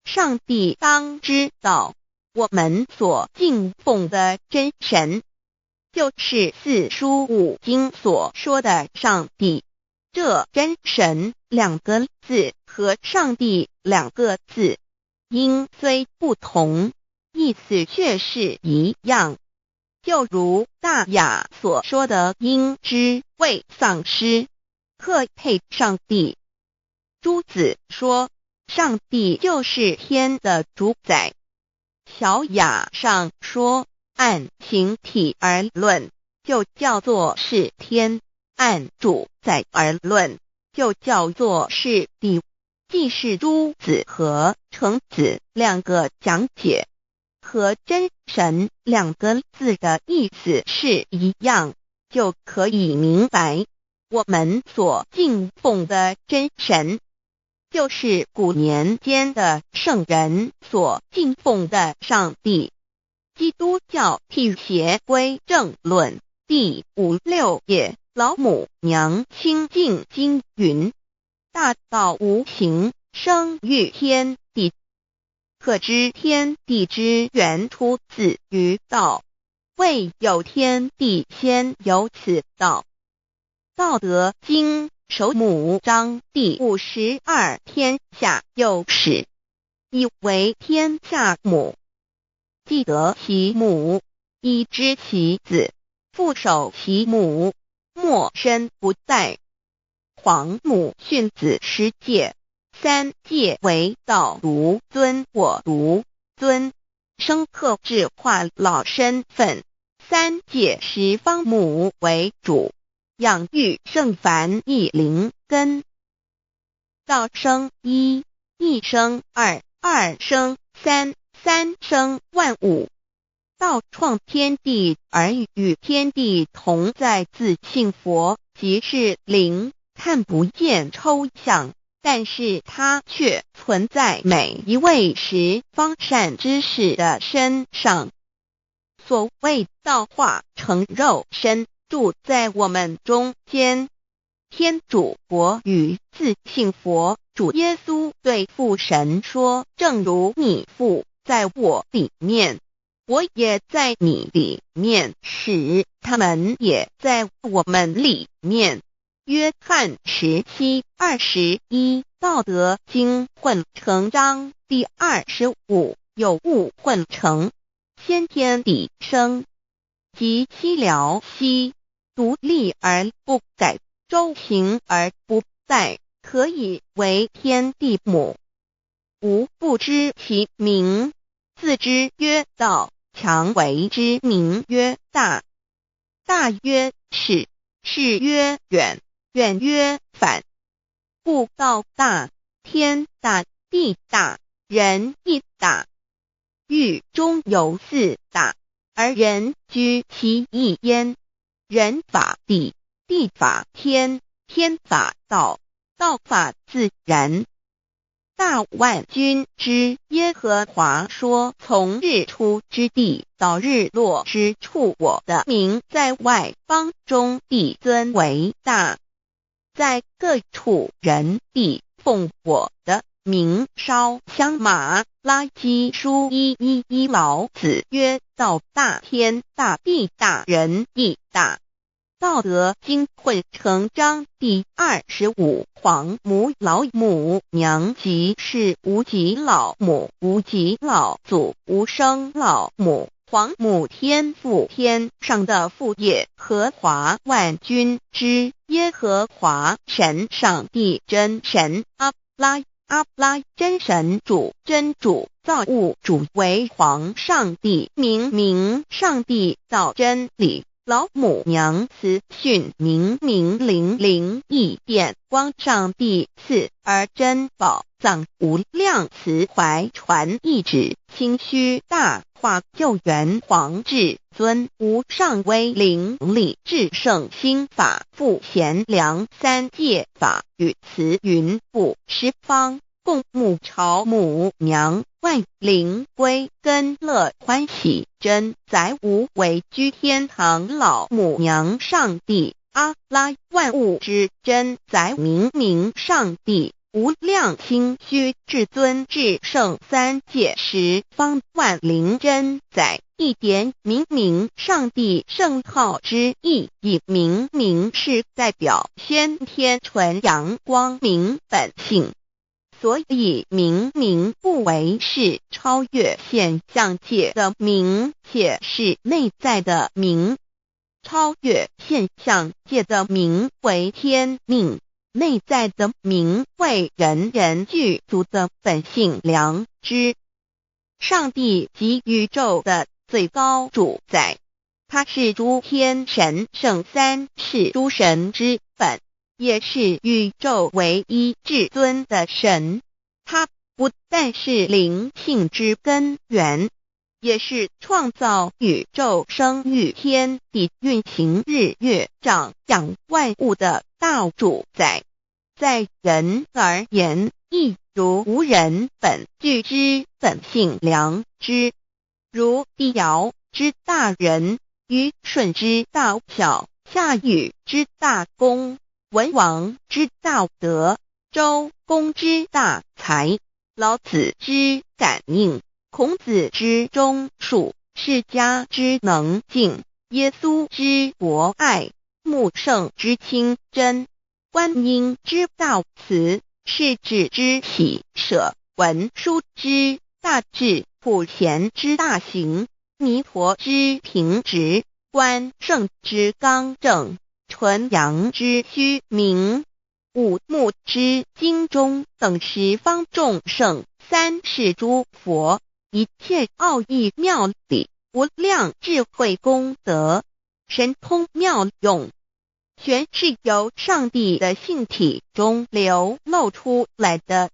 上帝當知道，我們所敬奉的真神，就是四書五經所說的上帝。這真神兩個字和上帝兩個字音雖不同，意思卻是一樣。就如大雅所說的，應知未喪失，克配上帝。朱子說，上帝就是天的主宰。小雅上說，按形體而論，就叫做是天；按主宰而論，就叫做是地。既是朱子和程子兩個講解，和真神兩個字的意思是一樣，就可以明白，我們所敬奉的真神，就是古年間的聖人所敬奉的上帝。基督教辟邪歸正論第五六頁，老母娘清淨經云：大道無形，生於天地。可知天地之源出自於道，未有天地先有此道。道德經首母章第52天下有始，以為天下母。既得其母，以知其子，復守其母，莫身不殆。皇母訓子十誡，三誡為道獨尊我獨尊，生克制化老身份。三界十方母為主，養育聖凡一靈根。道生一，一生二，二生三，三生萬物。道創天地而與天地同在，自性佛即是靈，看不見抽象，但是它卻存在每一位十方善知識的身上。所謂道化成肉身，住在我們中間。天主國與自性佛主耶穌對父神說：正如你父在我裡面，我也在你裡面，使他們也在我們裡面。約翰17:21，道德經混成章第25，有物混成，先天地生，即西療兮，獨立而不改，周行而不殆，可以為天地母。吾不知其名，自知曰道，強為之名曰大。大曰始，始曰遠，遠曰反。故道大，天大，地大，人亦大。域中有四大，而人居其一焉。人法地，地法天，天法道，道法自然。大萬軍之耶和華說：從日出之地到日落之處，我的名在外邦中必尊為大，在各處人必奉我的名燒香。馬拉基書1:1:1老子曰：道大天大地大人亦大。道德經混成章第25，皇母老母娘即是無極老母，無極老祖，無生老母。皇母天父天上的父耶和華萬軍之耶和華神上帝真神阿拉阿拉真神主真主造物主為皇上帝明明上帝道真理。老母娘慈訓明明靈靈異變光上帝賜而珍寶藏無量慈懷傳一旨清虛大化救援皇至尊無上威靈力至聖心法父賢良三界法與慈雲布十方共母朝母娘萬靈歸根樂歡喜真宰無為居天堂老母娘上帝阿拉萬物之真宰明明上帝無量清虛至尊至聖三界十方萬靈真宰一點明明上帝聖號之意，以明明是代表先天純陽光明本性。所以明明不為是超越現象界的明，且是內在的明。超越現象界的明為天命，內在的明為人人具足的本性良知。上帝即宇宙的最高主宰，他是諸天神聖三世諸神之本，也是宇宙唯一至尊的神。他不但是靈性之根源，也是創造宇宙、生育天地、運行日月、長養萬物的大主宰。在人而言，亦如吾人本具之本性良知，如帝堯之大仁，虞舜之大孝，夏禹之大功，文王之大德，周公之大才，老子之感應，孔子之忠恕，釋迦之能靜，耶穌之博愛，穆聖之清真，觀音之大慈，勢至之喜捨，文殊之大智，普賢之大行，彌陀之平直，關聖之剛正，純陽之虛明，五目之精忠等十方眾聖，三世諸佛，一切奧義妙理，無量智慧功德，神通妙用，全是由上帝的性體中流露出來的。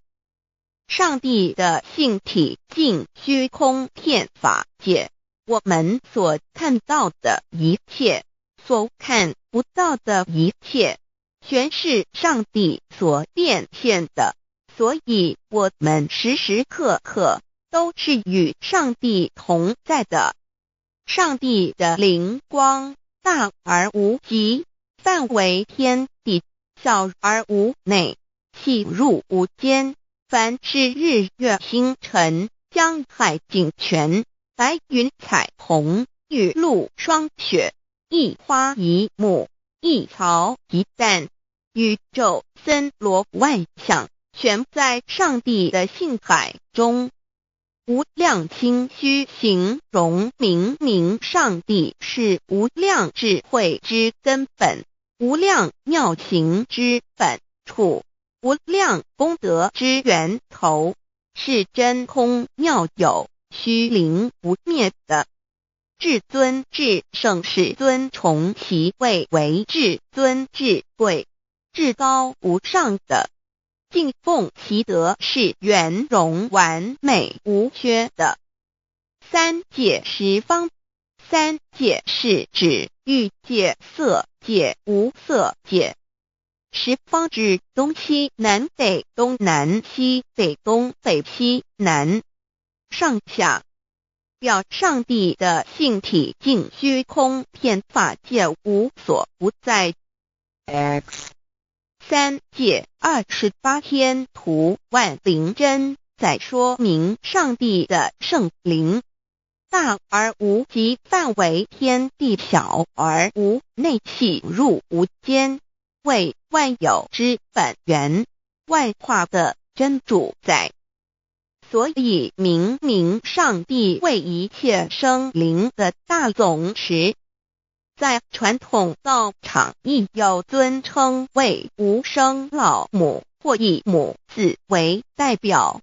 上帝的性體盡虛空遍法界，我們所看到的一切，所看不到的一切，全是上帝所變現的。所以，我們時時刻刻都是與上帝同在的。上帝的靈光大而無極，範圍天地，小而無內，細入無間。凡是日月星辰、江海井泉、白雲彩虹、雨露霜雪，一花一木、一草一蛋，宇宙森羅萬象，全在上帝的性海中。無量清虛形容明明上帝是無量智慧之根本，無量妙行之本處，無量功德之源頭，是真空妙有、虛靈不滅的。至尊至聖是尊崇其位為至尊至貴、至高無上的。敬奉其德是圓融完美無缺的。三界十方，三界是指欲界、色界、無色界。十方指東西南北東南西北東北西南上下，表上帝的性體盡虛空遍法界無所不在。 X 三界28天圖萬靈真，在說明上帝的聖靈大而無極，範圍天地，小而無內，細入無間，為萬有之本源，萬化的真主宰。所以明明上帝為一切生靈的大總持。在傳統道場亦有尊稱為無生老母或以母字為代表，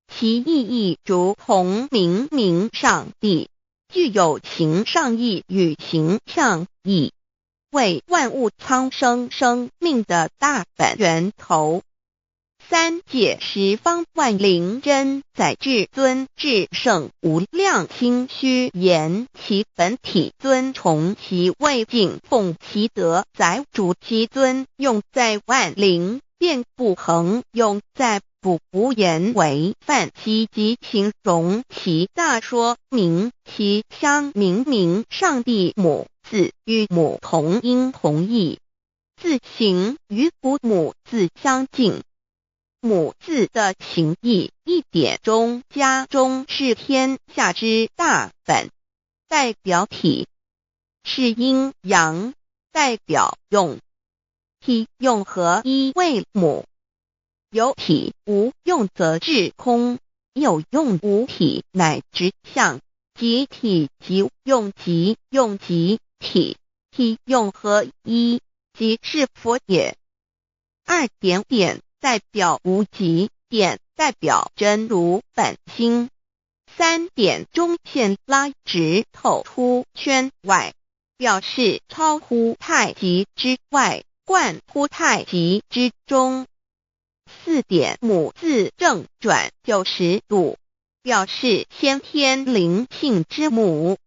其意義如同明明上帝，具有形上義與形象義，為萬物蒼生生命的大本源頭。三界十方萬靈真在至尊至聖無量清虛言其本體尊崇其位敬奉其德載主其尊用在萬靈便不恆用在不無言為泛其及形容其大說明其相明明上帝母字與母同音同義，字形與古母字相近。母字的形義一點中加中是天下之大本，代表體是陰陽，代表用，體用合一為母。有體無用則至空，有用無體乃至相，即體即用即用即體，體用合一，即是佛也。二點點代表無極，點代表真如本心。三點中線拉直透出圈外，表示超乎太極之外，貫乎太極之中。四點母字正轉90度，表示先天靈性之母。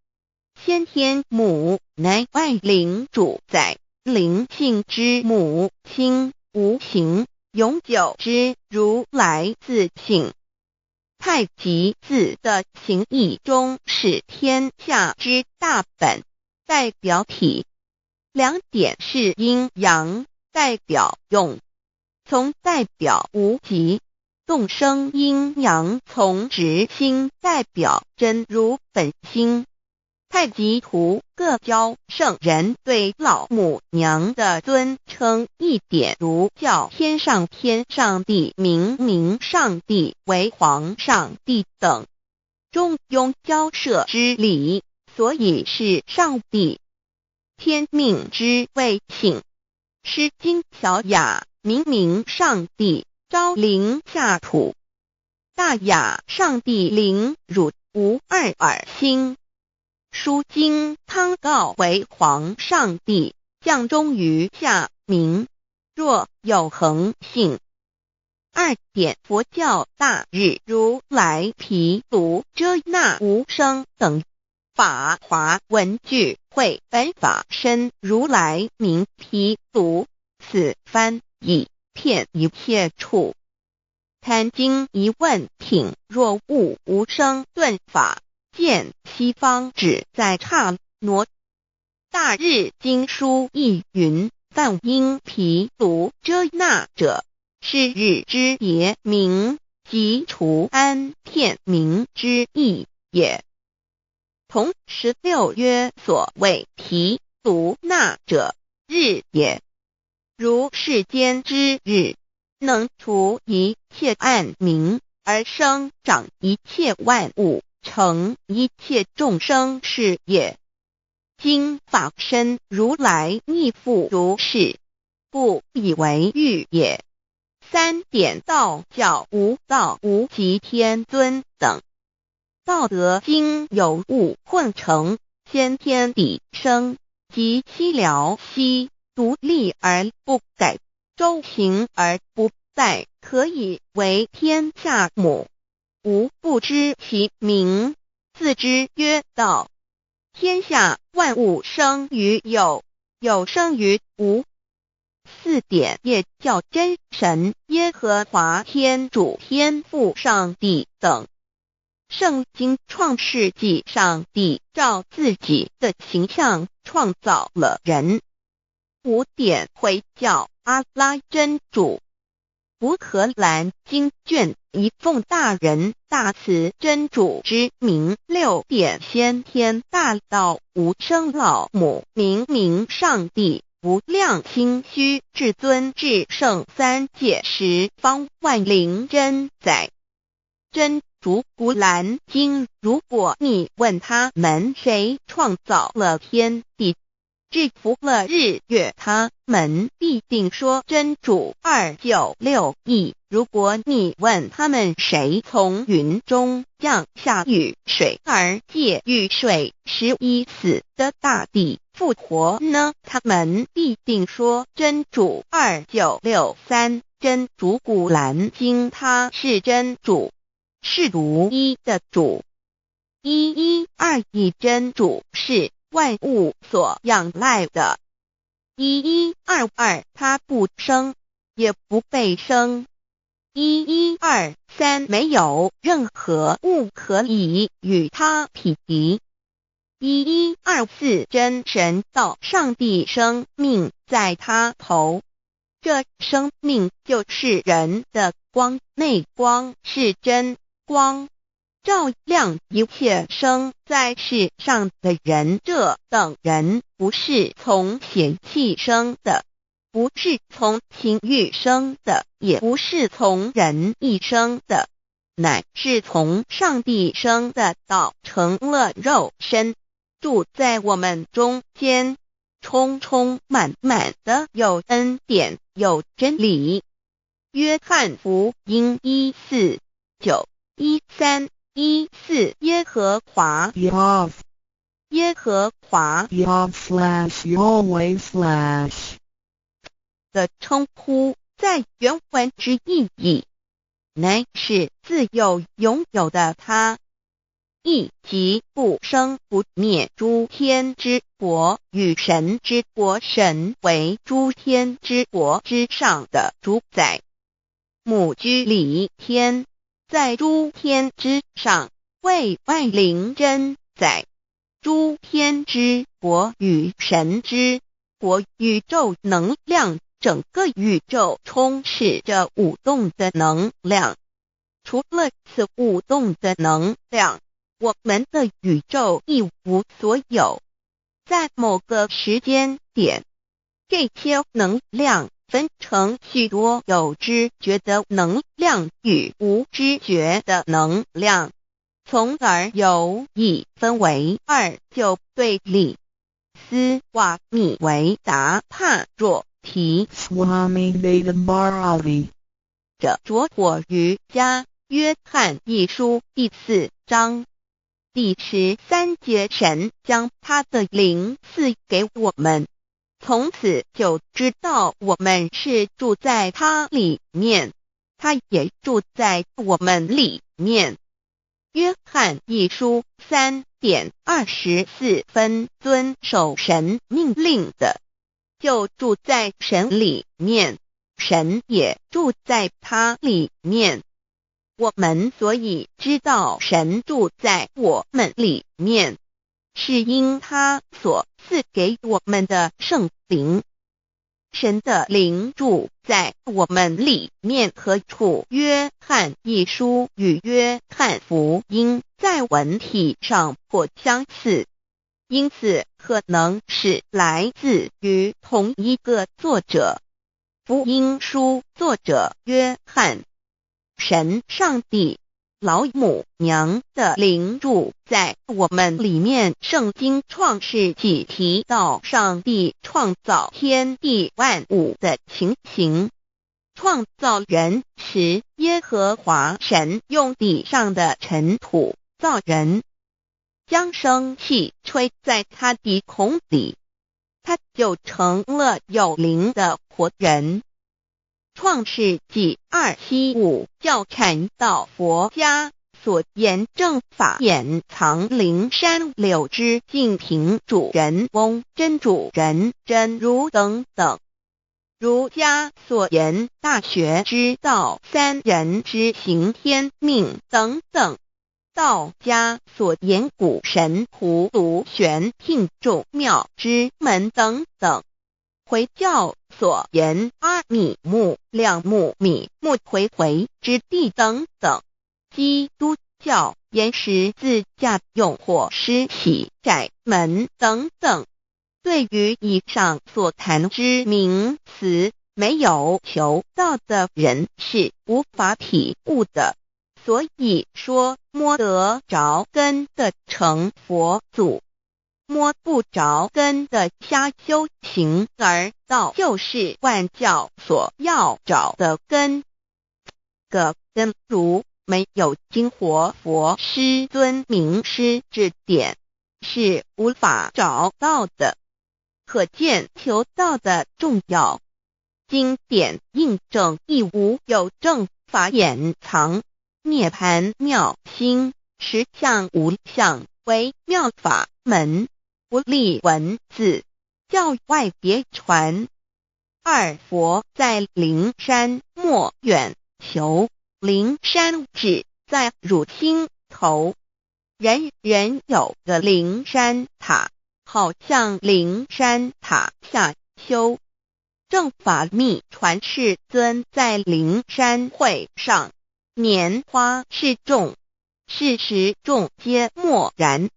先天母乃萬靈主宰，靈性之母，清無形，永久之如來自性。太極字的形義中是天下之大本，代表體。兩點是陰陽，代表用，從代表無極。動生陰陽從直心代表真如本心。太極圖各教聖人對老母娘的尊稱一點如叫天上天上帝、明明上帝為皇上帝等，中庸交涉之理，所以是上帝。天命之謂性，詩經小雅明明上帝昭靈下土，大雅上帝靈汝無二爾心。書經湯告為皇上帝降終於下民，若有恆性。二點佛教大日如來毗盧遮那無生等法華文具會本法身如來名毗盧，此翻譯遍一切處。壇經疑問品若悟無生頓法。見西方只在剎那。大日經書亦云：梵音毗盧遮那者，是日之別名，即除安片名之意也。同16曰：所謂毗盧那者，日也。如世間之日，能除一切暗冥，而生長一切萬物，成一切眾生是也。今法身如來亦復如是，故以為喻也。三點道教無道無極天尊等。道德經有物混成，先天地生，及其了兮，獨立而不改，周行而不殆，可以為天下母。吾不知其名，自之曰道。天下萬物生於有，有生於無。四點耶教真神耶和華天主天父上帝等。聖經創世紀上帝照自己的形象創造了人。五點回教阿拉真主。古可蘭經卷一奉大仁大慈真主之名。六點先天大道無生老母明明上帝無量清虛至尊至聖三界十方萬靈真宰真主古蘭經。如果你問他們誰創造了天地，制服了日月，他們必定說真主296億。如果你問他們誰從雲中降下雨水，而借雨水使已死的大地復活呢？他們必定說真主2963。真主古蘭經，他是真主，是獨一的主。1121真主是萬物所仰賴的。1122，他不生，也不被生。1123，沒有任何物可以與他匹敵。1124，真神道上帝生命在他頭，這生命就是人的光，內光是真光，照亮一切生在世上的人。這等人不是從血氣生的，不是從情慾生的，也不是從人意生的，乃是從上帝生的。道成了肉身，住在我們中間，充充滿滿的有恩典，有真理。約翰福音1:4-9、13、14耶和華 Yahv 耶和華 Yahv/Yahweh/ 的稱呼，在原文之意義，乃是自有永有的他，意即不生不滅諸天之國與神之國，神為諸天之國之上的主宰。母居禮天，在諸天之上，為萬靈真宰。諸天之國與神之國，宇宙能量，整個宇宙充斥着舞動的能量。除了此舞動的能量，我們的宇宙一無所有。在某個時間點，這些能量分成許多有知覺的能量與無知覺的能量，從而有一分為二就對立。斯瓦米維達帕若提 Swami Veda Bharati 這拙火瑜伽約翰一書第四章第13節，神將他的靈賜給我們，從此就知道我們是住在他裡面，他也住在我們裡面。約翰一書3點24分，遵守神命令的，就住在神裡面，神也住在他裡面。我們所以知道神住在我們裡面，是因他所賜給我們的聖靈。神的靈住在我們裡面何處？約翰一書與約翰福音在文體上頗相似，因此可能是來自於同一個作者。福音書作者約翰。神上帝老母娘的靈住在我們裡面。聖經創世紀提到上帝創造天地萬物的情形。創造人時，耶和華神用地上的塵土造人，將生氣吹在他鼻孔裡，他就成了有靈的活人。創世紀275教禪道佛家所言正法眼藏靈山柳枝淨瓶主人翁真主人真如等等。儒家所言大學之道三人之行天命等等。道家所言古神葫蘆玄牝眾妙之門等等。回教所言阿米木兩木米木回回之地等等，基督教言十字架用火施洗窄門等等。對於以上所談之名詞，沒有求道的人是無法體悟的。所以說，摸得著根的成佛祖，摸不著根的瞎修行，而道就是萬教所要找的根。個根如沒有經活佛師尊明師指點，是無法找到的。可見求道的重要。經典印證亦無有正法眼藏，涅槃妙心，實相無相為妙法門。不立文字，教外別傳。二佛在靈山莫遠求，靈山只在汝心頭。人人有個靈山塔，好向靈山塔下修。正法密傳世尊在靈山會上，拈花示眾，是時眾皆默然。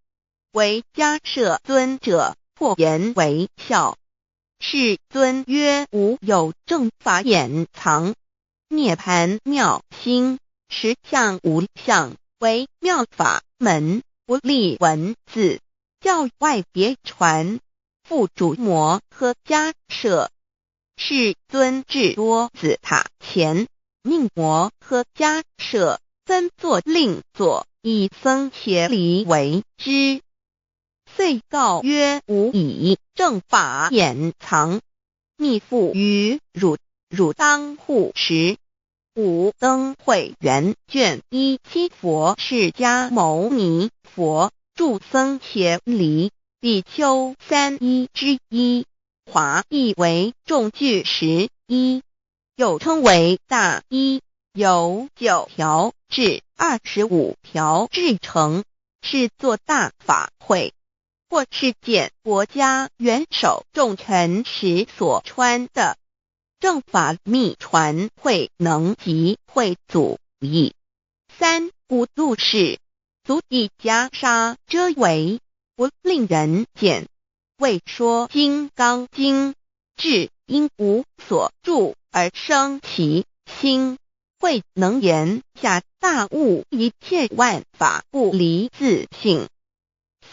唯迦葉尊者破顏為笑。世尊曰：無有正法眼藏，涅槃妙心，實相無相，為妙法門，不立文字，教外別傳。付囑摩訶迦葉。世尊至多子塔前，命摩訶迦葉分座令座，以僧伽梨為之。遂告曰：吾以正法眼藏，密付於汝，汝當護持。五燈會元卷17佛釋迦牟尼佛著僧伽梨比丘三衣之一，華譯為眾具十衣，又稱為大衣，由9條至25條製成，是做大法會或是見國家元首重臣時所穿的。正法密傳慧能及慧祖譯。三古入世，足以袈裟遮围，不令人见。为说金刚经，智因无所住而生其心，慧能言下大悟一切万法不离自性，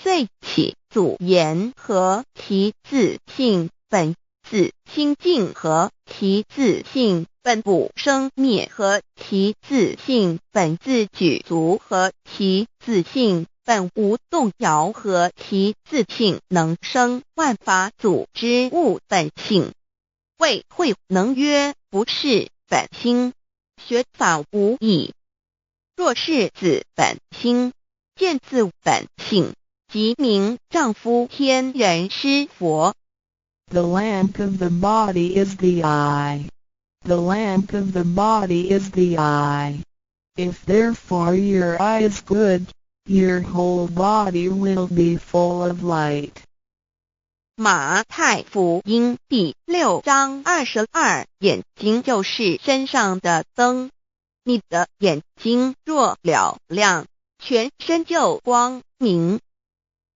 遂起祖言何其自性本自清净，何其自性本不生灭，何其自性本自具足，何其自性本无动摇，何其自性能生万法祖之悟本性。谓慧能曰：不识本心，学法无益。若识自本心，见自本性，即名丈夫天人师佛。 The lamp of the body is the eye. The lamp of the body is the eye. If therefore your eye is good, your whole body will be full of light. 马太福音第6章22，眼睛就是身上的灯。你的眼睛若嘹亮，全身就光明。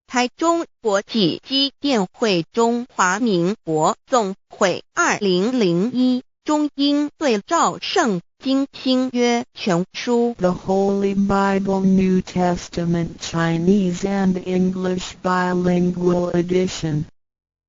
台中國際基甸會中華民國總會2001中英對照聖經新約全書。 The Holy Bible New Testament Chinese and English Bilingual Edition.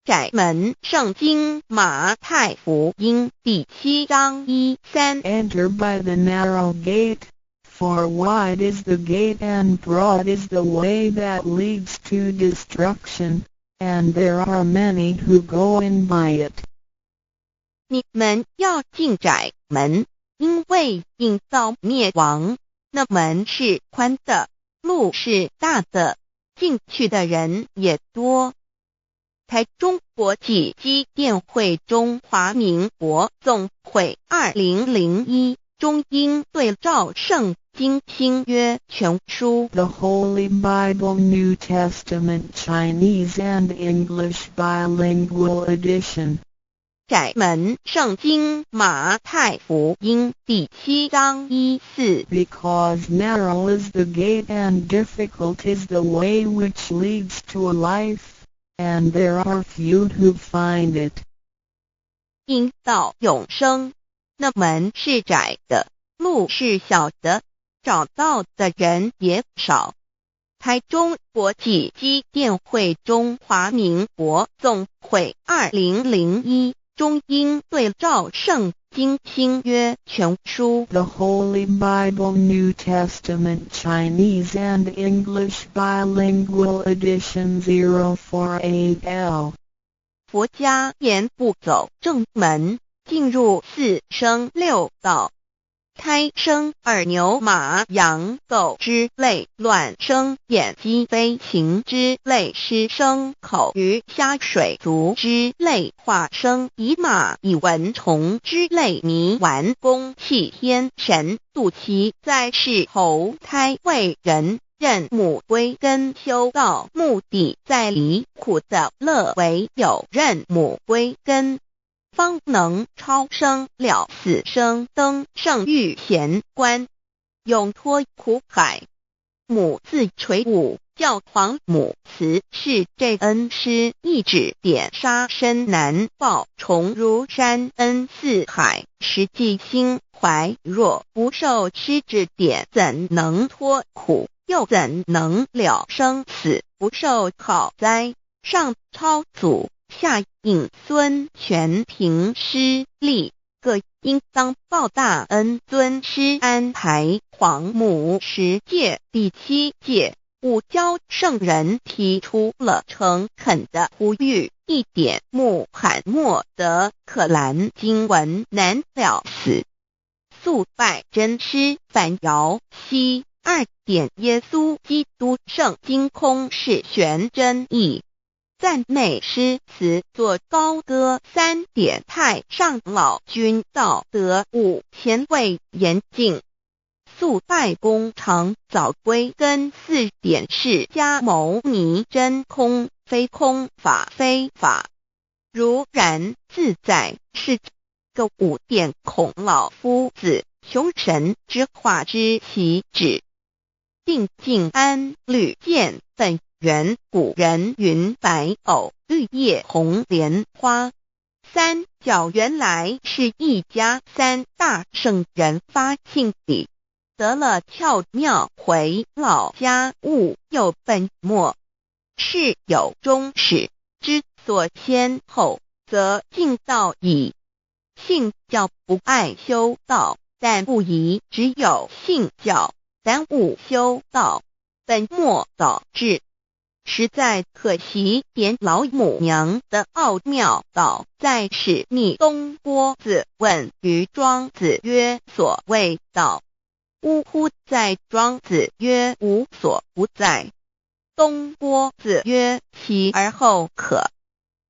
窄門聖經馬太福音第7章1、3。 Enter by the narrow gate, for wide is the gate and broad is the way that leads to destruction, and there are many who go in by it. 你們要進窄門，因為引到滅亡，那門是寬的，路是大的，進去的人也多。台中國際基甸會中華民國總會2001中英對照聖經新約全書。 The Holy Bible New Testament Chinese and English Bilingual Edition. 窄門聖經馬太福音第7章1、4。 Because narrow is the gate and difficult is the way which leads to life, and there are few who find it. 引到永生，那門是窄的，路是小的，找到的人也少。台中國際基甸會中華民國總會2001中英對照聖經新約全書。 The Holy Bible New Testament Chinese and English Bilingual Edition 048L. 佛家言不走正門，進入四生六道，胎生耳牛馬羊狗之類，卵生眼雞飛禽之類，濕生口魚蝦水族之類，化生蟻螞蟻蚊蟲之類，迷頑公棄天神，肚臍在世投胎為人。認母歸根修道，目的在離苦得樂，唯有認母歸根，方能超生了死生，登聖遇賢關，永脫苦海。母自垂五教皇母慈是這恩師一指點殺身難報，重如山恩似海，實際心懷若不受師指點，怎能脫苦？又怎能了生死？不受好哉？上超祖，下引孫，全憑師力，各應當報大恩。尊師安排皇母十誡第七誡，五教聖人提出了誠懇的呼籲：一點穆罕默德可蘭經文難了死，速拜真師反搖西。二點耶穌基督聖經空是玄真義，讚美詩詞作高歌。三點太上老君道德五前衛嚴淨，速拜功長早歸根。四點釋迦牟尼真空非空法非法，如然自在是個五點孔老夫子窮神之化之其旨。定靜安履見本源古人云白藕綠葉紅蓮花。三教原來是一家三大聖人發性理，得了竅妙回老家悟又本末，事有終始之所先後，則盡道矣。信教不礙修道，但不宜只有信教，耽誤修道，本末倒置。實在可惜，點老母娘的奧妙道在是逆東郭子問於莊子曰：所謂道，嗚乎哉。莊子曰：無所不在。東郭子曰：其而後可。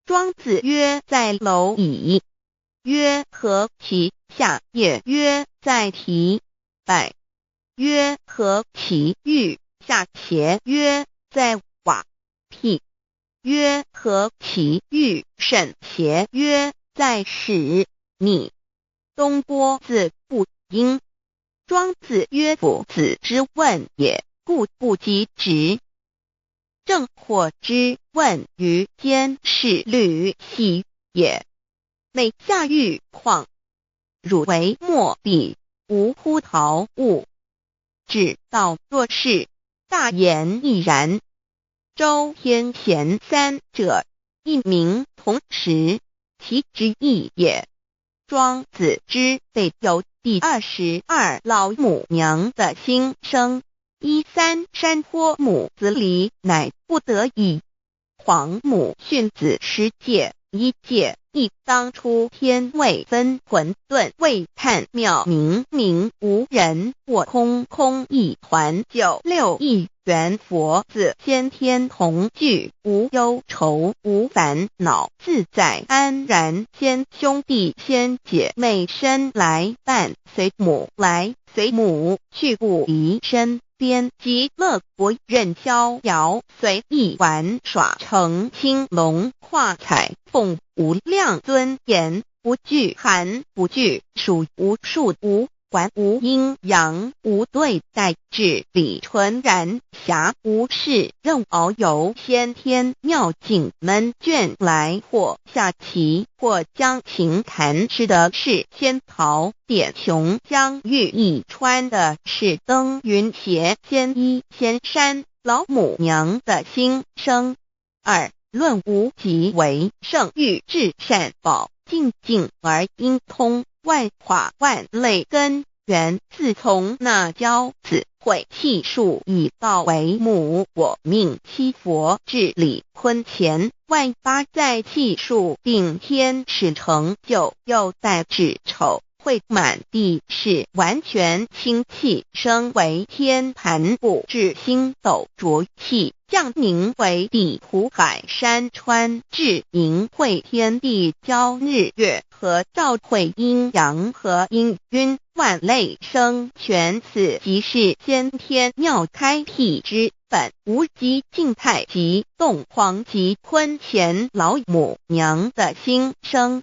莊子曰：在螻蟻。曰：何其下也？曰：在提敗。曰：何其欲下邪？曰：在瓦辟。曰：何其欲甚邪？曰：在使逆。東郭子不應。莊子曰：夫子之問也，故不及直。鄭獲之問於監視呂喜也。每下欲況，汝為莫比，無乎陶物。至道若是，大言亦然。周天賢三者，一名同時，其之意也。莊子之備有第22老母娘的心聲。一三山坡母子離，乃不得已。皇母訓子十誡，一誡一當初天未分混沌未探妙明明無人我空空一團九六一元佛子先天同具無憂愁無煩惱自在安然先兄弟先姐妹身來伴隨母來隨母去不離身邊極樂國任逍遙隨意玩耍乘青龍跨彩鳳無量尊嚴不懼寒不懼暑無數無管無陰陽無對待至理純然暇無事任遨遊先天妙境門卷來或下棋或將琴彈吃的是仙桃點瓊漿玉液穿的是登雲鞋仙衣仙山老母娘的心聲。二論無極為聖欲至善寶淨淨而應通萬化萬類根源，自從那驕子悔氣數以道為母，我命七佛治理坤乾萬八在氣數定天使成就，又帶至丑會滿地是完全清氣升為天盤布至星斗濁氣降寧為地湖海山川至盈會天地交日月和照會陰陽和氤氲萬類生全此即是先天妙開闢之本無極靜太極動黃極坤乾老母娘的心聲。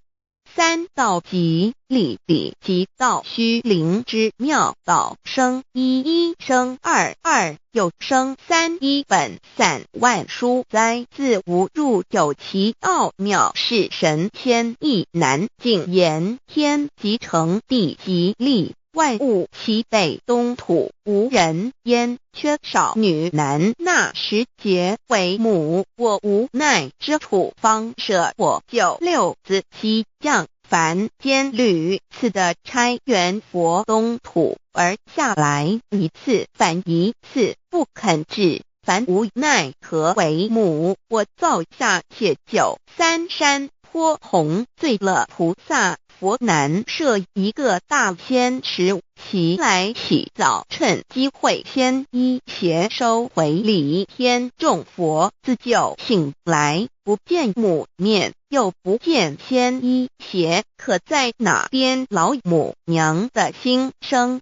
三道即理理即道虛靈之妙道生一一生二二又生三一本散萬書哉自無入有其奧妙是神仙意難盡言天即成地即立萬物齊備東土無人煙缺少女男那時節為母我無奈之處方捨我九六子七降凡間屢次的差元佛東土而下來一次反一次不肯至凡無奈何為母我造下且九三山坡紅醉了菩薩佛難設一個大仙池，其來起早趁機會先衣鞋收回禮天眾佛自救醒來，不見母面，又不見仙衣鞋，可在哪邊老母娘的心聲？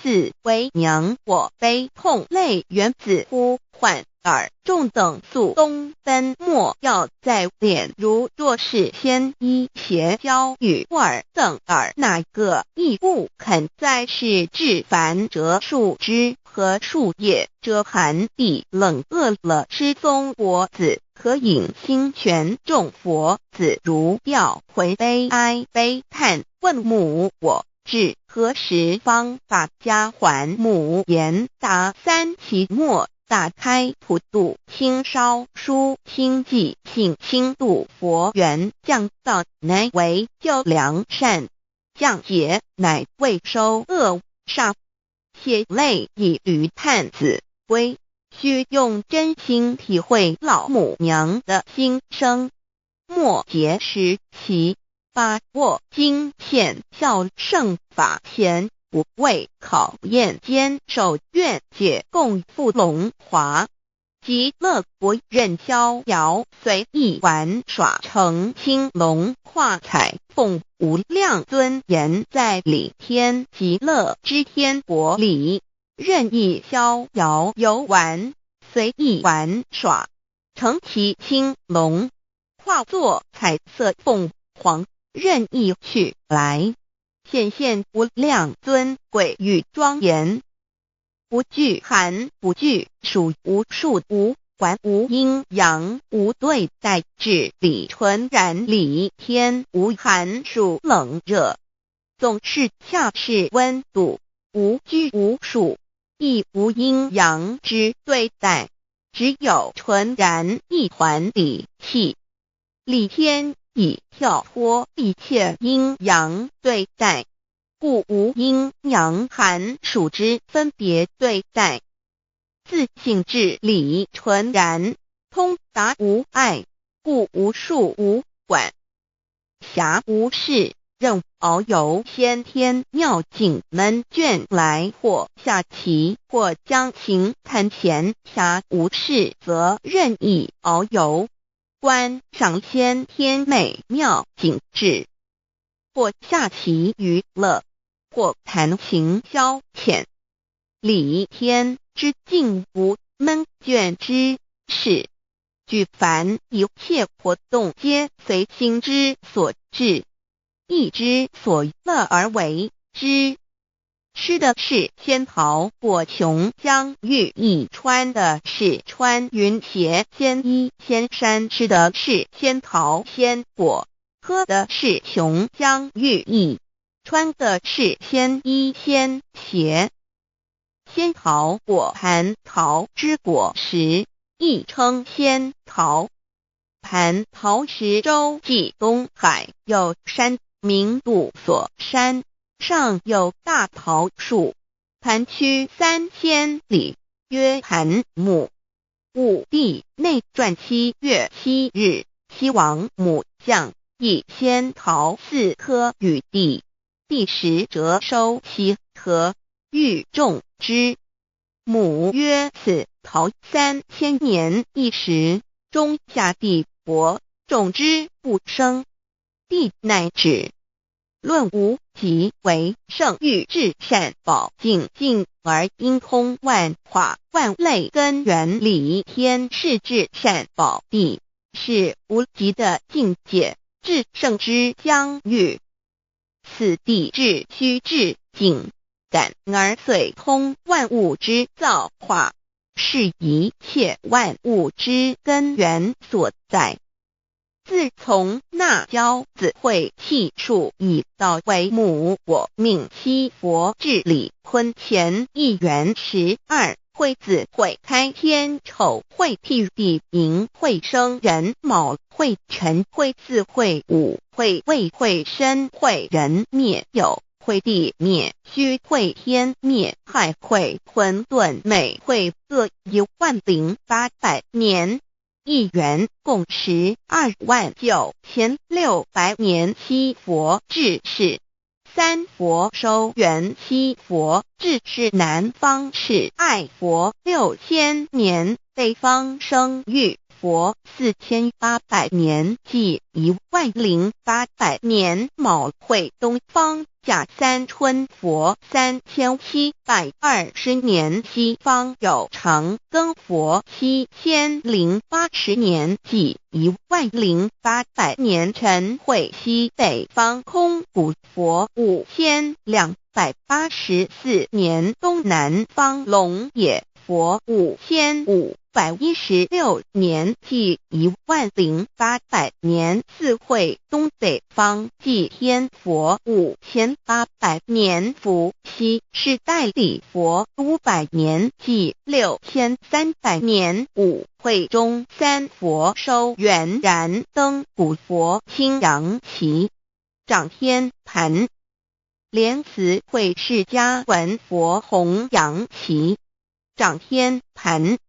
四為娘我悲痛淚緣子呼喚爾眾等速東奔莫要再戀。如若是仙衣鞋交與爾等爾那個亦不肯再是至凡折樹枝和樹葉遮寒地冷餓了吃松果子可飲清泉眾佛子如掉魂悲哀悲嘆問母我至何時方把家還母言答三期末打開普度清燒書清寂性輕度佛緣降道乃為救良善降劫乃為收惡煞血淚以驢探子歸須用真心體會老母娘的心聲。末劫時期，把握經顯孝聖法前五位考驗堅守願解共赴龍華。極樂國任逍遙隨意玩耍成青龍化彩鳳無量尊嚴在理天極樂之天國裡任意逍遙遊玩隨意玩耍乘騎青龍化作彩色鳳凰任意去來顯現無量尊貴與莊嚴。不懼寒不懼暑無數無管無陰陽無對待至理純然理天無寒暑冷熱，總是恰適溫度，無拘無束，亦無陰陽之對待，只有純然一團理氣。理天已跳脫一切陰陽對待。故無陰陽寒暑之分別對待，自性至理純然，通達無礙，故無束無管。暇無事，任遨遊先天妙境悶倦來或下棋或將琴彈閒暇無事則任意遨遊，觀賞先天美妙景致，或下棋娛樂。或彈琴消遣，理天之境無悶倦之事，舉凡一切活動皆隨心之所至，意之所樂而為之。吃的是仙桃果瓊漿玉液，穿的是穿雲鞋仙衣仙衫，吃的是仙桃仙果，喝的是瓊漿玉液。穿的是仙衣仙鞋。仙桃果蟠桃之果實，亦稱仙桃。蟠桃石洲際東海有山，名度所山，上有大桃樹，盤曲3000里，曰盤木。武帝內傳7月7日，西王母降一仙桃四顆與帝。帝食輒收其核，欲種之。母曰：此桃3000年一時，終下地薄，種之不生。帝乃止。論無極為聖域至善寶淨境而應通萬化萬類根源理天是至善寶地，是無極的境界，至聖之疆域。此地至虛至境，感而遂通萬物之造化，是一切萬物之根源所在。自從那憍子會氣數已到為母我命西佛至禮坤乾一元十二會子會開天丑會辟地寅會生壬卯會辰會巳會午會未會申會壬滅酉會地滅戌會天滅亥會混沌未會各10800年。一元共129600年，七佛治世。三佛收元七佛治世南方是愛佛6000年，北方生育佛4800年，即10800年；卯会东方甲三春佛3720年，西方有长庚佛7080年，即10800年；辰会西北方空古佛5284年，东南方龙野佛5516年，即10800年；巳会东北方寂天佛5800年，伏羲氏代理佛500年，即6300年；午会中山佛收圆燃灯古佛青阳旗掌天盘。莲池会释迦文佛弘扬旗掌天盘。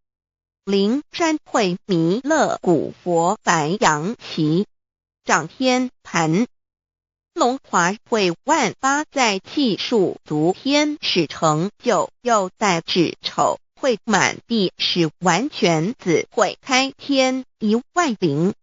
灵山会弥勒古佛白羊旗掌天盘。龙华会万八在气数足天使成就，又带至丑会满地是完全子会开天10800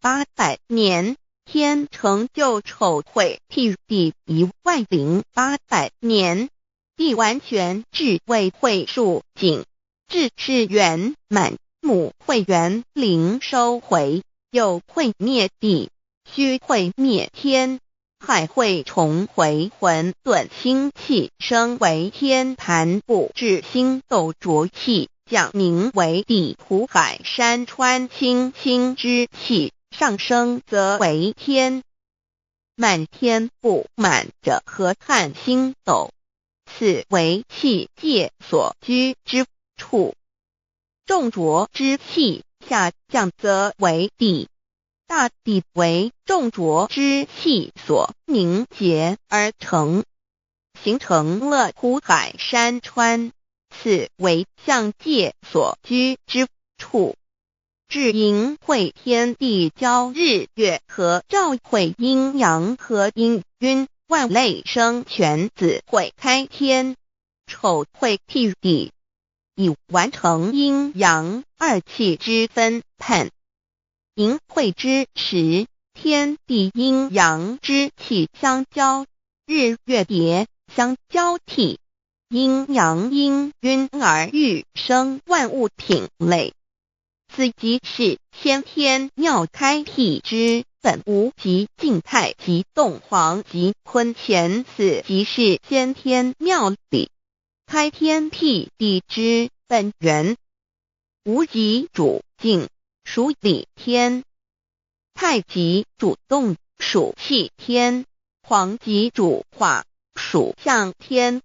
年，天成就丑会辟地10800年，地完全智慧会数景，智是圆满。母会元灵收回，又会灭地，虚会灭天，海会重回混沌星气，升为天盘布置星斗浊气，降名为地土海山川清清之气，上升则为天。满天布满着河汉星斗，此为气界所居之处。众浊之气下降则为地，大地为众浊之气所凝结而成，形成了湖海山川，此为象界所居之处。至寅会天地交日月合，兆会阴阳合阴晕，万类生全子会开天，丑会辟地，已完成阴阳二气之分判。寅会之时，天地阴阳之气相交，日月叠相交替，阴阳氤氲而育生万物品类。此即是先天妙开辟之本无极静态极动黄极坤乾，此即是先天妙理开天辟地之本源。无极主静，属理天；太极主动，属气天；黄极主化，属象天。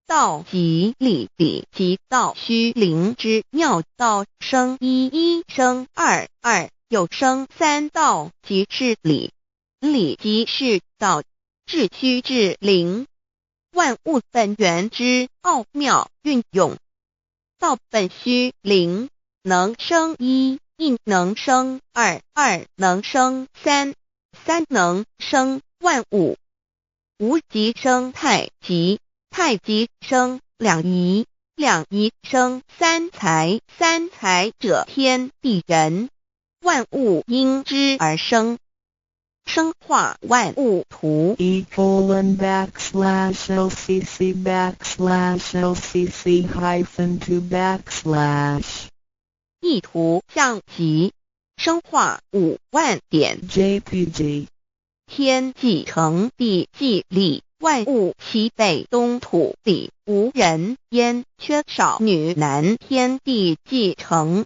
道即理，理即道，虚灵之妙道，生一一生二二又生三，道即是理，理即是道，至虚至灵，万物本源之奥妙运用。道本虚灵，能生一，一能生二，二能生三，三能生万物。无极生太极，太极生两仪，两仪生三才，三才者天地人，万物因之而生。生化万物图。 E:\LCC\LCC-2\ 意图象集，生化5万. JPG 天既成，地既立，万物齐备，东土里无人烟，缺少女男。天地既成，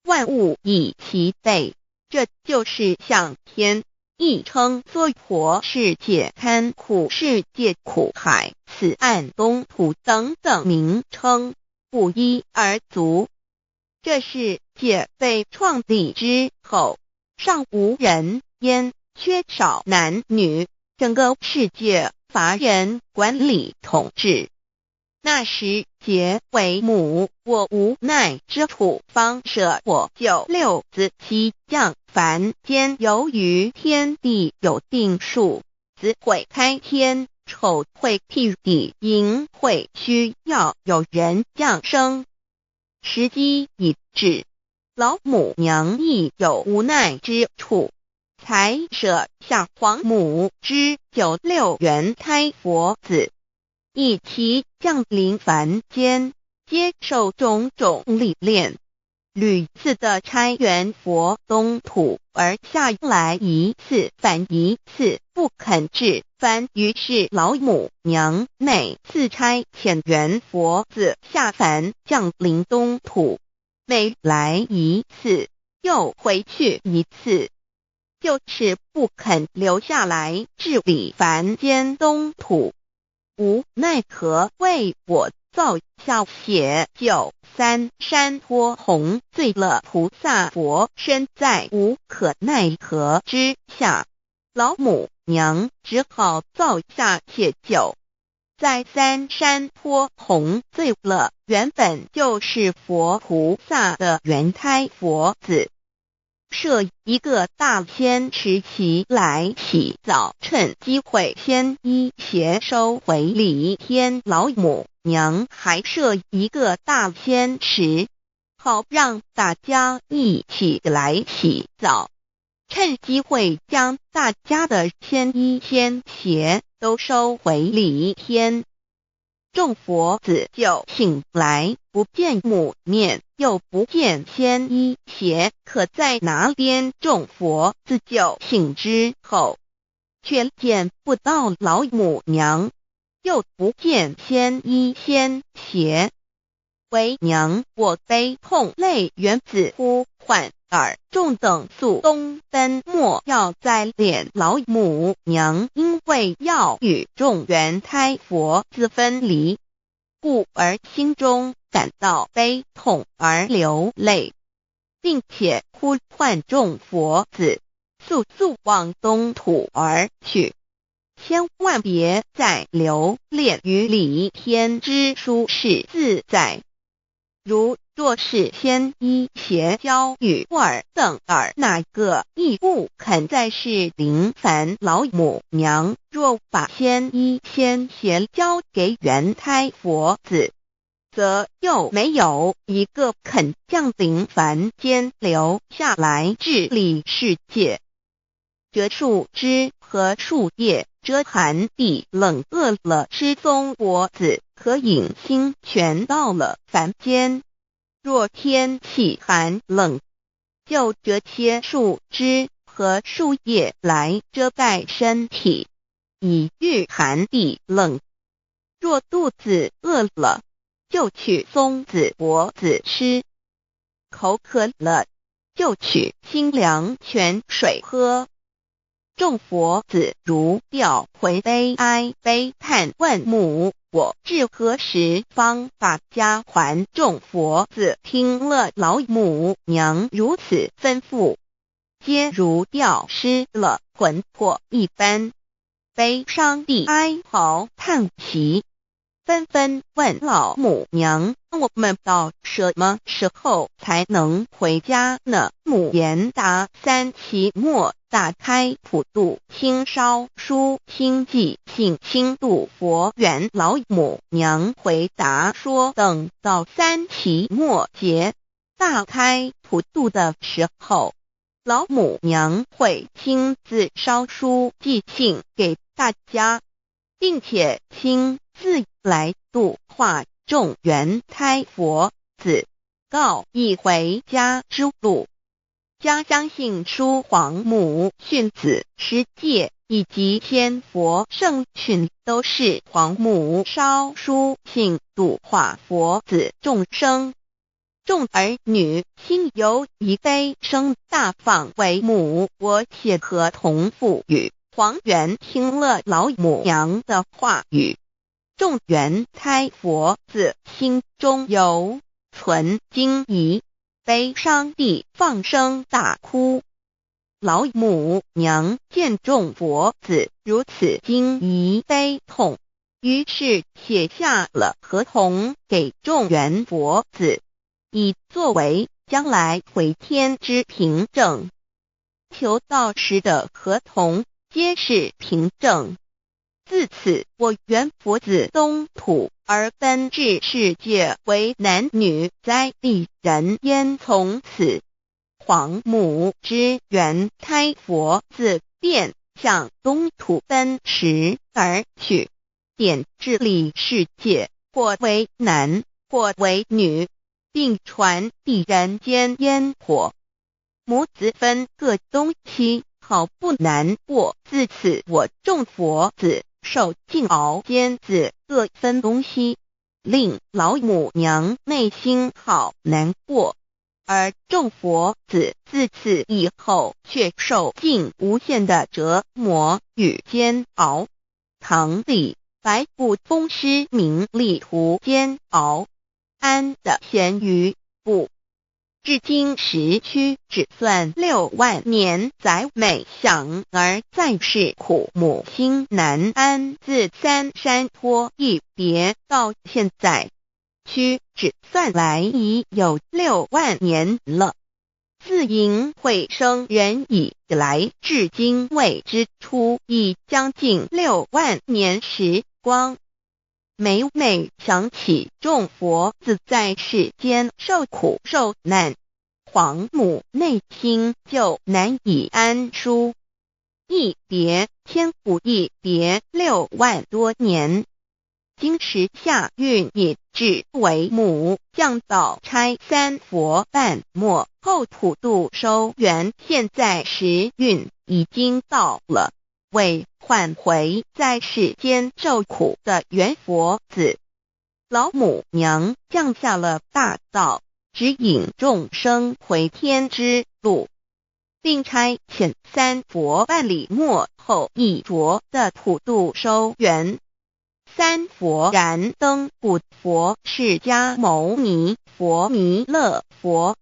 万物已齐备，这就是象天，亦称娑婆世界、堪苦世界、苦海、此岸东土等等名称，不一而足。这世界被创立之后，尚无人烟，缺少男女，整个世界乏人管理统治。那时劫为母，我无奈之处，方舍我救六子悉降凡间。由于天地有定数，子会开天，丑会辟地，寅会需要有人降生，时机已至。老母娘亦有無奈之處，才舍下皇母之九六元胎佛子，一齊降臨凡間，接受種種歷練。屢次的差元佛東土而下來一次返一次不肯至凡，於是老母娘每次差遣元佛子下凡降臨東土，每來一次又回去一次，就是不肯留下來治理凡間東土。無奈何為我造下寫九三山坡紅醉了菩薩佛身在無可奈何之下，老母娘只好造下寫九，在三山坡紅醉了原本就是佛菩薩的元胎佛子，設一個大仙池起來洗澡，趁機會先衣鞋收回禮天老母娘還設一個大仙池，好讓大家一起來洗澡，趁機會將大家的仙衣仙鞋都收回禮天。眾佛子就醒來，不見母面，又不見仙衣鞋，可在哪邊？眾佛子就醒之後，卻見不到老母娘，又不見仙衣仙鞋。為娘我悲痛淚緣子呼喚爾眾等速東奔，莫要再憐老母娘，因為要與眾元胎佛子分離，故而心中感到悲痛而流淚，並且呼喚眾佛子速速往東土而去，千萬別再留戀於離天之舒適自在。如若是仙衣鞋交與爾等爾那個亦不肯再是臨凡老母娘，若把仙衣仙鞋交給元胎佛子，則又沒有一個肯降臨凡間留下來治理世界。折樹枝和樹葉遮寒避冷，餓了吃松果子，可飲清泉。到了凡間，若天氣寒冷，就折些樹枝和樹葉來遮蓋身體，以禦寒避冷。若肚子餓了，就取松子果子吃；口渴了，就取清涼泉水喝。眾佛子如掉魂悲哀悲嘆問母：我至何時方把家還？眾佛子聽了老母娘如此吩咐，皆如掉失了魂魄一般，悲傷地哀嚎嘆息，紛紛問老母娘：我們到什麼時候才能回家呢？母言答：三期末大開普度親燒書親寄信親度佛緣。老母娘回答說：等到三期末節大開普度的時候，老母娘會親自燒書寄信給大家，並且親自來度化眾元胎佛子，告以回家之路。家相信書皇母訓子十誡以及仙佛聖訓，都是皇母燒書信度化佛子眾生。眾兒女心有一悲聲大放為母，我寫合同賦予。黃元聽了老母娘的話語，眾元胎佛子心中猶存驚疑，悲傷地放聲大哭。老母娘見眾佛子如此驚疑悲痛，於是寫下了合同給眾元佛子，以作為將來回天之憑證。求道時的合同皆是憑證。自此，我元佛子東土而奔至世界，為男女在地人間，從此皇母之元胎佛子便向东土奔驰而去，点治理世界，或为男，或为女，并传递人间烟火。母子分各东西，好不难过。自此我众佛子受尽熬煎子各分东西，令老母娘内心好难过。而众佛子自此以后却受尽无限的折磨与煎熬。唐李白不封诗名利途煎熬，安得闲于不？至今时屈指算6万年，载每想儿在世苦母心难安。自三山坡一别到现在，屈指算来已有六万年了。自淫秽生人以来，至今未知出，已将近六万年时光。每每想起众佛子在世间受苦受难，皇母内心就难以安舒。一别千古，一别6万多年。今时下运已至，为母降道差三佛半末后普度收圆。现在时运已经到了，为唤回在世间受苦的元佛子，老母娘降下了大道，指引众生回天之路，并差遣三佛办理末后一着的普度收圆。三佛燃灯古佛释迦牟尼佛弥勒佛，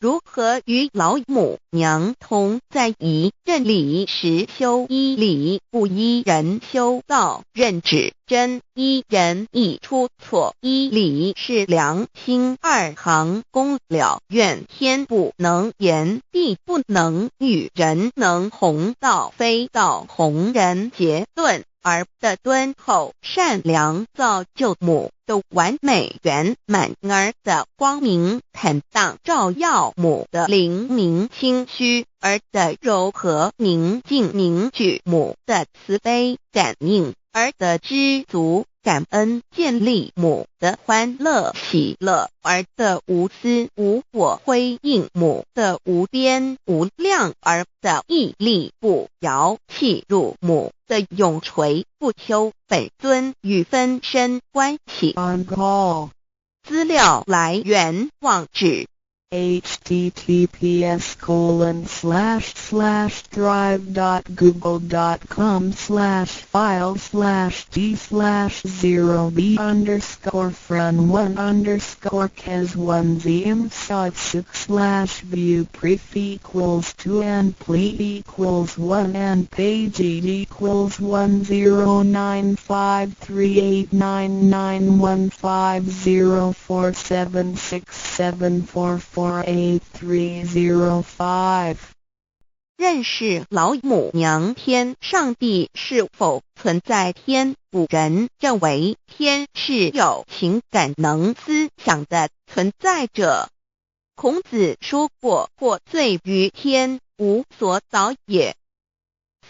如何与老母娘同在一任理实修一理不一人修道认指真一人一出错一理是良心二行功了愿天不能言地不能语人能弘道非道弘人结论。儿的敦厚善良造就母的完美圆满，儿的光明坦荡照耀母的灵明清虚，儿的柔和宁静凝聚母的慈悲感应，儿的知足感恩建立母的欢乐喜乐，儿的无私无我辉映母的无边无量，儿的毅力不摇契入母的永垂不朽本尊与分身关系。 On call. 资料来源网址 https://drive.google.com/file/d/0b_fran1_kes1zm6 /view pref equals 2 and ple equals 1 and page equals 109538991504767448305。 认识老母娘天上帝是否存在天？古人认为天是有情感能思想的存在者。孔子说过：“获罪于天，无所祷也。”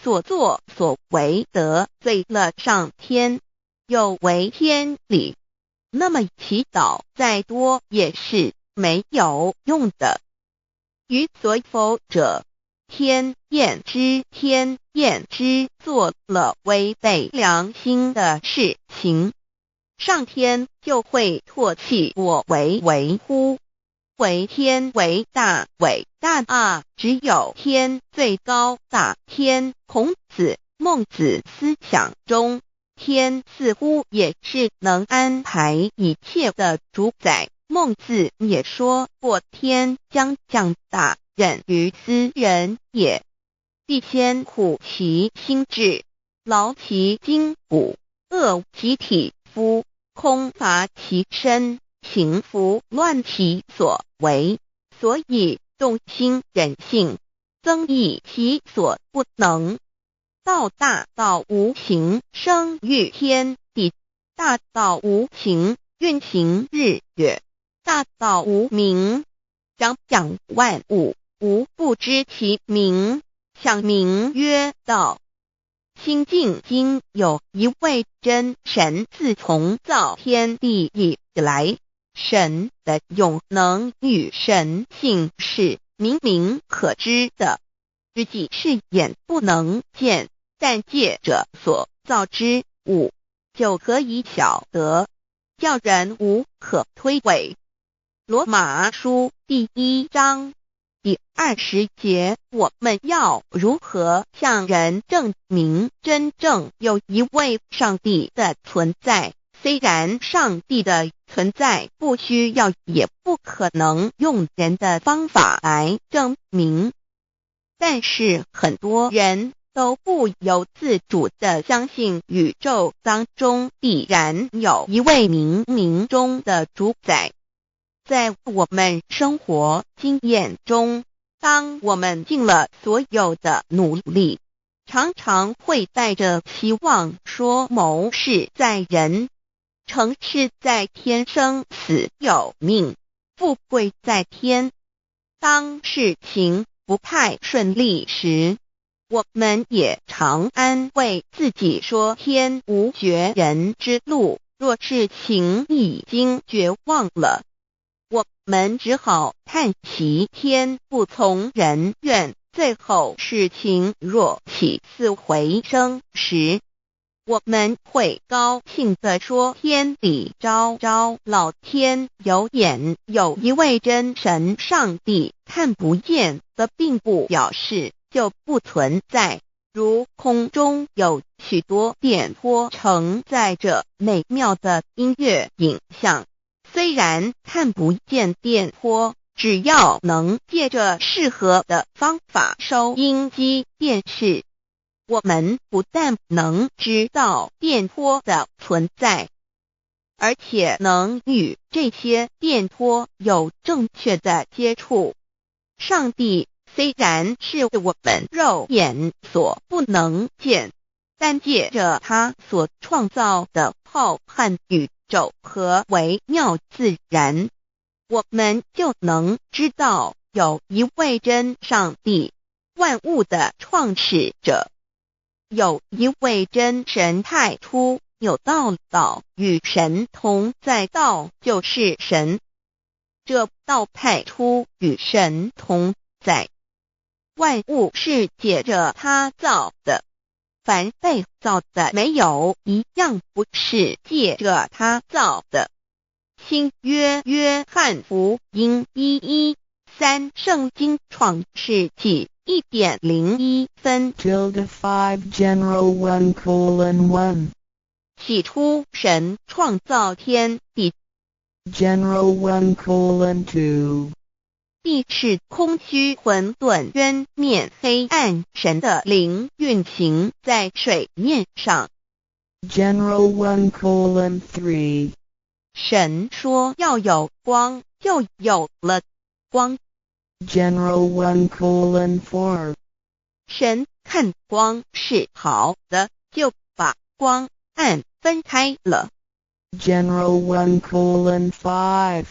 所作所为得罪了上天，有违天理，那么祈祷再多也是没有用的。于所否者，天厌之，天厌之，做了违背良心的事情，上天就会唾弃我为为乎？为天为大，伟大啊！只有天最高大。天，孔子、孟子思想中，天似乎也是能安排一切的主宰。孟子也说过：“天将降大任于斯人也，必先苦其心志，劳其筋骨，饿其体肤，空乏其身，行拂乱其所为。所以动心忍性，增益其所不能。”道大道无形，生于天地；大道无形，运行日月。大道无名，长养万物。吾不知其名，想名曰道。清净经有一位真神，自从造天地以来，神的永能与神性是明明可知的，实际是眼不能见，但借着所造之物就可以晓得，叫人无可推诿。罗马书第一章第20节，我们要如何向人证明真正有一位上帝的存在？虽然上帝的存在不需要，也不可能用人的方法来证明，但是很多人都不由自主地相信宇宙当中必然有一位冥冥中的主宰。在我们生活经验中，当我们尽了所有的努力，常常会带着希望说谋事在人，成事在天，生死有命，富贵在天。当事情不太顺利时，我们也常安慰自己说天无绝人之路。若事情已经绝望了，我们只好叹息天不从人愿。最后事情若起死回生时，我们会高兴地说天理昭昭，老天有眼，有一位真神上帝，看不见的并不表示就不存在。如空中有许多电波承载着美妙的音乐影像，虽然看不见电波，只要能借着适合的方法收音机、电视，我们不但能知道电波的存在，而且能与这些电波有正确的接触。上帝虽然是我们肉眼所不能见，但借着他所创造的浩瀚宇宙和微妙自然，我们就能知道有一位真上帝，万物的创始者，有一位真神。太初有道，道与神同在，道就是神。这道太初与神同在，万物是借着他造的，凡被造的，没有一样不是借着他造的。新约约翰福音1:13，圣经创世纪1点01分。 Tilde 5 General 1:1. 起初神创造天地。 General 1:2. 地是空虚混沌，渊面黑暗，神的灵运行在水面上。 General 1:3. 神说要有光，就有了光。 General 1:4. 神看光是好的，就把光暗分开了。 General 1:5.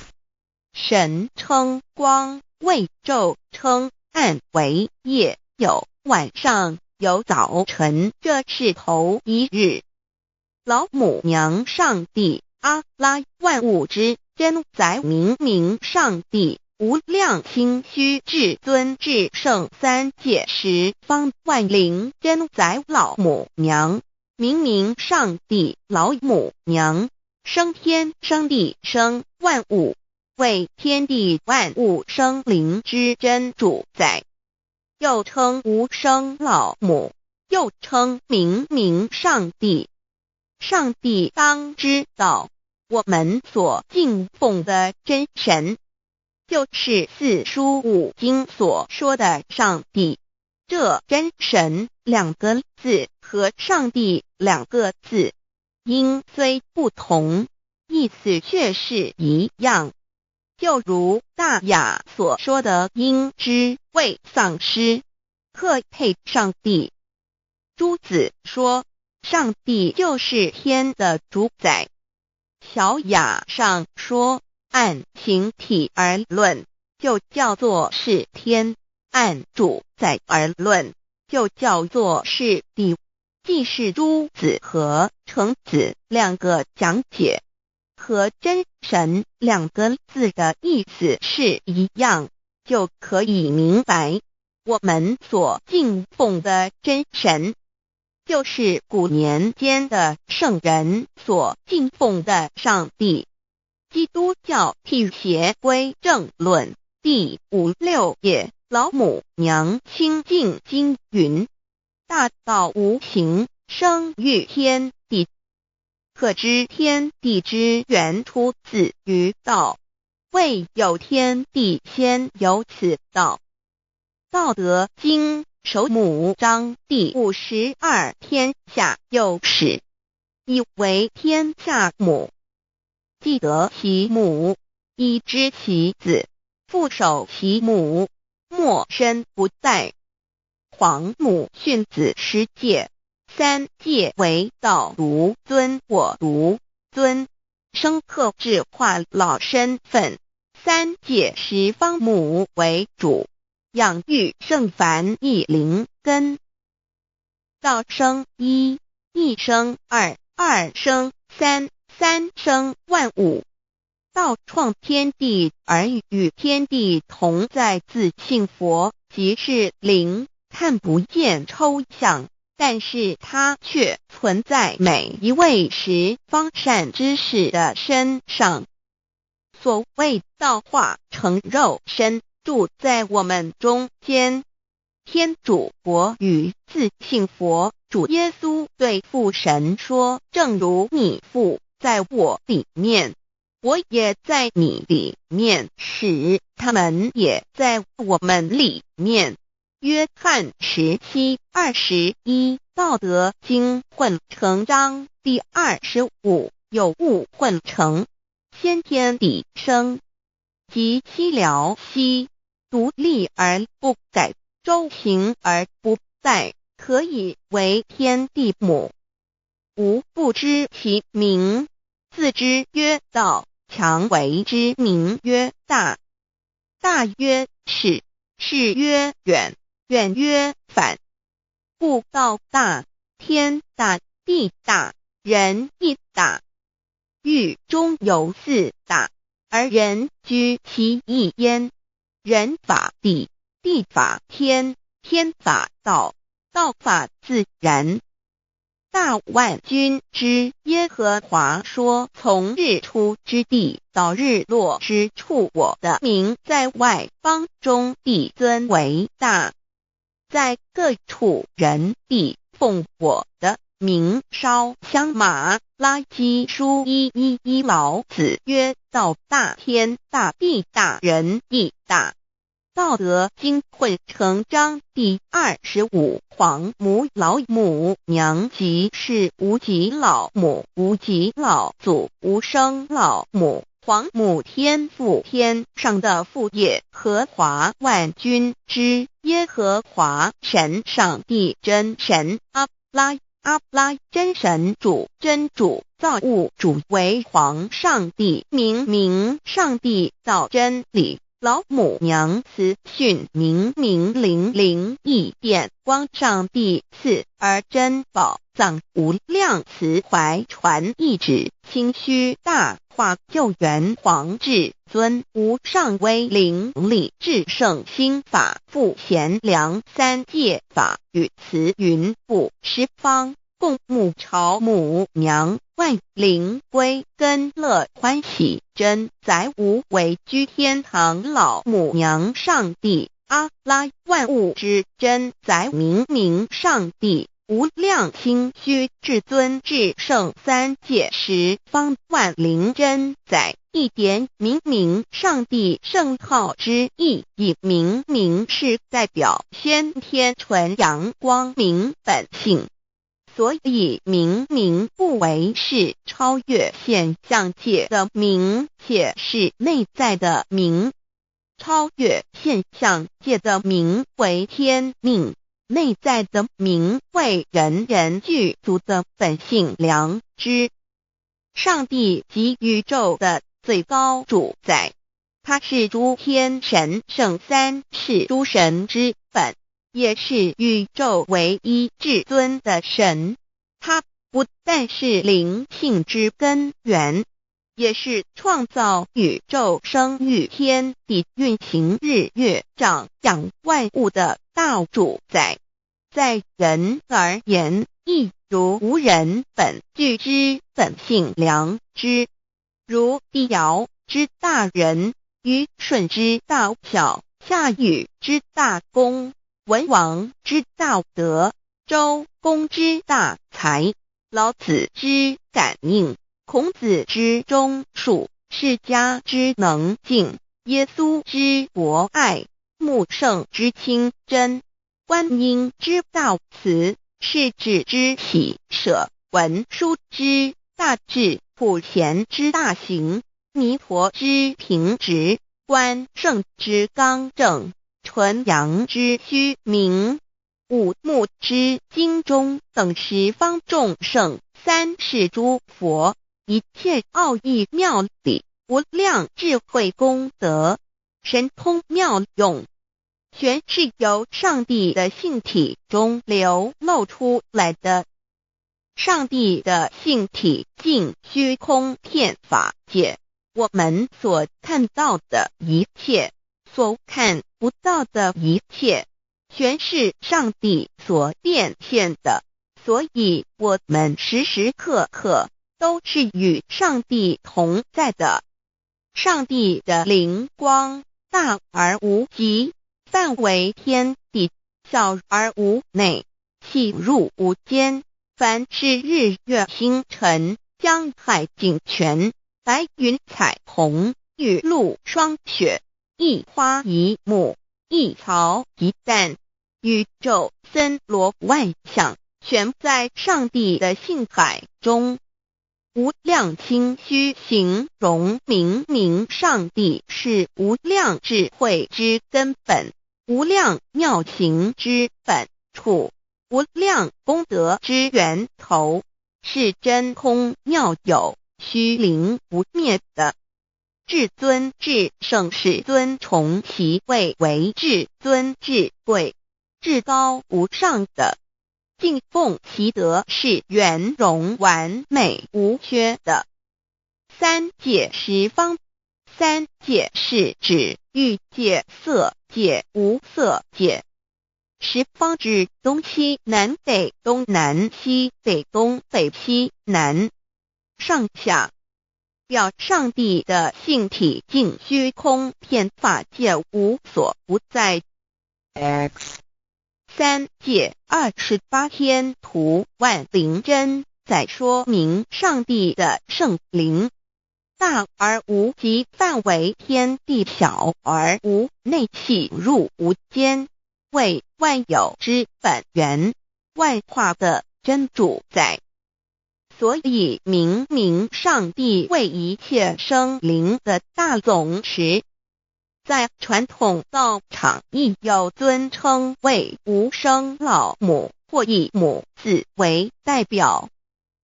神称光为昼，称暗为夜，有晚上，有早晨，这是头一日。老母娘上帝阿拉万物之真宰明明上帝无量清虚至尊至圣三界十方万灵真宰老母娘明明上帝老母娘生天生地生万物，为天地万物生灵之真主宰，又称无生老母，又称明明上帝。上帝当知道，我们所敬奉的真神，就是四书五经所说的上帝。这真神两个字和上帝两个字，音虽不同，意思却是一样。就如大雅所说的，应知畏丧失，克配上帝。朱子说，上帝就是天的主宰。小雅上说，按形体而论，就叫做是天。按主宰而論，就叫做是地。既是朱子和程子兩個講解，和真神兩個字的意思是一樣，就可以明白，我們所敬奉的真神，就是古年間的聖人所敬奉的上帝。基督教辟邪歸正論第五六頁，老母娘清淨經云：大道無形，生於天地。可知天地之源出自於道，未有天地先有此道。道德經首母章第52，天下有始，以為天下母。既得其母，以知其子，復守其母，莫身不殆。皇母訓子十誡，三誡為道獨尊我獨尊，生克制化老身份。三界十方母為主，養育聖凡一靈根。道生一，一生二，二生三，三生萬物。道創天地而與天地同在，自性佛即是靈，看不見抽象，但是它卻存在每一位十方善知識的身上。所謂道化成肉身，住在我們中間。天主國與自性佛主耶穌對父神說：正如你父在我裡面，我也在你裡面，使他們也在我們裡面。約翰17:21，道德經混成章第25，有物混成，先天地生，即西遼兮，獨立而不改，周行而不殆，可以為天地母。吾不知其名，自知曰道，強為之名曰大。大曰始，始曰遠，遠曰反。故道大，天大，地大，人亦大。域中有四大，而人居其一焉。人法地，地法天，天法道，道法自然。大萬軍之耶和華說：從日出之地到日落之處，我的名在外邦中必尊為大，在各處人必奉我的名燒香。馬拉基書1:1:1，老子曰：道大天大地大人亦大。道德經混成章第25，皇母老母娘即是無極老母，無極老祖，無生老母，皇母天父天上的父耶和華萬軍之耶和華神上帝真神阿拉阿拉真神主真主造物主為皇上帝明明上帝道真理。老母娘慈訓明明靈靈異變光上帝賜而珍寶藏無量慈懷傳懿旨清虛大化救援皇至尊無上威靈力至聖心法父賢良三界法與慈雲布十方共沐朝母娘萬靈歸根樂歡喜真宰無為居天堂老母娘上帝阿拉萬物之真宰明明上帝無量清虛至尊至聖三界十方萬靈真宰一點明明上帝聖號之意義，明明是代表先天純陽光明本性。所以明明不為是超越現象界的明，且是內在的明。超越現象界的明為天命，內在的明為人人具足的本性良知。上帝即宇宙的最高主宰，他是諸天神聖三世諸神之本，也是宇宙唯一至尊的神。他不但是靈性之根源，也是創造宇宙、生育天地、運行日月、長養萬物的大主宰。在人而言，亦如吾人本具之本性良知，如帝堯之大仁，虞舜之大孝，夏禹之大功，文王之大德，周公之大才，老子之感應，孔子之忠恕，釋迦之能靜，耶穌之博愛，穆聖之清真，觀音之大慈，釋智之喜捨，文殊之大智，普賢之大行，彌陀之平直，關聖之剛正，純陽之虛明，五木之精忠等十方眾聖，三世諸佛，一切奧義妙理，無量智慧功德，神通妙用，全是由上帝的性體中流露出來的。上帝的性體盡虛空遍法界，我們所看到的一切，所看不到的一切，全是上帝所變現的。所以，我們時時刻刻都是與上帝同在的。上帝的靈光大而無極，範圍天地，小而無內，細入無間。凡是日月星辰、江海井泉、白雲彩虹、雨露霜雪，一花一木，一草一蛋，宇宙森羅萬象，全在上帝的性海中。無量清虛形容明明上帝是無量智慧之根本，無量妙行之本處，無量功德之源頭，是真空妙有、虛靈不滅的。至尊至聖世尊崇其位為至尊至貴、至高無上的，敬奉其德是圓融完美無缺的。三界十方，三界是指欲界、色界、無色界。十方指東西南北東南西北東北西南上下，表上帝的性體盡虛空遍法界無所不在。 X 三界28天圖萬靈真在說明上帝的聖靈大而無極，範圍天地，小而無內，細入無間，為萬有之本源，萬化的真主宰。所以明明上帝為一切生靈的大總持。在傳統道場亦有尊稱為無生老母或以母字為代表，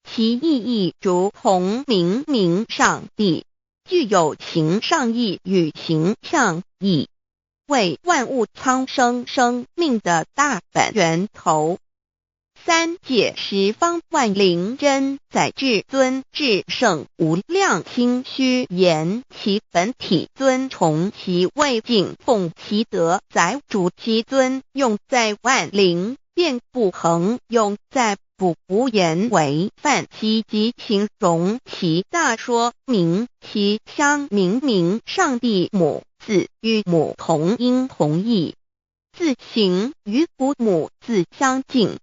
其意義如同明明上帝，具有形上義與形象義，為萬物蒼生生命的大本源頭。三界十方萬靈真在至尊至聖無量清虛言其本體尊崇其位敬奉其德載主其尊用在萬靈便不恆用在不無言為範其及形容其大說明其相明明上帝母字與母同音同義，字形與古母字相近。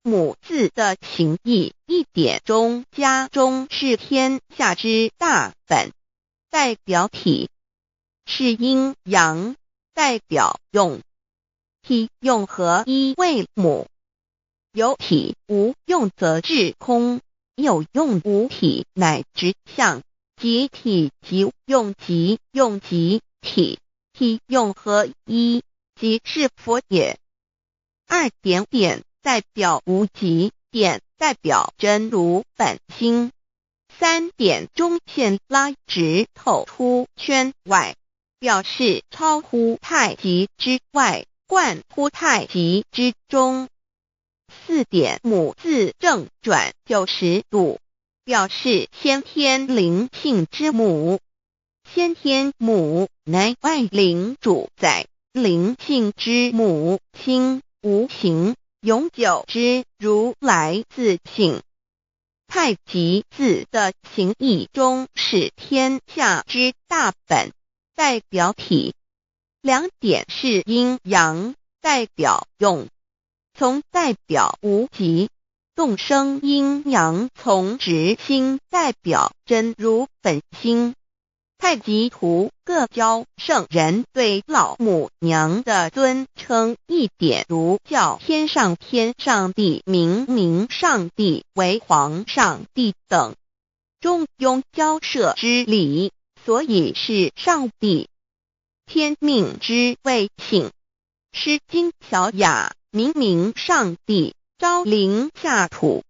母字的形義一點中加中是天下之大本，代表體，是陰陽，代表用，體用合一為母。有體無用則至空，有用無體乃至相，即體即用即用即體，體用合一，即是佛也。二點點代表無極，點代表真如本心。三點中線拉直透出圈外。表示超乎太極之外，貫乎太極之中。四點母字正轉90度，表示先天靈性之母。先天母乃萬靈主宰，靈性之母，清無形永久之如來自性。太極字的形義中是天下之大本，代表體。兩點是陰陽，代表用。從代表無極，動生陰陽從直心，代表真如本心。太極圖各教聖人對老母娘的尊稱一點如叫天上天上帝、明明上帝為皇上帝等，中庸交涉之理，所以是上帝。天命之謂性，詩經小雅，明明上帝昭靈下土，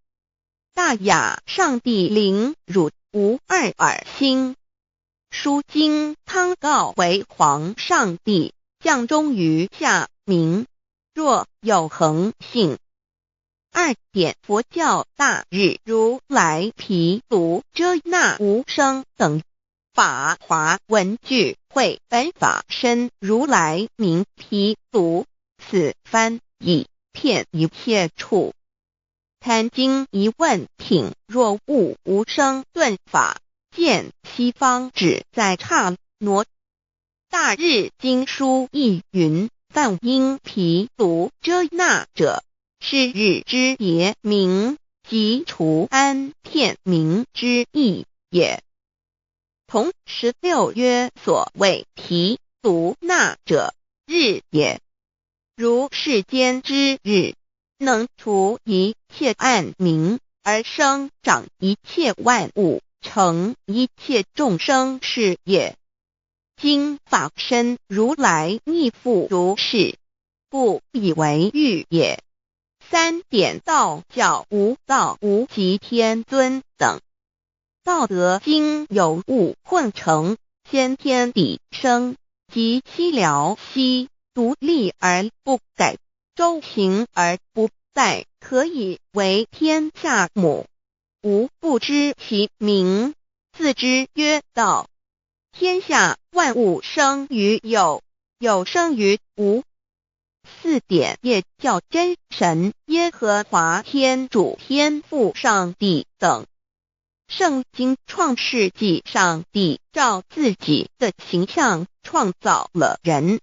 大雅上帝靈汝無二爾心。書經湯告為皇上帝降終於下民，若有恆性。二點佛教大日如來毗盧遮那無生等法華文具會本法身如來名毗盧，此翻譯遍一切處。壇經疑問品若悟無生頓法。見西方只在剎那。大日經書亦云：梵音毗盧遮那者，是日之別名，即除安片名之意也。同16曰：所謂毗盧那者，日也。如世間之日，能除一切暗冥，而生長一切萬物，成一切眾生是也。今法身如來亦復如是，故以為喻也。三點道教無道無極天尊等。道德經有物混成，先天地生，及西遼兮，獨立而不改，周行而不殆，可以為天下母。吾不知其名，自之曰道。天下萬物生於有，有生於無。四點也叫真神、耶和華天主、天父上帝等。聖經創世紀，上帝照自己的形象創造了人。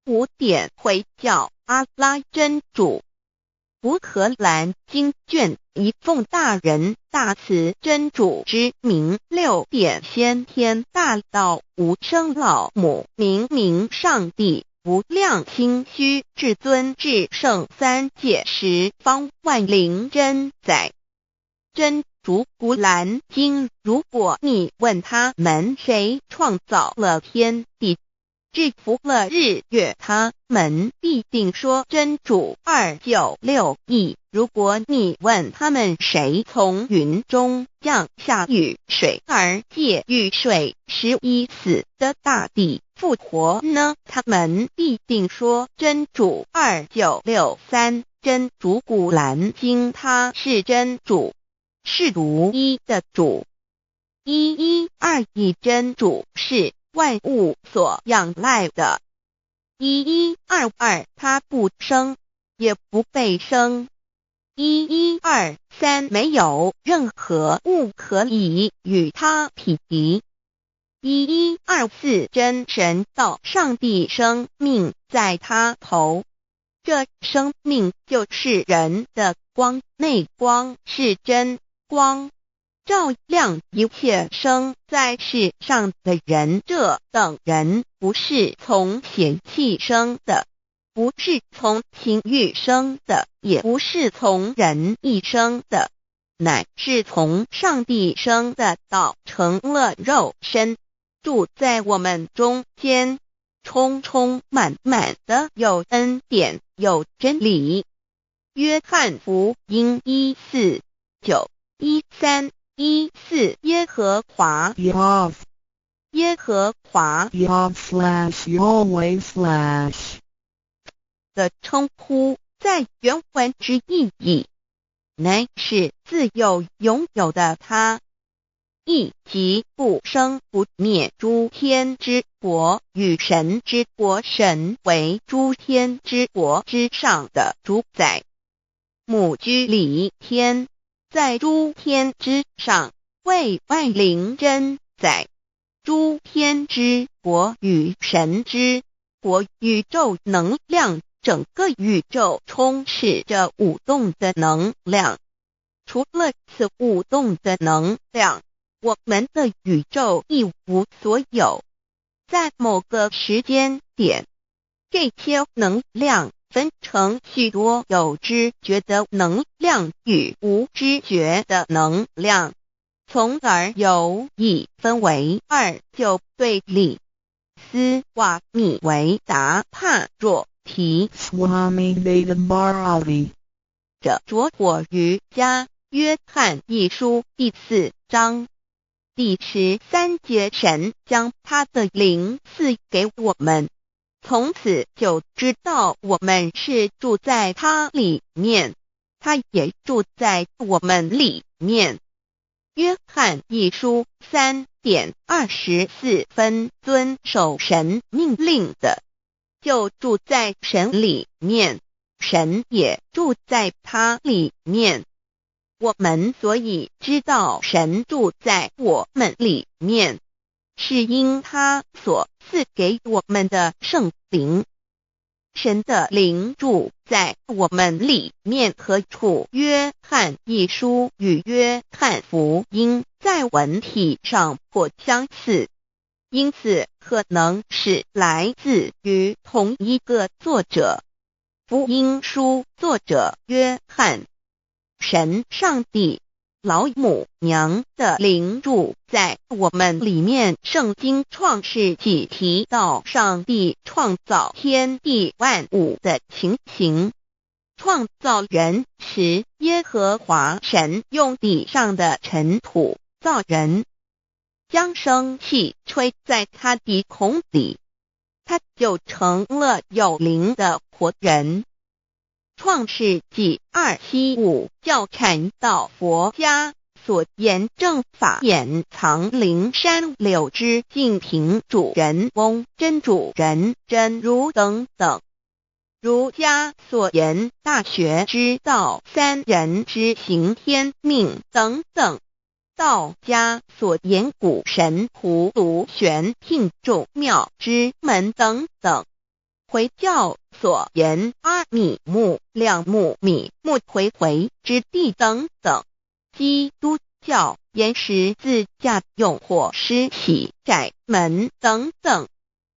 五點回教阿拉真主。古可蘭經卷一奉大仁大慈真主之名。六點先天大道無生老母明明上帝無量清虛至尊至聖三界十方萬靈真宰真主古蘭經。如果你問他們誰創造了天地，制服了日月，他們必定說真主。296E。如果你問他們誰從雲中降下雨水，而借雨水使已死的大地復活呢？他們必定說真主。2963。真主古蘭經，他是真主，是獨一的主。1121真主是萬物所仰賴的。1122，他不生，也不被生。1123，沒有任何物可以與他匹敵。1124，真神道上帝生命在他頭，這生命就是人的光，內光是真光，照亮一切生在世上的人。這等人不是從血氣生的，不是從情慾生的，也不是從人意生的，乃是從上帝生的。道成了肉身，住在我們中間，充充滿滿的有恩典，有真理。約翰福音1:4-9 13:1-4耶和華 Yahweh. 耶和華 Yah/Yahweh/ 的稱呼，在原文之意義，乃是自有永有的他，意即不生不滅諸天之國與神之國，神為諸天之國之上的主宰。母居離天，在諸天之上，為萬靈真宰。諸天之國與神之國，宇宙能量，整個宇宙充斥着舞動的能量。除了此舞動的能量，我們的宇宙一無所有。在某個時間點，這些能量分成許多有知覺的能量與無知覺的能量，從而有一分為二就對立。斯瓦米維達帕若提 Swami Veda Bharati 的拙火瑜伽約翰一書第四章第13節，神將他的靈賜給我們，從此就知道我們是住在他裡面，他也住在我們裡面。約翰一書3點24分，遵守神命令的，就住在神裡面，神也住在他裡面。我們所以知道神住在我們裡面，是因他所賜給我們的聖靈。神的靈住在我們裡面何處？約翰一書與約翰福音在文體上頗相似，因此可能是來自於同一個作者。福音書作者約翰，神上帝老母娘的靈住在我們裡面。聖經創世紀提到上帝創造天地萬物的情形。創造人時，耶和華神用地上的塵土造人，將生氣吹在他鼻孔裡，他就成了有靈的活人。創世紀275教禪道佛家所言正法眼藏靈山柳枝淨瓶主人翁真主人真如等等。儒家所言大學之道三人之行天命等等。道家所言古神葫蘆玄牝眾妙之門等等。回教所言阿米木兩木米木回回之地等等，基督教言十字架用火施洗窄門等等。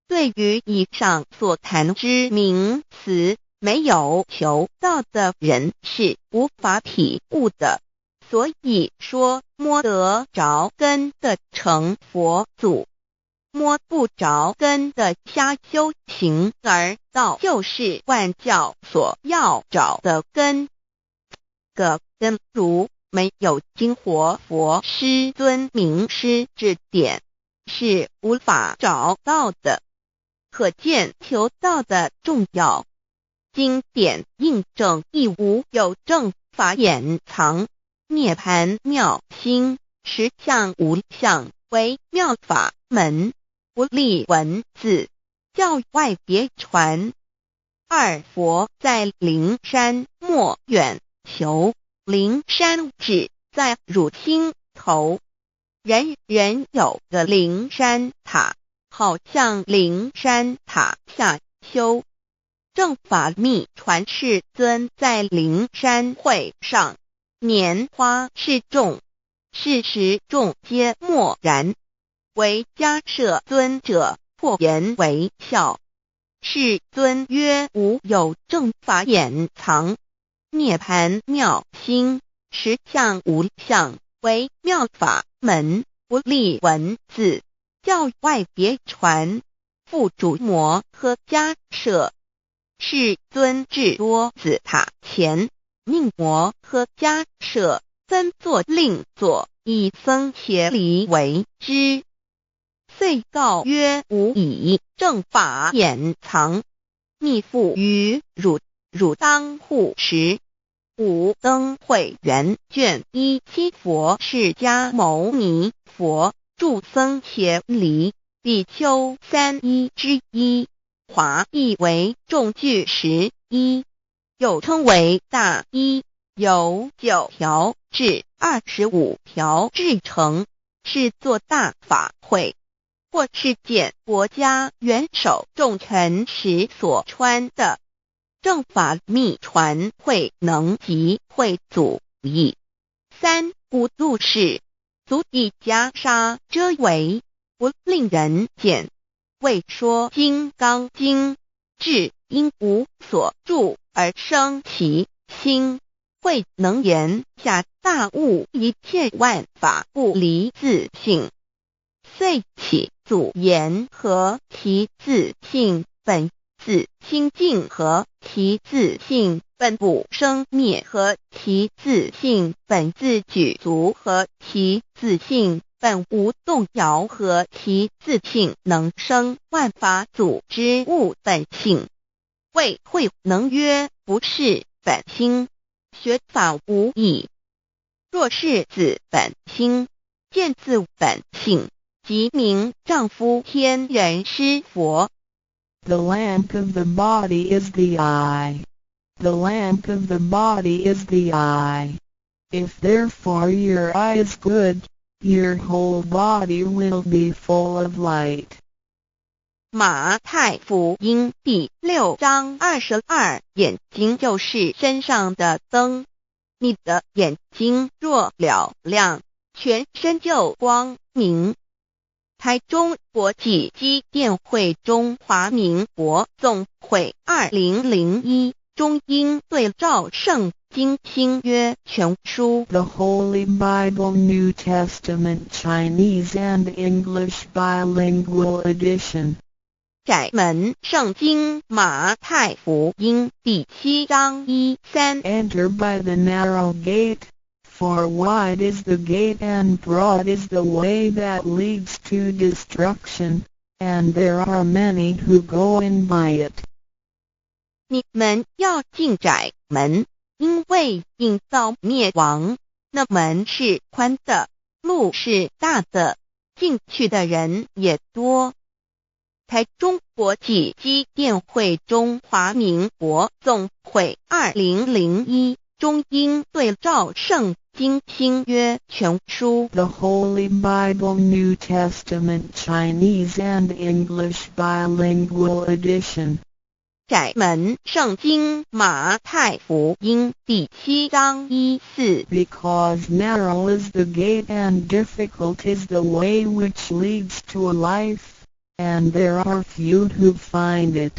對於以上所談之名詞，沒有求道的人是無法體悟的。所以說，摸得著根的成佛祖，摸不著根的瞎修行，而道就是萬教所要找的根。個根如沒有經活佛師尊明師指點，是無法找到的。可見求道的重要。經典印證亦無有正法眼藏，涅槃妙心實相無相為妙法門。不立文字，教外別傳。二佛在靈山莫遠求，靈山只在汝心頭。人人有個靈山塔，好向靈山塔下修。正法秘傳世尊在靈山會上，拈花示眾，是時眾皆默然。唯迦葉尊者破顏為笑。世尊曰：無有正法眼藏，涅槃妙心實相無相為妙法門，不立文字，教外別傳。復囑摩訶迦葉。世尊至多子塔前，命摩訶迦葉分座令座，以僧伽梨為之。遂告曰：吾以正法眼藏，密付於汝，汝當護持。五燈會元卷一七佛釋迦牟尼佛住僧伽梨比丘三衣之一，華譯為眾具十衣，又稱為大衣，由九條至25條制成，是做大法會或是見國家元首重臣時所穿的。正法秘傳慧能及慧祖譯。三古度是足以袈裟遮圍，不令人見。為說金剛經，至應無所住而生其心。慧能言下大悟一切萬法不離自性，遂起祖言何其自性本自清淨何其自性本不生滅何其自性本自具足何其自性本無動搖何其自性能生萬法祖之悟本性。謂慧能曰：不識本心，學法無益。若識自本心，見自本性，即名丈夫天人師佛。 The lamp of the body is the eye. The lamp of the body is the eye. If therefore your eye is good, your whole body will be full of light. 馬太福音第六章二十二，眼睛就是身上的燈。你的眼睛若嘹亮，全身就光明。台中國際基甸會中華民國總會2001中英對照聖經新約全書。 The Holy Bible New Testament Chinese and English Bilingual Edition. 窄門聖經馬太福音第七章一三。 Enter by the narrow gate, for wide is the gate and broad is the way that leads to destruction, and there are many who go in by it. 你們要進窄門，因為引到滅亡，那門是寬的，路是大的，進去的人也多。台中國際基甸會中華民國總會2001中英對照聖經新約全書。 The Holy Bible New Testament Chinese and English Bilingual Edition. 窄門聖經馬太福音第七章一四。 Because narrow is the gate and difficult is the way which leads to life, and there are few who find it.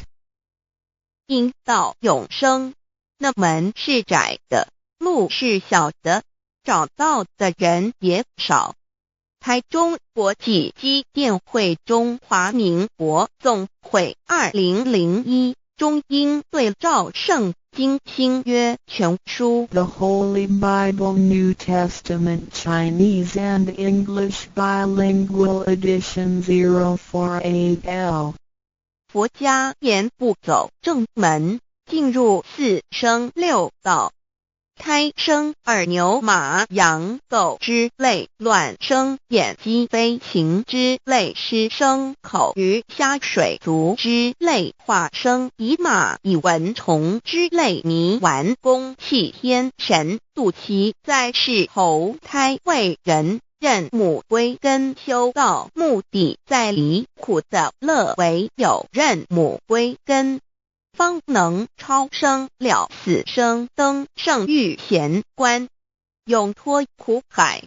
引到永生，那門是窄的，路是小的，找到的人也少。台中國際基甸會中華民國總會2001中英對照聖經新約全書。 The Holy Bible New Testament Chinese and English Bilingual Edition 048L. 佛家言不走正門，進入四生六道，胎生耳牛馬羊狗之類，卵生眼雞飛禽之類，濕生口魚蝦水族之類，化生蟻螞蟻蚊蟲之類，泥丸宮氣天神肚臍在世投胎為人。認母歸根修道，目的在離苦得樂，唯有認母歸根，方能超生了死生，登聖遇賢關，永脫苦海。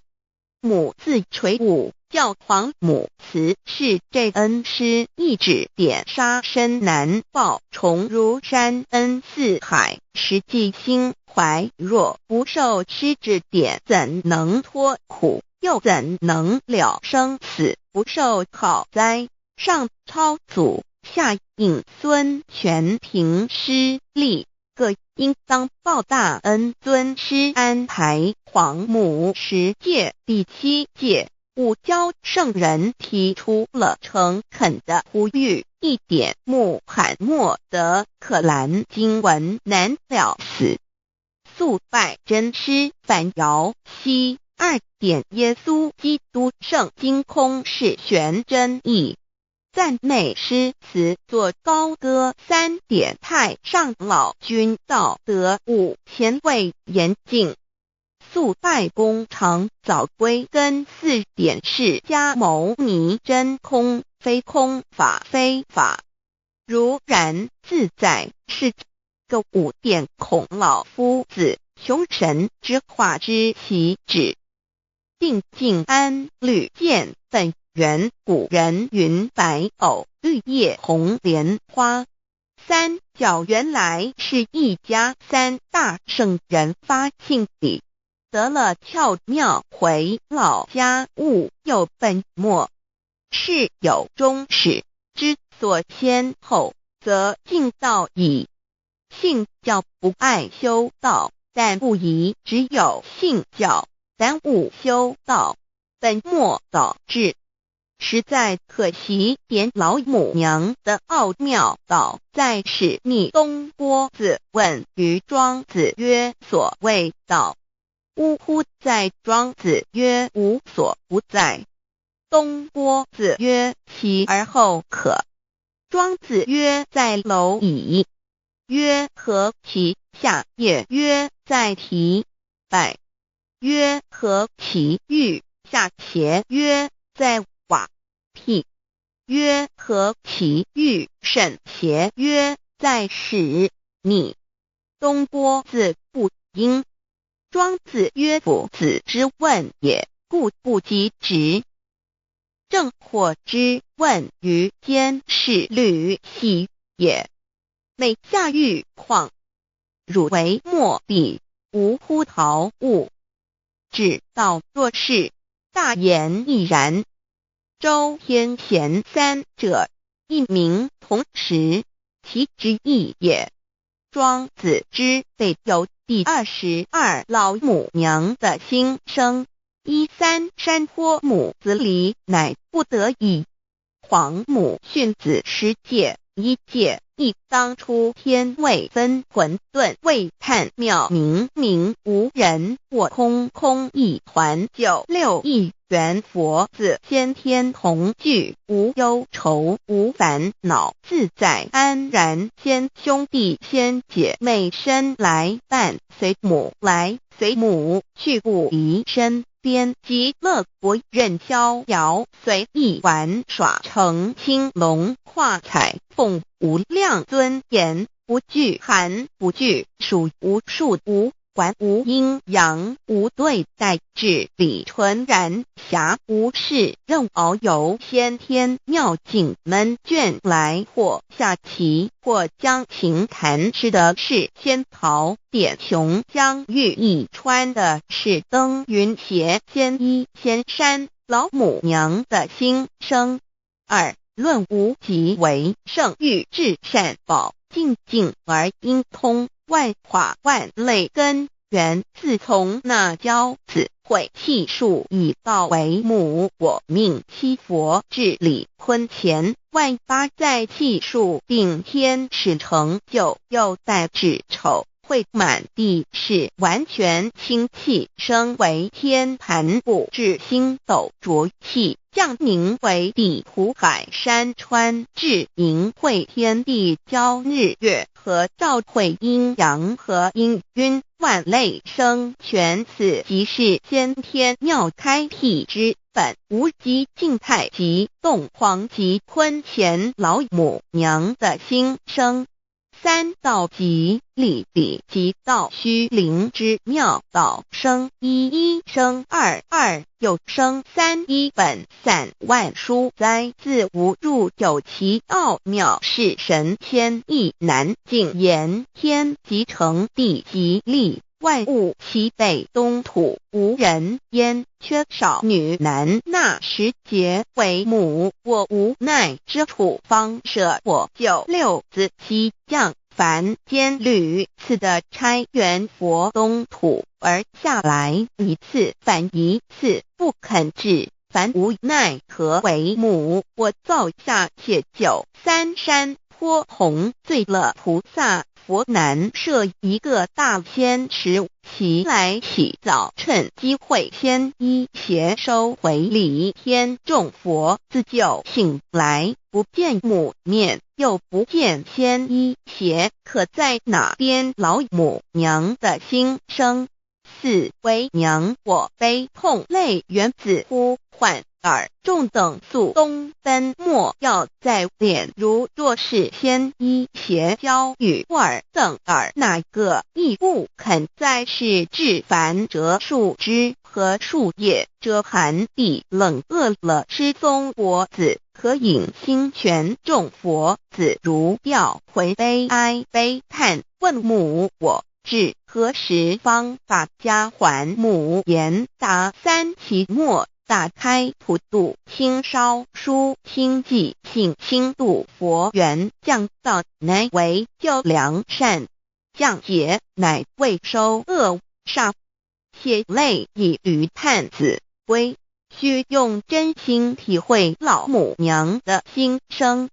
母自垂五教皇母慈氏這恩師一指點殺身難報，重如山恩似海，實際心懷若不受師指點，怎能脫苦？又怎能了生死？不受考哉？上超祖，下引孫，全憑師力，各應當報大恩。尊師安排皇母十戒第七戒。五教圣人提出了诚恳的呼吁。一点穆罕默德可兰经文难了死。速拜真师反尧西。二点耶稣基督圣经空是玄真义。赞美诗词作高歌。三点太上老君道德五前卫严净。速拜功成早归根。四点释迦牟尼真空非空法非法，如然自在是个。五点孔老夫子穷神之化之其旨。定静安履见本源古人云白藕绿叶红莲花。三角原来是一家三大圣人发庆礼。得了窍妙回老家物又本末，事有终始之所先后，则近道矣。信教不爱修道，但不宜只有信教，耽误修道，本末倒置，实在可惜。点老母娘的奥妙道在使逆东郭子问于庄子曰：“所谓道，呜呼哉！”庄子曰：“无所不在。”东郭子曰：“其而后可。”庄子曰：“在蝼蚁。”曰：“何其下也？”曰：“在提败。”曰：“何其欲下邪？”曰：“在瓦辟。”曰：“何其欲甚邪？”曰：“在使逆。”东郭子不应。庄子曰：“夫子之问也，故不及直。”正火之问于监视履喜也。每下欲况，汝为莫比，无乎陶物。指道若是，大言亦然。周天贤三者，一名同时，其之意也。庄子之备有第22老母娘的心声。一三山坡母子离，乃不得已。皇母训子十戒，一戒一当初天未分混沌未探妙明明无人我空空一团九六一元佛子先天同具无忧愁无烦恼自在安然先兄弟先姐妹身来伴随母来随母去不离身边极乐国任逍遥随意玩耍成青龙化彩凤无量尊严不惧寒不惧暑无数无管无阴阳无对待至理纯然暇无事任遨游先天妙境门卷来或下棋或将琴弹吃的是仙桃点琼浆玉液穿的是登云鞋仙衣仙山老母娘的心声。二论无极为圣域至善宝净净而应通万化万类根源，自从那教子会气数以道为母，我命七佛至理坤乾万八在气数定天使成就，又带至丑会满地是完全清气升为天盘布至星斗浊气降宁为地湖海山川至盈会天地交日月和照会阴阳和阴晕万类生全此即是先天妙开辟之本无极静态极动黄极坤乾老母娘的心声。三道即理理即道虚灵之妙道生一一生二二又生三一本散万书哉自无入有其奥妙是神仙意难尽言天即成地即立万物齐备东土无人烟缺少女男那时节为母我无奈之处方舍我九六子七降凡间屡次的差元佛东土而下来一次反一次不肯至。凡無奈何為母我造下且九三山坡紅醉了菩薩佛難設一個大仙池，其來起早趁機會先衣鞋收回禮天眾佛自就醒來，不見母面，又不見仙衣鞋，可在哪邊老母娘的心聲？四為娘我悲痛淚緣子呼喚爾眾等速東奔，莫要再憐。如若是仙衣鞋交與爾等爾哪個亦不肯再是至凡折樹枝和樹葉遮寒地冷餓了吃松果子可飲清泉眾佛子如吊魂悲哀悲嘆問母我至何時方把家還母言答三期末打開普度清燒書清寂性輕度佛緣降道乃為救良善降劫乃為收惡煞血淚以於嘆子歸須用真心體會老母娘的心聲。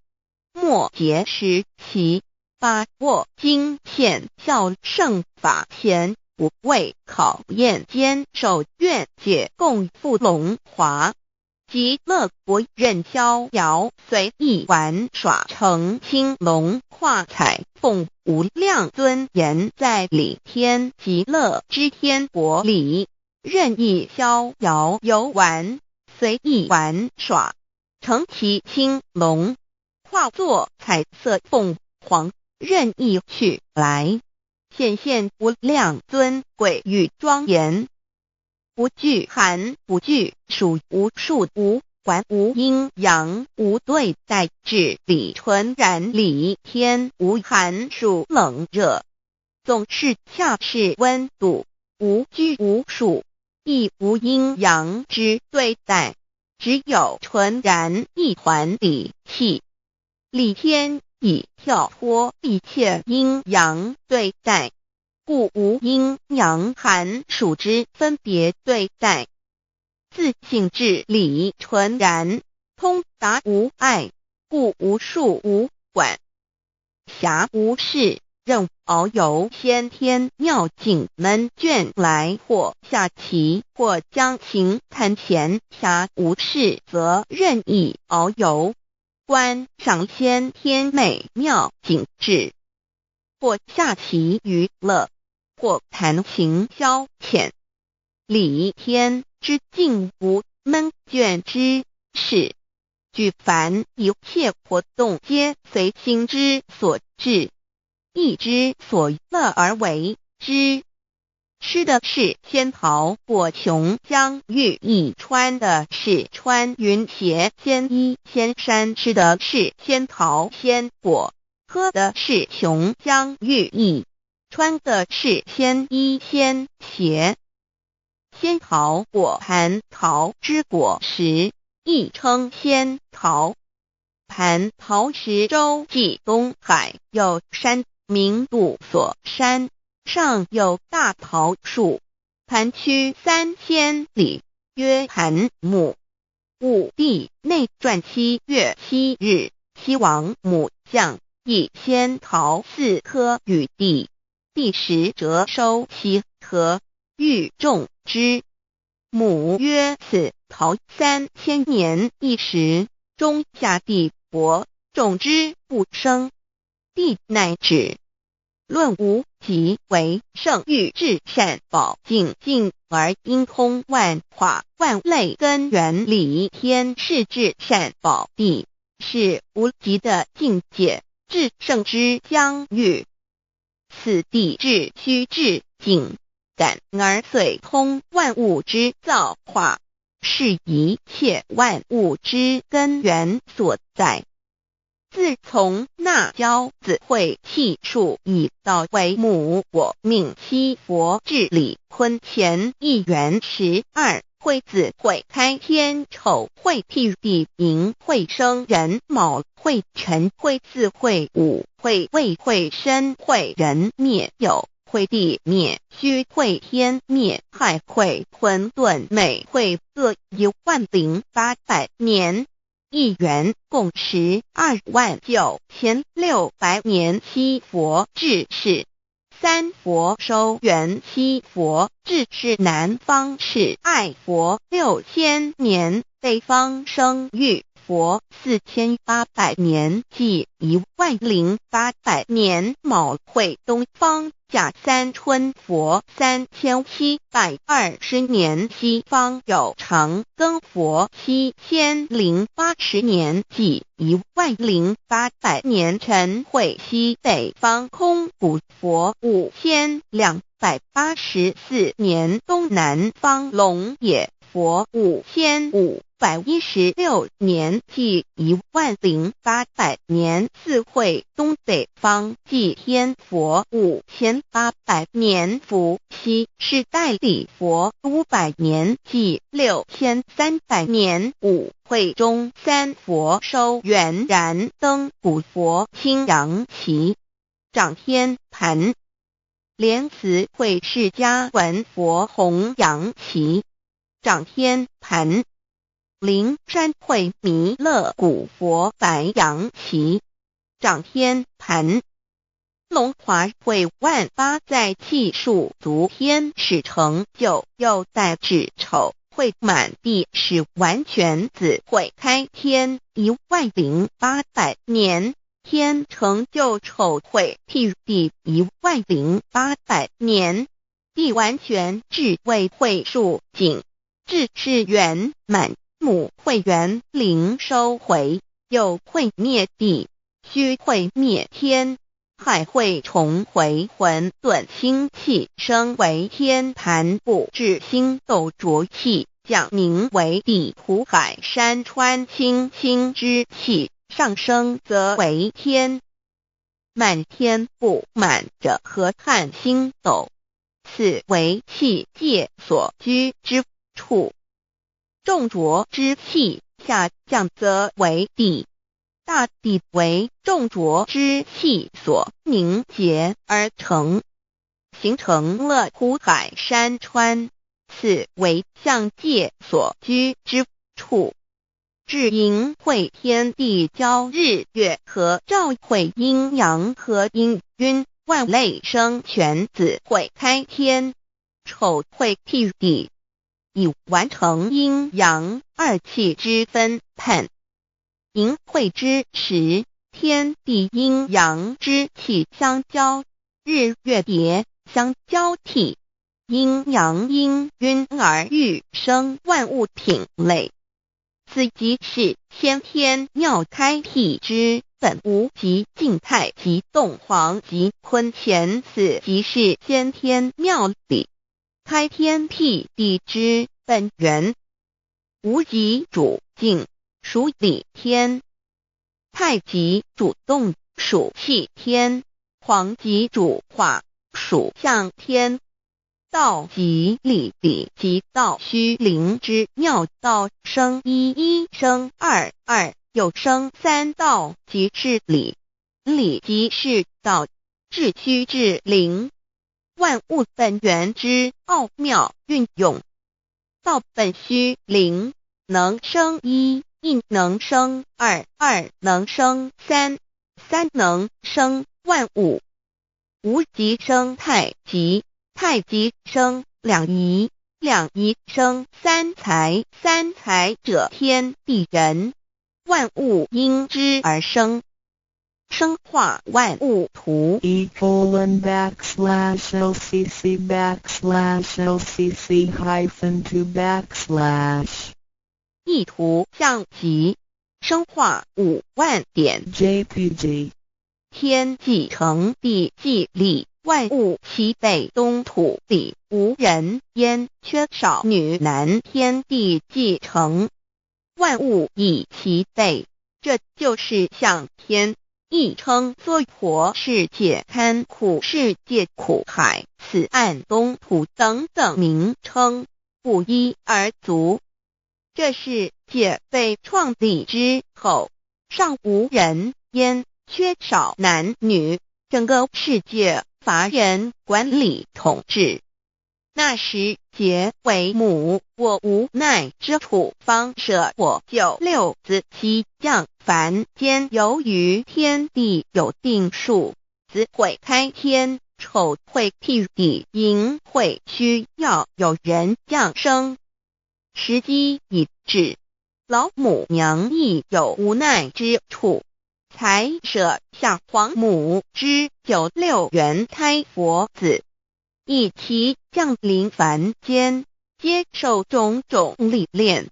末節十七把握經顯孝聖法前五位考驗堅守願解共赴龍華極樂國任逍遙隨意玩耍成青龍化彩鳳無量尊嚴在理天極樂之天國裡任意逍遙遊玩隨意玩耍成其青龍化作彩色鳳凰任意去來顯現無量尊貴與莊嚴，無懼寒不懼暑，無數無管無陰陽無對待，至理純然理天無寒暑冷熱，總是恰是溫度，無拘無束，亦無陰陽之對待，只有純然一團理氣。理天已跳脫一切陰陽對待，故無陰陽寒暑之分別對待。自性至理純然，通達無礙，故無數無管。暇無事，任遨遊先天妙境悶倦來，或下棋，或將琴彈弦。暇無事，則任意遨遊，觀賞先天美妙景致，或下棋娛樂，或彈琴消遣。理天之境無悶倦之事，舉凡一切活動皆隨心之所至，意之所樂而為之。吃的是仙桃果瓊漿玉液，穿的是穿雲鞋仙衣仙衫，吃的是仙桃仙果，喝的是瓊漿玉液，穿的是仙衣仙鞋。仙桃果蟠桃之果實，亦稱仙桃。蟠桃石洲際東海有山名度所山，上有大桃樹，盤曲3000里，曰盤木。武帝內傳7月7日，西王母降，以仙桃四顆與帝，帝食輒收其核，欲種之。母曰：此桃3000年一時，終下地薄，種之不生。帝乃止。論無極為聖域至善寶淨境而應通萬化萬類根源理天是至善寶地，是無極的境界，至聖之疆域。此地至虛至淨，感而遂通萬物之造化，是一切萬物之根源所在。自從那憍子會氣數已到為母我命七佛至禮坤乾一元12會子會開天丑會辟地寅會生壬卯會辰會巳會午會未會申會壬滅酉會地滅，虛會天滅，海會混沌，昧會各1萬零800年。一元共129,600年。七佛治世，三佛收圓，七佛治世南方是愛佛6000年，北方生育佛4800年，計1萬零800年。卯會東方甲三春佛3720年，西方有長庚佛7080年，計1萬零800年。辰會西北方空古佛5284年，東南方龍野佛5516年，計1萬零800年。巳會東北方寂天佛5800年，伏羲是代理佛500年，計6300年。午會中三佛收圓燃燈古佛青陽旗掌天盤。蓮池會釋迦文佛紅陽旗掌天盤。靈山會彌勒古佛白陽旗掌天盤。龍華會萬八在氣數足天使成就，又在子丑會滿地是完全子會開天1萬零800年，天成就丑會辟地1萬零800年，地完全智慧會數景，智是圓滿。母會元靈收回，又會滅地，虛會滅天，海會重回混沌星氣，升為天盤布置星斗濁氣，降名為地土海山川清清之氣，上升則為天。滿天布滿着河漢星斗，此為氣界所居之處。眾濁之氣下降則為地，大地為眾濁之氣所凝結而成，形成了湖海山川，此為象界所居之處。至寅會天地交日月合照會陰陽合氤氲萬類生全子會開天，丑會辟地，已完成陰陽二氣之分判。寅會之時，天地陰陽之氣相交，日月疊相交替，陰陽氤氲而育生萬物品類。此即是先天妙開辟之本無極靜太極動黃極坤乾，此即是先天妙理開天闢地之本源。無極主靜，屬理天；太極主動，屬氣天；黃極主化，屬象天。道即理，理即道，虛靈之妙道生一，一生二，二又生三，道即是理，理即是道，至虛至靈。萬物本源之奧妙運用，道本虛靈，能生一，一能生二，二能生三，三能生萬物。無極生太極，太極生兩儀，兩儀生三才，三才者天地人，萬物因之而生。生化萬物圖。 E:\LCC\LCC-2\ 意圖象極，生化5萬點 JPG 天既成，地既立，萬物齊備，東土裡無人煙，缺少女男。天地既成，萬物已齊備，這就是象天。亦稱娑婆世界、堪苦世界、苦海、此岸東土等等名稱，不一而足。這世界被創立之後，尚無人煙，缺少男女，整個世界乏人管理统治。那时节为母，我无奈之处，方舍我九六子悉降凡间。由于天地有定数，子会开天，丑会辟地，寅会需要有人降生。时机已至，老母娘亦有无奈之处，才舍下皇母之九六元胎佛子，一齐降临凡间，接受种种历练。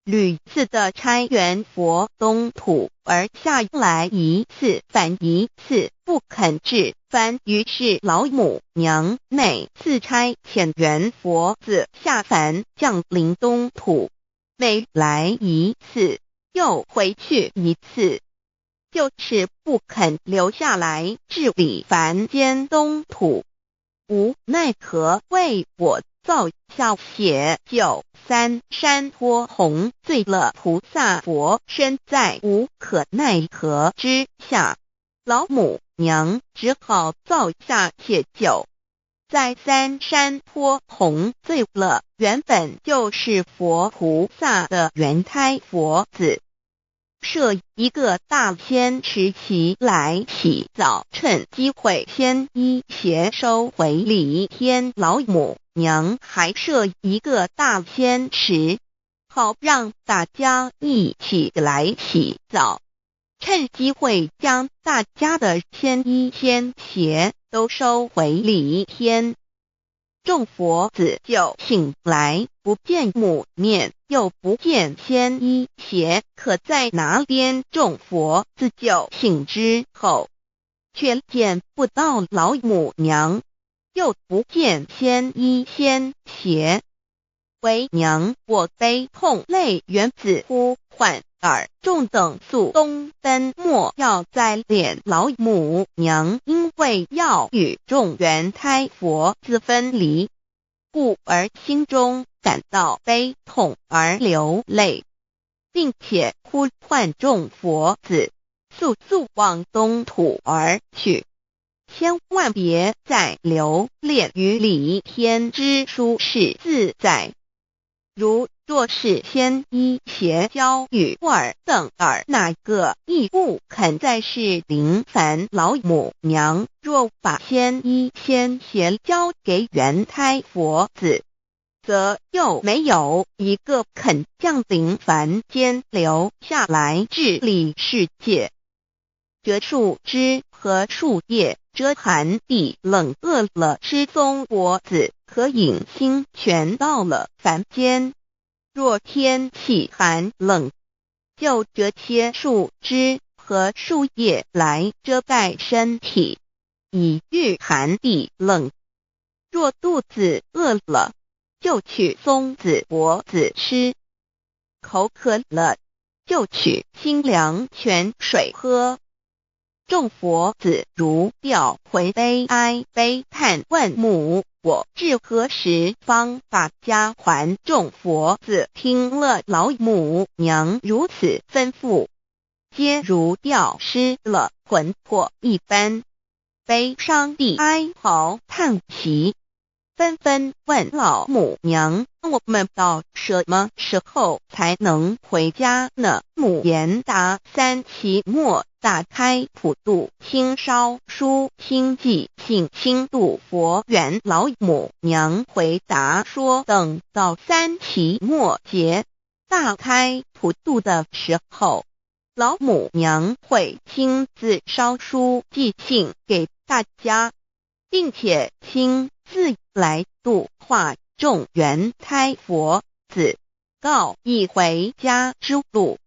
屡次的差元佛东土而下来一次返一次，不肯至凡。于是老母娘每次差遣元佛子下凡降临东土，每来一次又回去一次，就是不肯留下来治理凡间东土。无奈何为我造下写九三山坡红醉了菩萨佛身，在无可奈何之下，老母娘只好造下写九，在三山坡红醉了原本就是佛菩萨的元胎佛子，设一个大仙池起来洗澡，趁机会先衣鞋收回礼天老母娘还设一个大仙池，好让大家一起来洗澡，趁机会将大家的仙衣仙鞋都收回礼天。众佛子就醒来，不见母面，又不见仙衣鞋，可在哪边？众佛子就醒之后，却见不到老母娘，又不见仙衣仙鞋。为娘我悲痛泪源子呼唤尔众等速东奔，莫要再怜老母娘，因为要与众元胎佛子分离，故而心中感到悲痛而流泪，并且呼唤众佛子速速往东土而去，千万别再留恋于离天之舒适自在。如若是仙衣鞋交与尔等尔哪个亦不肯再是临凡老母娘，若把仙衣仙鞋交给元胎佛子，则又没有一个肯降临凡间留下来治理世界。折树枝和树叶遮寒地冷，饿了吃松果子可饮清泉。到了凡间，若天气寒冷，就折些树枝和树叶来遮盖身体，以御寒地冷。若肚子饿了，就取松子果子吃；口渴了，就取清凉泉水喝。众佛子如掉魂悲哀悲叹问母：我至何时方把家还？众佛子听了老母娘如此吩咐，皆如掉失了魂魄一般，悲伤地哀嚎叹息，纷纷问老母娘：我们到什么时候才能回家呢？母言答：三期末大开普度清烧书清寂性清度佛缘。老母娘回答说：等到三期末节大开普度的时候，老母娘会亲自烧书寄信给大家，并且亲自来度化众元胎佛子，告以回家之路。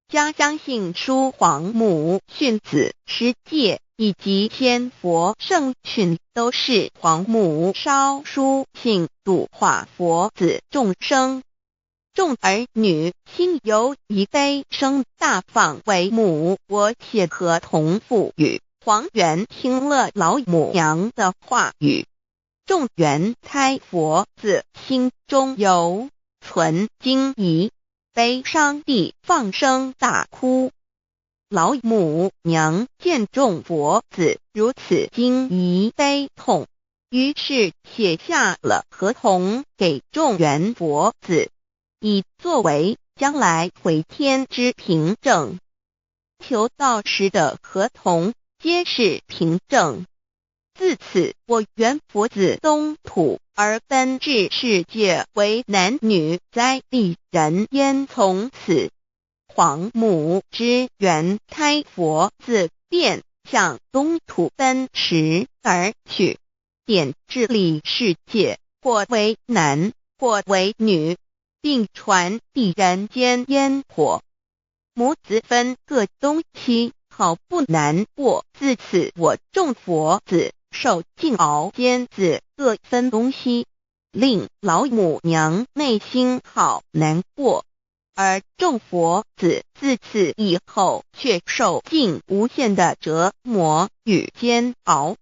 家相信书皇母训子十戒以及千佛圣训，都是皇母烧书信度化佛子众生。众儿女心有一悲声大放为母，我且和同父语。黄元听了老母娘的话语，众元胎佛子心中犹存惊疑，悲伤地放声大哭。老母娘见众佛子如此惊疑悲痛，于是写下了合同给众缘佛子，以作为将来回天之凭证。求道时的合同皆是凭证。自此，我缘佛子东土而奔至世界为男女在地人间。从此，皇母之缘开佛子便向东土奔驰而去，点治理世界，或为男，或为女，并传递人间烟火。母子分各东西，好不难过。自此，我众佛子受尽熬煎子各分东西，令老母娘内心好难过。而众佛子自此以后，却受尽无限的折磨与煎熬。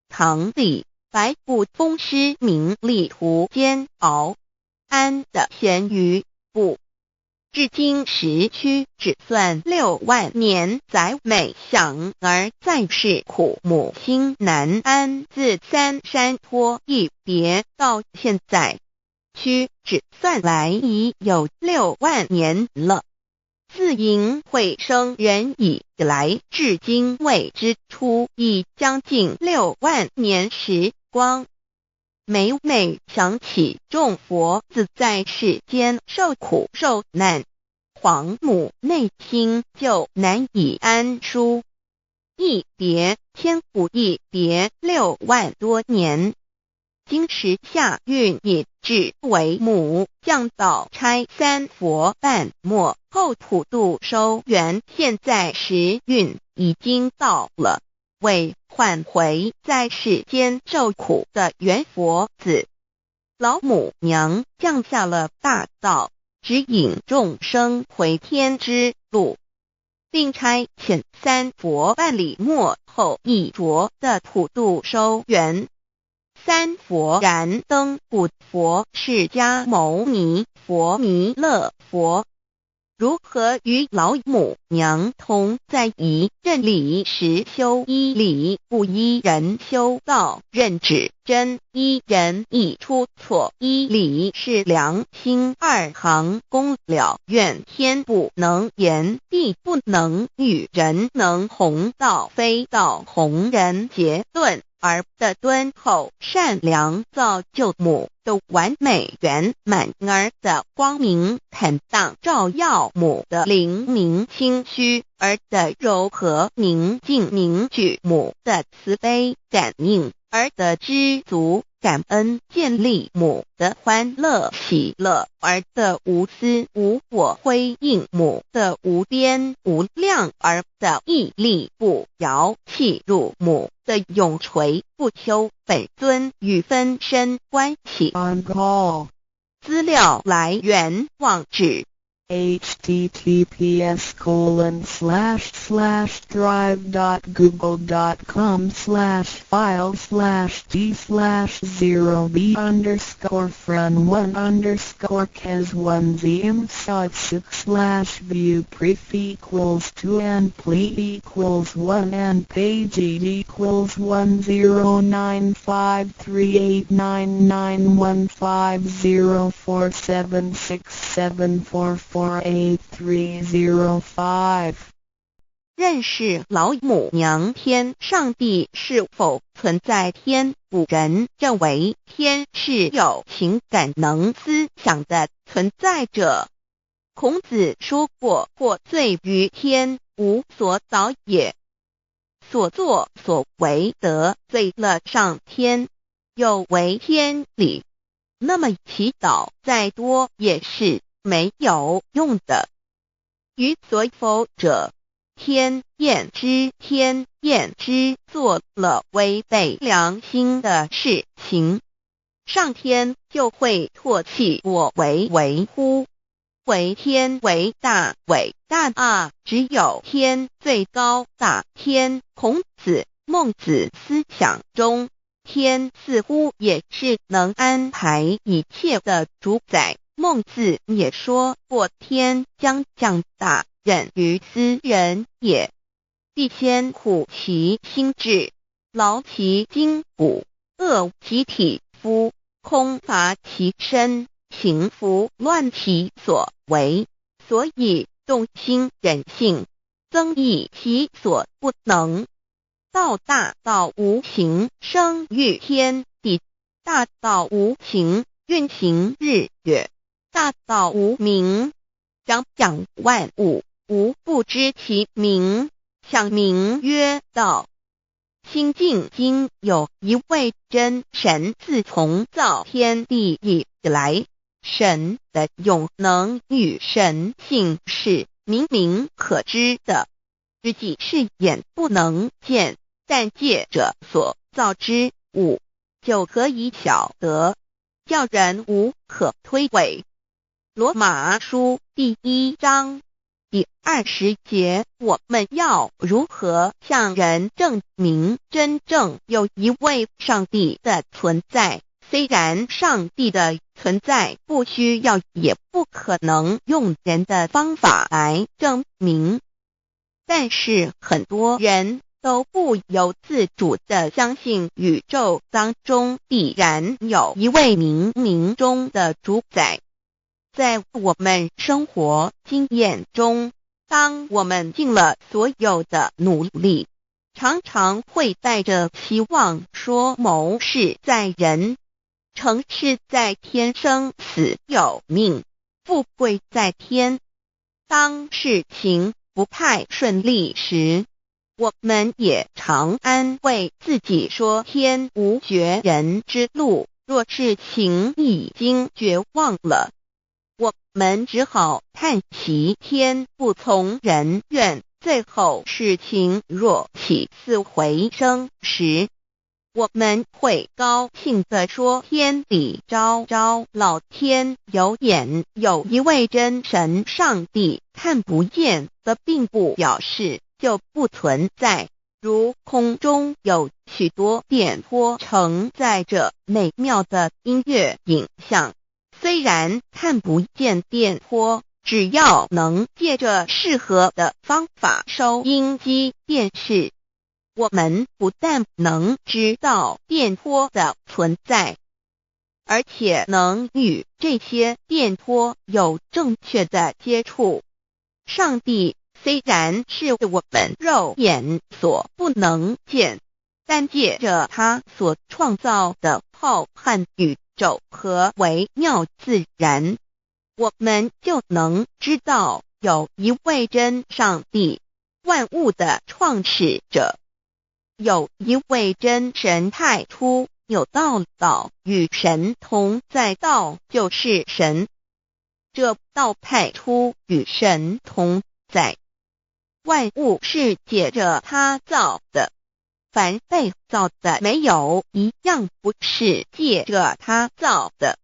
唐李白不风师名利途煎熬，安得闲于不？至今时屈指算6万年，载每想儿在世苦母心难安。自三山坡一别到现在，屈指算来已有六万年了。自迎会生人以来，至今未知出，已将近六万年时光。每每想起众佛子在世间受苦受难，皇母内心就难以安舒。一别千古，一别6万多年。今时下运已至，为母降道差三佛半末后普度收圆。现在时运已经到了，为唤回在世间受苦的缘佛子，老母娘降下了大道，指引众生回天之路，并差遣三佛办理末后一着的普度收圆。三佛燃灯古佛释迦牟尼佛弥勒佛，如何与老母娘同在一任理实修一理不依人修道认指真依人易出错一理是良心二行功了愿天不能言地不能语人能弘道非道弘人结论儿的敦厚善良造就母的完美圆满儿的光明坦荡照耀母的灵明清虚儿的柔和宁静凝聚母的慈悲感应儿的知足感恩建立母的欢乐喜乐儿的无私无我辉映母的无边无量儿的屹立不摇契入母的永垂不朽本尊与分身关系。 On call. 资料来源网址 https://drive.google.com/file/d/0b_fren1_kes1zm6 /view pref equals 2 and ple equals 1 and page equals 109538991504767448305。 认识老母娘天上帝是否存在天？古人认为天是有情感能思想的存在者。孔子说过：“获罪于天，无所祷也。”所作所为得罪了上天，有违天理，那么祈祷再多也是没有用的。于所否者，天厌之，天厌之做了违背良心的事情，上天就会唾弃我为为乎？为天为大，伟大啊！只有天最高大。天，孔子、孟子思想中，天似乎也是能安排一切的主宰。孟子也说过：“天将降大任于斯人也。”必先苦其心志，勞其筋骨，餓其體膚，空乏其身，行拂亂其所為。所以動心忍性，增益其所不能。道大道無形，生育天地；大道無形，運行日月；大道無名，長養萬物，吾不知其名，想名曰道。清淨經有一位真神，自從造天地以來，神的永能與神性是明明可知的，只是眼不能見，但借着所造之物，就可以曉得，叫人無可推諉。羅馬書第一章第20節，我們要如何向人證明真正有一位上帝的存在？雖然上帝的存在不需要，也不可能用人的方法來證明，但是很多人都不由自主地相信宇宙當中必然有一位冥冥中的主宰。在我們生活經驗中，當我們盡了所有的努力，常常會帶着希望說謀事在人，成事在天，生死有命，富貴在天。當事情不太順利時，我們也常安慰自己說天無絕人之路。若事情已經絕望了，我們只好嘆息天不從人願。最後事情若起死回生時，我們會高興地說天理昭昭，老天有眼，有一位真神上帝，看不見的並不表示就不存在。如空中有許多電波承載着美妙的音樂影像，雖然看不見電波，只要能借着適合的方法收音機、電視，我們不但能知道電波的存在，而且能與這些電波有正確的接觸。上帝雖然是我們肉眼所不能見，但借着他所創造的浩瀚宇宙和微妙自然，我們就能知道有一位真上帝，萬物的創始者，有一位真神。太初有道，道與神同在，道就是神。這道太初與神同在，萬物是借着他造的，凡被造的，沒有一樣不是借着他造的。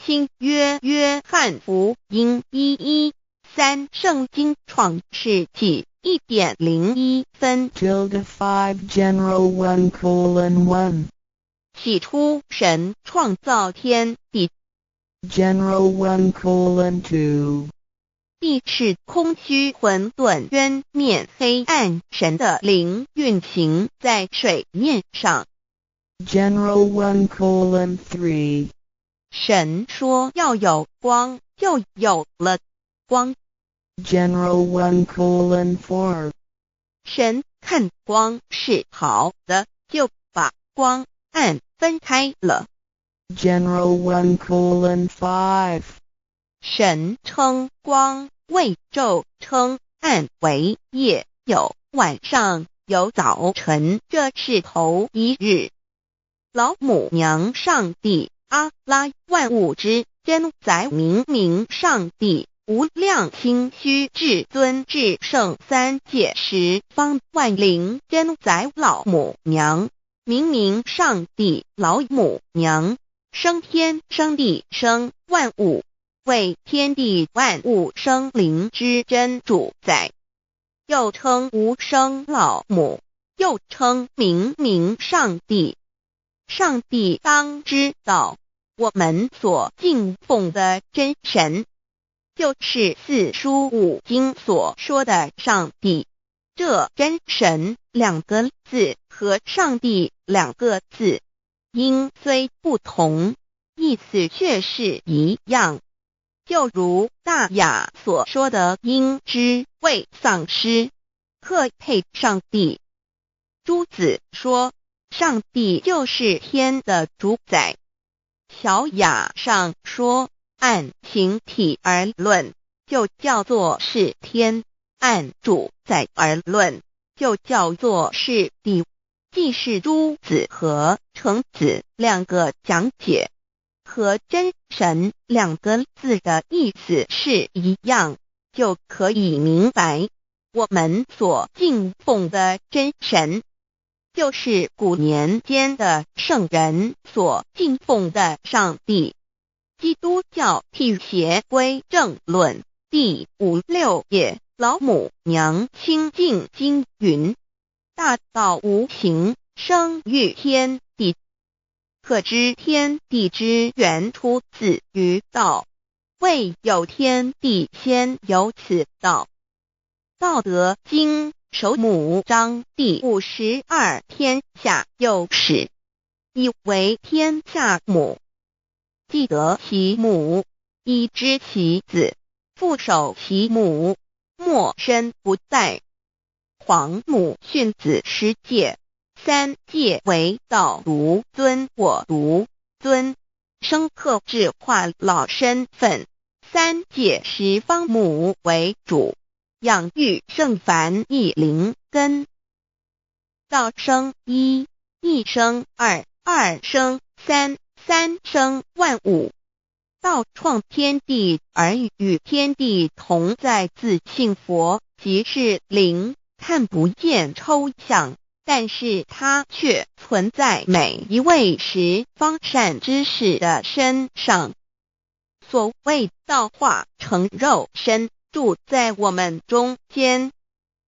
新約約翰福音1:13，聖經創世紀1點01分。 Tilde 5 General 1:1. 起初神創造天地。 General 1:2. 地是空虛混沌，淵面黑暗，神的靈運行在水面上。 General 1:3. 神說要有光，就有了光。 General 1:4. 神看光是好的，就把光暗分開了。 General 1:5. 神稱光為晝，稱暗為夜，有晚上，有早晨，這是頭一日。老母娘上帝阿拉萬物之真宰明明上帝無量清虛至尊至聖三界十方萬靈真宰老母娘明明上帝老母娘生天生地生萬物，為天地萬物生靈之真主宰，又稱無生老母，又稱明明上帝。上帝當知道，我們所敬奉的真神，就是四書五經所說的上帝。這這真神兩個字和上帝兩個字音雖不同，意思卻是一樣。就如大雅所說的，應知未喪失，可配上帝。朱子說，上帝就是天的主宰。小雅上說，按形體而論，就叫做是天；按主宰而論，就叫做是地。既是朱子和程子兩個講解，和真神兩個字的意思是一樣，就可以明白，我們所敬奉的真神，就是古年間的聖人所敬奉的上帝。基督教辟邪歸正論第五六頁，老母娘清淨經云：大道無形，生於天地。可知天地之源出自於道，未有天地先有此道。道德經首母章第52，天下有始，以為天下母。既得其母，以知其子，復守其母，莫身不殆。皇母訓子十誡，三誡為道獨尊我獨尊，生克制化老身份。三誡十方母為主，養育聖凡一靈根。道生一，一生二，二生三，三生萬物。道創天地而與天地同在，自性佛即是靈，看不見抽象，但是它卻存在每一位十方善知識的身上。所謂道化成肉身，住在我們中間。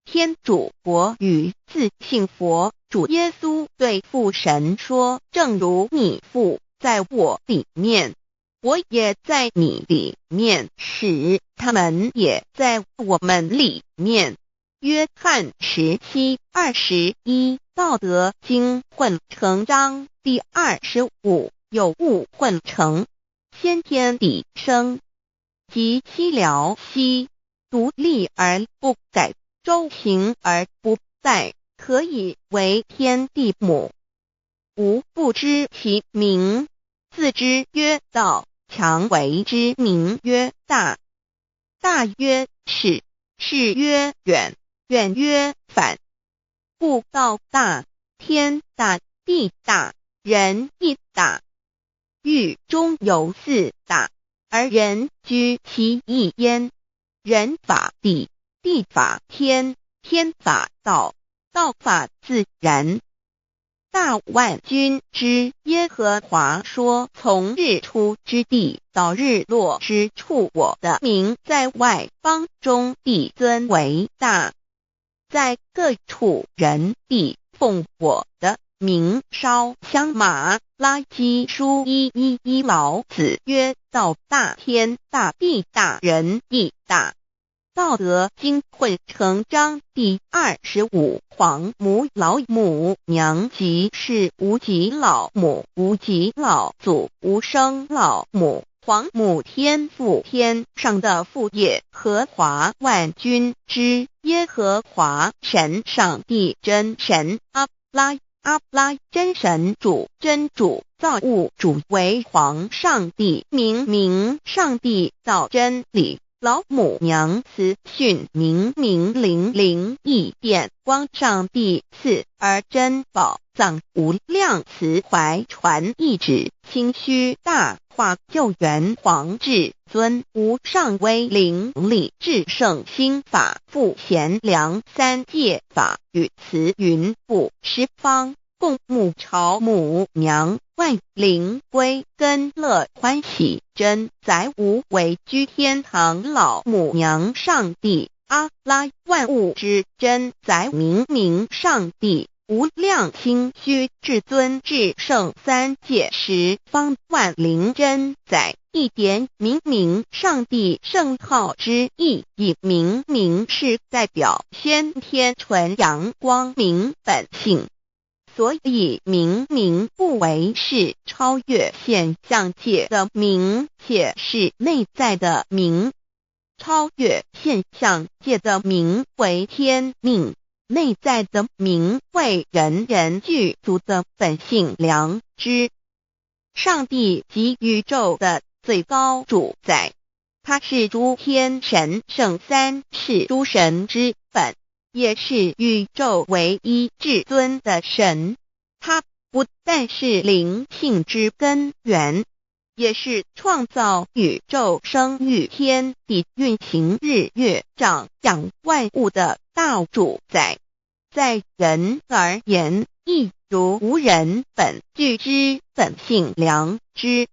天主國與自性佛主耶穌對父神說：正如你父在我裡面，我也在你裡面，使他們也在我們裡面。約翰17:21，道德經混成章第25，有物混成，先天地生，即西療兮，獨立而不改，周行而不殆，可以為天地母。吾不知其名，自知曰道，強為之名曰大。大曰始，始曰遠，遠曰反。故道大，天大，地大，人亦大。域中有四大，而人居其一焉。人法地，地法天，天法道，道法自然。大萬軍之耶和華說：從日出之地到日落之處，我的名在外邦中必尊為大，在各處人必奉我的名燒香。馬拉基書1:1:1，老子曰：道大天大地大人亦大。道德經混成章第25，皇母老母娘即是無極老母，無極老祖，無生老母，皇母天父天上的父耶和華萬軍之耶和華神上帝真神阿拉阿拉真神主真主造物主為皇上帝明明上帝道真理。老母娘慈訓明明靈靈異變光上帝賜而珍寶藏無量慈懷傳一旨清虛大化救援皇至尊無上威靈力至聖心法父賢良三界法與慈雲布十方共沐朝母娘萬靈歸根樂歡喜真宰無為居天堂老母娘上帝阿拉萬物之真宰明明上帝。無量清虛至尊至聖三界十方萬靈真載一點明明上帝聖號之意，以明明是代表先天純陽光明本性，所以明明不惟是超越現象界的明，且是內在的明。超越現象界的明為天命。內在的明為人人具足的本性良知。上帝即宇宙的最高主宰，他是諸天神聖三世諸神之本，也是宇宙唯一至尊的神。他不但是靈性之根源，也是創造宇宙、生育天地、運行日月、長養萬物的大主宰。在人而言，亦如吾人本具之本性良知，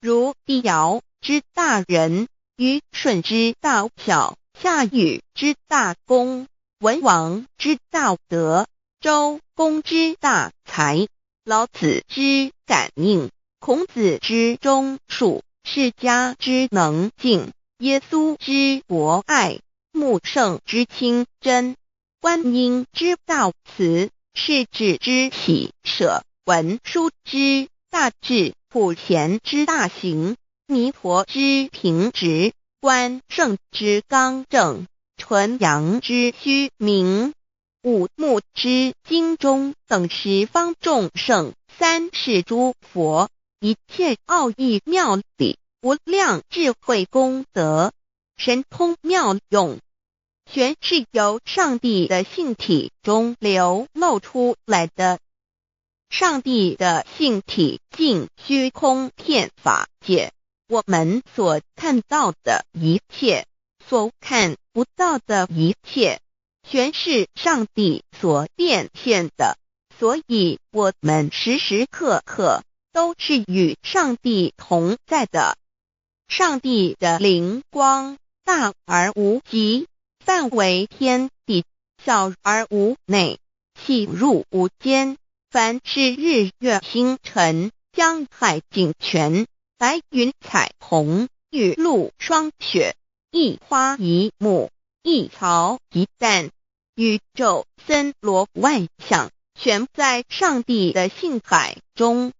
如帝堯之大仁，虞舜之大孝，夏禹之大功，文王之大德，周公之大才，老子之感應，孔子之忠恕，釋迦之能靜，耶穌之博愛，穆聖之清真，觀音之大慈，勢至之喜捨，文殊之大智，普賢之大行，彌陀之平直，關聖之剛正，純陽之虛明，五木之精忠等十方眾聖，三世諸佛，一切奧義妙理，無量智慧功德，神通妙用，全是由上帝的性體中流露出來的。上帝的性體盡虛空遍法界，我們所看到的一切，所看不到的一切，全是上帝所變現的。所以，我們時時刻刻都是與上帝同在的。上帝的靈光大而無極，範圍天地，小而無內，細入無間。凡是日月星辰、江海井泉、白雲彩虹、雨露霜雪，一花一木、一草一蛋，宇宙森羅萬象，全在上帝的性海中。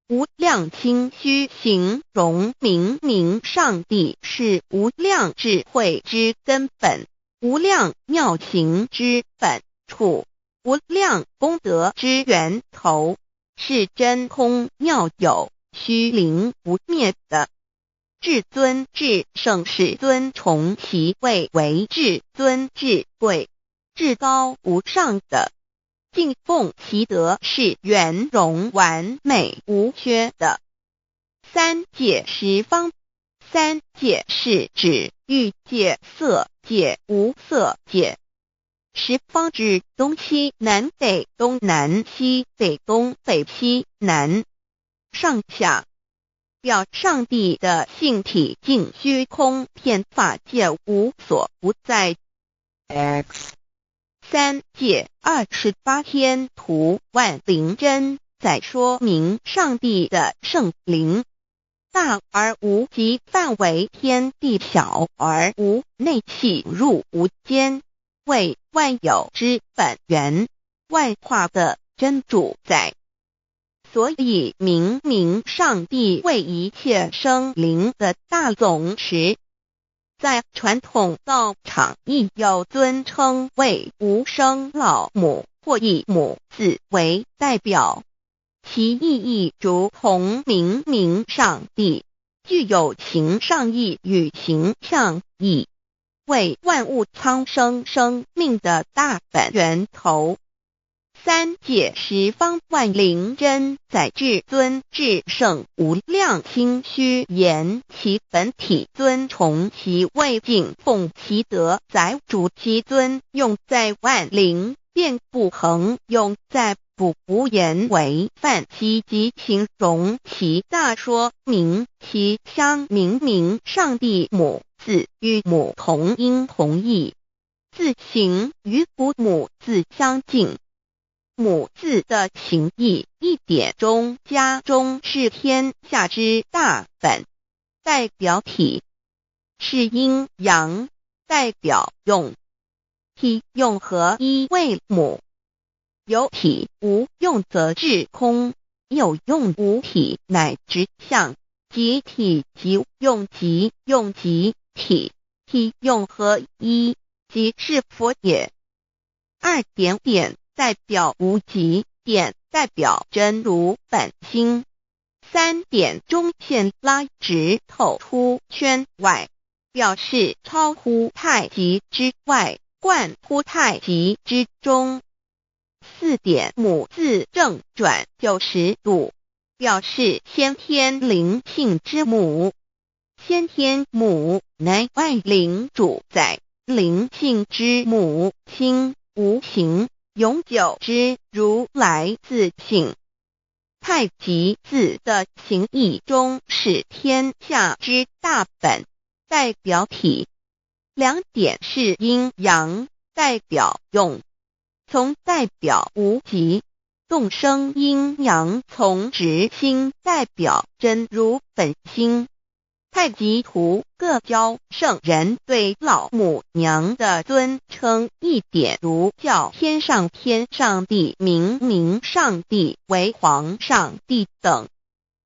無量清虛形容明明上帝是無量智慧之根本，無量妙行之本處，無量功德之源頭，是真空妙有、虛靈不滅的。至尊至聖世尊崇其位為至尊至貴、至高無上的。敬奉其德是圓融完美無缺的。三界十方，三界是指欲界、色界、無色界。十方指東西南北東南西北東北西南上下，表上帝的性體盡虛空遍法界無所不在。 X 三界28天圖萬靈真載說明上帝的聖靈大而無極，範圍天地，小而無內，細入無間，為萬有之本源，萬化的真主宰。所以明明上帝為一切生靈的大總持。在傳統道場亦有尊稱為無生老母或以母字為代表，其意義如同明明上帝，具有形上義與形象義，為萬物蒼生生命的大本源頭。三界十方萬靈真載至尊至聖無量清虛言其本體尊崇其位敬奉其德載主其尊用在萬靈便不恆用在不無言為範其及形容其大說明其相明明上帝母字與母同音同義，字形與古母字相近。母字的形意，一点中加中是天下之大本，代表体，是阴阳，代表用，体用合一为母。有体无用则致空，有用无体乃执相，即体即用即用即体，体用合一，即是佛也。二点点代表无极，点代表真如本心。三点中线拉直透出圈外，表示超乎太极之外，贯乎太极之中。四点母字正转90度，表示先天灵性之母。先天母乃万灵主宰，灵性之母，心无形，永久之如来自性。太极字的形意中是天下之大本，代表体。两点是阴阳，代表用。从代表无极，动生阴阳，从直心代表真如本心。太极图各教圣人对老母娘的尊称一点如叫天上天上帝、明明上帝为皇上帝等，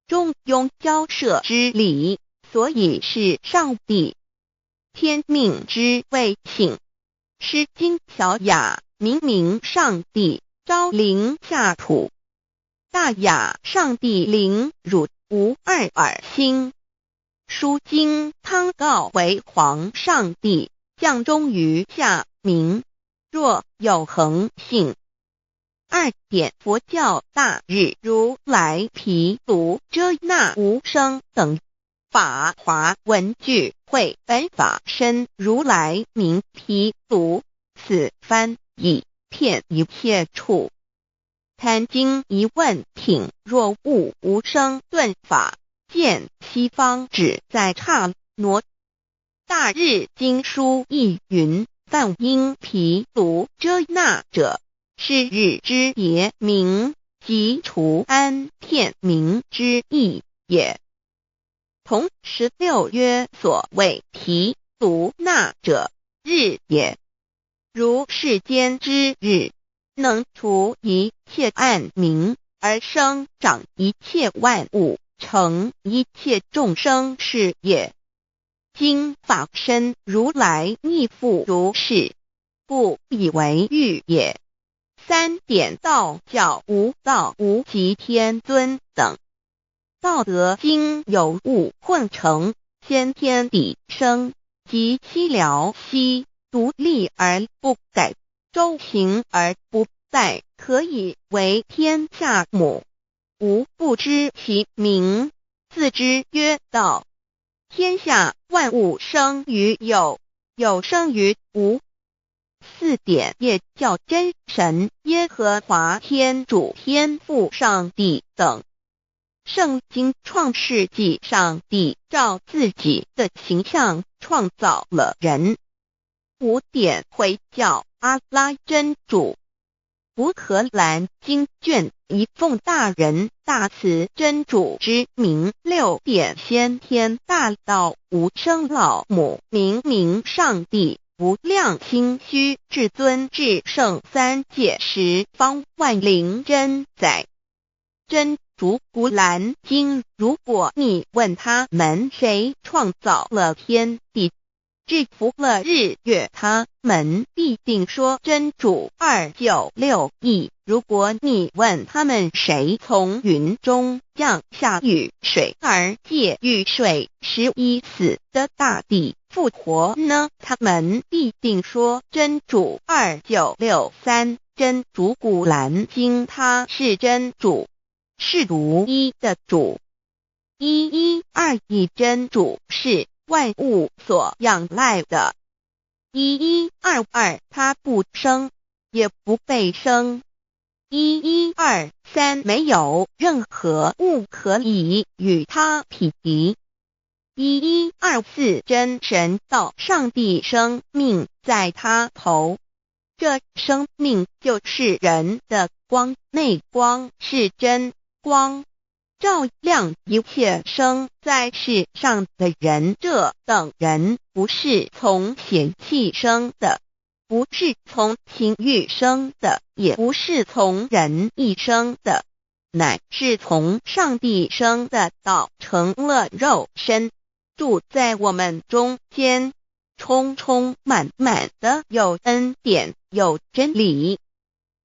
中庸交涉之理，所以是上帝。天命之谓性，诗经小雅，明明上帝昭灵下土，大雅上帝灵汝无二耳心。书经汤告为皇上帝降中于下民，若有恒性。二点佛教大日如来毗卢遮那无生等法华文具会本法身如来名毗卢，此翻译遍一切处。坛经疑问品若悟无生顿法。见西方只在刹那。大日经书亦云：梵音毗卢遮那者，是日之别名，即除安片名之意也。同16曰：所谓毗卢那者，日也。如世间之日，能除一切暗冥，而生长一切万物，成一切众生是也。今法身如来亦复如是，故以为喻也。三点道教无道无极天尊等。道德经有物混成，先天地生，及西辽西，独立而不改，周行而不殆，可以为天下母。吾不知其名，自之曰道。天下万物生于有，有生于无。四点也叫真神、耶和华天主、天父上帝等。圣经创世纪，上帝照自己的形象创造了人。五点回教阿拉真主。古可兰经卷一奉大仁大慈真主之名。六点先天大道无生老母明明上帝无量清虚至尊至圣三界十方万灵真宰真主古兰经。如果你问他们谁创造了天地，制服了日月，他们必定说真主。296亿。如果你问他们谁从云中降下雨水，而借雨水使已死的大地复活呢？他们必定说真主。2963。真主古兰经，他是真主，是独一的主。1121真主是万物所仰赖的。1122，他不生，也不被生。1123，没有任何物可以与他匹敌。1124，真神道上帝生命在他头，这生命就是人的光，那光是真光，照亮一切生在世上的人。這等人不是從血氣生的，不是從情慾生的，也不是從人意生的，乃是從上帝生的。道成了肉身，住在我們中間，充充滿滿的有恩典，有真理。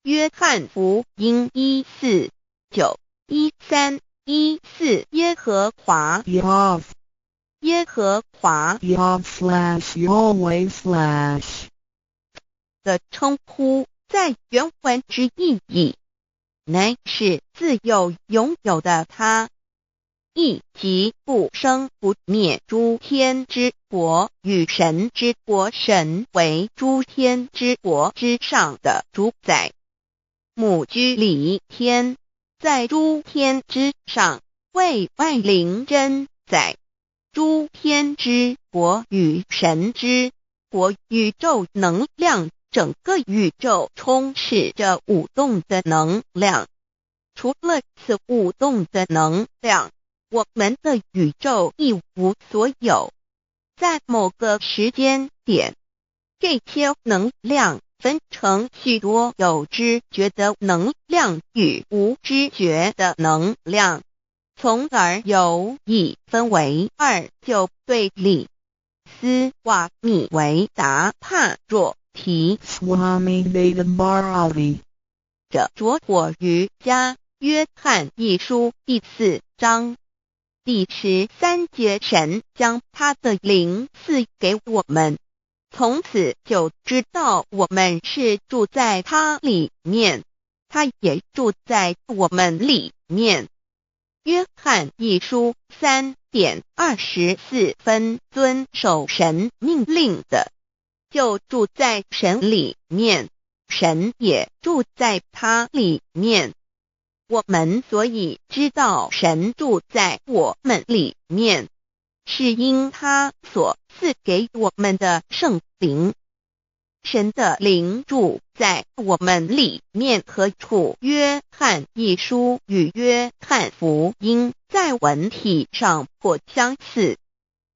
約翰福音1、4、9、13、14耶和華 Yahv 耶和華 Yahv/Yahweh/ 的稱呼，在原文之意義，乃是自有永有的他，意即不生不滅諸天之國與神之國，神為諸天之國之上的主宰。母居里天，在諸天之上，為萬靈真宰。諸天之國與神之國，宇宙能量。整個宇宙充斥着舞動的能量，除了此舞動的能量，我們的宇宙一無所有。在某個時間點，這些能量分成許多有知覺的能量與無知覺的能量，從而有一分為二就對立。斯瓦米維達帕若提 Swami Veda Bharati 這拙火瑜伽約翰一書第4章第13節，神將他的靈賜給我們，從此就知道我們是住在他裡面，他也住在我們裡面。約翰一書3點24分，遵守神命令的，就住在神裡面，神也住在他裡面。我們所以知道神住在我們裡面，是因他所賜給我們的聖靈。神的靈住在我們裡面何處？約翰一書與約翰福音在文體上頗相似，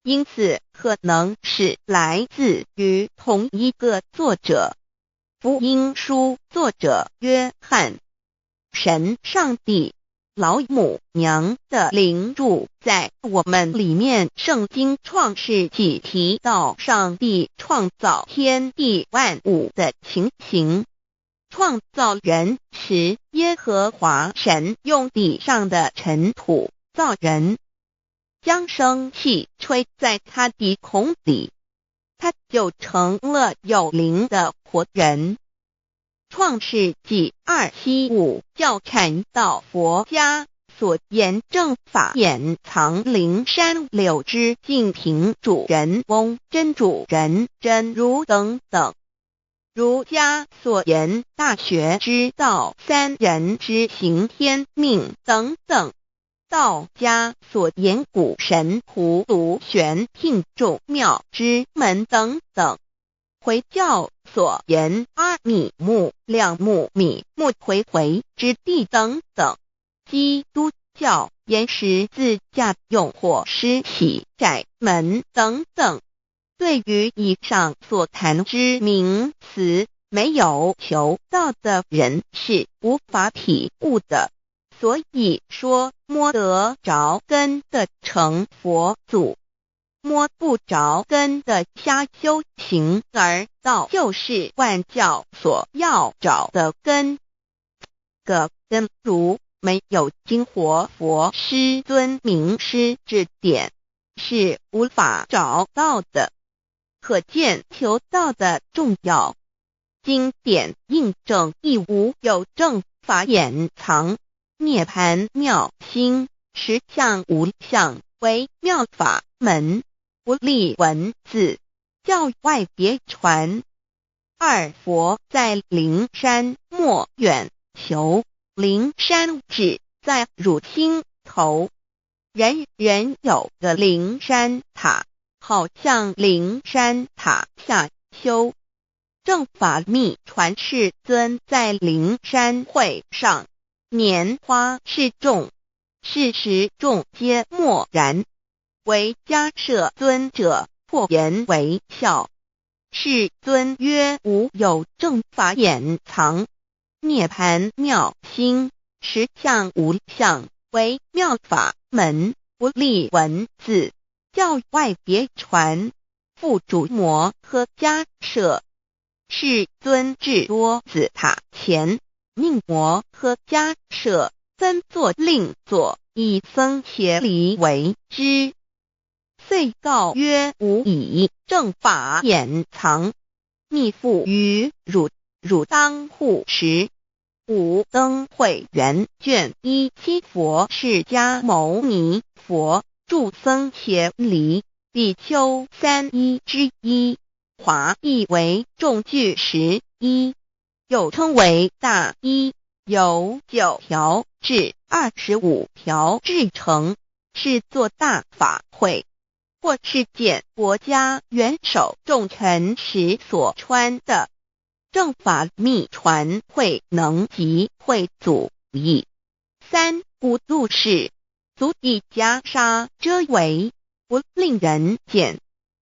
因此可能是來自於同一個作者。福音書作者約翰，神上帝老母娘的靈住在我們裡面。聖經創世紀提到上帝創造天地萬物的情形。創造人時，耶和華神用地上的塵土造人，將生氣吹在他鼻孔裡，他就成了有靈的活人。創世紀275教禪道佛家所言正法眼藏靈山柳枝淨瓶主人翁真主人真如等等。儒家所言大學之道三人之行天命等等。道家所言古神葫蘆玄牝眾妙之門等等。回教所言阿米木兩木米木回回之地等等，基督教言十字架用火施洗窄門等等。對於以上所談之名詞，沒有求道的人是無法體悟的。所以說，摸得著根的成佛祖，摸不著根的瞎修行，而道就是萬教所要找的根。個根如沒有經活佛師尊明師指點，是無法找到的。可見求道的重要。經典印證亦無有正法眼藏，涅槃妙心實相無相為妙法門，不立文字，教外別傳。二佛在靈山莫遠求，靈山只在汝心頭。人人有個靈山塔，好向靈山塔下修。正法秘传世尊在灵山会上，拈花示众，是时众皆默然，唯迦叶尊者破颜为笑。世尊曰：吾有正法眼藏，涅盘妙心，实相无相，为妙法门，不立文字，教外别传，付囑摩诃迦叶。世尊至多子塔前，命摩诃迦叶分座令座，以僧伽梨为之。遂告曰：吾以正法眼藏，密付于汝，汝当护持。五灯会元卷一七佛释迦牟尼佛著僧伽梨比丘三衣之一，华译为众具十衣，又称为大衣，由9条至25条制成，是做大法会或是见国家元首重臣时所穿的。正法秘传慧能及慧祖译。三古度是足以袈裟遮围，不令人见。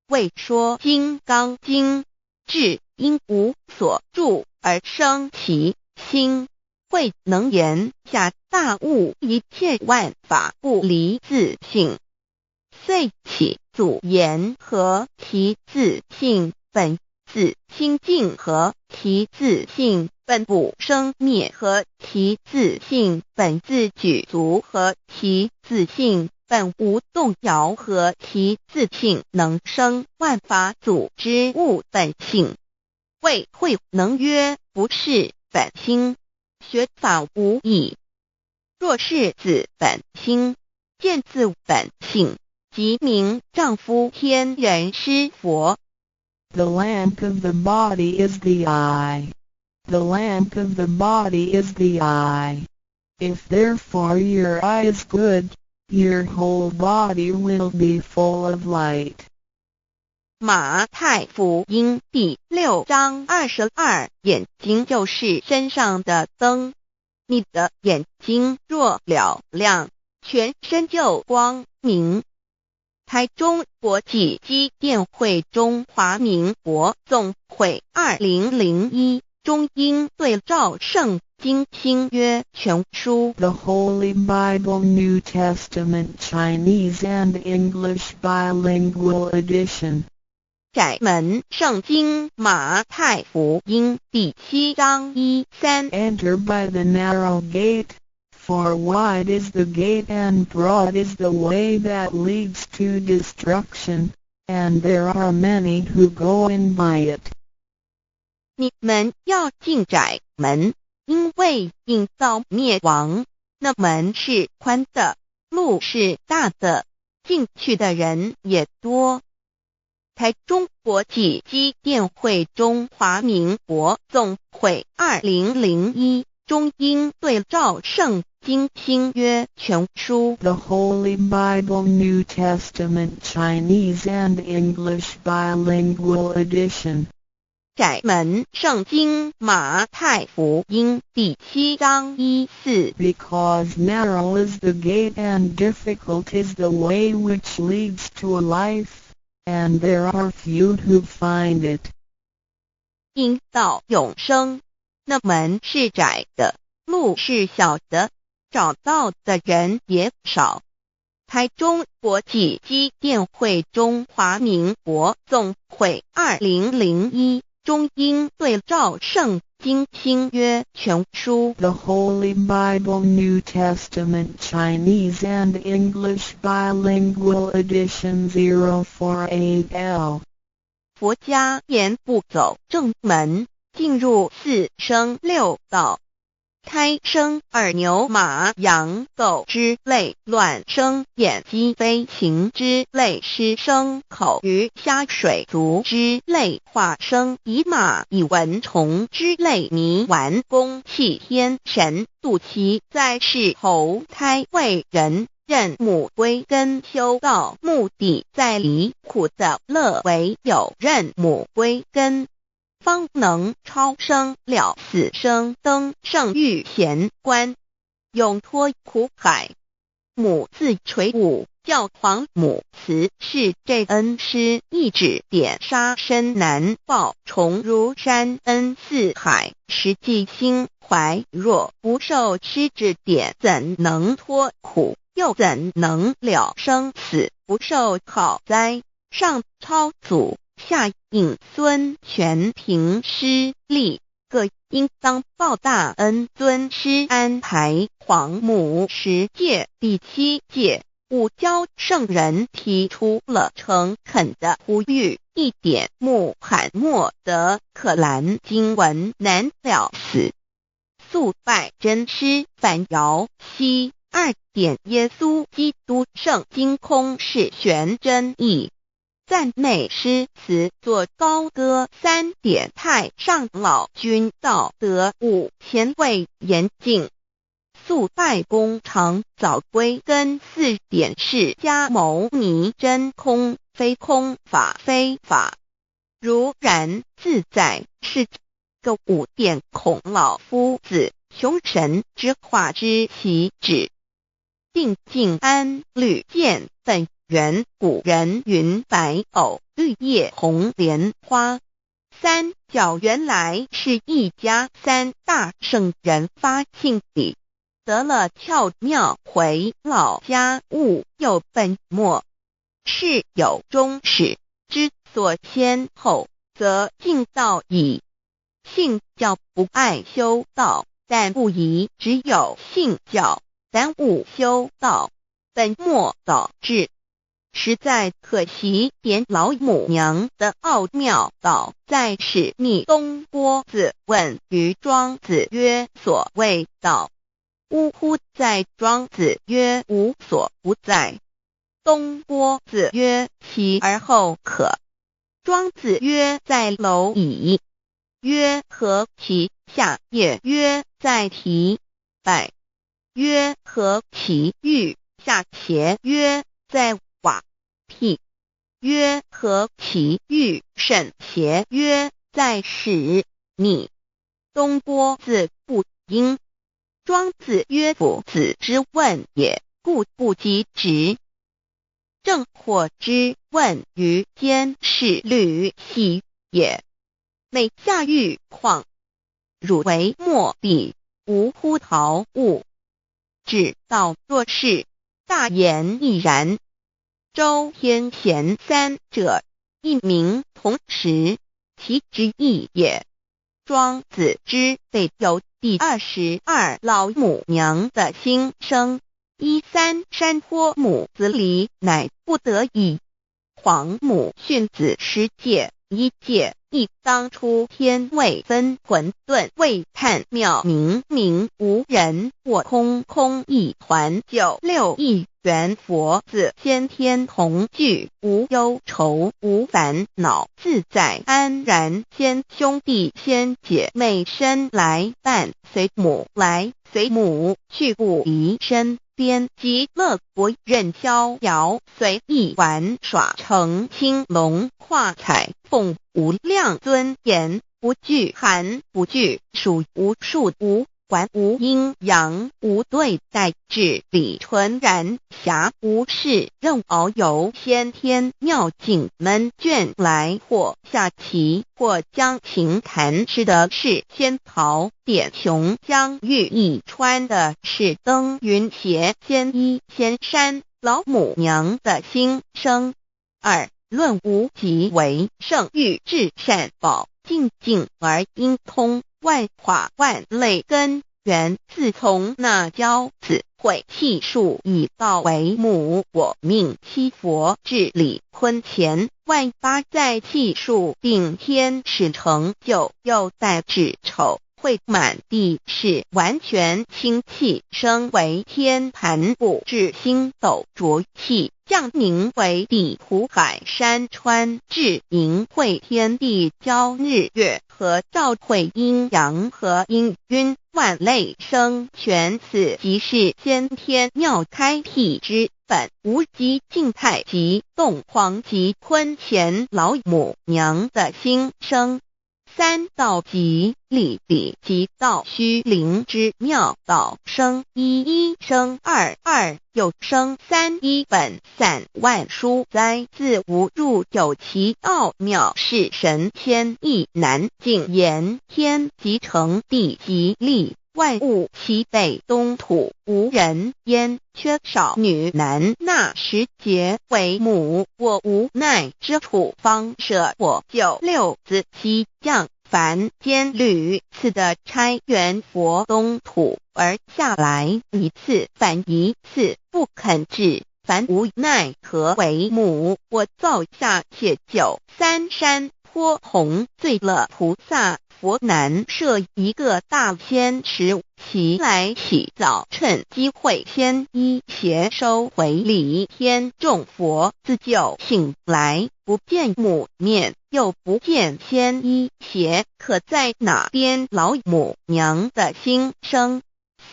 为说金刚经，至因无所住而生其心，慧能言下大悟一切万法不离自性，遂起祖言何其自性本自清净，何其自性本不生灭，何其自性本自具足，何其自性本无动摇，何其自性能生万法祖之悟本性。谓慧能曰：不识本心，学法无益。若识自本心，见自本性，即名丈夫天人师佛。 The lamp of the body is the eye. The lamp of the body is the eye. If therefore your eye is good, your whole body will be full of light. 马太福音第6章22，眼睛就是身上的灯。你的眼睛若嘹亮，全身就光明。台中国际基甸会中华民国总会2001中英对照圣经新约全书。 The Holy Bible New Testament Chinese and English Bilingual Edition. 窄门圣经马太福音第7章1、3。 Enter by the narrow gate, for wide is the gate and broad is the way that leads to destruction, and there are many who go in by it. 你們要進窄門，因為引到滅亡，那門是寬的，路是大的，進去的人也多。台中國際基甸會中華民國總會2001中英對照聖經新約全書。 The Holy Bible New Testament Chinese and English Bilingual Edition. 窄門聖經馬太福音第7章1、4。 Because narrow is the gate and difficult is the way which leads to life, and there are few who find it. 引到永生，那門是窄的，路是小的，找到的人也少。台中國際基甸會中華民國總會2001中英對照聖經新約全書。 The Holy Bible New Testament Chinese and English Bilingual Edition 048L. 佛家言不走正門，進入四生六道。胎生耳牛馬羊狗之類，卵生眼雞飛禽之類，濕生口魚蝦水族之類，化生蟻馬蟻蚊蟲之類，泥丸宮氣天神肚臍在世投胎為人，認母歸根修道，目的在離苦得樂，唯有認母歸根。方能超生了死生登圣欲贤观，永脱苦海。母自垂五教皇母慈是这恩师一指点杀身难报重如山恩似海，实际心怀若不受师指点，怎能脱苦？又怎能了生死？不受好哉？上超祖，下引孙，全凭师力，各应当报大恩。尊师安排皇母十戒第七戒，五教圣人提出了诚恳的呼吁：一点穆罕默德可兰经文难了死，速拜真师反摇西。二点耶稣基督圣经空是玄真义，赞美诗词作高歌。三点太上老君道德五前卫严净，速拜功长早归根。四点释迦牟尼真空非空法非法，如然自在是个五点孔老夫子穷神之化之其旨。定静安律见本源古人云白藕绿叶红莲花三教原来是一家三大圣人发性理得了窍妙回老家物有本末事有终始之所先后则尽道矣。信教不爱修道，但不宜只有信教。耽误修道，本末倒置，实在可惜。点老母娘的奥妙道在使逆东郭子问于庄子曰：“所谓道，呜呼哉！”庄子曰：“无所不在。”东郭子曰：“其而后可。”庄子曰：“在蝼蚁。”曰：“何其下也？”曰：“在提败。”曰：何其欲下邪？曰：在瓦辟。曰：何其欲甚邪？曰：在使你。东郭子不应。庄子曰：夫子之问也，故不及直。正或之问于监视吕喜也。每下欲况，汝为莫比，无乎陶物。至道若是，大言亦然。周天贤三者，一名同时，其之意也。庄子之备有第22老母娘的心声。一三山坡母子离，乃不得已。皇母训子十戒，一戒一当初天未分混沌未探妙明明无人我空空一团九六一元佛子先天同具无忧愁无烦恼自在安然先兄弟先姐妹身来伴随母来随母去不离身边极乐国任逍遥随意玩耍乘青龙跨彩凤无量尊严不惧寒不惧暑无数无管无阴阳无对待至理纯然暇无事任遨游先天妙境门卷来或下棋或将琴弹吃的是仙桃点琼浆玉液穿的是登云鞋仙衣仙山老母娘的心声。二论无极为圣欲至善宝静静而应通万化万类根源，自从那教子会气数以道为母，我命七佛治理坤乾万八在气数定天使成就，又在指丑会满地是完全清气升为天盘布至星斗浊气降宁为地湖海山川至淫会天地交日月和照会阴阳和阴晕万类生全此即是先天妙开辟之本无极静态极动黄极坤乾老母娘的心声。三道极力理即道虚灵之妙道生一一生二二又生三一本散万殊哉自无入有其奥妙是神仙亦难尽言天即成地即立万物齐备东土无人烟缺少女男那时节为母我无奈之处方舍我救六子西降凡间屡次的差元佛东土而下来一次反一次不肯至凡无奈何为母我造下且九三山坡红醉了菩萨佛难设一个大仙池起来起早趁机会先衣鞋收回礼天众佛自救醒来不见母面又不见仙衣鞋可在哪边老母娘的心声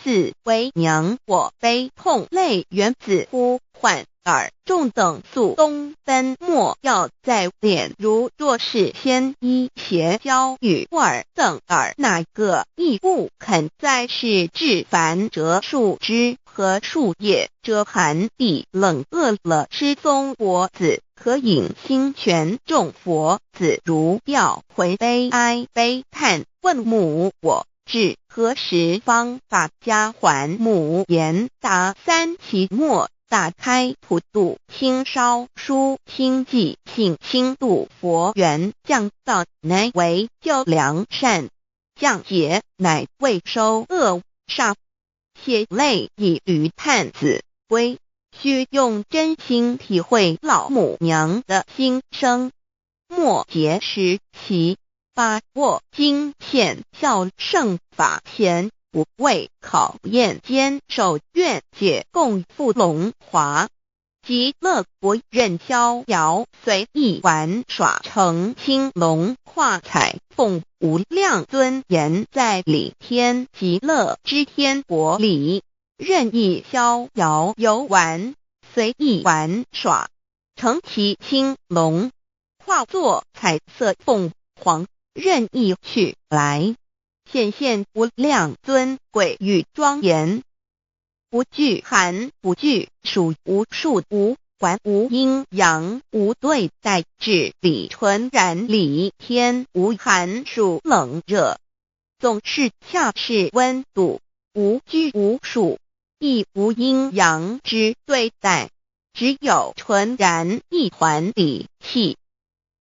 四为娘我悲痛泪源自呼唤尔众等速东奔莫要再恋如若是仙衣鞋交与尔等尔哪个亦不肯再是至凡折树枝和树叶遮寒地冷饿了吃松果子可饮清泉众佛子如吊回悲哀悲叹问母我至何时方把家还母言答三期末打开普度清烧书清寂性轻度佛缘降道乃为救良善降劫乃为收恶煞血泪以与探子归须用真心体会老母娘的心声。末节时其把握经现孝圣法前不畏考验坚守愿解共赴龙华极乐国任逍遥随意玩耍成青龙化彩凤无量尊严在理天极乐之天国里任意逍遥游玩随意玩耍乘其青龙化作彩色凤凰任意去来显现无量尊贵与庄严，不惧寒，不惧暑，无数无管无阴阳，无对待至理纯然理天无寒暑冷热，总是恰是温度，无拘无束，亦无阴阳之对待，只有纯然一团理气。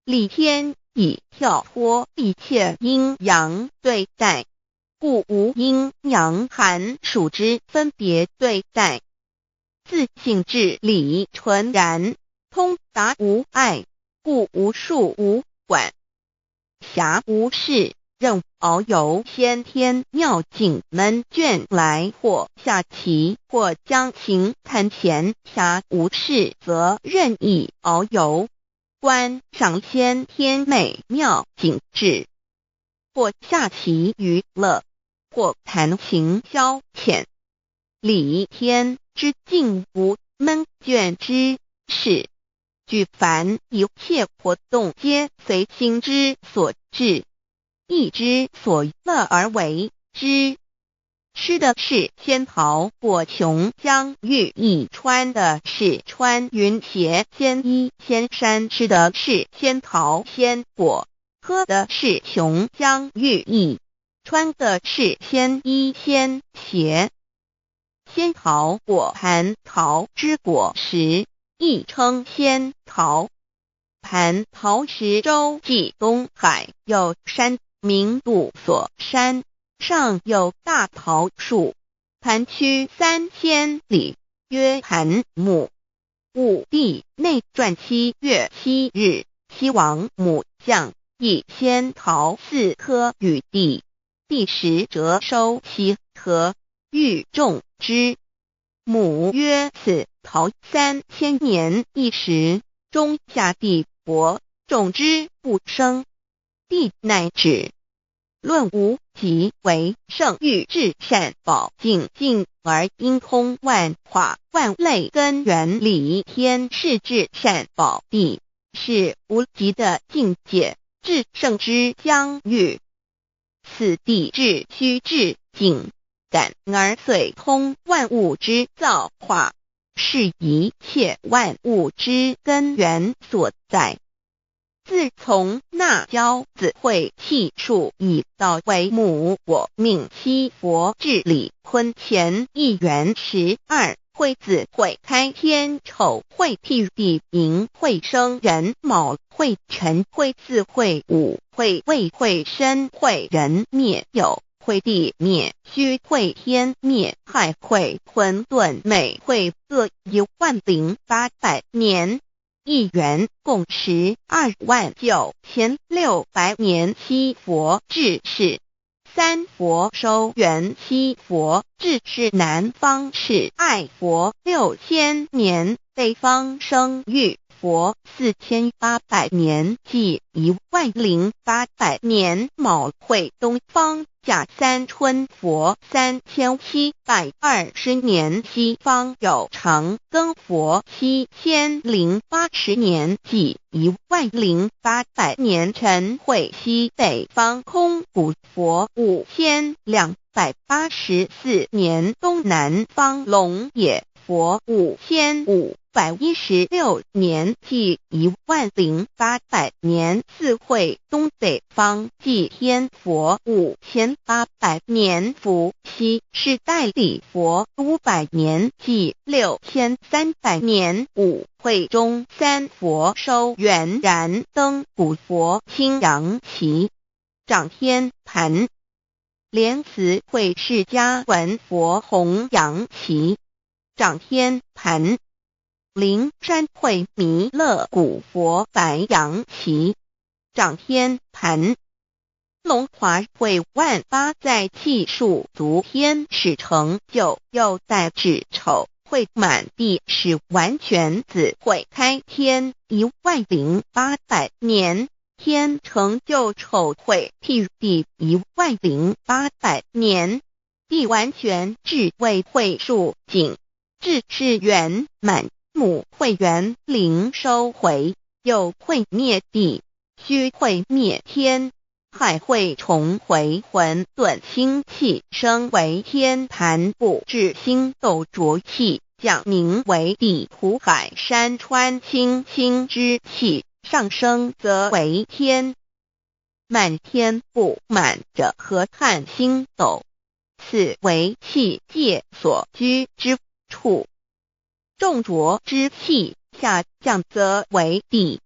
理天已跳脱一切阴阳对待，故无阴阳寒暑之分别对待。自性至理纯然，通达无碍，故无数无管。暇无事，任遨游先天妙境门卷来，或下棋，或将琴弹弦。暇无事，则任意遨游。观赏先天美妙景致，或下棋娱乐，或弹琴消遣。理天之境无闷倦之事，举凡一切活动皆随心之所至，意之所乐而为之。吃的是仙桃果琼浆玉液，穿的是穿云鞋仙衣仙衫。吃的是仙桃仙果，喝的是琼浆玉液，穿的是仙衣仙鞋。仙桃果蟠桃之果实，亦称仙桃。蟠桃石洲际东海有山，名度所山。上有大桃树，盘曲3000里，曰盘木。武帝内传7月7日，西王母降以仙桃四颗与帝，帝时折收其核，欲种之。母曰：此桃3000年一时，终下地薄，种之不生。帝乃止。论无极为圣域至善宝净净而应通万化万类根源理天是至善宝地，是无极的境界，至圣之疆域。此地致虚致静，感而遂通万物之造化，是一切万物之根源所在。自从那骄子会气数以道为母，我命七佛治理坤乾一元12会子会开天丑会辟地寅会生壬卯会辰会巳会午会未会申会壬灭酉会地灭戌会天灭亥会混沌未会各10800年。一元共129600年，七佛治世。三佛收圆七佛治世南方是爱佛6000年，北方生育佛4800年，计10800年。卯会东方甲三春佛3720年，西方有长庚佛7080年，计10800年。辰会西北方空古佛5284年，东南方龙野佛5516年，计10800年。巳会东北方祭天佛5800年，伏羲是代理佛500年，计6300年。午会中三佛收圆燃灯古佛青阳旗掌天盘，莲慈会释迦文佛弘扬旗掌天盘。灵山会弥勒古佛白羊旗掌天盘，龙华会万八在气数足天使成就，又在指丑会满地是完全子会开天10800年，天成就丑会辟地10800年，地完全智慧会数景，智是圆满。母会元灵收回，又会灭地，虚会灭天，亥会重回混沌星气，升为天盘布置星斗浊气，降名为地土海山川清清之气，上升则为天。满天布满着河汉星斗，此为气界所居之处。众浊之气下降则为地，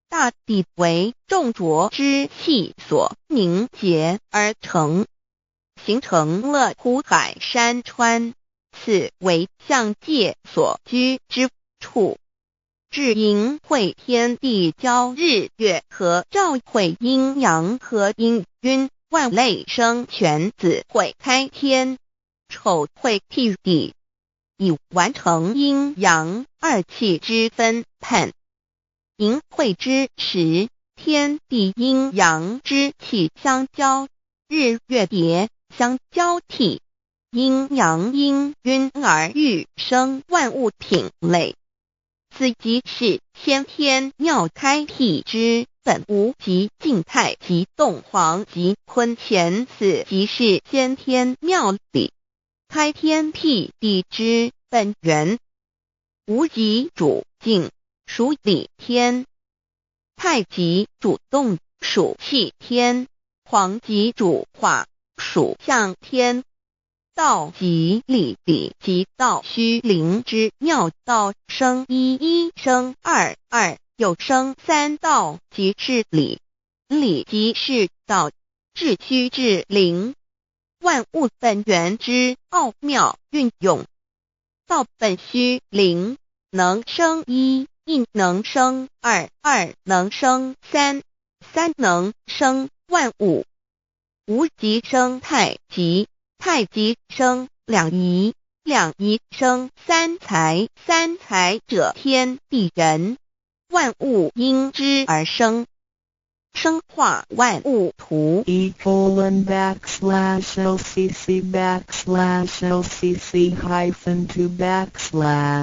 大地为众浊之气所凝结而成，形成了湖海山川，此为象界所居之处。至寅会天地交日月合照会阴阳合阴晕万类生全子会开天，丑会辟地。已完成阴阳二气之分判。寅会之时，天地阴阳之气相交，日月叠相交替，阴阳氤氲而育生万物品类。此即是先天妙开辟之本无极静态极动黄极坤乾，此即是先天妙理。开天辟地之本源，无极主静，属理天；太极主动，属气天；黄极主化，属象天。道即理，理即道，虚灵之妙道，生一一生二二，又生三。道即是理，理即是道，致虚致灵。万物本源之奥妙运用，道本虚灵，能生一，亦能生二，二能生三，三能生万物。无极生太极，太极生两仪，两仪生三才，三才者天地人，万物因之而生。生化万物图。 E:\LCC\LCC-2\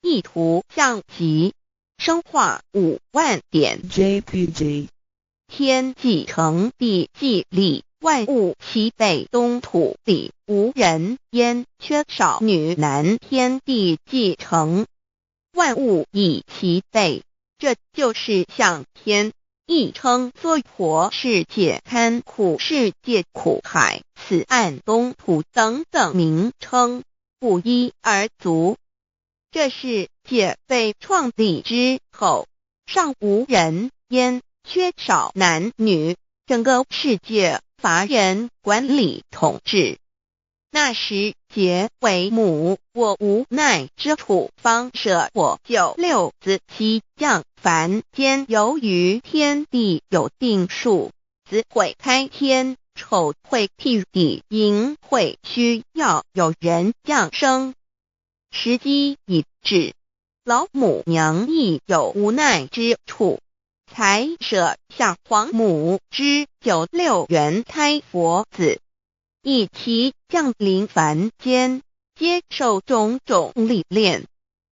意图象集生化5万点 JPG 天既成，地既立，萬物齊備，東土裡無人煙，缺少女男。天地既成，萬物已齊備，這就是相天，亦稱娑婆世界、堪苦世界、苦海、此岸東土等等名稱，不一而足。這世界被創立之後，尚無人煙，缺少男女，整個世界乏人管理統治。那時劫為母，我無奈之處，方捨我九六子悉降凡間。由於天地有定數，子會開天，丑會辟地，寅會需要有人降生。時機已至，老母娘亦有無奈之處，才捨下皇母之九六元胎佛子，一齊降臨凡間，接受種種歷練，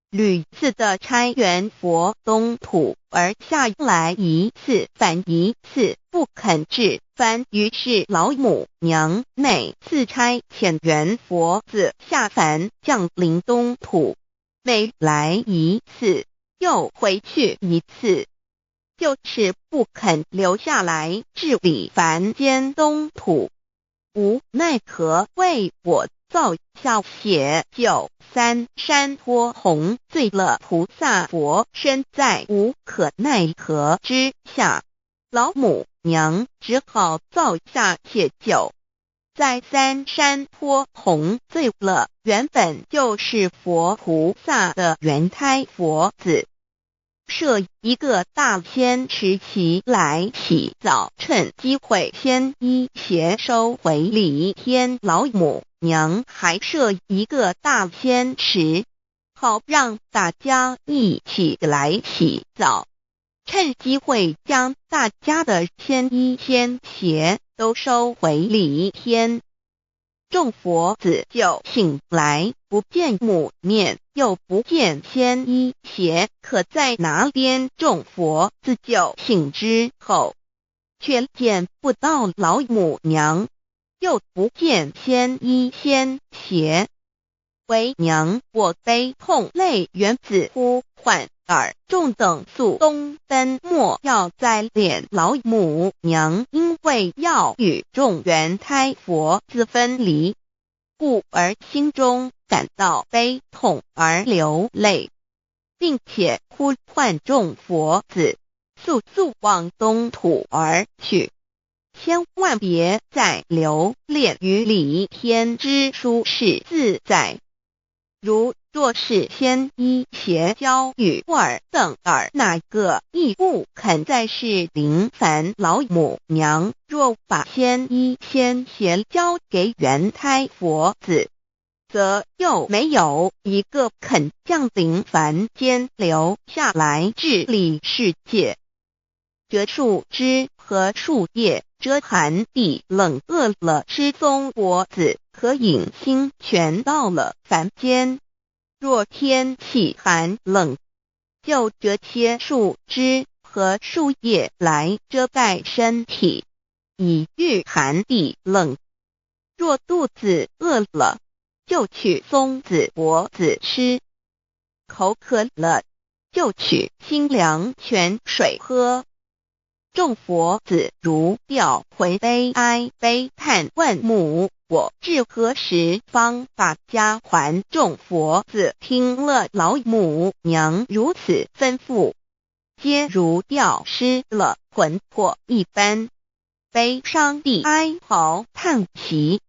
屢次的差元佛東土而下來一次返一次，不肯至凡。於是老母娘每次差遣元佛子下凡降臨東土，每來一次又回去一次，就是不肯留下來治理凡間東土。無奈何為我造下寫九三山坡紅醉了菩薩佛身在無可奈何之下，老母娘只好造下寫九，在三山坡紅醉了原本就是佛菩薩的元胎佛子，設一個大仙池起來洗澡，趁機會先衣鞋收回禮天老母娘還設一個大仙池，好讓大家一起來洗澡，趁機會將大家的仙衣仙鞋都收回禮天。眾佛子就醒來，不見母面，又不見仙衣鞋，可在哪邊？眾佛子就醒之後，卻見不到老母娘，又不見仙衣仙鞋。為娘我悲痛淚緣子呼喚爾眾等速東奔，莫要再憐老母娘，因為要與眾元胎佛子分離，故而心中感到悲痛而流淚，並且呼喚眾佛子速速往東土而去，千萬別再留戀於離天之舒適自在。如若是仙衣鞋交與爾等爾哪個亦不肯再是臨凡老母娘，若把仙衣仙鞋交給元胎佛子，則又沒有一個肯降臨凡間留下來治理世界。折樹枝和樹葉遮寒地冷，餓了吃松果子，可飲清泉。到了凡間，若天氣寒冷，就折些樹枝和樹葉來遮蓋身體，以禦寒地冷。若肚子餓了，就取松子果子吃；口渴了，就取清涼泉水喝。眾佛子如掉魂悲哀悲嘆問母：我至何時方把家還？眾佛子聽了老母娘如此吩咐，皆如掉失了魂魄一般，悲傷地哀嚎嘆息，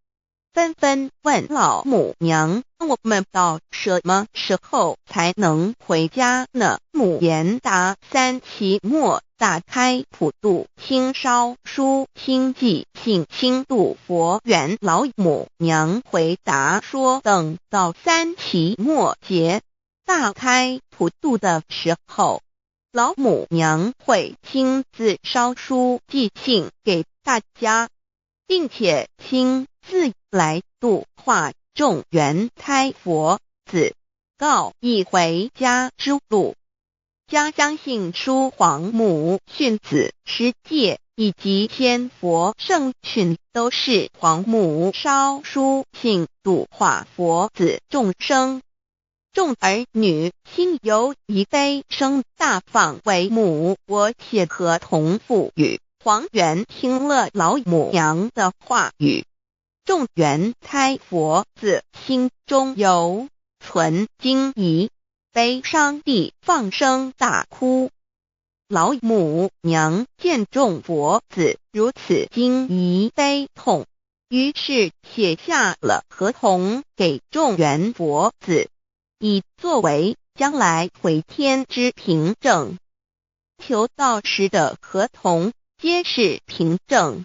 紛紛問老母娘：我們到什麼時候才能回家呢？母言答：三期末大開普度，輕燒書輕寄信輕度佛緣。老母娘回答說：等到三期末節大開普度的時候，老母娘會親自燒書寄信給大家，並且親自來度化眾元胎佛子，告以回家之路。家相信書皇母訓子十誡以及千佛圣训，都是皇母烧书信度化佛子众生。众儿女心有一悲声大放为母，我写合同赋予。黄元听了老母娘的话语，众元胎佛子心中犹存惊疑，悲伤地放声大哭。老母娘见众佛子如此惊疑悲痛，于是写下了合同给众元佛子，以作为将来回天之凭证。求道时的合同皆是凭证。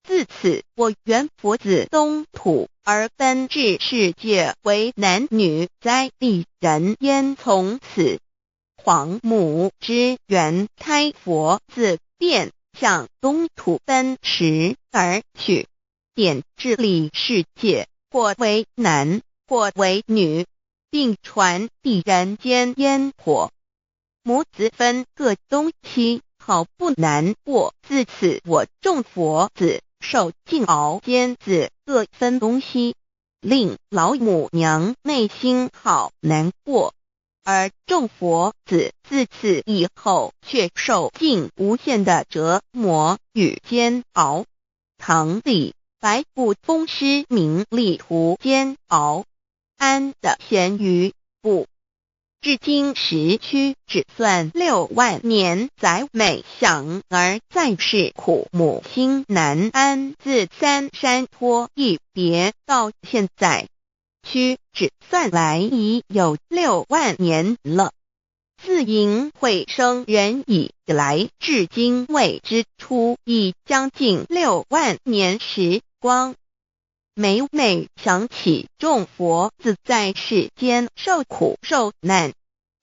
自此，我元佛子东土而奔至世界为男女在地人间。从此，皇母之元胎佛子便向东土奔驰而去，点治理世界，或为男，或为女，并传递人间烟火。母子分各东西，好不难过。自此，我众佛子受尽熬煎子，各分东西，令老母娘内心好难过。而众佛子自此以后，却受尽无限的折磨与煎熬。唐李白不风师名利途煎熬。安的咸鱼不，至今时屈指算6万年，载每想而在世苦母心难安。自三山坡一别到现在，屈指算来已有六万年了。自迎会生人以来，至今未知出已将近六万年时光。每每想起众佛子在世间受苦受难，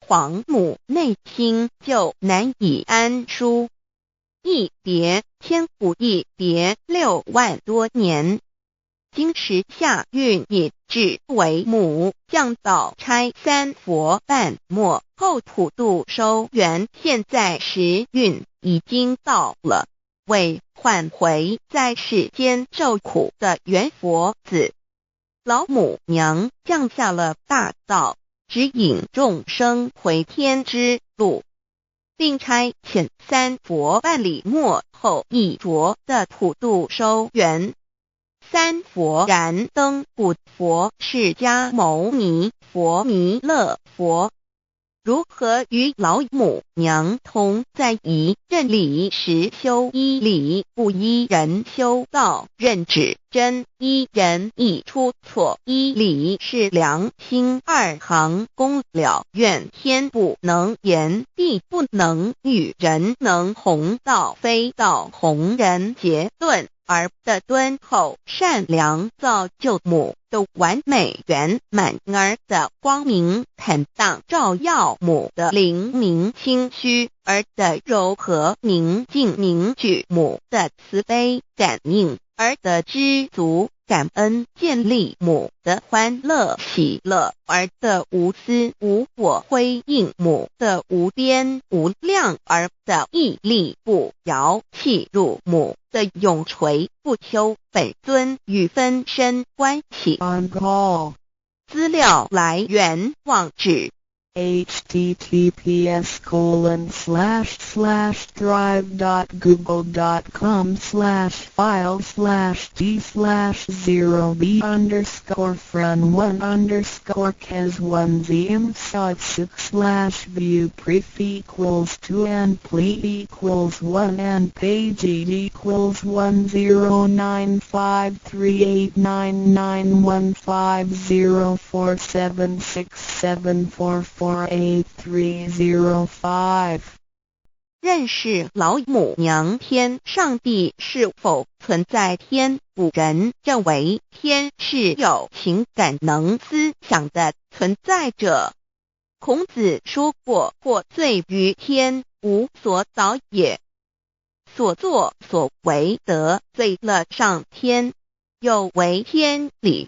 皇母内心就难以安舒。一别千古，一别6万多年。今时下运已至，为母降道差三佛半末后普度收圆。现在时运已经到了，为唤回在世间受苦的元佛子，老母娘降下了大道，指引众生回天之路，并差遣三佛办理末后一着的普度收圆。三佛燃灯古佛、释迦牟尼佛、弥勒佛，如何与老母娘同在一任理实修一理不依人修道任指真依人一出错一理是良心二行功了愿天不能言地不能语人能弘道非道弘人结论儿的敦厚善良造就母的完美圆满儿的光明坦荡照耀母的灵明清虚儿的柔和宁静凝聚母的慈悲感应儿的知足感恩建立母的欢乐喜乐儿的无私无我辉映母的无边无量儿的毅力不摇契入母的永垂不朽本尊与分身关系。 On call. 资料来源网址 https://drive.google.com/file/d/0b_fran1_kes1 zm 6 /view pref equals 2 and ple equals 1 and page equals 109538991504767448305。 认识老母娘天上帝是否存在天？古人认为天是有情感能思想的存在者。孔子说过：“获罪于天，无所祷也。”所作所为得罪了上天，有违天理，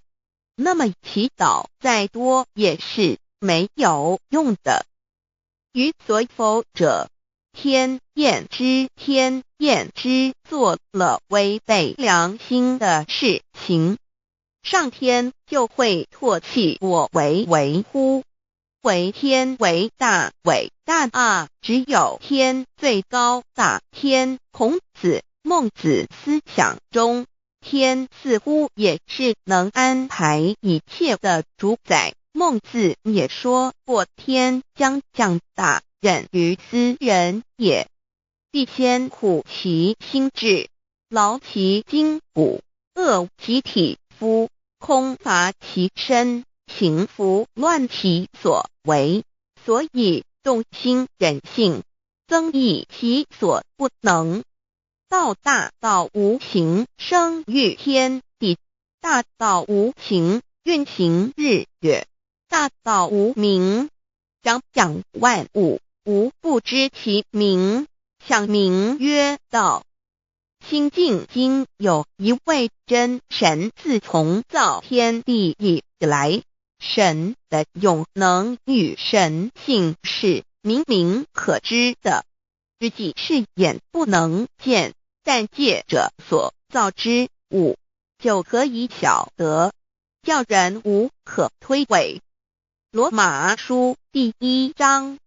那么祈祷再多也是没有用的。于所否者，天焉知天焉知做了违背良心的事情，上天就會唾棄我為為乎？惟天為大，偉大啊！只有天最高大。天，孔子、孟子思想中，天似乎也是能安排一切的主宰。孟子也說過：“天將降大任於斯人也，必先苦其心志，勞其筋骨，餓其體膚，空乏其身。行拂亂其所為，所以動心忍性，增益其所不能。道大道無形，生育天地；大道無形，運行日月；大道無名，長養萬物，吾不知其名，想名曰道。清淨經有一位真神，自從造天地以來，神的永能與神性是明明可知的，實際是眼不能見，但借著所造之物就可以曉得，叫人無可推諉。羅馬書第一章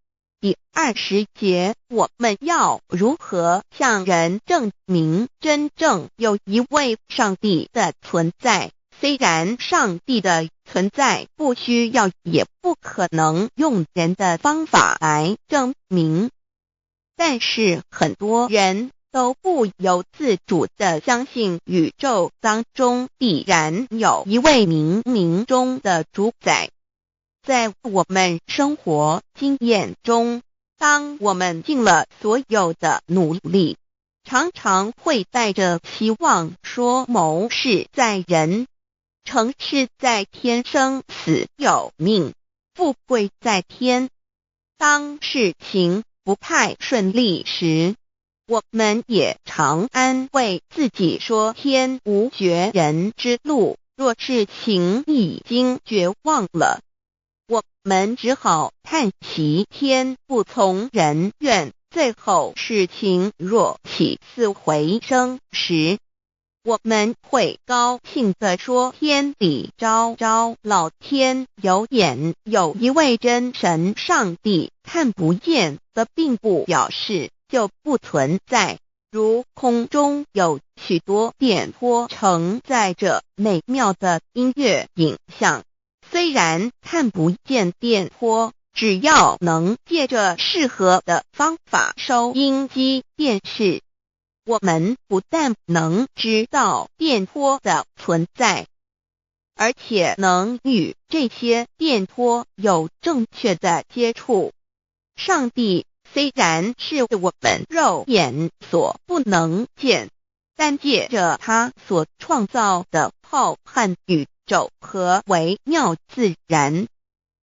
第20節，我們要如何向人證明真正有一位上帝的存在？雖然上帝的存在不需要，也不可能用人的方法來證明，但是很多人都不由自主地相信宇宙當中必然有一位冥冥中的主宰。在我們生活經驗中，當我們盡了所有的努力，常常會帶着希望說謀事在人，成事在天，生死有命，富貴在天。當事情不太順利時，我們也常安慰自己說天無絕人之路。若事情已經絕望了，我們只好嘆息天不從人願。最後事情若起死回生時，我們會高興地說天理昭昭，老天有眼，有一位真神上帝，看不見的並不表示就不存在。如空中有許多電波承載著美妙的音樂影像，雖然看不見電波，只要能借著適合的方法收音機、電視，我們不但能知道電波的存在，而且能與這些電波有正確的接觸。上帝雖然是我們肉眼所不能見，但借著他所創造的浩瀚宇宙和微妙自然，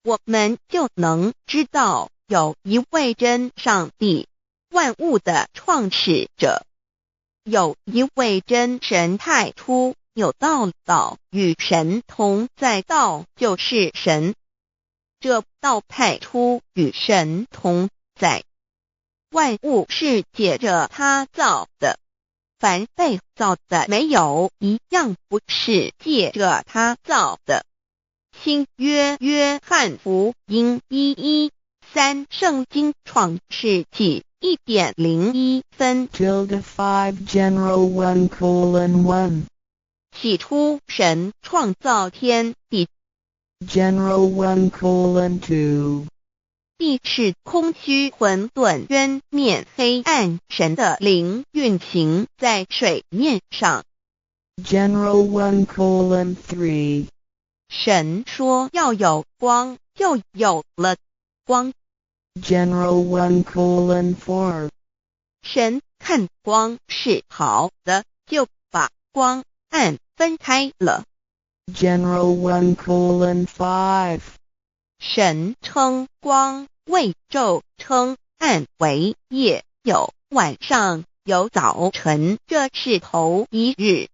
我們就能知道有一位真上帝，萬物的創始者，有一位真神。太初有道，道與神同在，道就是神。這道太初與神同在，萬物是借著他造的，凡被造的，沒有一樣不是借著他造的。新約約翰福音1:1-3，聖經創世紀1點01分。 Tilde 5 General 1:1. 起初神創造天地。 General 1:2. 地是空虛混沌，淵面黑暗，神的靈運行在水面上。 General 1:3. 神說要有光，就有了光。 General 1:4. 神看光是好的，就把光暗分開了。 General 1:5. 神稱光為晝，稱暗為夜，有晚上，有早晨，這是頭一日。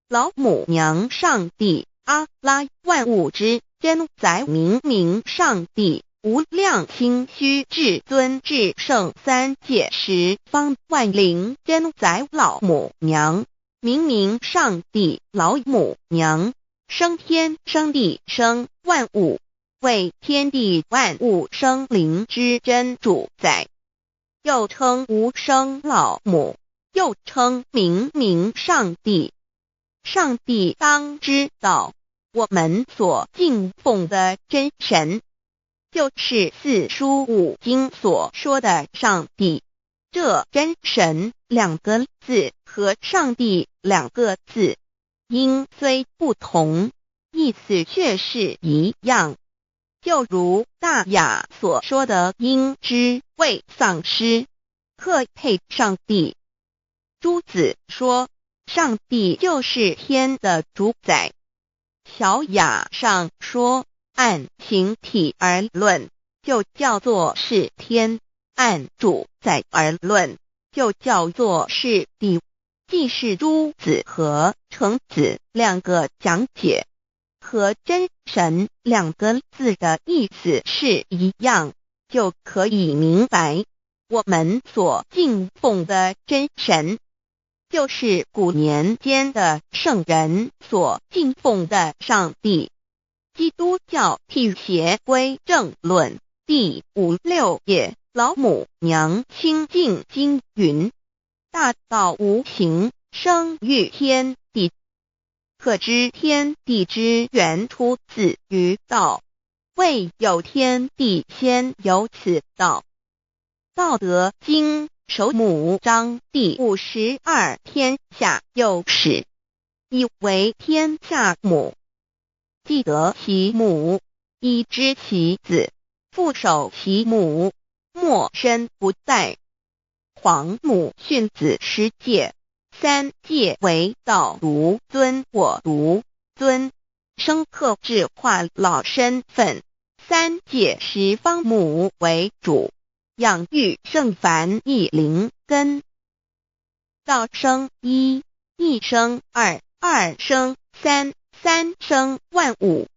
老母娘上帝阿拉萬物之真宰明明上帝。無量清虛至尊至聖三界十方萬靈真宰老母娘，明明上帝老母娘，生天生地生萬物，為天地萬物生靈之真主宰，又稱無生老母，又稱明明上帝。上帝當知道，我們所敬奉的真神，就是四書五經所說的上帝。這真神兩個字和上帝兩個字音雖不同，意思卻是一樣。就如大雅所說的，應知未喪失，克配上帝。朱子說，上帝就是天的主宰。小雅上說，按形體而論，就叫做是天；按主宰而論，就叫做是地。既是朱子和程子兩個講解，和真神兩個字的意思是一樣，就可以明白，我們所敬奉的真神，就是古年間的聖人所敬奉的上帝。基督教辟邪歸正論第五六頁，老母娘清淨經云：大道無形，生於天地。可知天地之源出自於道，未有天地先有此道。道德經首母章第52，天下有始，以為天下母。既得其母，以知其子，復守其母，莫身不殆。皇母訓子十誡，三誡為道獨尊我獨尊，生克制化老身份。三誡十方母為主，養育聖凡一靈根。道生一，一生二，二生三，三生萬物。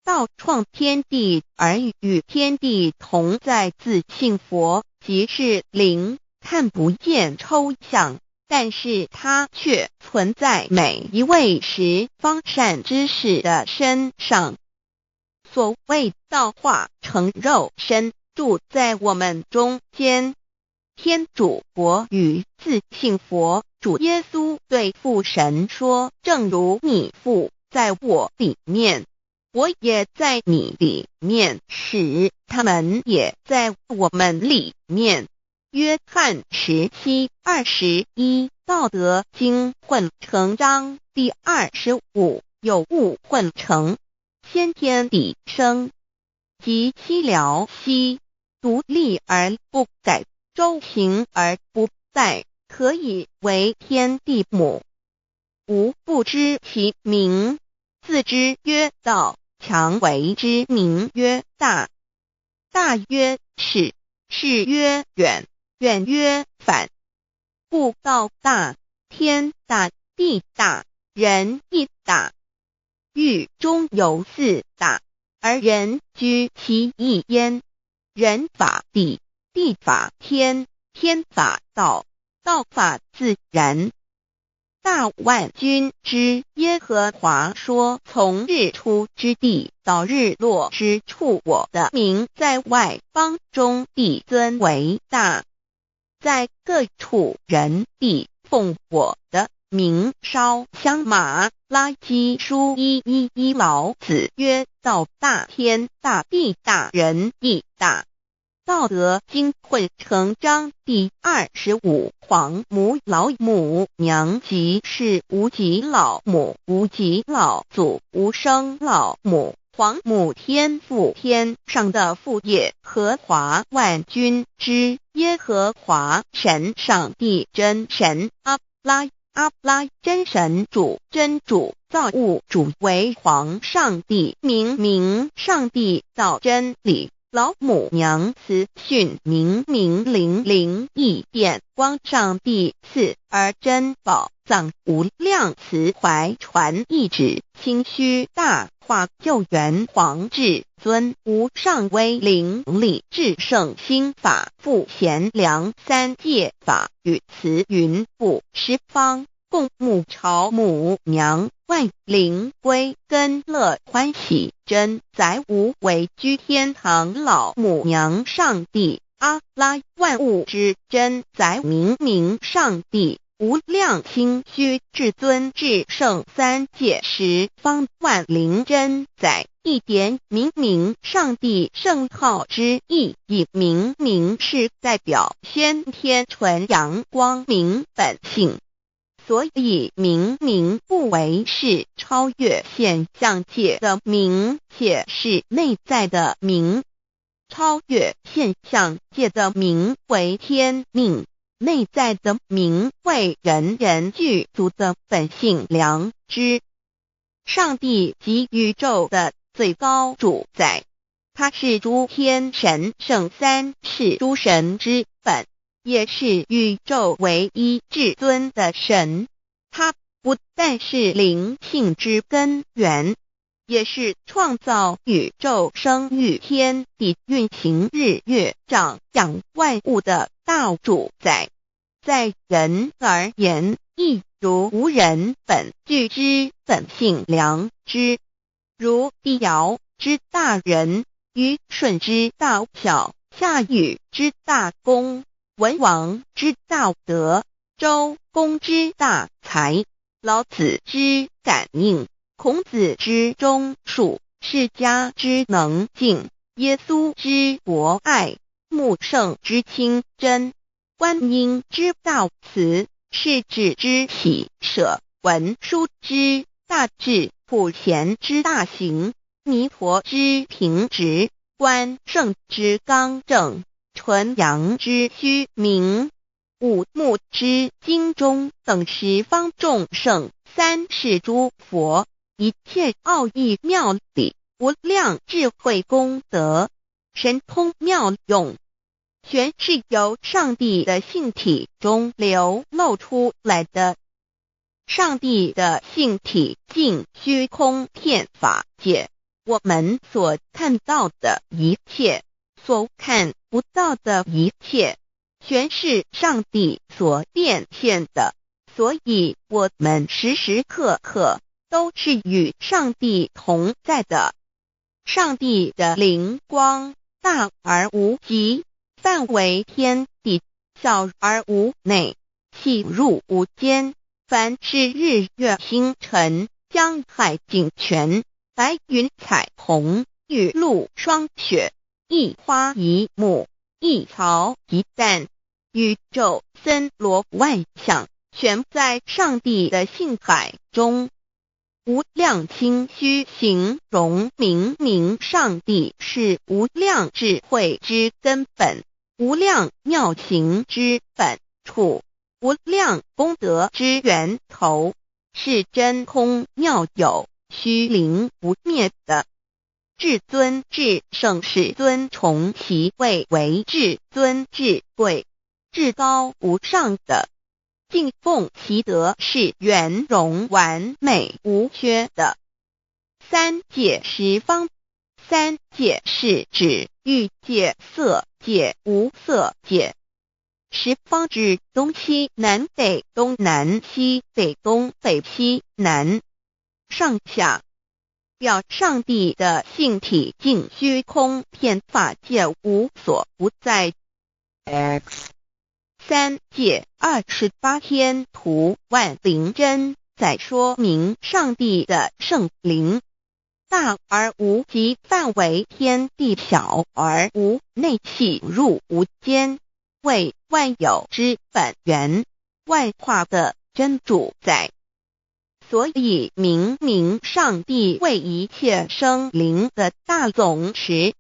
道創天地而與天地同在，自性佛即是靈，看不見抽象，但是它卻存在每一位十方善知識的身上。所謂道化成肉身，住在我們中間。天主國與自性佛主耶穌對父神說：正如你父在我裡面，我也在你裡面，使他們也在我們裡面。約翰17:21，道德經混成章第25，有物混成，先天地生，即西療兮，獨立而不改，周行而不殆，可以為天地母。吾不知其名，自知曰道，強為之名曰大。大曰始，始曰遠，遠曰反。故道大，天大，地大，人亦大。域中有四大，而人居其一焉。人法地，地法天，天法道，道法自然。大萬軍之耶和華說：從日出之地到日落之處，我的名在外邦中必尊為大，在各處人必奉我的名燒香。馬拉基書1:1:1，老子曰：道大天大地大人亦大。道德經混成章第25，皇母老母娘即是無極老母，無極老祖，無生老母，皇母天父天上的父耶和華萬軍之耶和華神上帝真神阿拉阿拉真神主真主造物主為皇上帝明明上帝道真理。老母娘慈訓明明靈靈異變光上帝賜而珍寶藏無量慈懷傳一指清虛大化救援皇至尊无上威灵力至圣心法父贤良三界法与慈云布十方共母朝母娘万灵归根乐欢喜真载无为居天堂老母娘上帝阿拉万物之真载明明上帝无量清虚至尊至圣三界十方万灵真载一点明明上帝圣号之意，以明明是代表先天纯阳光明本性，所以明明不为是超越现象界的明，且是内在的明。超越现象界的明为天命。内在的明为人人具足的本性良知。上帝即宇宙的最高主宰，他是诸天神圣三世诸神之本，也是宇宙唯一至尊的神。他不但是灵性之根源，也是创造宇宙、生育天地、运行日月、长养万物的大主宰。在人而言，亦如吾人本具之本性良知，如帝尧之大仁，虞舜之大孝，夏禹之大功，文王之大德，周公之大才，老子之感应，孔子之忠恕，释迦之能静，耶稣之博爱，穆圣之清真，观音之大慈，势至之喜舍，文殊之大智，普贤之大行，弥陀之平直，关圣之刚正，纯阳之虚明，五目之精中等十方众圣，三世诸佛，一切奥义妙理，无量智慧功德，神通妙用，全是由上帝的性体中流露出来的。上帝的性体尽虚空遍法界，我们所看到的一切，所看不到的一切，全是上帝所变现的。所以，我们时时刻刻都是与上帝同在的。上帝的灵光大而无极，范围天地，小而无内，细入无间。凡是日月星辰、江海井泉、白云彩虹、雨露霜雪，一花一木，一草一蛋，宇宙森罗万象，全在上帝的性海中。无量清虚形容明明上帝是无量智慧之根本，无量妙行之本处，无量功德之源头，是真空妙有、虚灵不灭的。至尊至圣世尊崇其位为至尊至贵、至高无上的。敬奉其德是圆融完美无缺的。三界十方，三界是指欲界、色界、无色界。十方指东西南北东南西北东北西南上下，表上帝的性体尽虚空遍法界无所不在。 X 三界28天图万灵真在说明上帝的圣灵大而无极，范围天地，小而无内，细入无间，为万有之本源，万化的真主宰。所以明明上帝为一切生灵的大总持。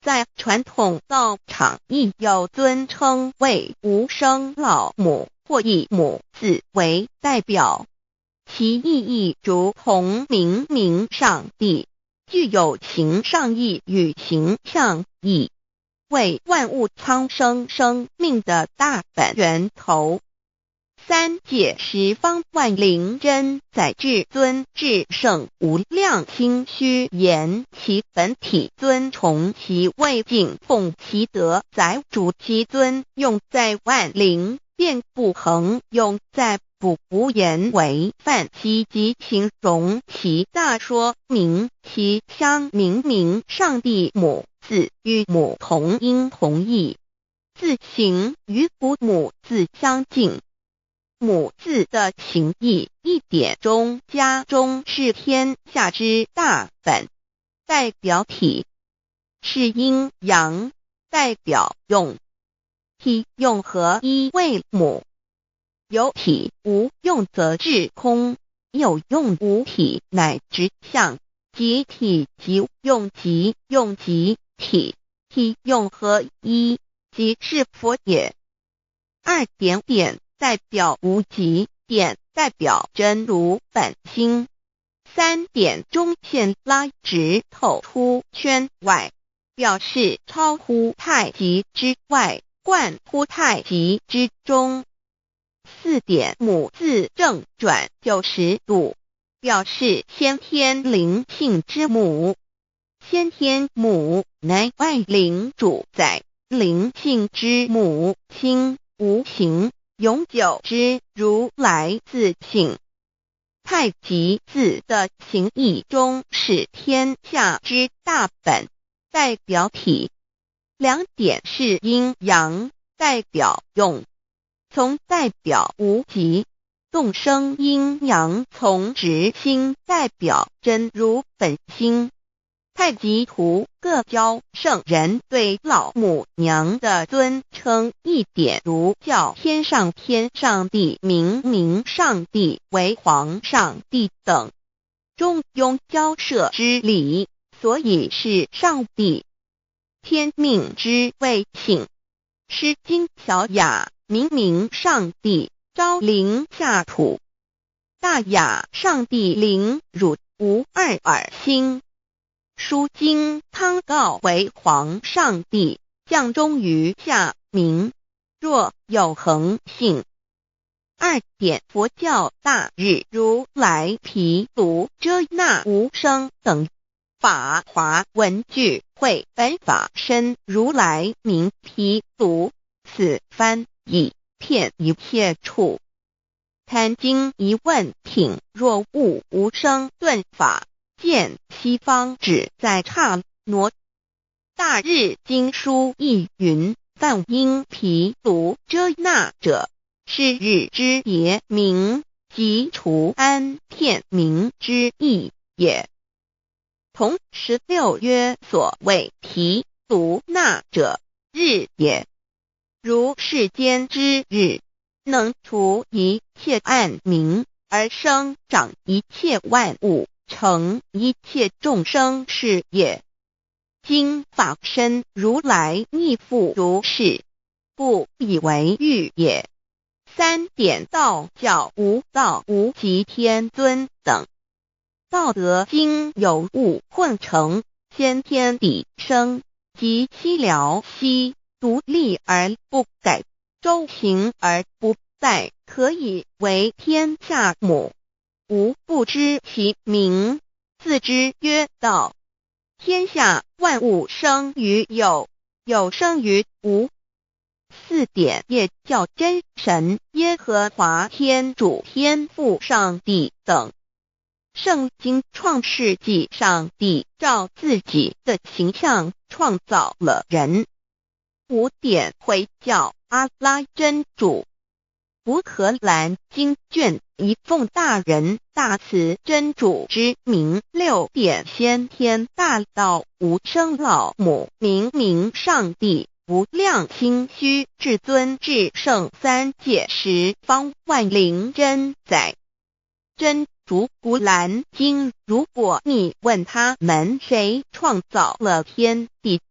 在传统道场亦有尊称为无生老母或以母字为代表，其意义如同明明上帝，具有形上义与形象义，为万物苍生生命的大本源头。三界十方萬靈真宰至尊至聖無量清虛言其本體尊崇其位敬奉其德載主其尊用在萬靈便不恆用在不無言為梵其及形容其大說明其相明明上帝母字與母同音同義，字形與古母字相近。母字的形義一點中加中是天下之大本，代表體是陰陽，代表用，體用合一為母。有體無用則至空，有用無體乃執相，即體即用即用即體，體用合一，即是佛也。二點點代表無極，點代表真如本心。三點中線拉直透出圈外，表示超乎太極之外，貫乎太極之中。四點母字正轉90度，表示先天靈性之母。先天母乃萬靈主宰，靈性之母，清無形，永久之如來自性。太極字的形義中是天下之大本，代表體。兩點是陰陽，代表用，從代表無極，動生陰陽從直心，代表真如本心。太極圖各教聖人對老母娘的尊稱一點如叫天上天上帝、明明上帝為皇上帝等，中庸交涉之理，所以是上帝。天命之謂性，詩經小雅明明上帝昭靈下土，大雅上帝靈汝無二爾心。書經湯告為皇上帝降終於下民，若有恆性。二點佛教大日如來毗盧遮那無生等法華文具會本法身如來名毗盧，此翻譯遍一切處。壇經疑問品若悟無生頓法。見西方只在剎那。大日經書亦云：梵音毗盧遮那者，是日之別名，即除安片名之意也。同16曰：所謂毗盧那者，日也。如世間之日，能除一切暗冥，而生長一切萬物，成一切眾生是也。今法身如來亦復如是，故以為喻也。三點道教無道無極天尊等。道德經有物混成，先天地生，及兮寥兮，獨立而不改，周行而不殆，可以為天下母。吾不知其名，自之曰道。天下萬物生於有，有生於無。四點耶教真神耶和華天主天父上帝等。聖經創世紀上帝照自己的形象創造了人。五點回教阿拉真主。古可蘭經卷一奉大仁大慈真主之名。六點先天大道無生老母明明上帝無量清虛至尊至聖三界十方萬靈真宰真主古蘭經。如果你問他們誰創造了天地，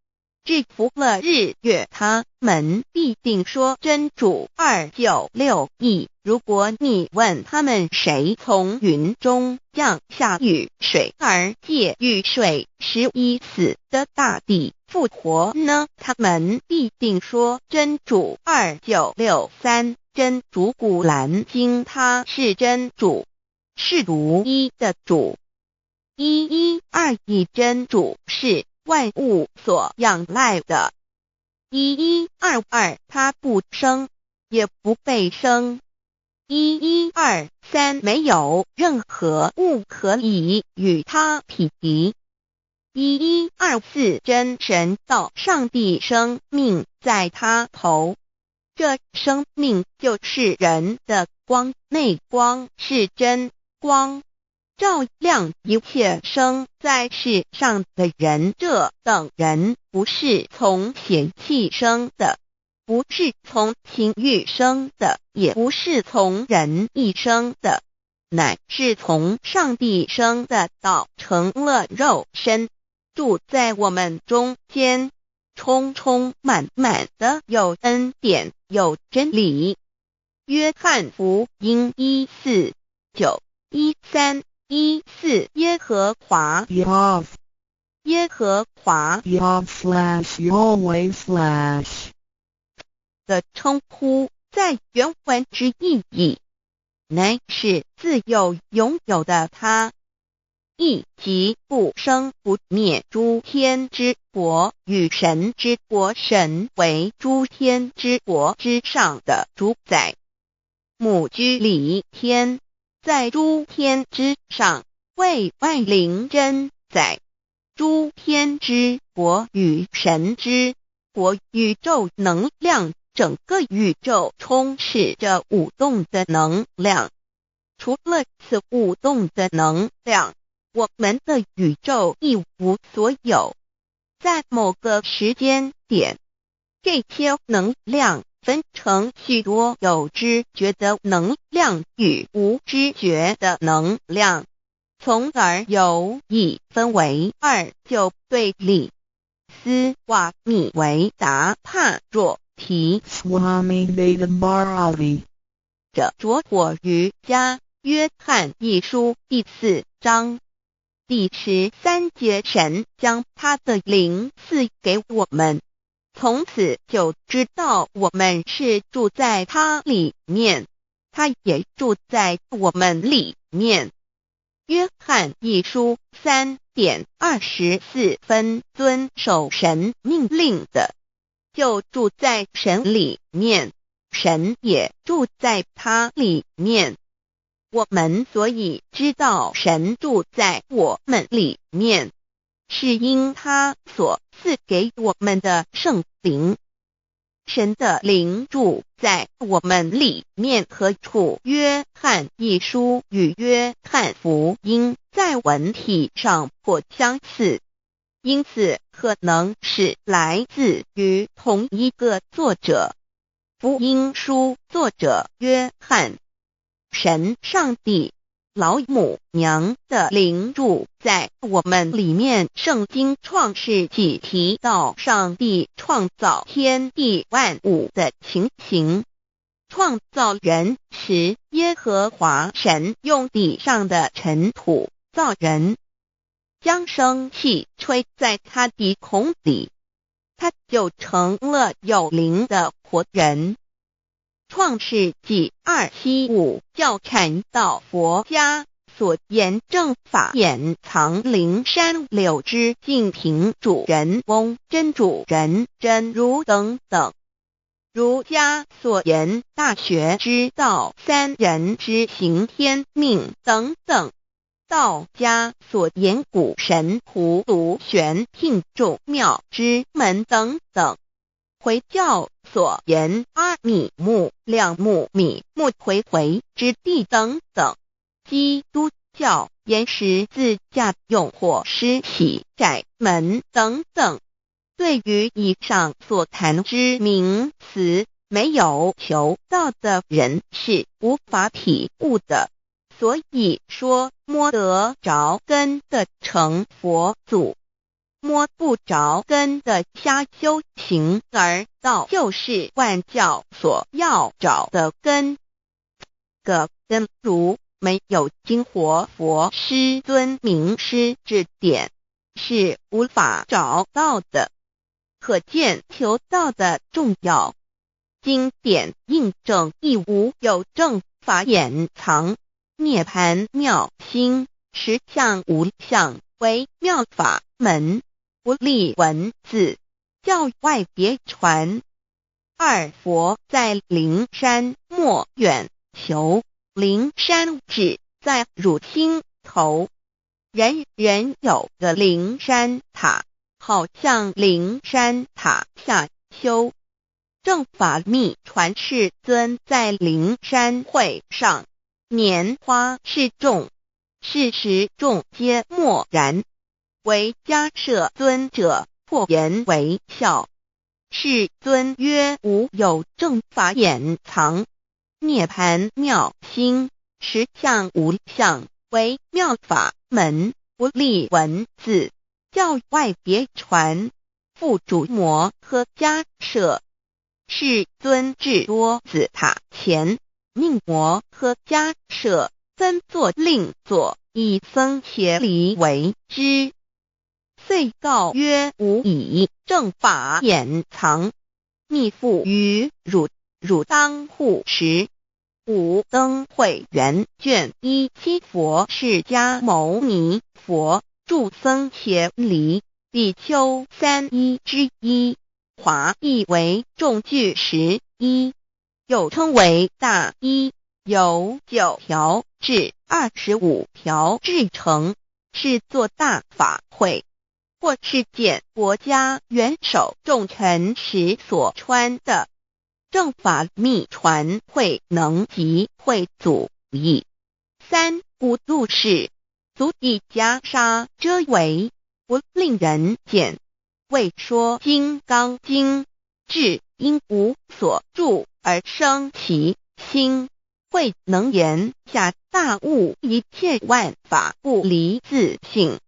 制服了日月？他們必定說真主。2961。如果你問他們誰從雲中降下雨水，而藉雨水使已死的大地復活呢？他們必定說真主。2963。真主古蘭經，他是真主，是獨一的主。1121真主是萬物所仰賴的。1122他不生，也不被生。1123沒有任何物可以與他匹敵。1124真神道上帝生命在他頭，這生命就是人的光，內光是真光，照亮一切生在世上的人。這等人不是從血氣生的，不是從情慾生的，也不是從人意生的，乃是從上帝生的。道成了肉身，住在我們中間，充充滿滿的有恩典，有真理。約翰福音14、9、13、14耶和華 Yahweh 耶和華 Yahweh/Yahweh/ 的稱呼，在原文之意義，乃是自有永有的他，意即不生不滅。諸天之國與神之國，神為諸天之國之上的主宰。母居裡天，在諸天之上，為萬靈真宰。諸天之國與神之國，宇宙能量，整個宇宙充斥着舞動的能量。除了此舞動的能量，我們的宇宙一無所有。在某個時間點，這些能量分成許多有知覺的能量與無知覺的能量，從而有一分為二就對立。斯瓦米維達帕若提 Swami Veda Bharati 這拙火瑜伽約翰一書第四章第13節，神將他的靈賜給我們，從此就知道我們是住在他裡面，他也住在我們裡面。約翰一書3點24分，遵守神命令的，就住在神裡面，神也住在他裡面。我們所以知道神住在我們裡面，是因他所賜給我們的聖靈。神的靈住在我們裡面何處？約翰一書與約翰福音在文體上頗相似，因此可能是來自於同一個作者。福音書作者約翰。神上帝老母娘的靈住在我們裡面。聖經創世紀提到上帝創造天地萬物的情形。創造人時，耶和華神用地上的塵土造人，將生氣吹在他鼻孔裡，他就成了有靈的活人。創世紀275教禪道佛家所言正法眼藏靈山柳枝淨瓶主人翁真主人真如等等。儒家所言大學之道三人之行天命等等。道家所言古神葫蘆玄牝眾妙之門等等。回教所言阿米木兩木米木回回之地等等。基督教言十字架用火施洗窄門等等。對於以上所談之名詞，沒有求道的人是無法體悟的。所以說，摸得著根的成佛祖。摸不著根的瞎修行，而道就是万教所要找的根。个根如沒有經活佛師尊明師指點，是無法找到的。可見求道的重要。經典印證亦無有正法眼藏，涅槃妙心，實相無相，為妙法門，不立文字，教外別傳。二佛在靈山莫遠求，靈山只在汝心頭。人人有個靈山塔，好向靈山塔下修。正法密傳世尊在靈山會上，拈花示眾，是時眾皆默然。唯迦葉尊者破顏為笑。世尊曰：無有正法眼藏，涅槃妙心，實相無相，為妙法門，不立文字，教外別傳。付囑摩訶迦葉。世尊至多子塔前，命摩訶迦葉分座令座，以僧伽梨為之。遂告曰：吾以正法眼藏，密付於汝，汝當護持。五燈會元卷17佛釋迦牟尼佛著僧伽梨比丘三衣之一。華譯為眾俱時衣，又稱為大衣，由9條至25條製成，是做大法會或是見國家元首重臣時所穿的。正法密傳慧能及慧祖譯。三古錄釋，足以袈裟遮圍，不令人見。為說金剛經，至應無所住而生其心，慧能言下大悟一切萬法不離自性，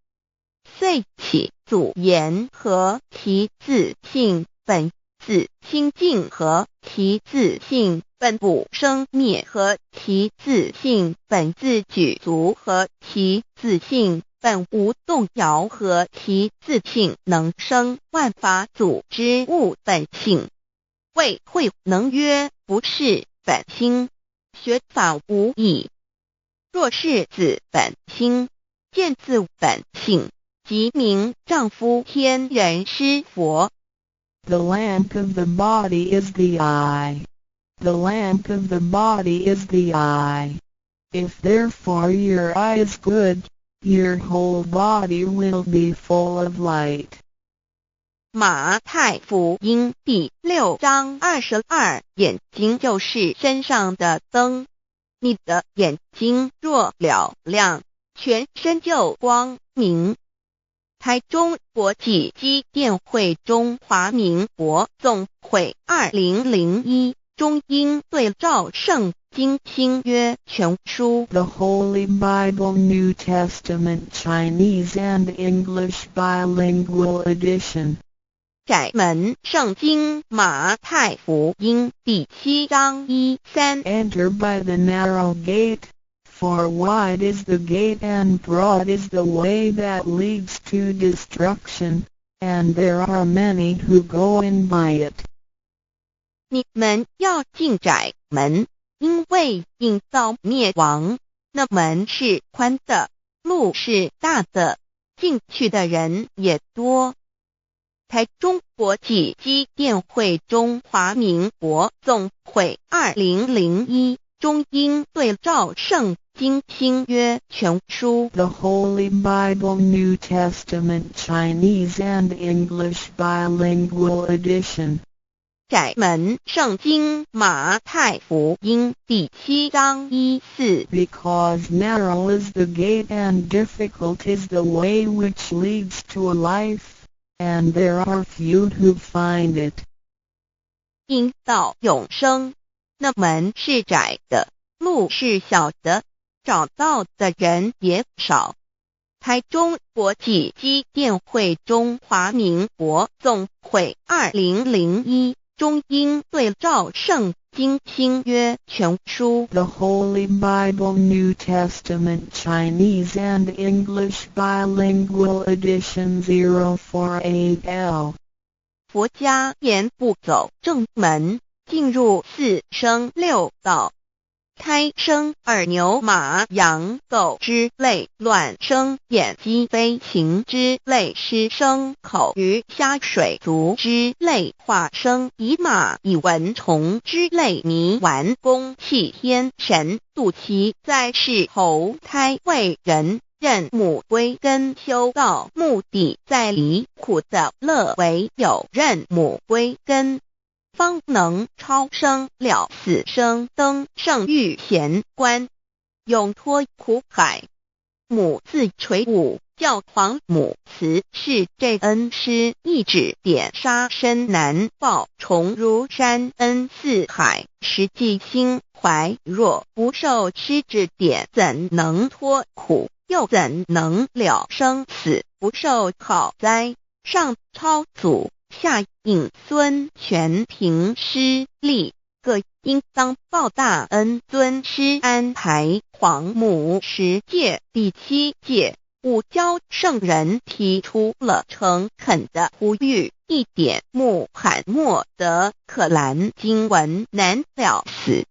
遂起祖言何其自性本自清淨，何其自性本不生滅，何其自性本自具足，何其自性本無動搖，何其自性能生萬法祖之悟本性。魏慧能曰：不識本心，學法無益。若識自本心，見自本性，即名丈夫天人師佛。 The lamp of the body is the eye. The lamp of the body is the eye. If therefore your eye is good, your whole body will be full of light. 馬太福音第6章22，眼睛就是身上的燈。你的眼睛若嘹亮，全身就光明。台中國際基甸會中華民國總會2001中英對照聖經新約全書。 The Holy Bible New Testament Chinese and English Bilingual Edition. 窄門聖經馬太福音第7章1、3。 Enter by the narrow gate, for wide is the gate and broad is the way that leads to destruction, and there are many who go in by it. 你們要進窄門，因為引到滅亡，那門是寬的，路是大的，進去的人也多。台中國際基甸會中華民國總會2001中英對照聖經新約全書。 The Holy Bible New Testament Chinese and English Bilingual Edition. 窄門聖經馬太福音第7章1、4。 Because narrow is the gate and difficult is the way which leads to life, and there are few who find it. 引到永生，那門是窄的，路是小的，找到的人也少。台中國際基甸會中華民國總會2001中英對照聖經新約全書。 The Holy Bible New Testament Chinese and English Bilingual Edition 048L. 佛家言不走正門，進入四生六道。胎生耳牛馬羊狗之類，卵生眼雞飛禽之類，濕生口魚蝦水族之類，化生蟻螞蟻蚊蟲之類，泥丸宮棄天神，肚臍在世投胎為人。認母歸根修道，目的在離苦得樂，唯有認母歸根，方能超生了死生，登聖遇賢關，永脫苦海。母字垂五，教皇母慈是這恩師一指點殺身難報，重如山恩似海，實際心懷若不受師指點，怎能脫苦？又怎能了生死？不受好哉？上超祖，下應孫，全憑師力，各應當報大恩。尊師安排皇母十誡第七誡，五教聖人提出了誠懇的呼籲：一點穆罕默德可蘭經文難了死，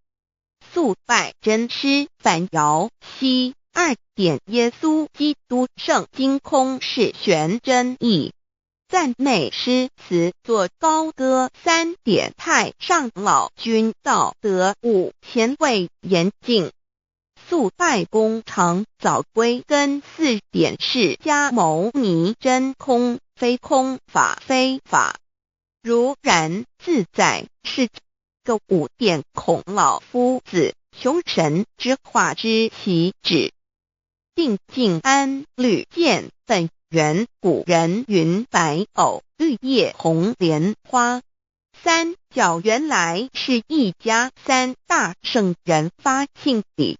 速拜真師反搖西。二點耶穌基督聖經空是玄真義。讚美詩詞作高歌，三點太上老君道德五前衛嚴淨，速拜功長早歸根，四點釋迦牟尼真空非空法非法，如然自在是個五點孔老夫子窮神之化之其旨，定靜安履見本。源古人云白藕綠葉紅蓮花，三教原來是一家，三大聖人發性理，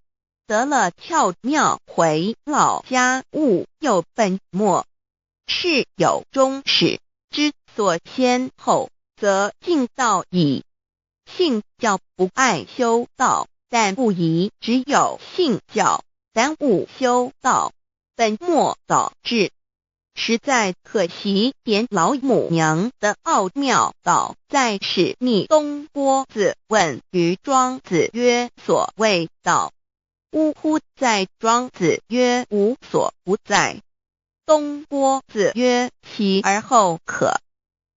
得了竅妙回老家悟又本末，事有終始之所先後，則盡道矣。信教不礙修道，但不宜只有信教，耽誤修道，本末倒置。實在可惜，點老母娘的奧妙道在是逆東郭子問於莊子曰：所謂道，嗚乎哉。莊子曰：無所不在。東郭子曰：其而後可。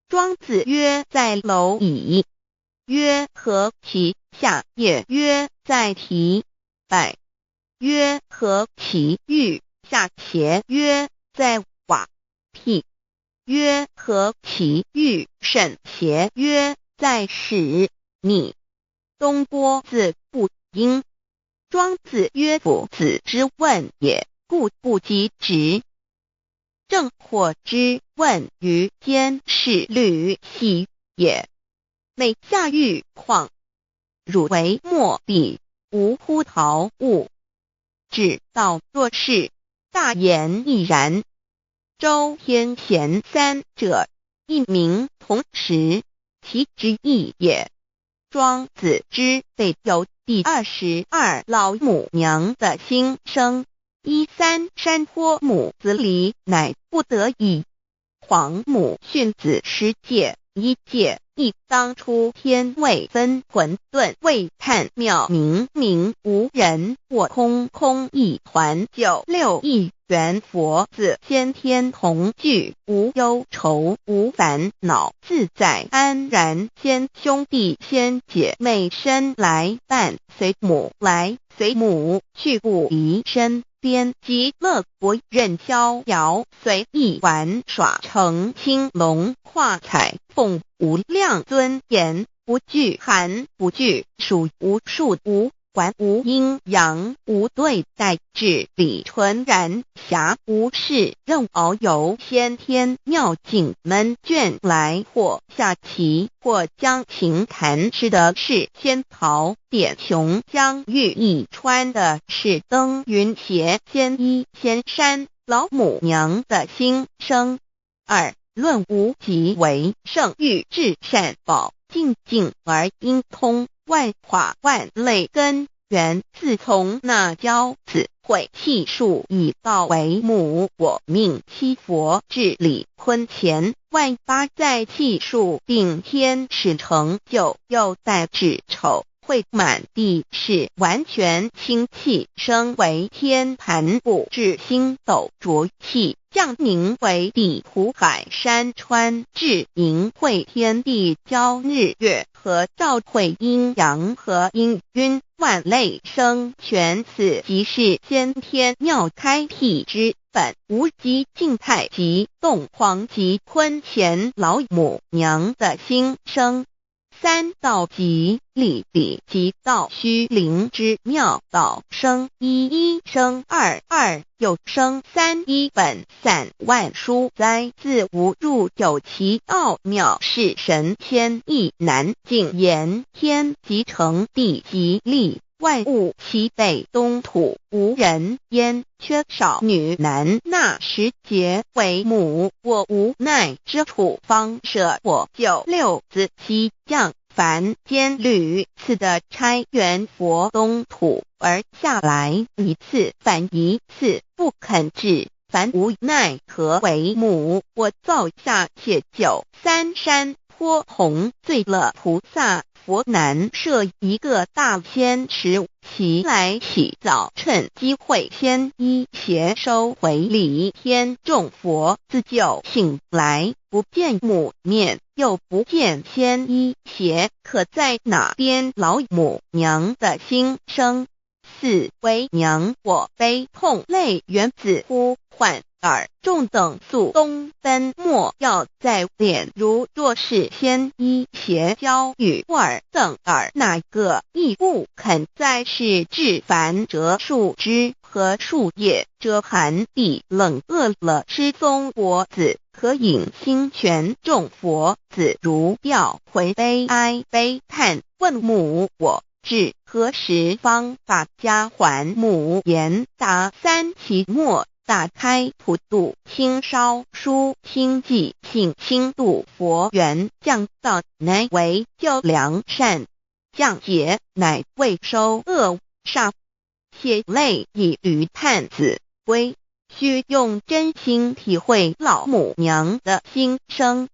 莊子曰：在螻蟻。曰：何其下也？曰：在提敗。曰：何其欲下邪？曰：在瓦辟。曰：何其欲甚邪？曰：在使逆。東郭子不應。莊子曰：夫子之問也，故不及直。鄭獲之問於監視呂喜也。每下欲況，汝為莫比，無乎陶物。指道若是，大言亦然。周天賢三者，一名同時，其之意也。莊子之備有第22老母娘的心聲，一三山坡母子離，乃不得已。皇母訓子十誡，一誡一當初天未分混沌未探妙明明無人我空空一團九六一元佛子先天同具無憂愁無煩惱自在安然先兄弟先姐妹身來伴隨母來隨母去不離身邊極樂國任逍遙隨意玩耍乘青龍跨彩鳳無量尊嚴不懼寒不懼暑無數無管無陰陽無對待至理純然暇無事任遨遊先天妙境門卷來或下棋或將琴彈吃的是仙桃點瓊漿玉液穿的是登雲鞋仙衣仙衫。老母娘的心聲。二論無極為聖欲至善寶淨境而應通萬化萬類根源，自從那憍子會氣數已到為母我命七佛至禮坤乾萬八在氣數定天使成就，又帶至丑會滿地是完全清氣升為天盤布至星斗濁氣降凝為地湖海山川至盈會天地交日月和照會陰陽和氤氲萬類生全此即是先天妙開闢之本無極靜太極動黃極坤乾老母娘的心聲。三道極理理極道虛靈之妙道生一一生二二又生三一本散萬殊哉自無入有其奧妙是神仙亦難盡言天即成地即立萬物齊備東土無人煙缺少女男那時節為母我無奈之處方捨我救六子七降凡間屢次的差元佛東土而下來一次反一次不肯至凡無奈何為母我造下且九三山坡紅醉了菩薩佛難設一個大仙池，其來起早趁機會先衣鞋收回禮天眾佛自救醒來，不見母面，又不見仙衣鞋，可在哪邊老母娘的心聲？四為娘我悲痛淚源自呼喚。爾眾等速東奔，莫要再戀。如若是先衣鞋交與爾等爾哪個亦不肯再是至凡折樹枝和樹葉遮寒地冷餓了吃松果子可飲清泉眾佛子如吊回悲哀悲嘆問母我至何時方把家還母言答三期末。打開普度清燒書清寂性輕度佛緣降道乃為救良善降劫乃為收惡煞血淚以驴探子歸，須用真心體會老母娘的心聲。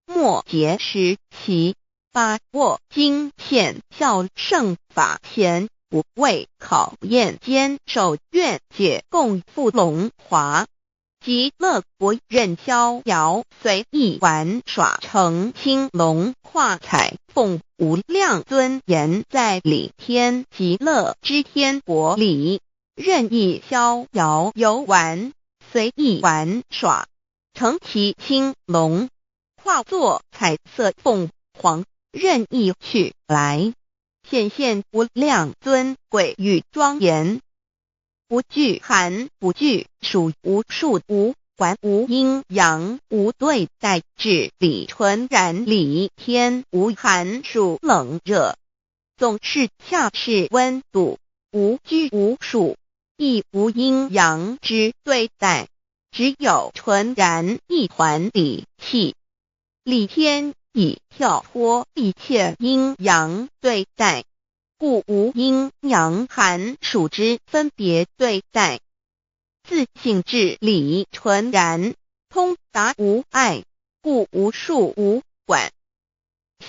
末節時其把握經顯孝聖法前。不畏考驗，堅守願解共赴龍華，極樂國任逍遙，隨意玩耍成青龍化彩鳳，無量尊嚴在理天極樂之天國裡，任意逍遙遊玩，隨意玩耍，乘騎青龍，化作彩色鳳凰，任意去來。顯現無量尊貴與莊嚴，不懼寒，不懼暑，無數無管無陰陽，無對待，至理純然理天無寒暑冷熱，總是恰適溫度，無拘無束，亦無陰陽之對待，只有純然一團理氣，理天。已跳脫一切陰陽對待，故無陰陽寒暑之分別對待。自性至理純然，通達無礙，故無數無管。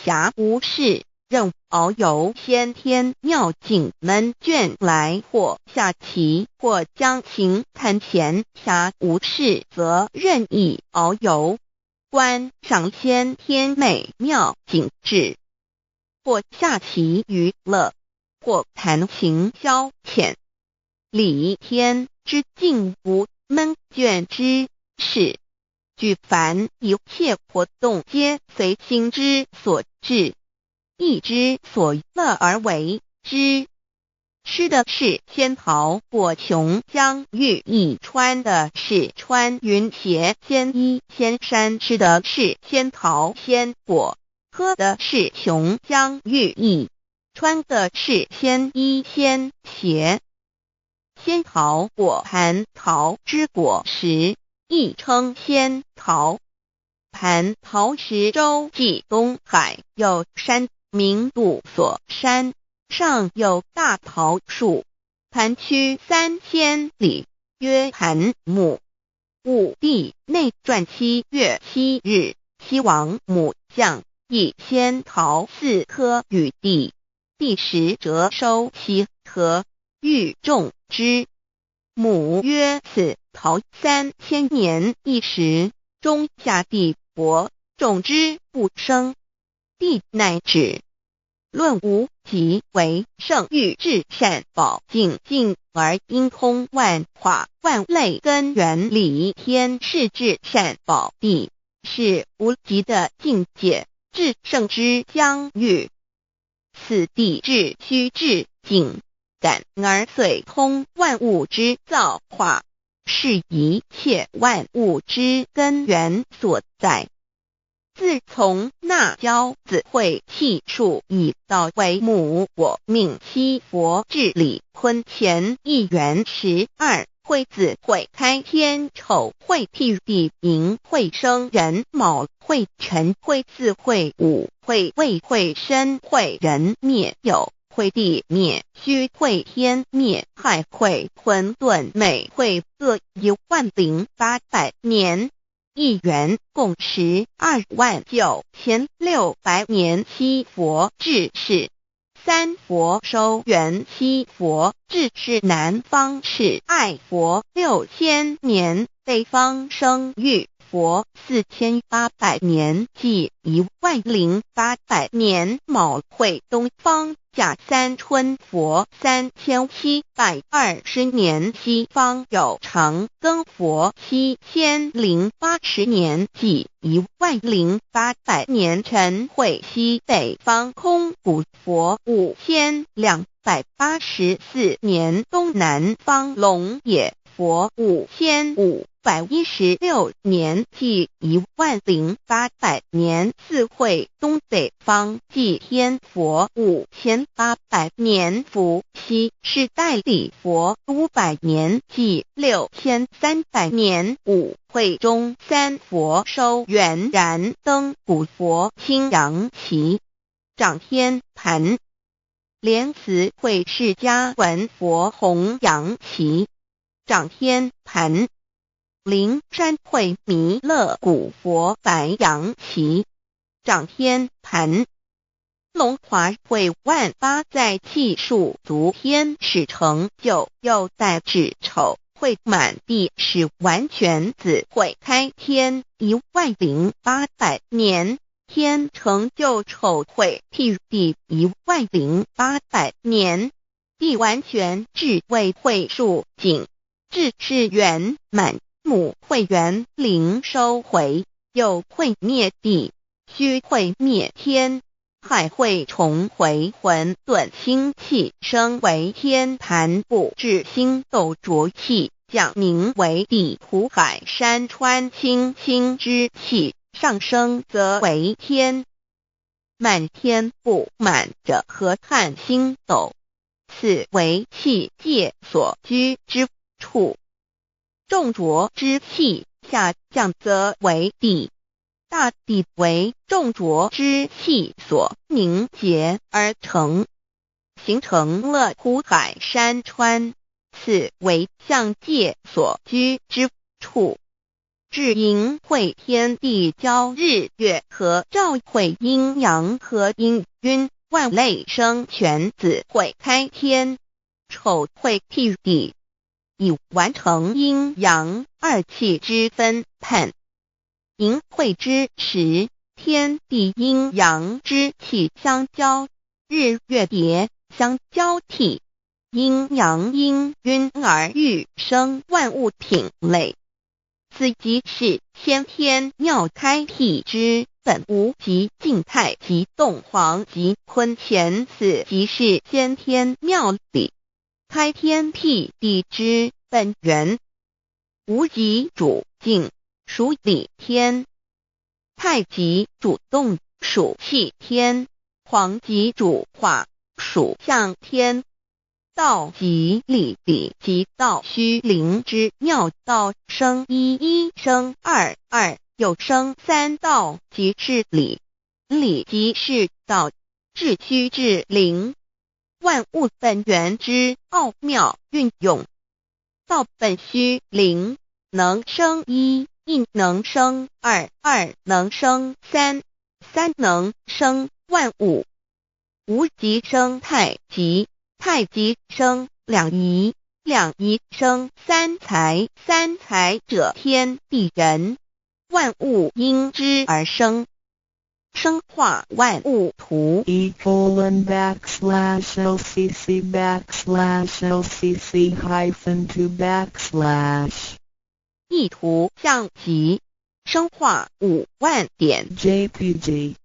暇無事，任遨遊先天妙境悶倦來，或下棋，或將琴彈弦。暇無事，則任意遨遊。觀賞先天美妙景致，或下棋娛樂，或彈琴消遣。理天之境無悶倦之事，舉凡一切活動皆隨心之所至，意之所樂而為之。吃的是仙桃果瓊漿玉液，穿的是穿雲鞋仙衣仙衫。吃的是仙桃仙果，喝的是瓊漿玉液，穿的是仙衣仙鞋。仙桃果蟠桃之果实，亦称仙桃。蟠桃石洲际东海有山，名度所山，上有大桃树，盘曲3000里，曰盘木。武帝内传7月7日，西王母降一仙桃4颗与帝，帝食辄收其核，欲种之。母曰：此桃3000年一时，中下地薄，种之不生。帝乃止。论无极为圣域至善宝净境而应通万化万类根源理天是至善宝地，是无极的境界，至圣之疆域。此地至虚至境，感而遂通万物之造化，是一切万物之根源所在。自从那骄子会气数以道为母，我命七佛治理坤乾一元12会子会开天丑会辟地寅会生壬卯会辰会巳会午会未会申会壬灭酉会地灭戌会天灭亥会混沌昧会各10800年。一元共129600年，七佛治世，三佛收圆七佛治世南方是爱佛6000年，北方生育佛4800年，计10800年。卯会东方甲三春佛3720年，西方有长庚佛7080年，计10800年。辰会西北方空古佛5284年，东南方龙野佛5516年，计10800年。巳会东北方祭天佛5800年，伏羲是代理佛500年，计6300年。午会中三佛收圆燃灯古佛青阳旗掌天盘，莲慈会释迦文佛弘扬旗掌天盘。灵山会弥勒古佛白羊旗掌天盘，龙华会万八在气数足天使成就，又带至丑会满地是完全子会开天10800年，天成就丑会辟地10800年，地完全智慧会数景智是圆满。母会元灵收回，又会灭地，虚会灭天，亥会重回混沌星气，升为天盘布至星斗浊气，降名为地土海山川清清之气，上升则为天。满天布满着河汉星斗，此为气界所居之处。众浊之气下降则为地，大地为众浊之气所凝结而成，形成了湖海山川，此为象界所居之处。至寅会天地交日月合照会阴阳合阴晕万类生全子会开天，丑会辟地。已完成阴阳二气之分判。寅会之时，天地阴阳之气相交，日月叠相交替，阴阳氤氲而育生万物品类。此即是先天妙开辟之本无极静态及动黄及坤乾，此即是先天妙理。开天辟地之本源，无极主静，属理天；太极主动，属气天；黄极主化，属象天。道即理，理即道，虚灵之妙。道生一，一生二，二又生三。道即是理，理即是道，致虚致灵，万物本源之奥妙运用。道本虚灵，能生一，一能生二，二能生三，三能生万物。无极生太极，太极生两仪，两仪生三才，三才者天地人，万物因之而生。生化万物图。 E:\LCC\LCC-2\ 意图象集，生化5万.JPG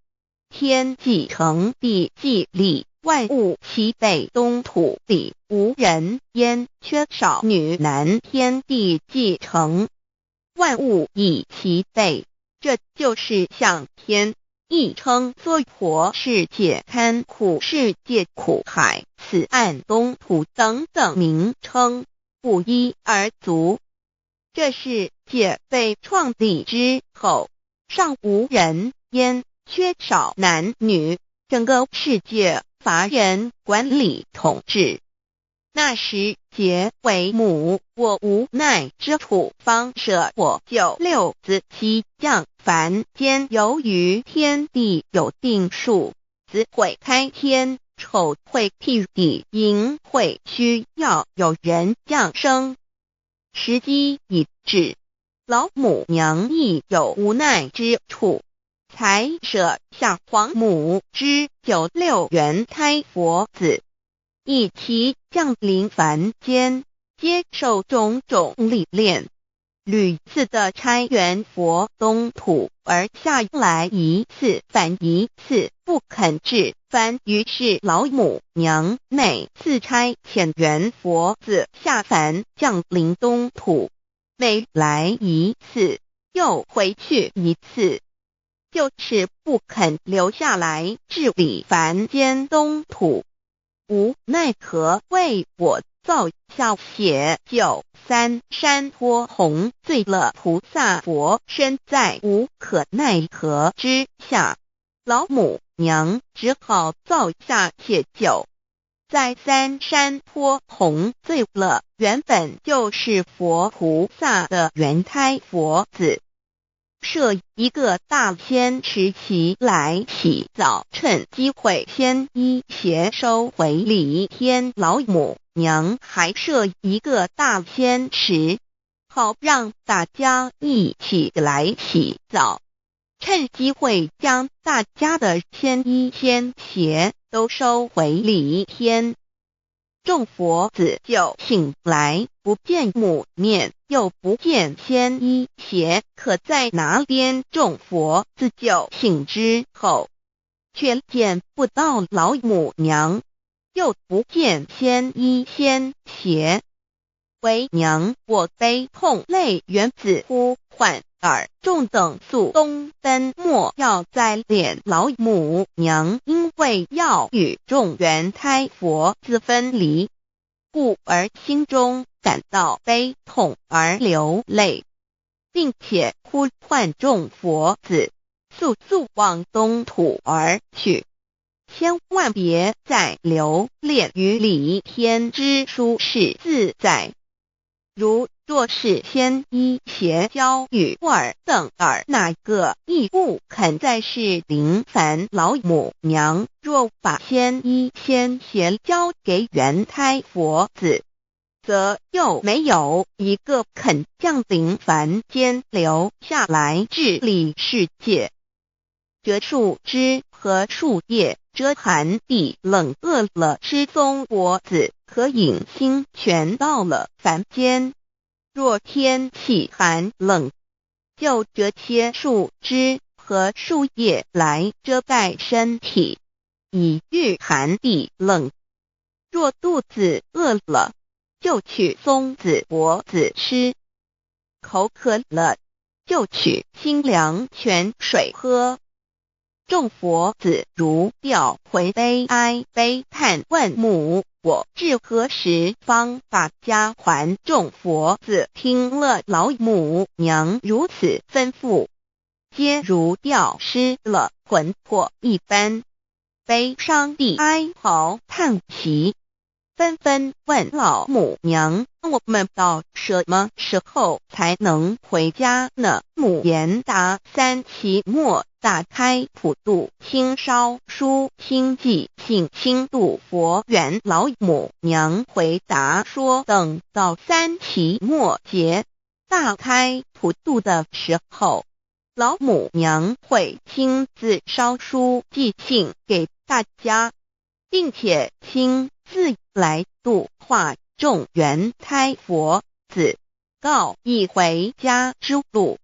天既成，地既立，万物齐备，东土里无人烟，缺少女男。天地既成，万物已齐备，这就是象天，亦称娑婆世界、堪苦世界、苦海、此岸东土等等名称，不一而足。这世界被创立之后，尚无人烟，缺少男女，整个世界乏人管理统治。那时劫为母，我无奈之处，方舍我九六子悉降凡间。由于天地有定数，子会开天，丑会辟地，寅会需要有人降生。时机已至，老母娘亦有无奈之处，才舍下皇母之九六元胎佛子，一齐降临凡间，接受种种历练，屡次的差元佛东土而下来一次返一次，不肯至凡。于是老母娘每次差遣元佛子下凡降临东土，每来一次又回去一次，就是不肯留下来治理凡间东土。无奈何为我造下血九三山坡红醉了菩萨佛身，在无可奈何之下，老母娘只好造下血九，在三山坡红醉了原本就是佛菩萨的元胎佛子，设一个大仙池起来洗澡，趁机会仙衣鞋收回礼。天老母娘还设一个大仙池，好让大家一起来洗澡，趁机会将大家的仙衣仙鞋都收回礼天。众佛子就醒来，不见母面，又不见仙衣鞋，可在哪边？众佛子就醒之后，却见不到老母娘，又不见仙衣仙鞋。为娘我悲痛泪源子呼唤尔众等速东奔，莫要再怜老母娘，因为要与众元胎佛子分离，故而心中感到悲痛而流泪，并且呼唤众佛子速速往东土而去，千万别再留恋于离天之舒适自在。如若是仙衣鞋交与尔等尔哪个亦不肯再是临凡老母娘，若把仙衣仙鞋交给元胎佛子，则又没有一个肯降临凡间留下来治理世界。折树枝和树叶遮寒地冷，饿了吃松果子，可饮清泉。到了凡间，若天气寒冷，就折些树枝和树叶来遮盖身体，以御寒地冷。若肚子饿了，就取松子果子吃；口渴了，就取清凉泉水喝。眾佛子如掉魂悲哀悲嘆問母：我至何時方把家還？眾佛子聽了老母娘如此吩咐，皆如掉失了魂魄一般，悲傷地哀嚎嘆息，紛紛問老母娘：我們到什麼時候才能回家呢？母言答：三期末大開普度親燒書親寄信親度佛緣。老母娘回答說：等到三期末劫大開普度的時候，老母娘會親自燒書寄信給大家，並且親自來度化眾緣胎佛子，告以回家之路。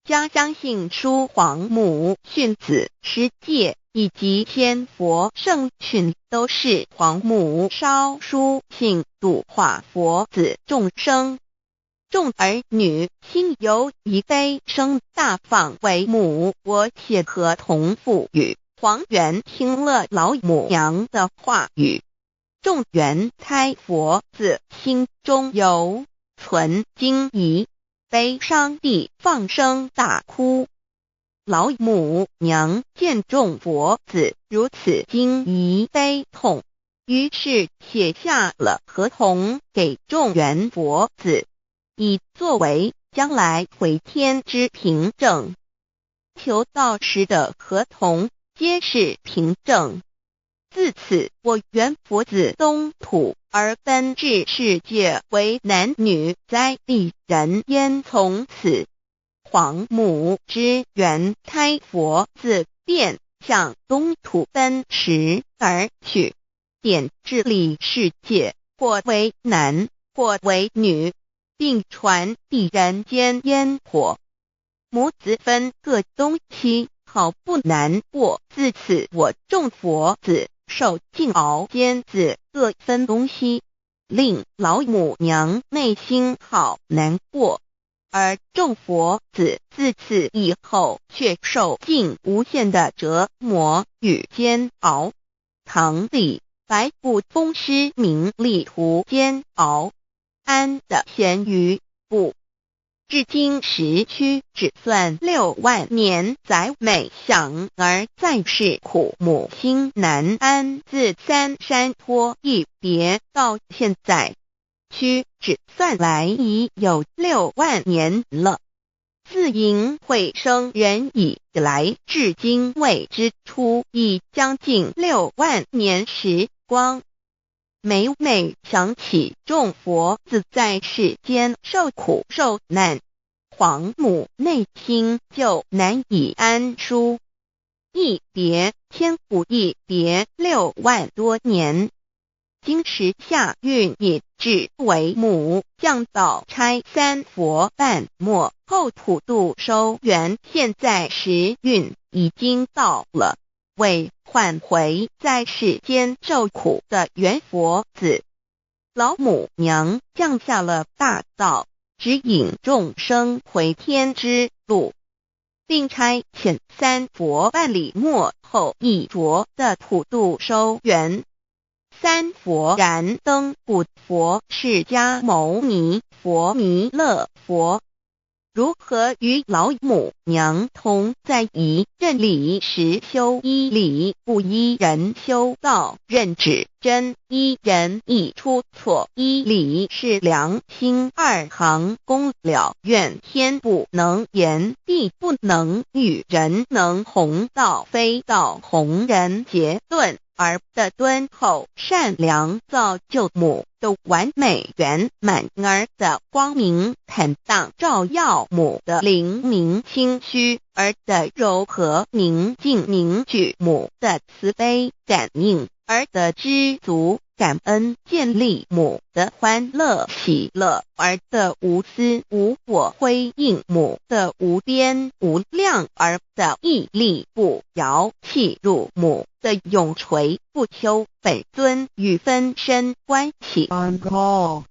家相信書皇母訓子十誡以及千佛聖訓，都是皇母燒書信度化佛子眾生。眾兒女心猶疑悲聲大放為母，我寫合同賦予。黃猿聽了老母娘的話語，眾緣胎佛子心中猶存驚疑，悲傷地放聲大哭。老母娘見眾佛子如此驚疑悲痛，於是寫下了合同給眾緣佛子，以作為將來回天之憑證。求道時的合同皆是憑證。自此，我緣佛子東土而奔至世界為男女在地人間。從此，皇母之緣胎佛子便向東土奔馳而去，點治理世界，或為男，或為女，並傳遞人間煙火。母子分各東西，好不難過。自此，我眾佛子受盡熬煎子各分東西，令老母娘內心好難過。而眾佛子自此以後，卻受盡無限的折磨與煎熬。唐李白不封詩名利途煎熬，安得閒魚不？至今時屈指算6萬年，載每想兒在世苦母心難安。自三山坡一別到現在，屈指算來已有六萬年了。自迎會生人以來，至今未知出，已將近六萬年時光。每每想起眾佛子在世間受苦受難，皇母內心就難以安舒。一別千古，一別6萬多年。今時下運已至，為母降道差三佛半末後普度收圓。現在時運已經到了，為喚回在世間受苦的緣佛子，老母娘降下了大道，指引眾生回天之路，並差遣三佛辦理末後一着的普度收圓。三佛燃燈古佛釋迦牟尼佛彌勒佛，如何與老母娘同在一任理實修一理不一人修道任指真一人一出錯一理是良心二行功了願天不能言地不能語人能弘道非道弘人結論而的敦厚善良造就母的完美圓滿兒的光明坦蕩照耀母的靈明清虛兒的柔和寧靜凝聚母的慈悲感應兒的知足感恩建立母的歡樂喜樂兒的無私無我輝映母的無邊無量兒的屹立不搖契入母的永垂不朽本尊與分身關係。 On call.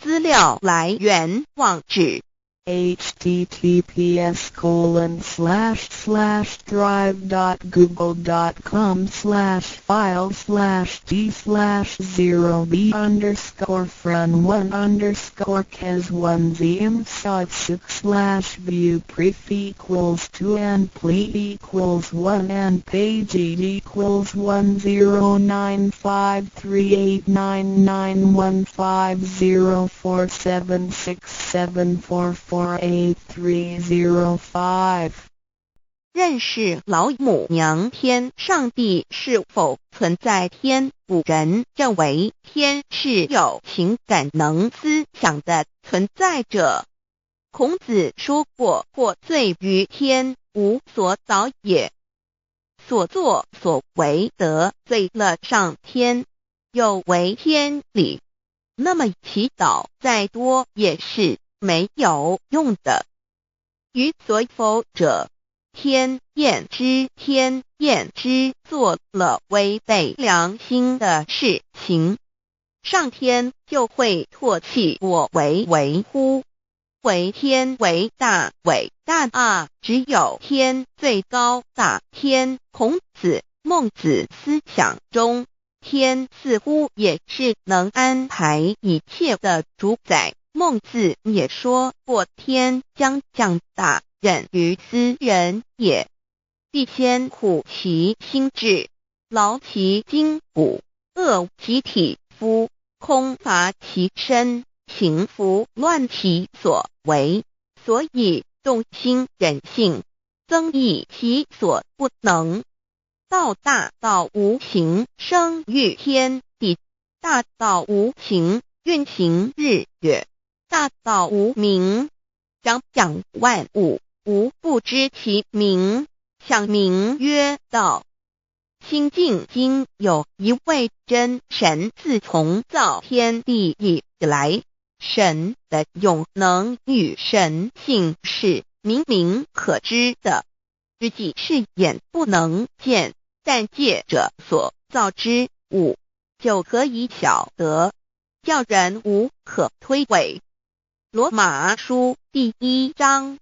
資料來源網址。https://drive.google.com/file/d/0b_frun1_kes 1 zm 6/view pref equals 2 and ple equals 1 and page equals 109538991504767448305。認識老母娘天上帝是否存在天？古人認為天是有情感能思想的存在者。孔子說過：“獲罪於天，無所禱也。”所作所為得罪了上天，有違天理，那麼祈禱再多也是沒有用的。於所否者，天厭之，天厭之，做了違背良心的事情，上天就會唾棄我為為乎？惟天為大，偉大啊！只有天最高大。天，孔子、孟子思想中，天似乎也是能安排一切的主宰。孟子也說過：“天將降大任於斯人也，必先苦其心志，勞其筋骨，餓其體膚，空乏其身，行拂亂其所為。所以動心忍性，增益其所不能。道大道無形，生育天地；大道無形，運行日月；大道無名，長養萬物。吾不知其名，想名曰道。清淨經有一位真神，自從造天地以來，神的永能與神性是明明可知的，實際是眼不能見，但借着所造之物就可以曉得，叫人無可推諉。羅馬書第一章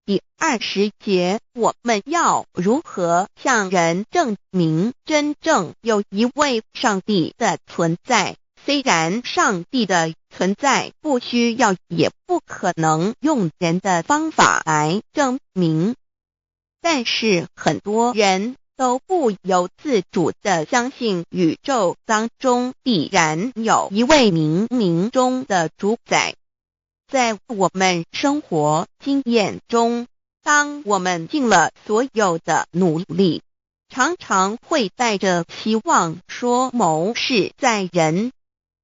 第20節，我們要如何向人證明真正有一位上帝的存在？雖然上帝的存在不需要，也不可能用人的方法來證明，但是很多人都不由自主地相信宇宙當中必然有一位冥冥中的主宰。在我們生活經驗中，當我們盡了所有的努力，常常會帶着希望說謀事在人，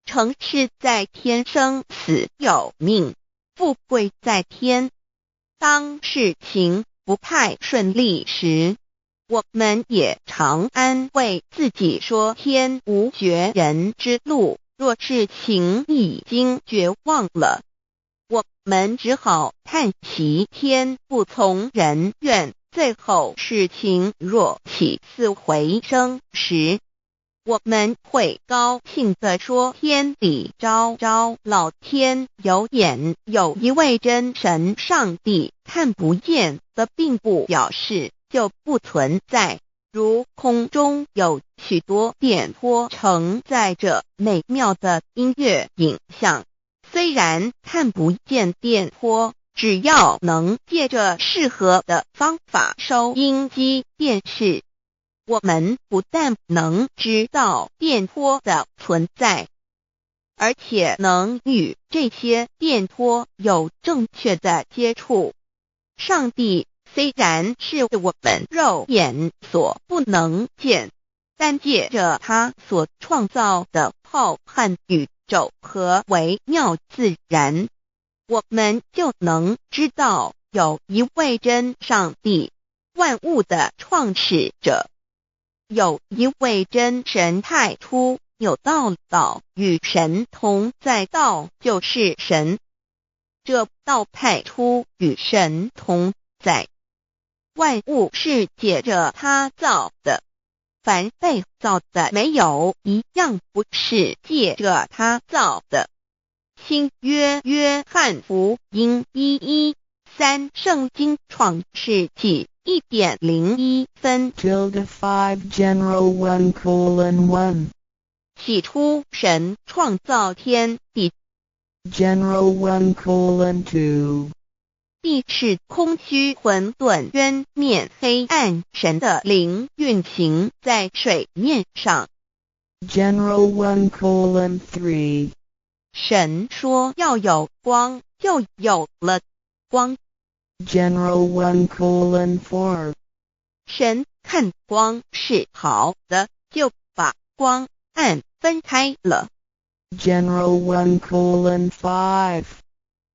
成事在天，生死有命，富貴在天。當事情不太順利時，我們也常安慰自己說天無絕人之路。若事情已經絕望了，我們只好嘆息天不從人願。最後事情若起死回生時，我們會高興地說天理昭昭，老天有眼，有一位真神上帝，看不見的並不表示就不存在。如空中有許多電波承載着美妙的音樂影像，雖然看不見電波，只要能借着適合的方法收音機、電視，我們不但能知道電波的存在，而且能與這些電波有正確的接觸。上帝雖然是我們肉眼所不能見，但借着他所創造的浩瀚宇宙和微妙自然，我們就能知道有一位真上帝，萬物的創始者，有一位真神。太初有道，道與神同在，道就是神。這道太初與神同在，萬物是借着他造的，凡被造的，沒有一樣不是借着他造的。新約約翰福音一一。三聖經創世紀1點01分。 Tilde 5 General 1:1. 起初神創造天地， General 1:2. 地是空虛混沌淵面黑暗，神的靈運行在水面上。 General 1:3. 神說要有光，就有了光。 General 1:4. 神看光是好的，就把光暗分開了。 General 1:5.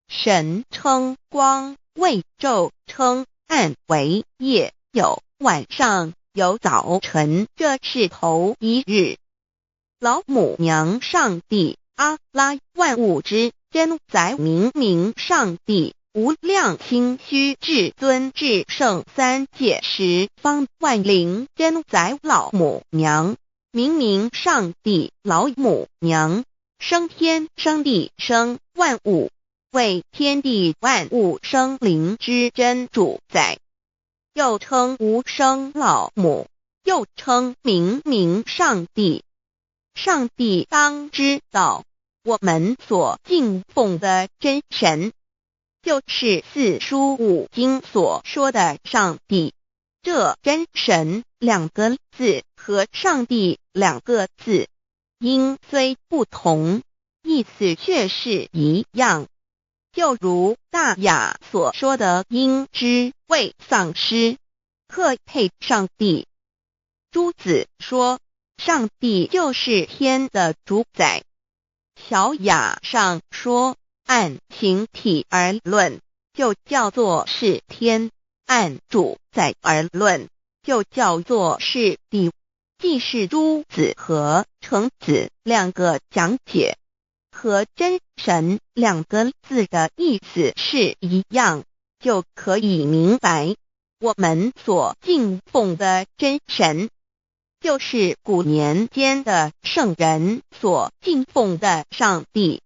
神稱光為晝，稱暗為夜，有晚上，有早晨，這是頭一日。老母娘上帝阿拉萬物之真宰明明上帝無量清虛至尊至聖三界十方萬靈真宰老母娘明明上帝老母娘生天生地生萬物，為天地萬物生靈之真主宰，又稱無生老母，又稱明明上帝。上帝當知道，我們所敬奉的真神，就是四書五經所說的上帝。這真神兩個字和上帝兩個字，音雖不同，意思卻是一樣。就如大雅所說的，應知未喪失，克配上帝。朱子說，上帝就是天的主宰。小雅上說，按形體而論，就叫做是天；按主宰而論，就叫做是地。既是朱子和程子兩個講解，和真神兩個字的意思是一樣，就可以明白，我們所敬奉的真神，就是古年間的聖人所敬奉的上帝。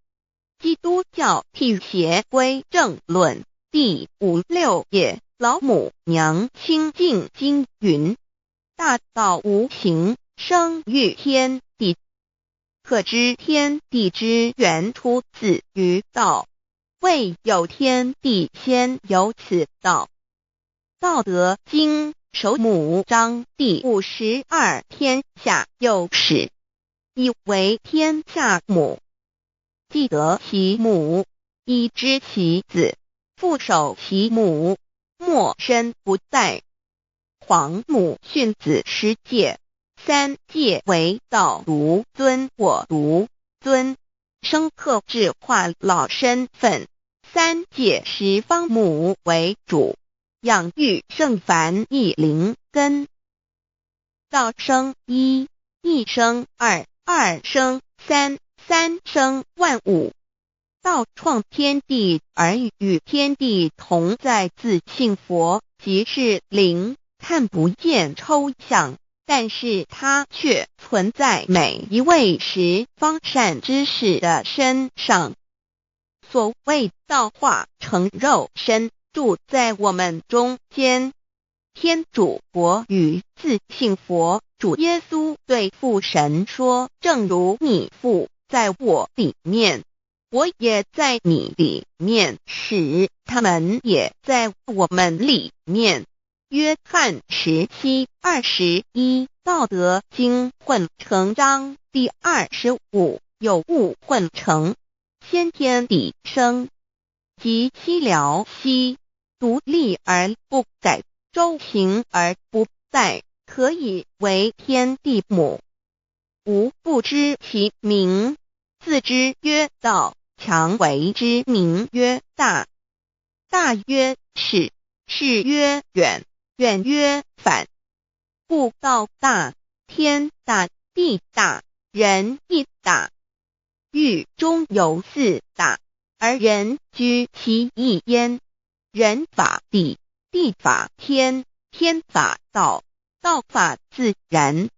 基督教辟邪歸正論第五六頁，老母娘清淨經云：大道無形，生於天地。可知天地之源出自於道，未有天地先有此道。道德經首母章第52，天下有始，以為天下母。既得其母，以知其子，復守其母，莫身不殆。皇母訓子十誡，三誡為道獨尊我獨尊，生克制化老身份。三界十方母為主，養育聖凡一靈根。道生一，一生二，二生三，三生萬物。道創天地而與天地同在，自性佛即是靈，看不見抽象，但是它卻存在每一位十方善知識的身上。所謂道化成肉身，住在我們中間。天主國與自性佛主耶穌對父神說：正如你父在我裡面，我也在你裡面，使他們也在我們裡面。約翰17:21，道德經混成章第25，有物混成，先天地生，即西遼兮，獨立而不改，周行而不殆，可以為天地母。吾不知其名，自知曰道，強為之名曰大。大曰始，始曰遠，遠曰反。故道大，天大，地大，人亦大。域中有四大，而人居其一焉。人法地，地法天，天法道，道法自然。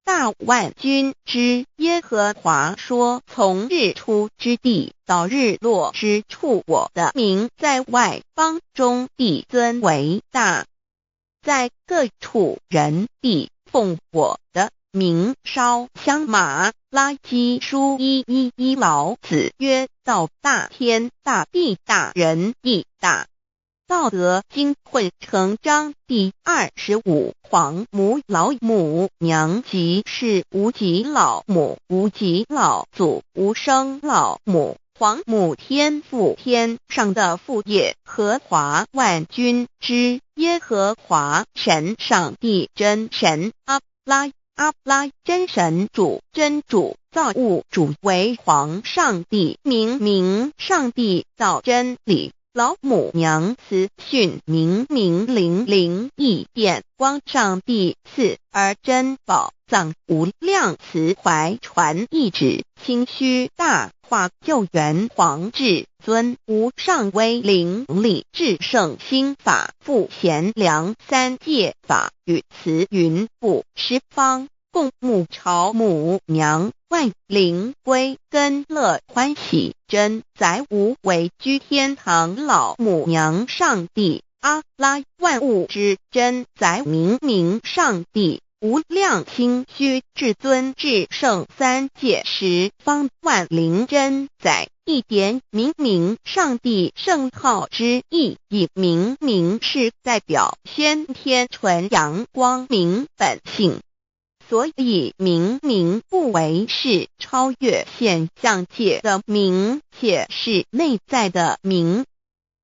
大萬軍之耶和華說：從日出之地到日落之處，我的名在外邦中必尊為大，在各處人必奉我的名燒香。瑪拉基書1:1:1老子曰：道大天大地大人亦大。道德經混成章第25皇母老母娘即是無極老母、無極老祖、無生老母、皇母天父天上的父耶和華萬軍之耶和華神上帝真神阿拉阿拉真神主真主造物主為皇上帝明明上帝道真理。老母娘慈訓明明靈靈異變光上帝賜而珍寶藏無量慈懷傳懿旨清虛大化救援皇至尊無上威靈力至聖心法父賢良三界法與慈雲布十方共沐朝母娘萬靈歸根樂歡喜真宰無為居天堂老母娘上帝阿拉萬物之真宰明明上帝無量清虛至尊至聖三界十方萬靈真宰一點明明上帝聖號之意義明明是代表先天純陽光明本性。所以明明不為是超越現象界的明，且是內在的明。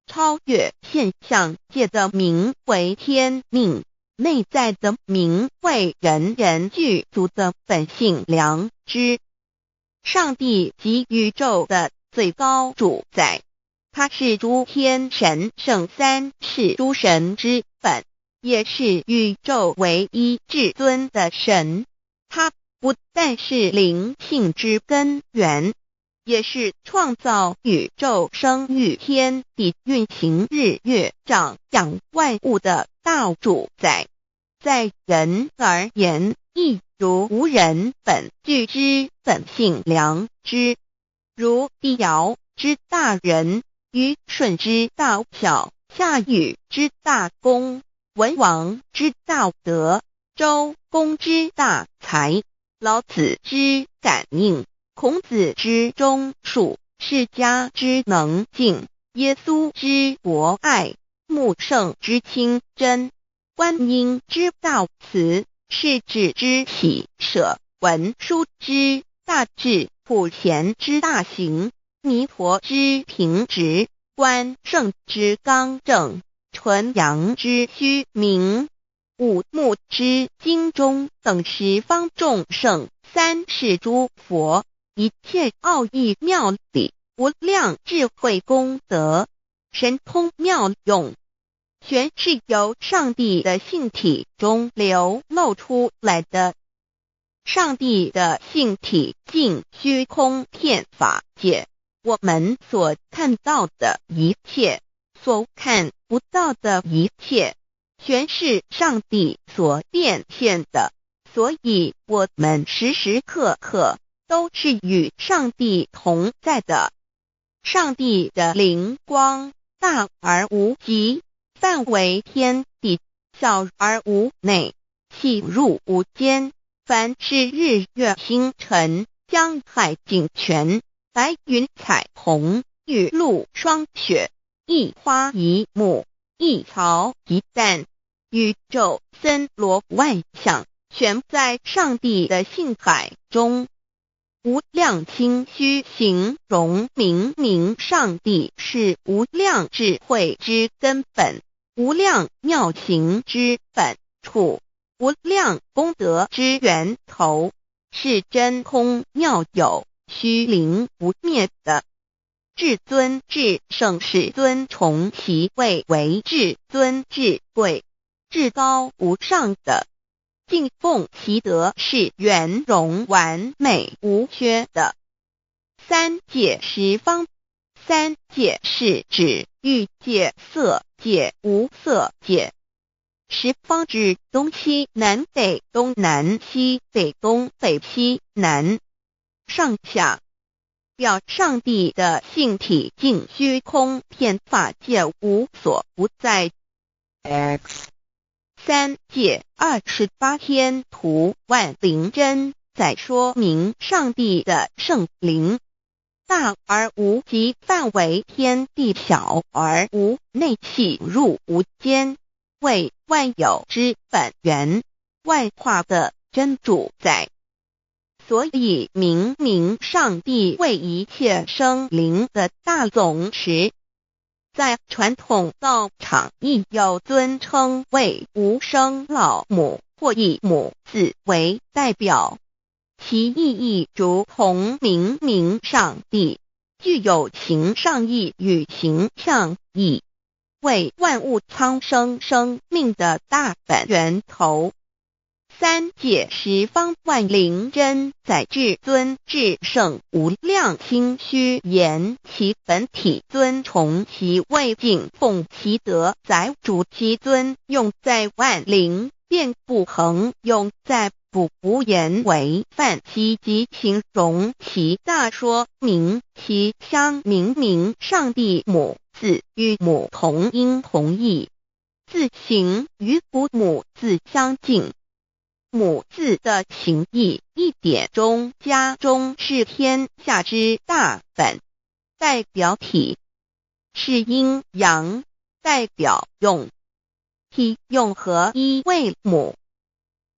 超越現象界的明為天命，內在的明為人人具足的本性良知。上帝即宇宙的最高主宰，他是諸天神聖三世諸神之本。也是宇宙唯一至尊的神，他不但是靈性之根源，也是創造宇宙、生育天地、運行日月、長養萬物的大主宰。在人而言，亦如吾人本具之本性良知，如帝堯之大仁，虞舜之大孝，夏禹之大功。文王之大德，周公之大才，老子之感應，孔子之忠恕，釋迦之能靜，耶穌之博愛，穆聖之清真，觀音之大慈，釋智之喜捨，文殊之大智，普賢之大行，彌陀之平直，關聖之剛正。純陽之虛明，五目之精中等十方眾聖，三世諸佛，一切奧義妙理，無量智慧功德，神通妙用，全是由上帝的性體中流露出來的。上帝的性體盡虛空遍法界，我們所看到的一切，所看不到的一切，全是上帝所變現的，所以我們時時刻刻都是與上帝同在的。上帝的靈光大而無極，範圍天地，小而無內，細入無間。凡是日月星辰、江海井泉、白雲彩虹、雨露霜雪，一花一木，一草一蛋，宇宙森羅萬象，全在上帝的性海中。無量清虛形容明明上帝是無量智慧之根本，無量妙行之本處，無量功德之源頭，是真空妙有、虛靈不滅的。至尊至聖世尊崇其位為至尊至貴、至高無上的，敬奉其德是圓融完美無缺的。三界十方，三界是指欲界、色界、無色界。十方之東西南北東南西北東北西南上下，表上帝的性體淨虛空遍法界無所不在。 X 三界28天圖萬靈真在說明上帝的聖靈大而無極範圍天地小而無內細入無間，為萬有之本源，萬化的真主宰。所以明明上帝為一切生靈的大總持。在傳統道場亦有尊稱為無生老母或以母字為代表，其意義如同明明上帝，具有形上意與形象意，為萬物蒼生生命的大本源頭。三界十方萬靈真在至尊至聖無量清虛言其本體尊崇其位敬奉其德載主其尊用在萬靈便不恆用在不無言為範其及形容其大說明其相明明上帝母字與母同音同義，字形與古母字相近。母字的形義一點中加中是天下之大本，代表體是陰陽，代表用，體用合一為母。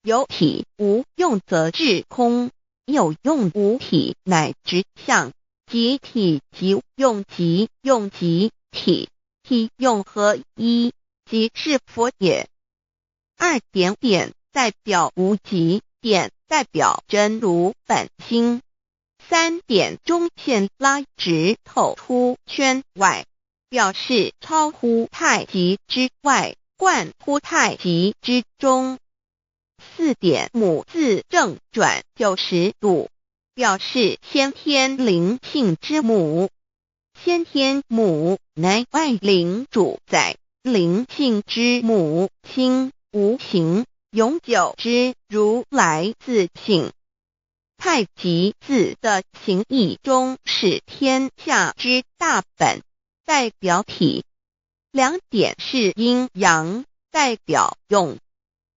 有體無用則至空，有用無體乃直相，即體即用即用即體，體用合一，即是佛也。二點點代表無極，點代表真如本心。三點中線拉直透出圈外，表示超乎太極之外，貫乎太極之中。四點母字正轉90度，表示先天靈性之母。先天母乃萬靈主宰，靈性之母，清無形，永久之如來自性。太極字的形義中是天下之大本，代表體。兩點是陰陽，代表用。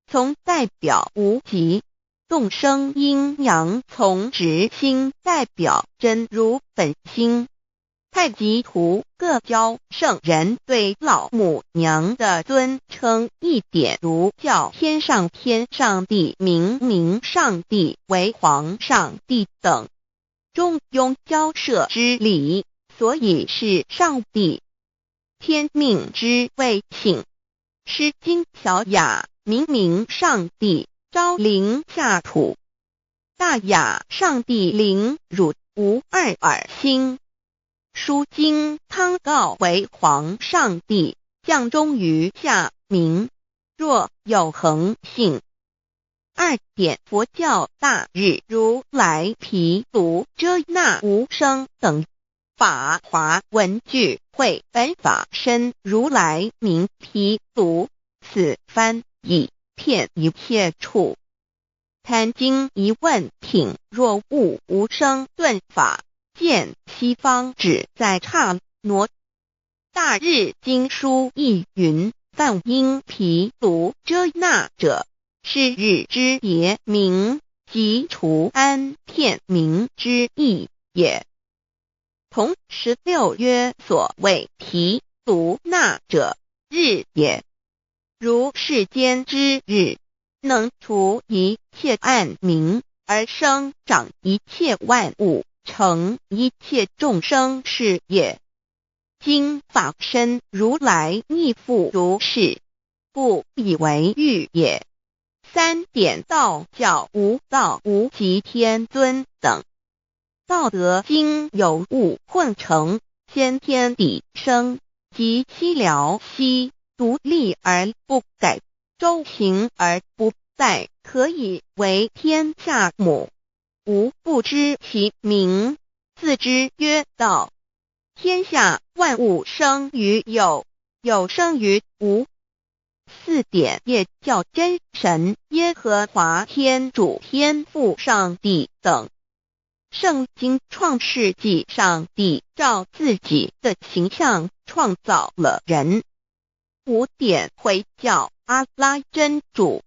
從代表無極，動生陰陽從直心，代表真如本心。太極圖各教聖人對老母娘的尊稱一點如叫天上天上帝、明明上帝為皇上帝等，中庸交涉之理，所以是上帝。天命之謂性，詩經小雅。明明上帝昭靈下土，大雅上帝靈汝無二爾心。書經湯告為皇上帝降終於下明，若有恆性。二點佛教大日如來毗盧遮那無生等法華文具會本法身如來名毗盧，此翻以遍一切處。壇經疑問品若悟無生頓法，見西方只在剎那。大日經書亦云：梵音毗盧遮那者，是日之別名，即除安片名之意也。同16曰：所謂毗盧那者，日也。如世間之日，能除一切暗冥，而生長一切萬物，成一切眾生是也。今法身如來亦復如是，故以為喻也。三點道教無道無極天尊等，道德經有物混成，先天地生，及西遼西。獨立而不改，周行而不殆，可以為天下母。吾不知其名，自之曰道。天下萬物生於有，有生於無。四點耶教真神耶和華天主天父上帝等。聖經創世紀上帝照自己的形象創造了人。五點回教阿拉真主。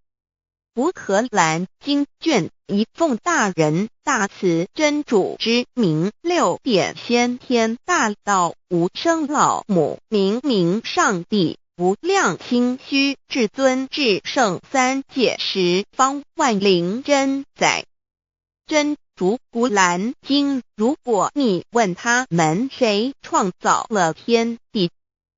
古可蘭經卷一奉大仁大慈真主之名。六點先天大道無生老母明明上帝無量清虛至尊至聖三界十方萬靈真宰真主古蘭經。如果你問他們誰創造了天地，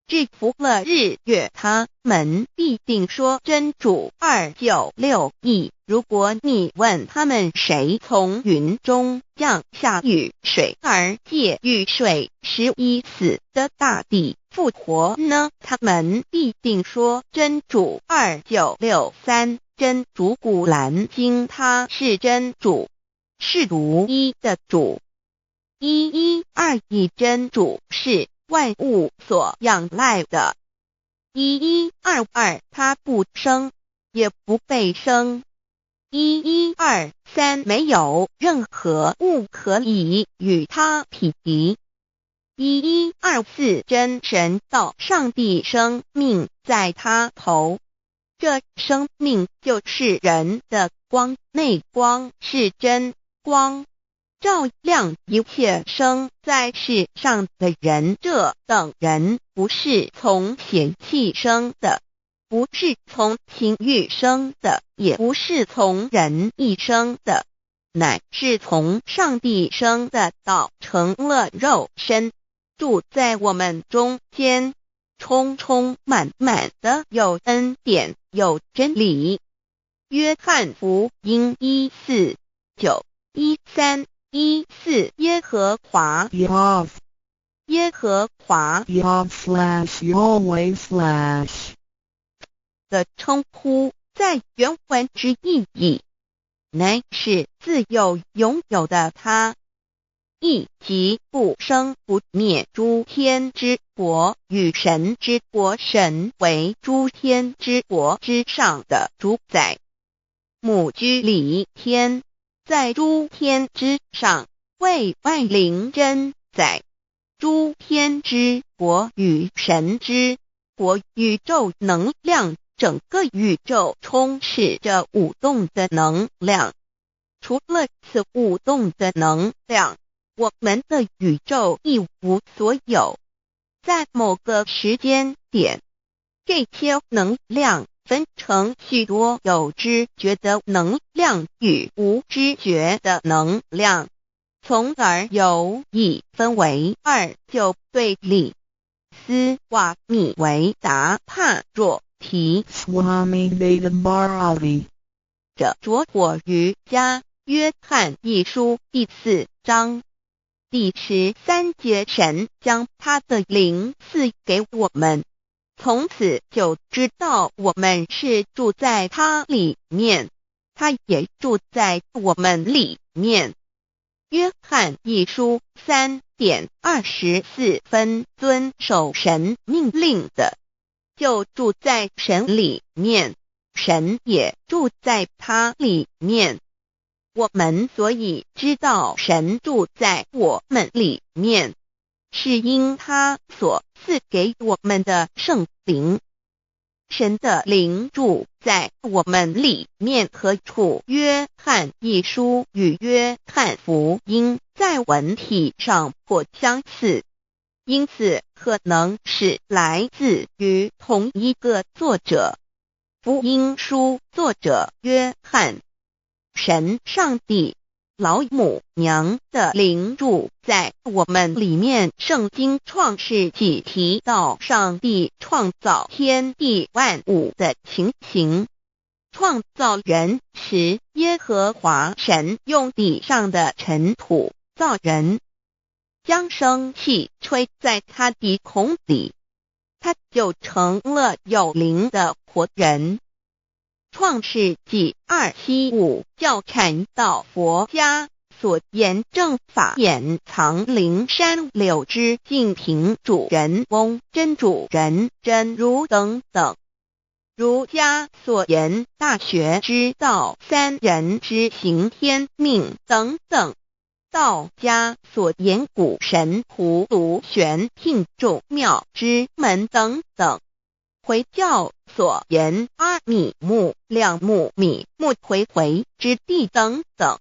制服了日月，他們必定說真主。2961。如果你問他們誰從雲中降下雨水，而藉雨水使已死的大地復活呢？他們必定說真主。2963。真主古蘭經，他是真主，是獨一的主。1121真主是萬物所仰賴的。1122，他不生，也不被生。1123，沒有任何物可以與他匹敵。1124，真神道上帝生命在他頭，這生命就是人的光，內光是真光，照亮一切生在世上的人。這等人不是從血氣生的，不是從情慾生的，也不是從人意生的，乃是從上帝生的。道成了肉身，住在我們中間，充充滿滿的有恩典，有真理。約翰福音1、4、9、13、14耶和華 Yahweh 耶和華 Yahweh/Yahweh/ 的稱呼，在原文之意義，乃是自有永有的他，意即不生不滅諸天之國與神之國，神為諸天之國之上的主宰。母居裡天，在諸天之上，為萬靈真宰。諸天之國與神之國，宇宙能量，整個宇宙充斥着舞動的能量。除了此舞動的能量，我們的宇宙一無所有。在某個時間點，這些能量分成許多有知覺的能量與無知覺的能量，從而有一分為二就對立。斯瓦米維達帕若提 Swami Veda Bharati 的拙火瑜伽，約翰一書第四章第13節，神將他的靈賜給我們，從此就知道我們是住在他裡面，他也住在我們裡面。約翰一書3點24分，遵守神命令的，就住在神裡面，神也住在他裡面。我們所以知道神住在我們裡面，是因他所賜給我們的聖靈。神的靈住在我們裡面何處？約翰一書與約翰福音在文體上頗相似，因此可能是來自於同一個作者。福音書作者約翰。神上帝老母娘的靈住在我們裡面。聖經創世紀提到上帝創造天地萬物的情形。創造人時，耶和華神用地上的塵土造人，將生氣吹在他鼻孔裡，他就成了有靈的活人。創世紀275教禪道佛家所言正法眼藏靈山柳枝淨瓶主人翁真主人真如等等。儒家所言大學之道、三人之行、天命等等；道家所言谷神、葫蘆玄牝眾妙之門等等；回教所言阿米木、兩木、米木回回之地等等；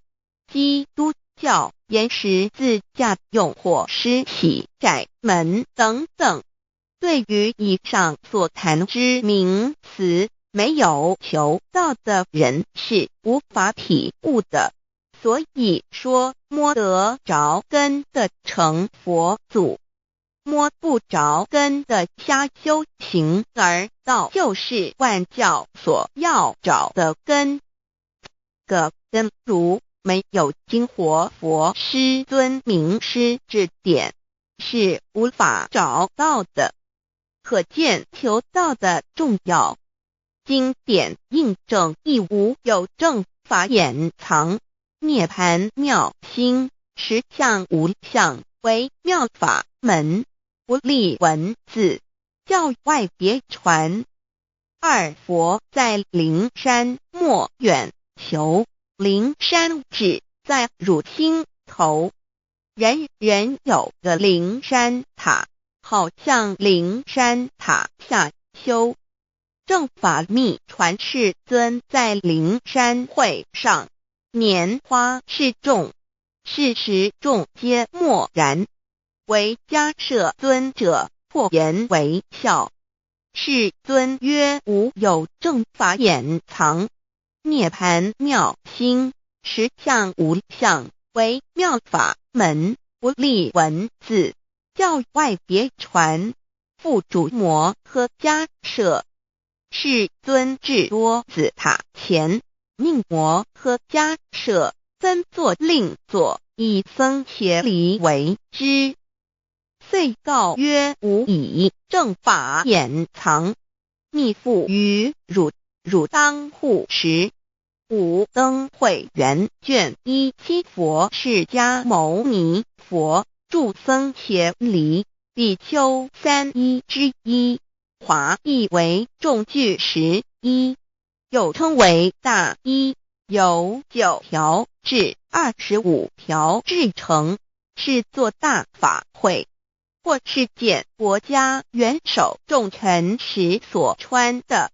基督教言十字架、永火施洗窄門等等。對於以上所談之名詞，沒有求道的人是無法體悟的。所以說，摸得著根的成佛祖，摸不著根的瞎修行，而道就是萬教所要找的根。個根如沒有經活佛師尊明師指點，是無法找到的。可見求道的重要。經典印證亦無有正法眼藏，涅槃妙心，實相無相，為妙法門，不立文字，教外別傳。二佛在靈山莫遠求，靈山只在汝心頭。人人有個靈山塔，好向靈山塔下修。正法秘傳世尊在靈山會上，拈花示眾，是時眾皆默然。唯迦葉尊者破顏為笑。世尊曰：無有正法眼藏，涅槃妙心，實相無相，為妙法門，不立文字，教外別傳。付囑摩訶迦葉。世尊至多子塔前，命摩訶迦葉分座令座，以僧伽梨為之。遂告曰：吾以正法眼藏，密付於汝，汝當護持。五燈會元卷一七佛釋迦牟尼佛著僧伽梨比丘三衣之一，華譯為眾具十衣，又稱為大衣，由9條至25條製成，是做大法會或是見國家元首重臣時所穿的。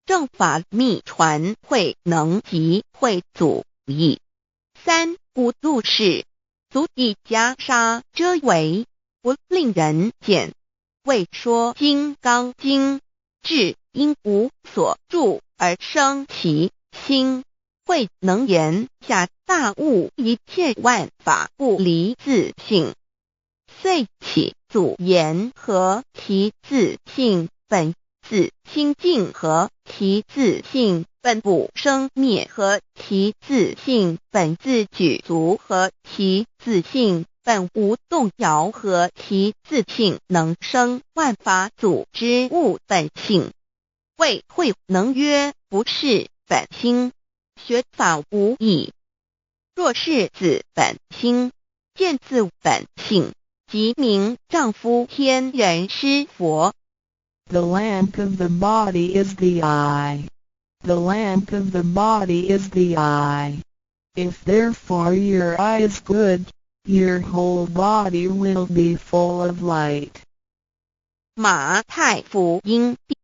正法秘傳慧能及慧祖譯。三古錄事，足以袈裟遮圍，不令人見。為說金剛經，至應無所住而生其心，慧能言下大悟一切萬法不離自性，遂起祖言何其自性本自清淨何其自性本不生滅何其自性本自具足何其自性本無動搖何其自性能生萬法祖之悟本性。魏慧能曰：不識本心，學法無益。若識自本心，見自本性，即名丈夫天人師佛。 The lamp of the body is the eye. The lamp of the body is the eye. If therefore your eye is good, your whole body will be full of light. 馬太福音第